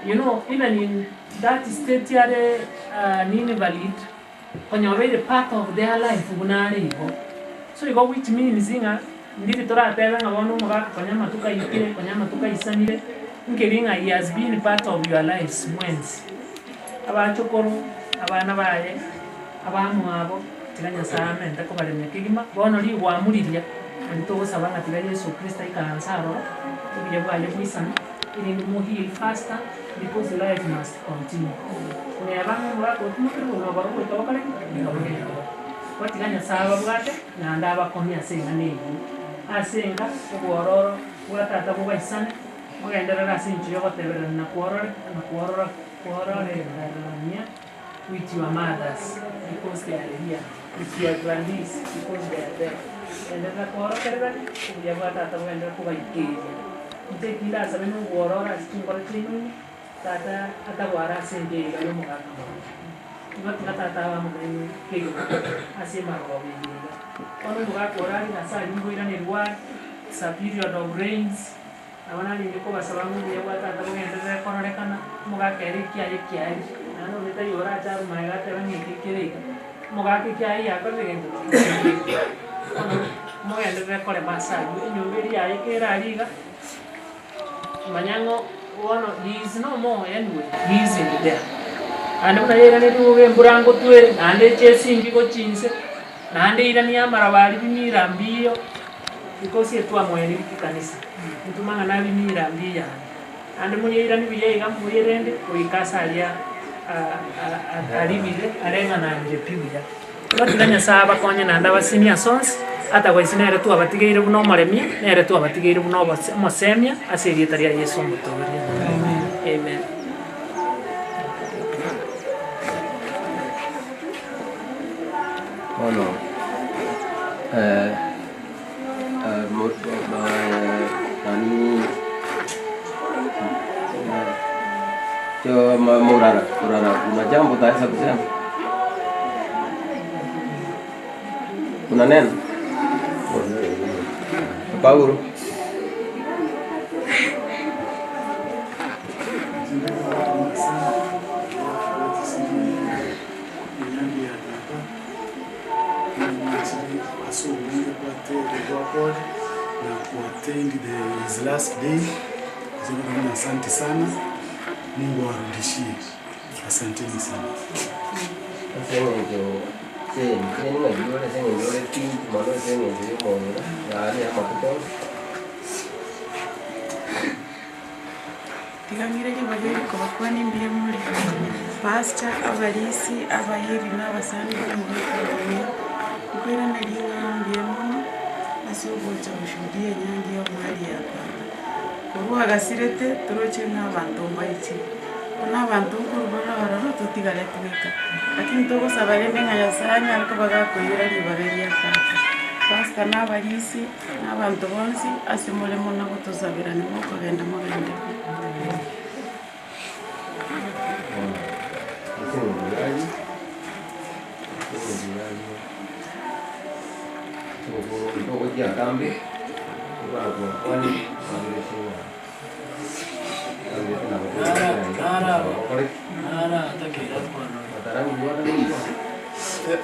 you know, even in that state yare invalid, konyobeire part of their life bunare igo. So igo which means ng'a ndiri toratebe ng'a bono omogaka konya amatuko aikire, konya amatuko aisanire, nkeri ng'a he has been part of your lives mwensi. Abachokoro, abana baye, abamwabo, tiga Nyasaye amente kobaremia kegima, bono rigwamuriria, nari togosaba ng'a tiga Yesu Kristo aikaranse aroro, obuya bwaye bwisana, erinde muheal faster because life must continue. Neba ng'a omogaka otimokire obogima bwabo goika bokore, goika bogende. Gwatiga Nyasaye ababwate, naende abakomi ase eng'ana eywo. Ase enka, obwororo, bwa tata bobaisane, mogenderere ase enchera yogotebererana na kworore, na kworora, kwororerania with your mothers because they are here, with your grandees because they are there. Enderera kworokererania, obuya bwa tata bogenderere kobaikeria. Inche ekinde asabe na obwororo ase chinkoro chiaino, tata atagwara ase enka eye iga ya omogaka mono. Igo tiga tata abamonaini kegima ase emarogoba eye iga. Bono omogaka orari nase aria mboiranerwa are, It's a period of rains. Abana ninge ko basaba mu ya bwata tabugenderere kororekana mugakeri kiaye kiari. Nano bita yora charu maiga tebe ngiki kirika. Mugake kiai yakorire gento. Mugenderere kore masa enyumba yaye kerariga. Manyango wono he is no more anyway. He is in there. Ande unayera netuge mburango tuere ande chesimbi ko chinse nande irani ya marabari bimira mbiyo because yetu amweni kanisa mutumanga nabi mira mbiya ande munye irani biyega muyerende oikasalia alibire arenga nanje piuya batiganya saba konya nanda basimia sons ata gwaisina ere tu abatigeire buno omoremi nere tu abatigeire buno omosemia ase erieta ria Yesu omotoria. Amen. Bueno, nani yo Murara, kuna jambo utaweza kusema? Kuna neno? Paulo. Na kuattend his last day. Asante sana. Mungu awarudishie. Asanteni sana. Tigangire bagere kubakwani mbiye muri pastor abalisi abahiri n'abasani mu kwera nalinga mbiye muno asoboja gushuhudia nyangi yo mali ya baba kuruha gasirete turoche n'abantu mbaiki n'abantu kurubara bararo tutigale tuweka lakini togosaba rende nka yasanya ariko bagakoyira libaberia tata pastor n'abalisi n'abantu bonsi asimule muno gutuzabira ni moko genda mugende.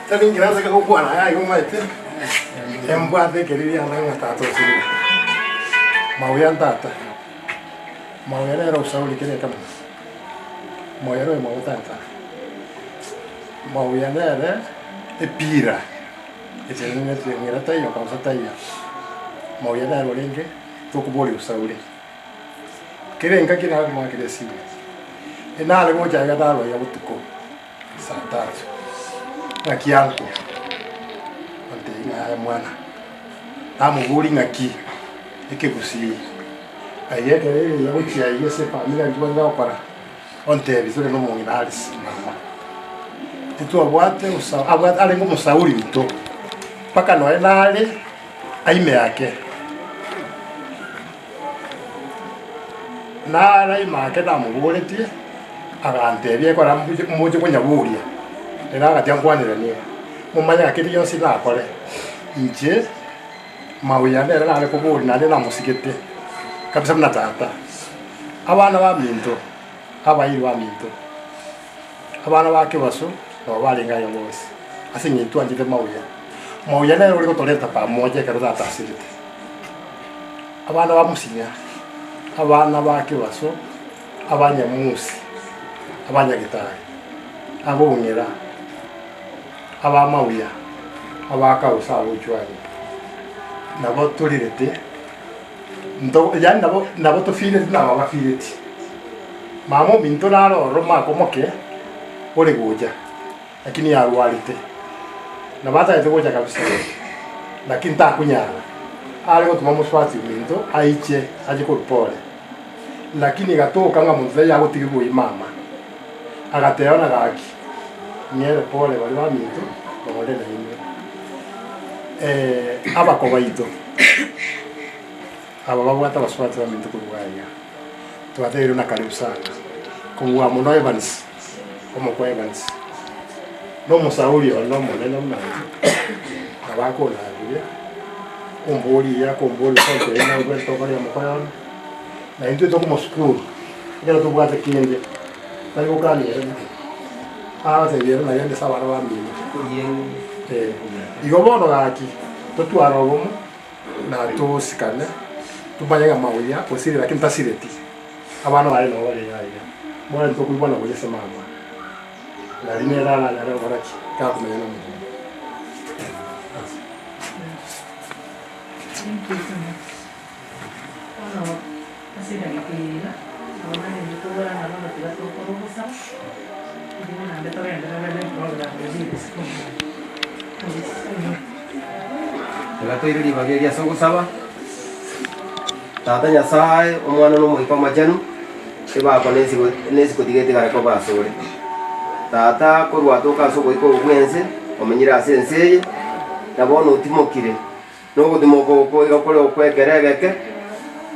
Taringiraza gukwana yayo maite embwate keriria nanga tato siri mauya tata mauya era usauli kere kama mauya ro mauya tata mauya nere epira echenene tayo kausa tayo mauya nere olenge tokuboli usauli kere nka kira ma kere siri enale gocha ya dalo ya butuko saa tatu ngaki yangu ante nga ya mwana namuburi ngaki ekekusi ayekere ya gochia yese familia njwanga okora onte bizore no mungina alis mama titu abwate usa abwate alengo musauri mto paka no enale aime yake nara imake namuburetie agantebie kora muje kunyaburia era agatia nkwanire nie mumanya kiri yonsi nakore nje mauya nere nare kuburi nare namusigete kabisa mna tata abana ba minto abayiri ba minto abana bake baso no barengayo bose ase nyintu anjite mauya mauya nere uri gutoleta pamoja kero tata asirite abana ba musinya abana bake baso abanyamusi abanyagitari abongera abamauya abakausa abuchwani nabo tulirete ndo yani nabo tofirete nabo bafirete mamo minto naro roma komoke ore goja lakini yarwarite nabata ete goja kabisa lakini takunyara ale gotuma muswati minto aiche aje kurupole lakini gatoka nga muntu ya gotigirwo imama agateona gaki nyere pole bali ba minto bamole na ime abakobaito aba babwata baswati ba minto kurwanya tubateire na karibu sana kumwa muno Evans omo kwa Evans no musauri ono munene mnanzi abako na biria Kumburi ya kumburi konte na ubento kali ya mokoyon. Na intu to como sukuru. Ngero to bwate kinde. Tali kokani ere. Ah, se vieron na yende sabara ba mimi. Igo bono gaki. Totwara obomo na tusikane. Tubanyaga mawuya osire lakini tasireti. Abana bari no bari yaiga. Mwana ntokuibona kugese mama. Na rinera na nyara baraki ka kumenya no muntu. Thank you so much. Ono asira gikira. Abana nitubora na bana tigatokorobosa. Ndimo na ndetogenda na program Tigatoire ribaga ase ogosaba Tata Nyasaye omwana nomoika omachenu ebakwa nesiko tiga etigareko basore Tata korwa toka ase ogoika obwense omenyire ase ense eye nabono otimokire nogotimoka oko iga kore okwekera egeke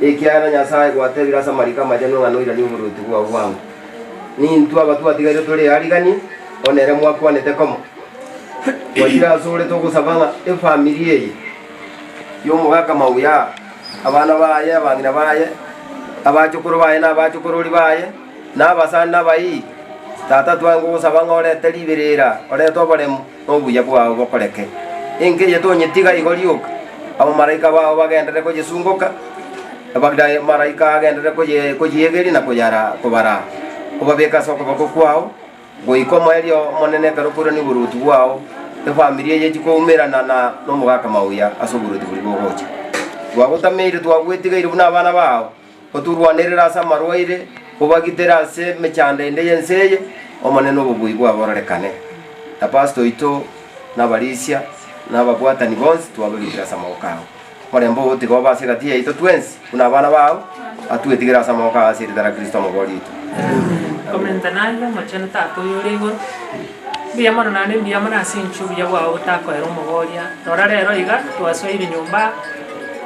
ekiara Nyasaye gwatebire ase amariko amachenu ng'a noirania oboroti bwao bwango nintwe abatwa tigaire tore arigani onere mwakwanete komo gwachire ase ore togosaba ng'a efamiri eye yomogaka mauya abana baye abang'ina baye abachukuru baye na abachukururi baye na abasani nabayi tata twange ogosaba ng'a orete riberera orete oboremu na obuya bwao bokoreke enke eye tonyetiga igo rioka abamaraika bao bagendere koyesungoka abamaraika agendere koyegeria na koyara kobara obabeka ase okoboko kwao goika omoerio omonene ekero korwa ni oboruti bwao efamiri eye chikoumerana na nomogaka mauya ase oboruti bori bogocha twagotameire twagwetigaire buna abana bao oturwanerera ase amarwaire obagitera ase emechando ende ya ense eye omonene obobui bwabororekane na pastor oito na abarisia na ababwatani bonsi twababikira ase amaboko ao omorembe ogotiga obe ase egati yaito twensi buna abana bao atwetigere ase amaboko ao ase eritara Kristo omobori oito. Komentanayo mocheno tatu yorigo mbiyamano nane mbiyamano ase enchu buya bwao botakoera omogoria rora rero iga twasoire nyomba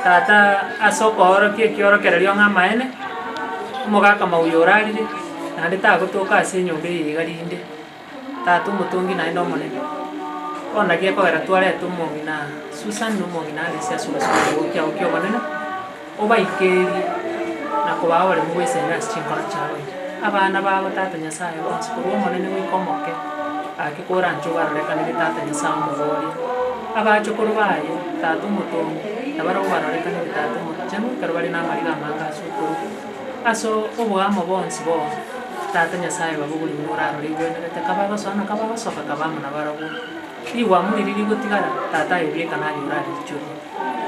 tata ase okoorokia ekiorokererio ng'a amaene omogaka mauya orarire naende tagotoka ase enyomba eye iga rinde tata omotongi naende omonene bono gekogera twareta omong'ina Susan na omong'ina Alice ase obosubiri gokiao kia obonene obaikerie na kobaa oboremu bwesende ase chinkoro chiabo ime abana babo tata Nyasaye bonsi korwa omonene goika omoke ake koranche obarorekanire tata Nyasaye omogoria abachukuru baye tata omotongi nabaro obarorekanire tata omochenu ekero bare na amariga amange ase okoruga ase oboamo bonsi bono tata Nyasaye babogori buna orarore igwenerete kabagosoa na kabagosoka kabamo nabarobwo rigwamu riri rigotigara tata aye bieka naye orarichoria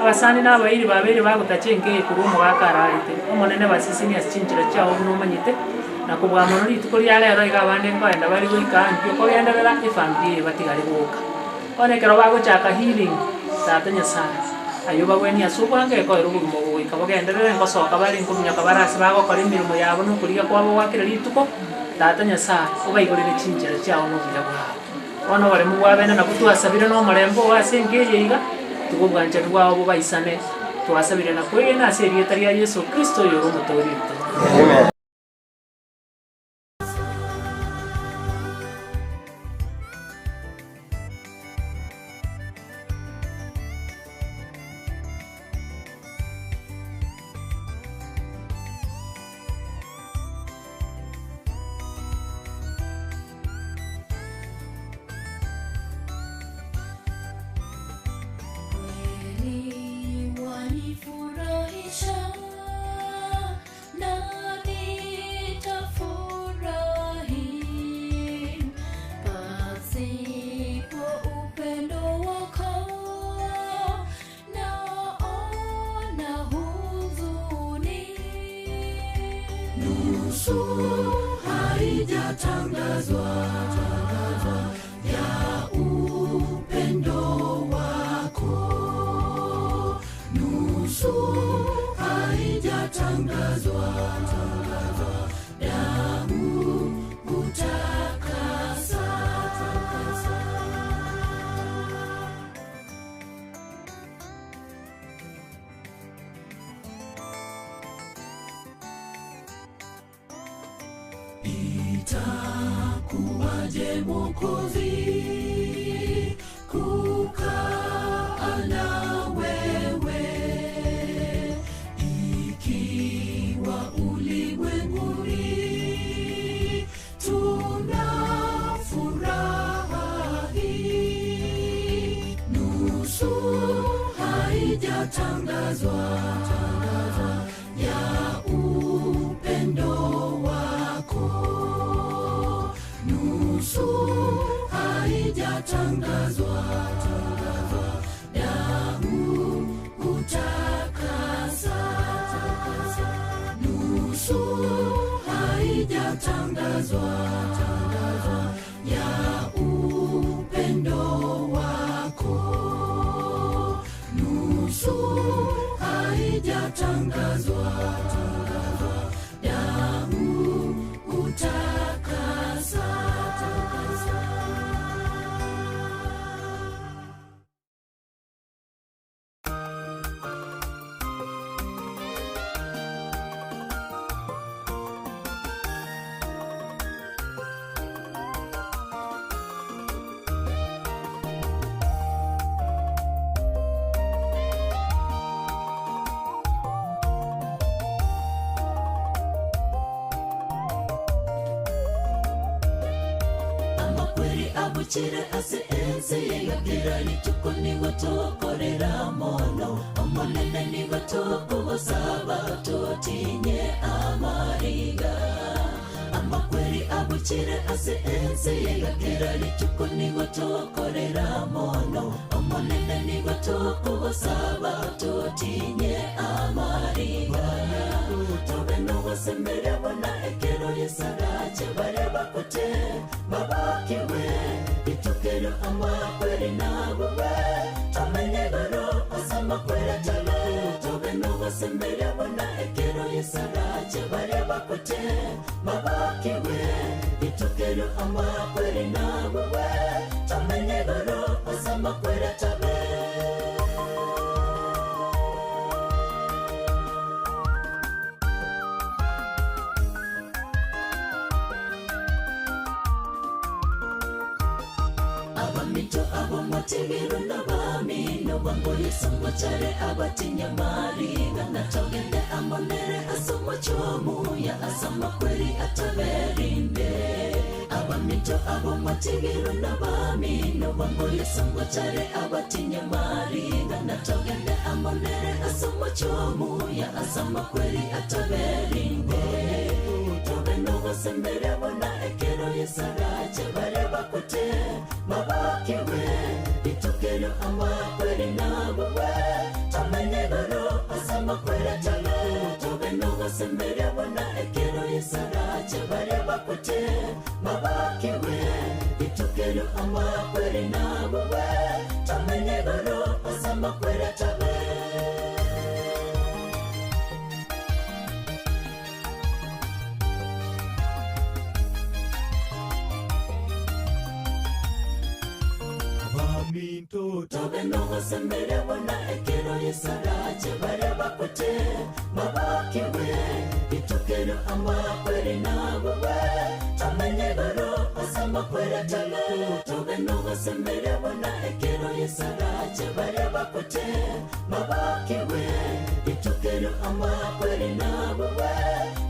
abasani na abairi babere bagotacha enkeye korwa omogaka araete omonene baseseni ase chinchera chiao buna omanyete na kobwa mono rituko ria rero iga abande nkoenda bari goika nkio kogenderera efamiri eye batigare goka bono ekero bagochaka healing tata Nyasaye ayo bagwenia ase obwange ekoera obogima obo goika bogenderere nkosoka bare nkominyoka bare ase bagokora emirimo yabo na okoriga kwabo gwakera rituko tata Nyasaye obaigorere chinchera chiao na obuya bwabo bono oboremu bwabene nabwo twasabire na omorembe ogo ase enka eye iga tiga obwanchani bwabo bobaisane twasabire na kwegena ase erieta ria Yesu Kristo oyore omotori oito. Amen. Kweli wanifurahisha na nitafurahi pasipo upendo wako naona huzuni. Nusu haijatangazwa ya upendo wako, nusu haijatangazwa, damu hutakasa. Itakuwaje Mwokozi kukaa na wewe? haijatangazwa ya upendo wako, nusu haijatangazwa, damu hutakasa, nusu haijatangazwa ya upendo wako, nusu haijatangazwa, damu hutakasa. Abuchire ase ense yegakira rituko nigo tokorera mono, omonene nigo tokogosaba totinye amariga. Amakweri abuchire ase ense yegakira rituko nigo tokorera mono, omonene nigo tokogosaba totinye amariga. Tobe nogosemberia bona ekero yesarache bare bakote babakiwe itukero amakweri nabuwe tamenye goro asamakwera tabe. Tobe nogosemberia bona ekero yesarache bare bakote babakiwe itukero amakweri nabuwe tamenye goro asamakwera tabe. Tegero nabami no bango yesango chare abatinya mariga na togende amonere asomo chomu ya asama kweri ataberinde. Abamito abomategero nabami no bango yesango chare abatinya mariga na togende amonere asomo chomu ya asama kweri ataberinde. Tobe no gosembere bona ekero yesarache bare bakote babakiwe itukero amakweri nabuwe tamenye goro asamakwera tabe. Tobe no gosembere bona ekero yesarache bare bakote babakiwe itukero amakweri nabuwe tamenye goro asamakwera tabe. Tobe no gosembere bona ekero yesarache bare bakote babakiwe itukero amakweri nabuwe tamenye goro asamakwera tabe. Tobe no gosembere bona ekero yesarache bare bakote babakiwe itukero amakweri nabuwe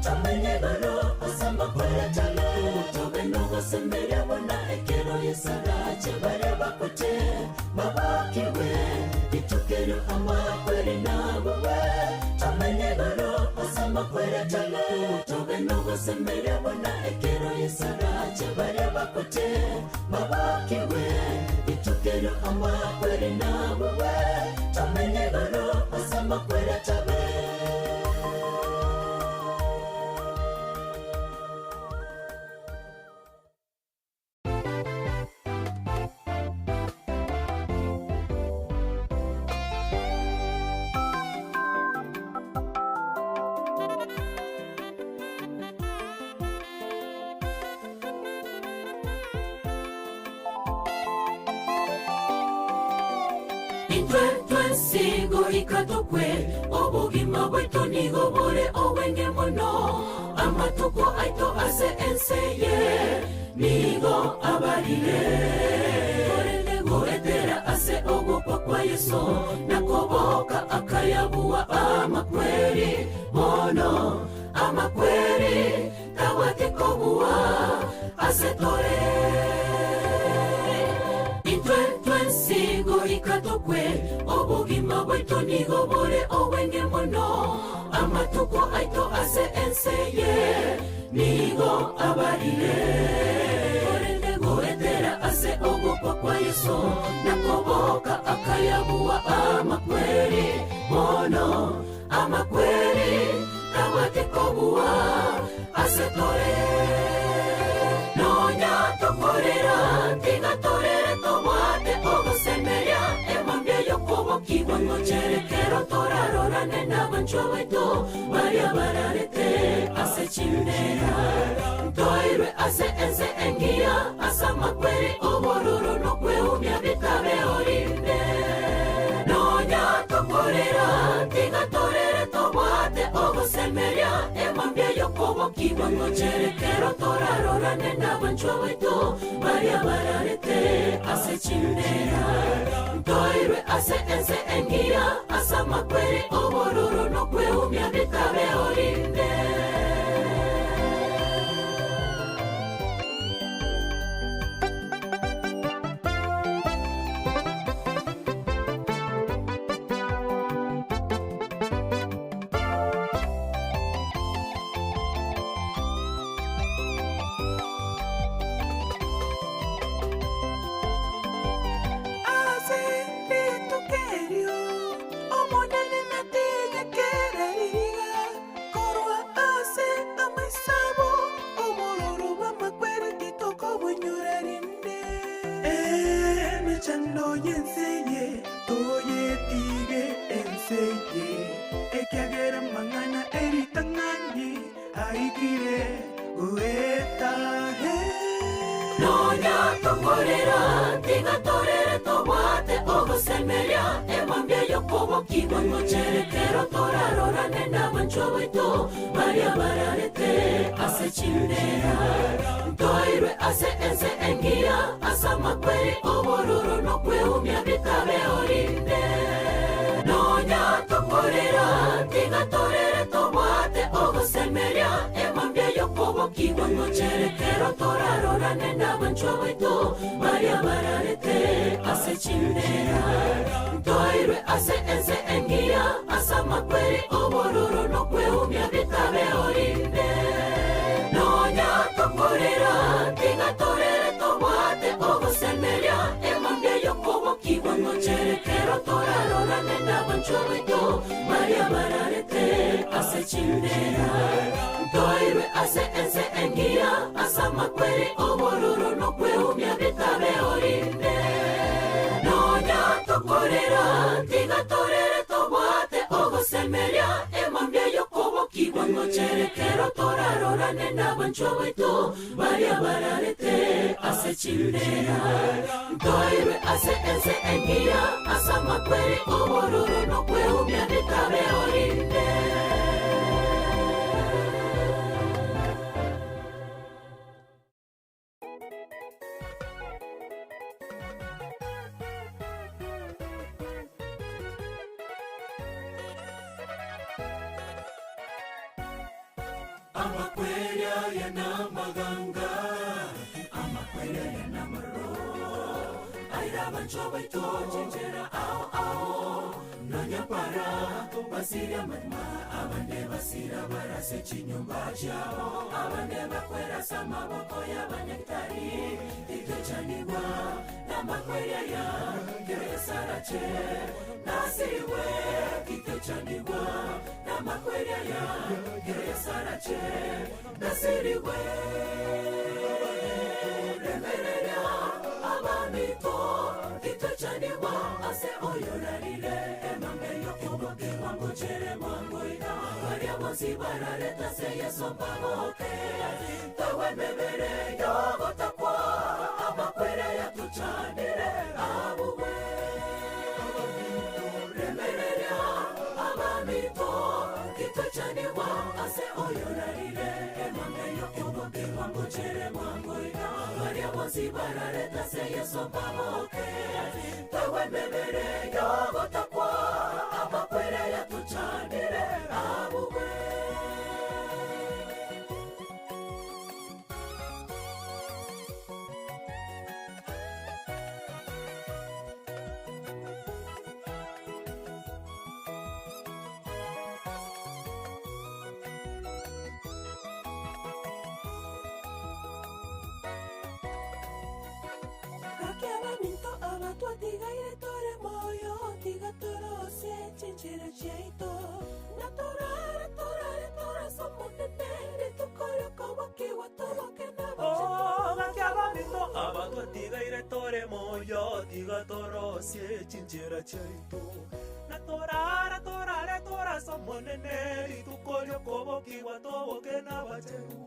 tamenye goro asamakwera tabe. Tobe no gosembere bona ekero yesarache bare bakote babakiwe itukero amakweri nabuwe tamenye goro asamakwera tabe. Tobe no gosembere bona ekero yesarache bare bakote babakiwe itukero amakweri nabuwe tamenye goro asamakwera tabe. Ikatokwe obugima bwetu nigo bore owenge mono, amatuko aito ase enseye nigo abarire. Torende goetera ase ogokwa kwa Yesu nakoboka akayabua amakweri mono, amakweri tawate kobua ase tore. Intwe twensi goika tokwe obugima Obogima bwaitu nigo bore obwenge mono amatuko aito ase enseye nigo abarire korende goetera ase ogokwa kwa Yesu nakoboka akayabua amakweri mono amakweri tabate kobua ase tore nonya tokorera tiga torere tobwate ogosemeria emambia yokobokigwa ngocherekero torarorane n'abanchwa baitu baria bararete ase chimbera ntoirwe ase ense engiya ase amakweri obororo nokweumia bitabe orinde nonya tokorera tiga torere tobwate ogosemeria emambia yokobokigwa ngocherekero torarorane n'abanchwa baitu baria bararete ase chimbera ntoirwe ase ense engiya ase amakweri obororo nokweumia bitabe orinde. Abatwatigaire tore moyo tigatorose chinchera chiaito Naturare torare torasomonene ritukoryokobokiwa toboke Oh, abatwatigaire tore moyo tigatorose chinchera chiaito Naturare torare torasomonene ritukoryokobokiwa toboke nabacheru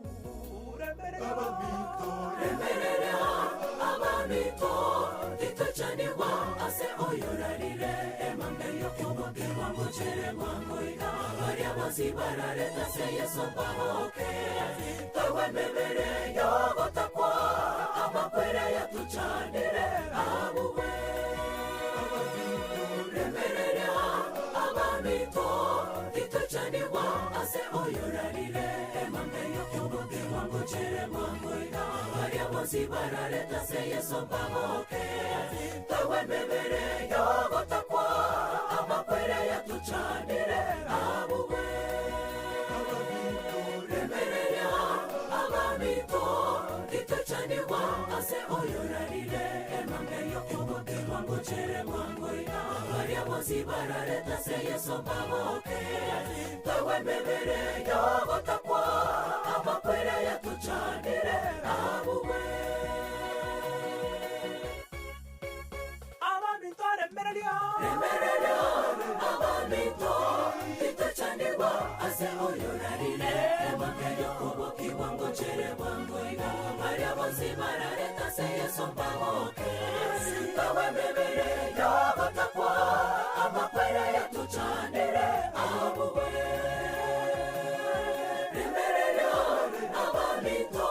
Remerera abamito titachaniwa ase oyorarire emambe yokubokerwa ngochere mwangoiga baria bonsi barareta se Yesu baboke tawe mebere yogotakwa amakwere yatuchanire abuwe Remerera abamito titachaniwa ase oyorarire emambe yokubokerwa ngochere mwangoiga baria bonsi barareta se Yesu baboke tawe mebere yogotakwa amakwere yatuchanire abuwe Remerera abamito titachaniwa ase oyorarire emambe yokubokerwa ngochere mwangoiga baria bonsi barareta se Yesu baboke tawe mebere yogotakwa amakwere yatuchanire abuwe Abamito remerera Remerera abamito titachaniwa ase oyorarire emambe yokubokiwa ngochere mwangoiga baria bonsi barareta se Yesu baboke tawe mebere yogotakwa amakwere yatuchanire abuwe Remerera abamito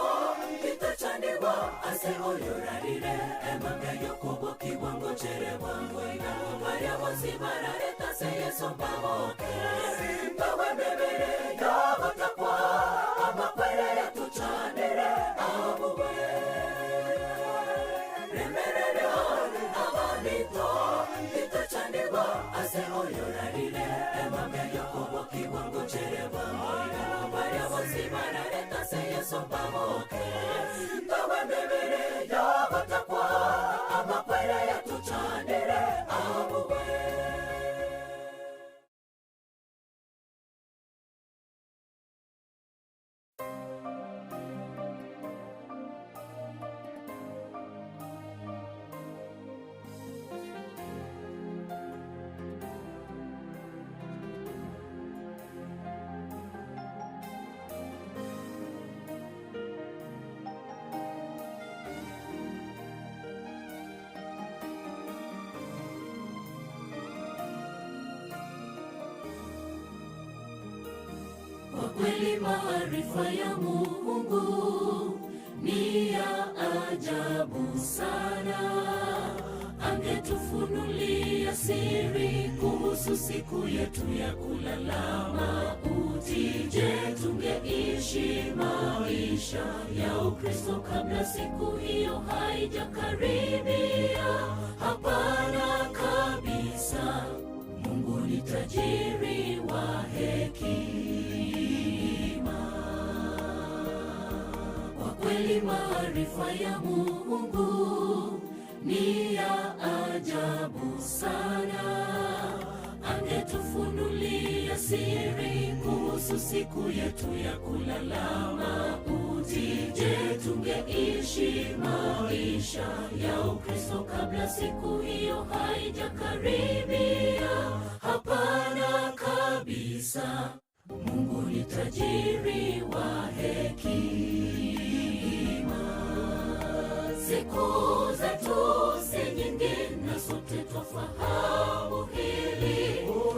titachaniwa ase oyorarire emambe yokubokiwa ngochere mwangoiga baria bonsi barareta se Yesu baboke tawe mebere yogotakwa amakwere yatuchanire abuwe Remerera abamito titachaniwa ase oyorarire emambe yokubokiwa ngochere mwangoiga baria bonsi barareta se Yesu baboke tawe mebere yogotakwa amakwere yatuchanire abuwe Kweli maarifa ya Mungu ni ya ajabu sana, angetufunulia siri kuhusu siku yetu ya kulala mauti. Je, tungeishi maisha ya Ukristo kabla siku hiyo haijakaribia? Hapana kabisa. Mungu ni tajiri wa hekima. Kwa kweli maarifa ya Mungu ni ya ajabu sana, angetufunulia siri kuhusu siku yetu ya kulala mauti. Je, tungeishi maisha ya Ukristo kabla siku hiyo haijakaribia? Hapana kabisa. Mungu ni tajiri wa hekima. Siku zetu si nyingi na sote twafahamu hili.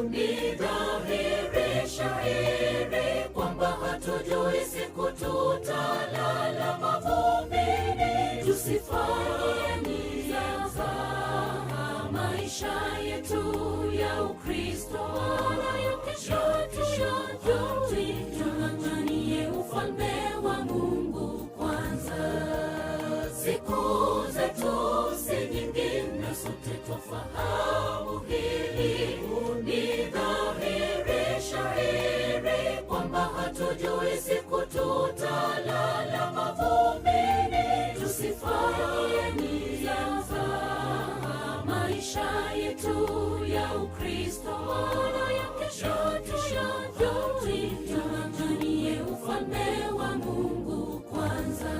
Ni dhahiri shahiri kwamba hatujui siku tutalala mavumbini. Tusifanye mzaha maisha yetu ya Ukristo, nayo kesho tuyajui. Tung'ang'anie ufalme wa Mungu kwanza. Siku zetu si nyingi na sote twafahamu hili. Ni dhahiri shahiri kwamba hatujui siku tutalala mavumbini. Tusifanye mzaha yetu ya Ukristo, maana ya kesho tuyajui. Tung'ang'anie ufalme wa Mungu kwanza.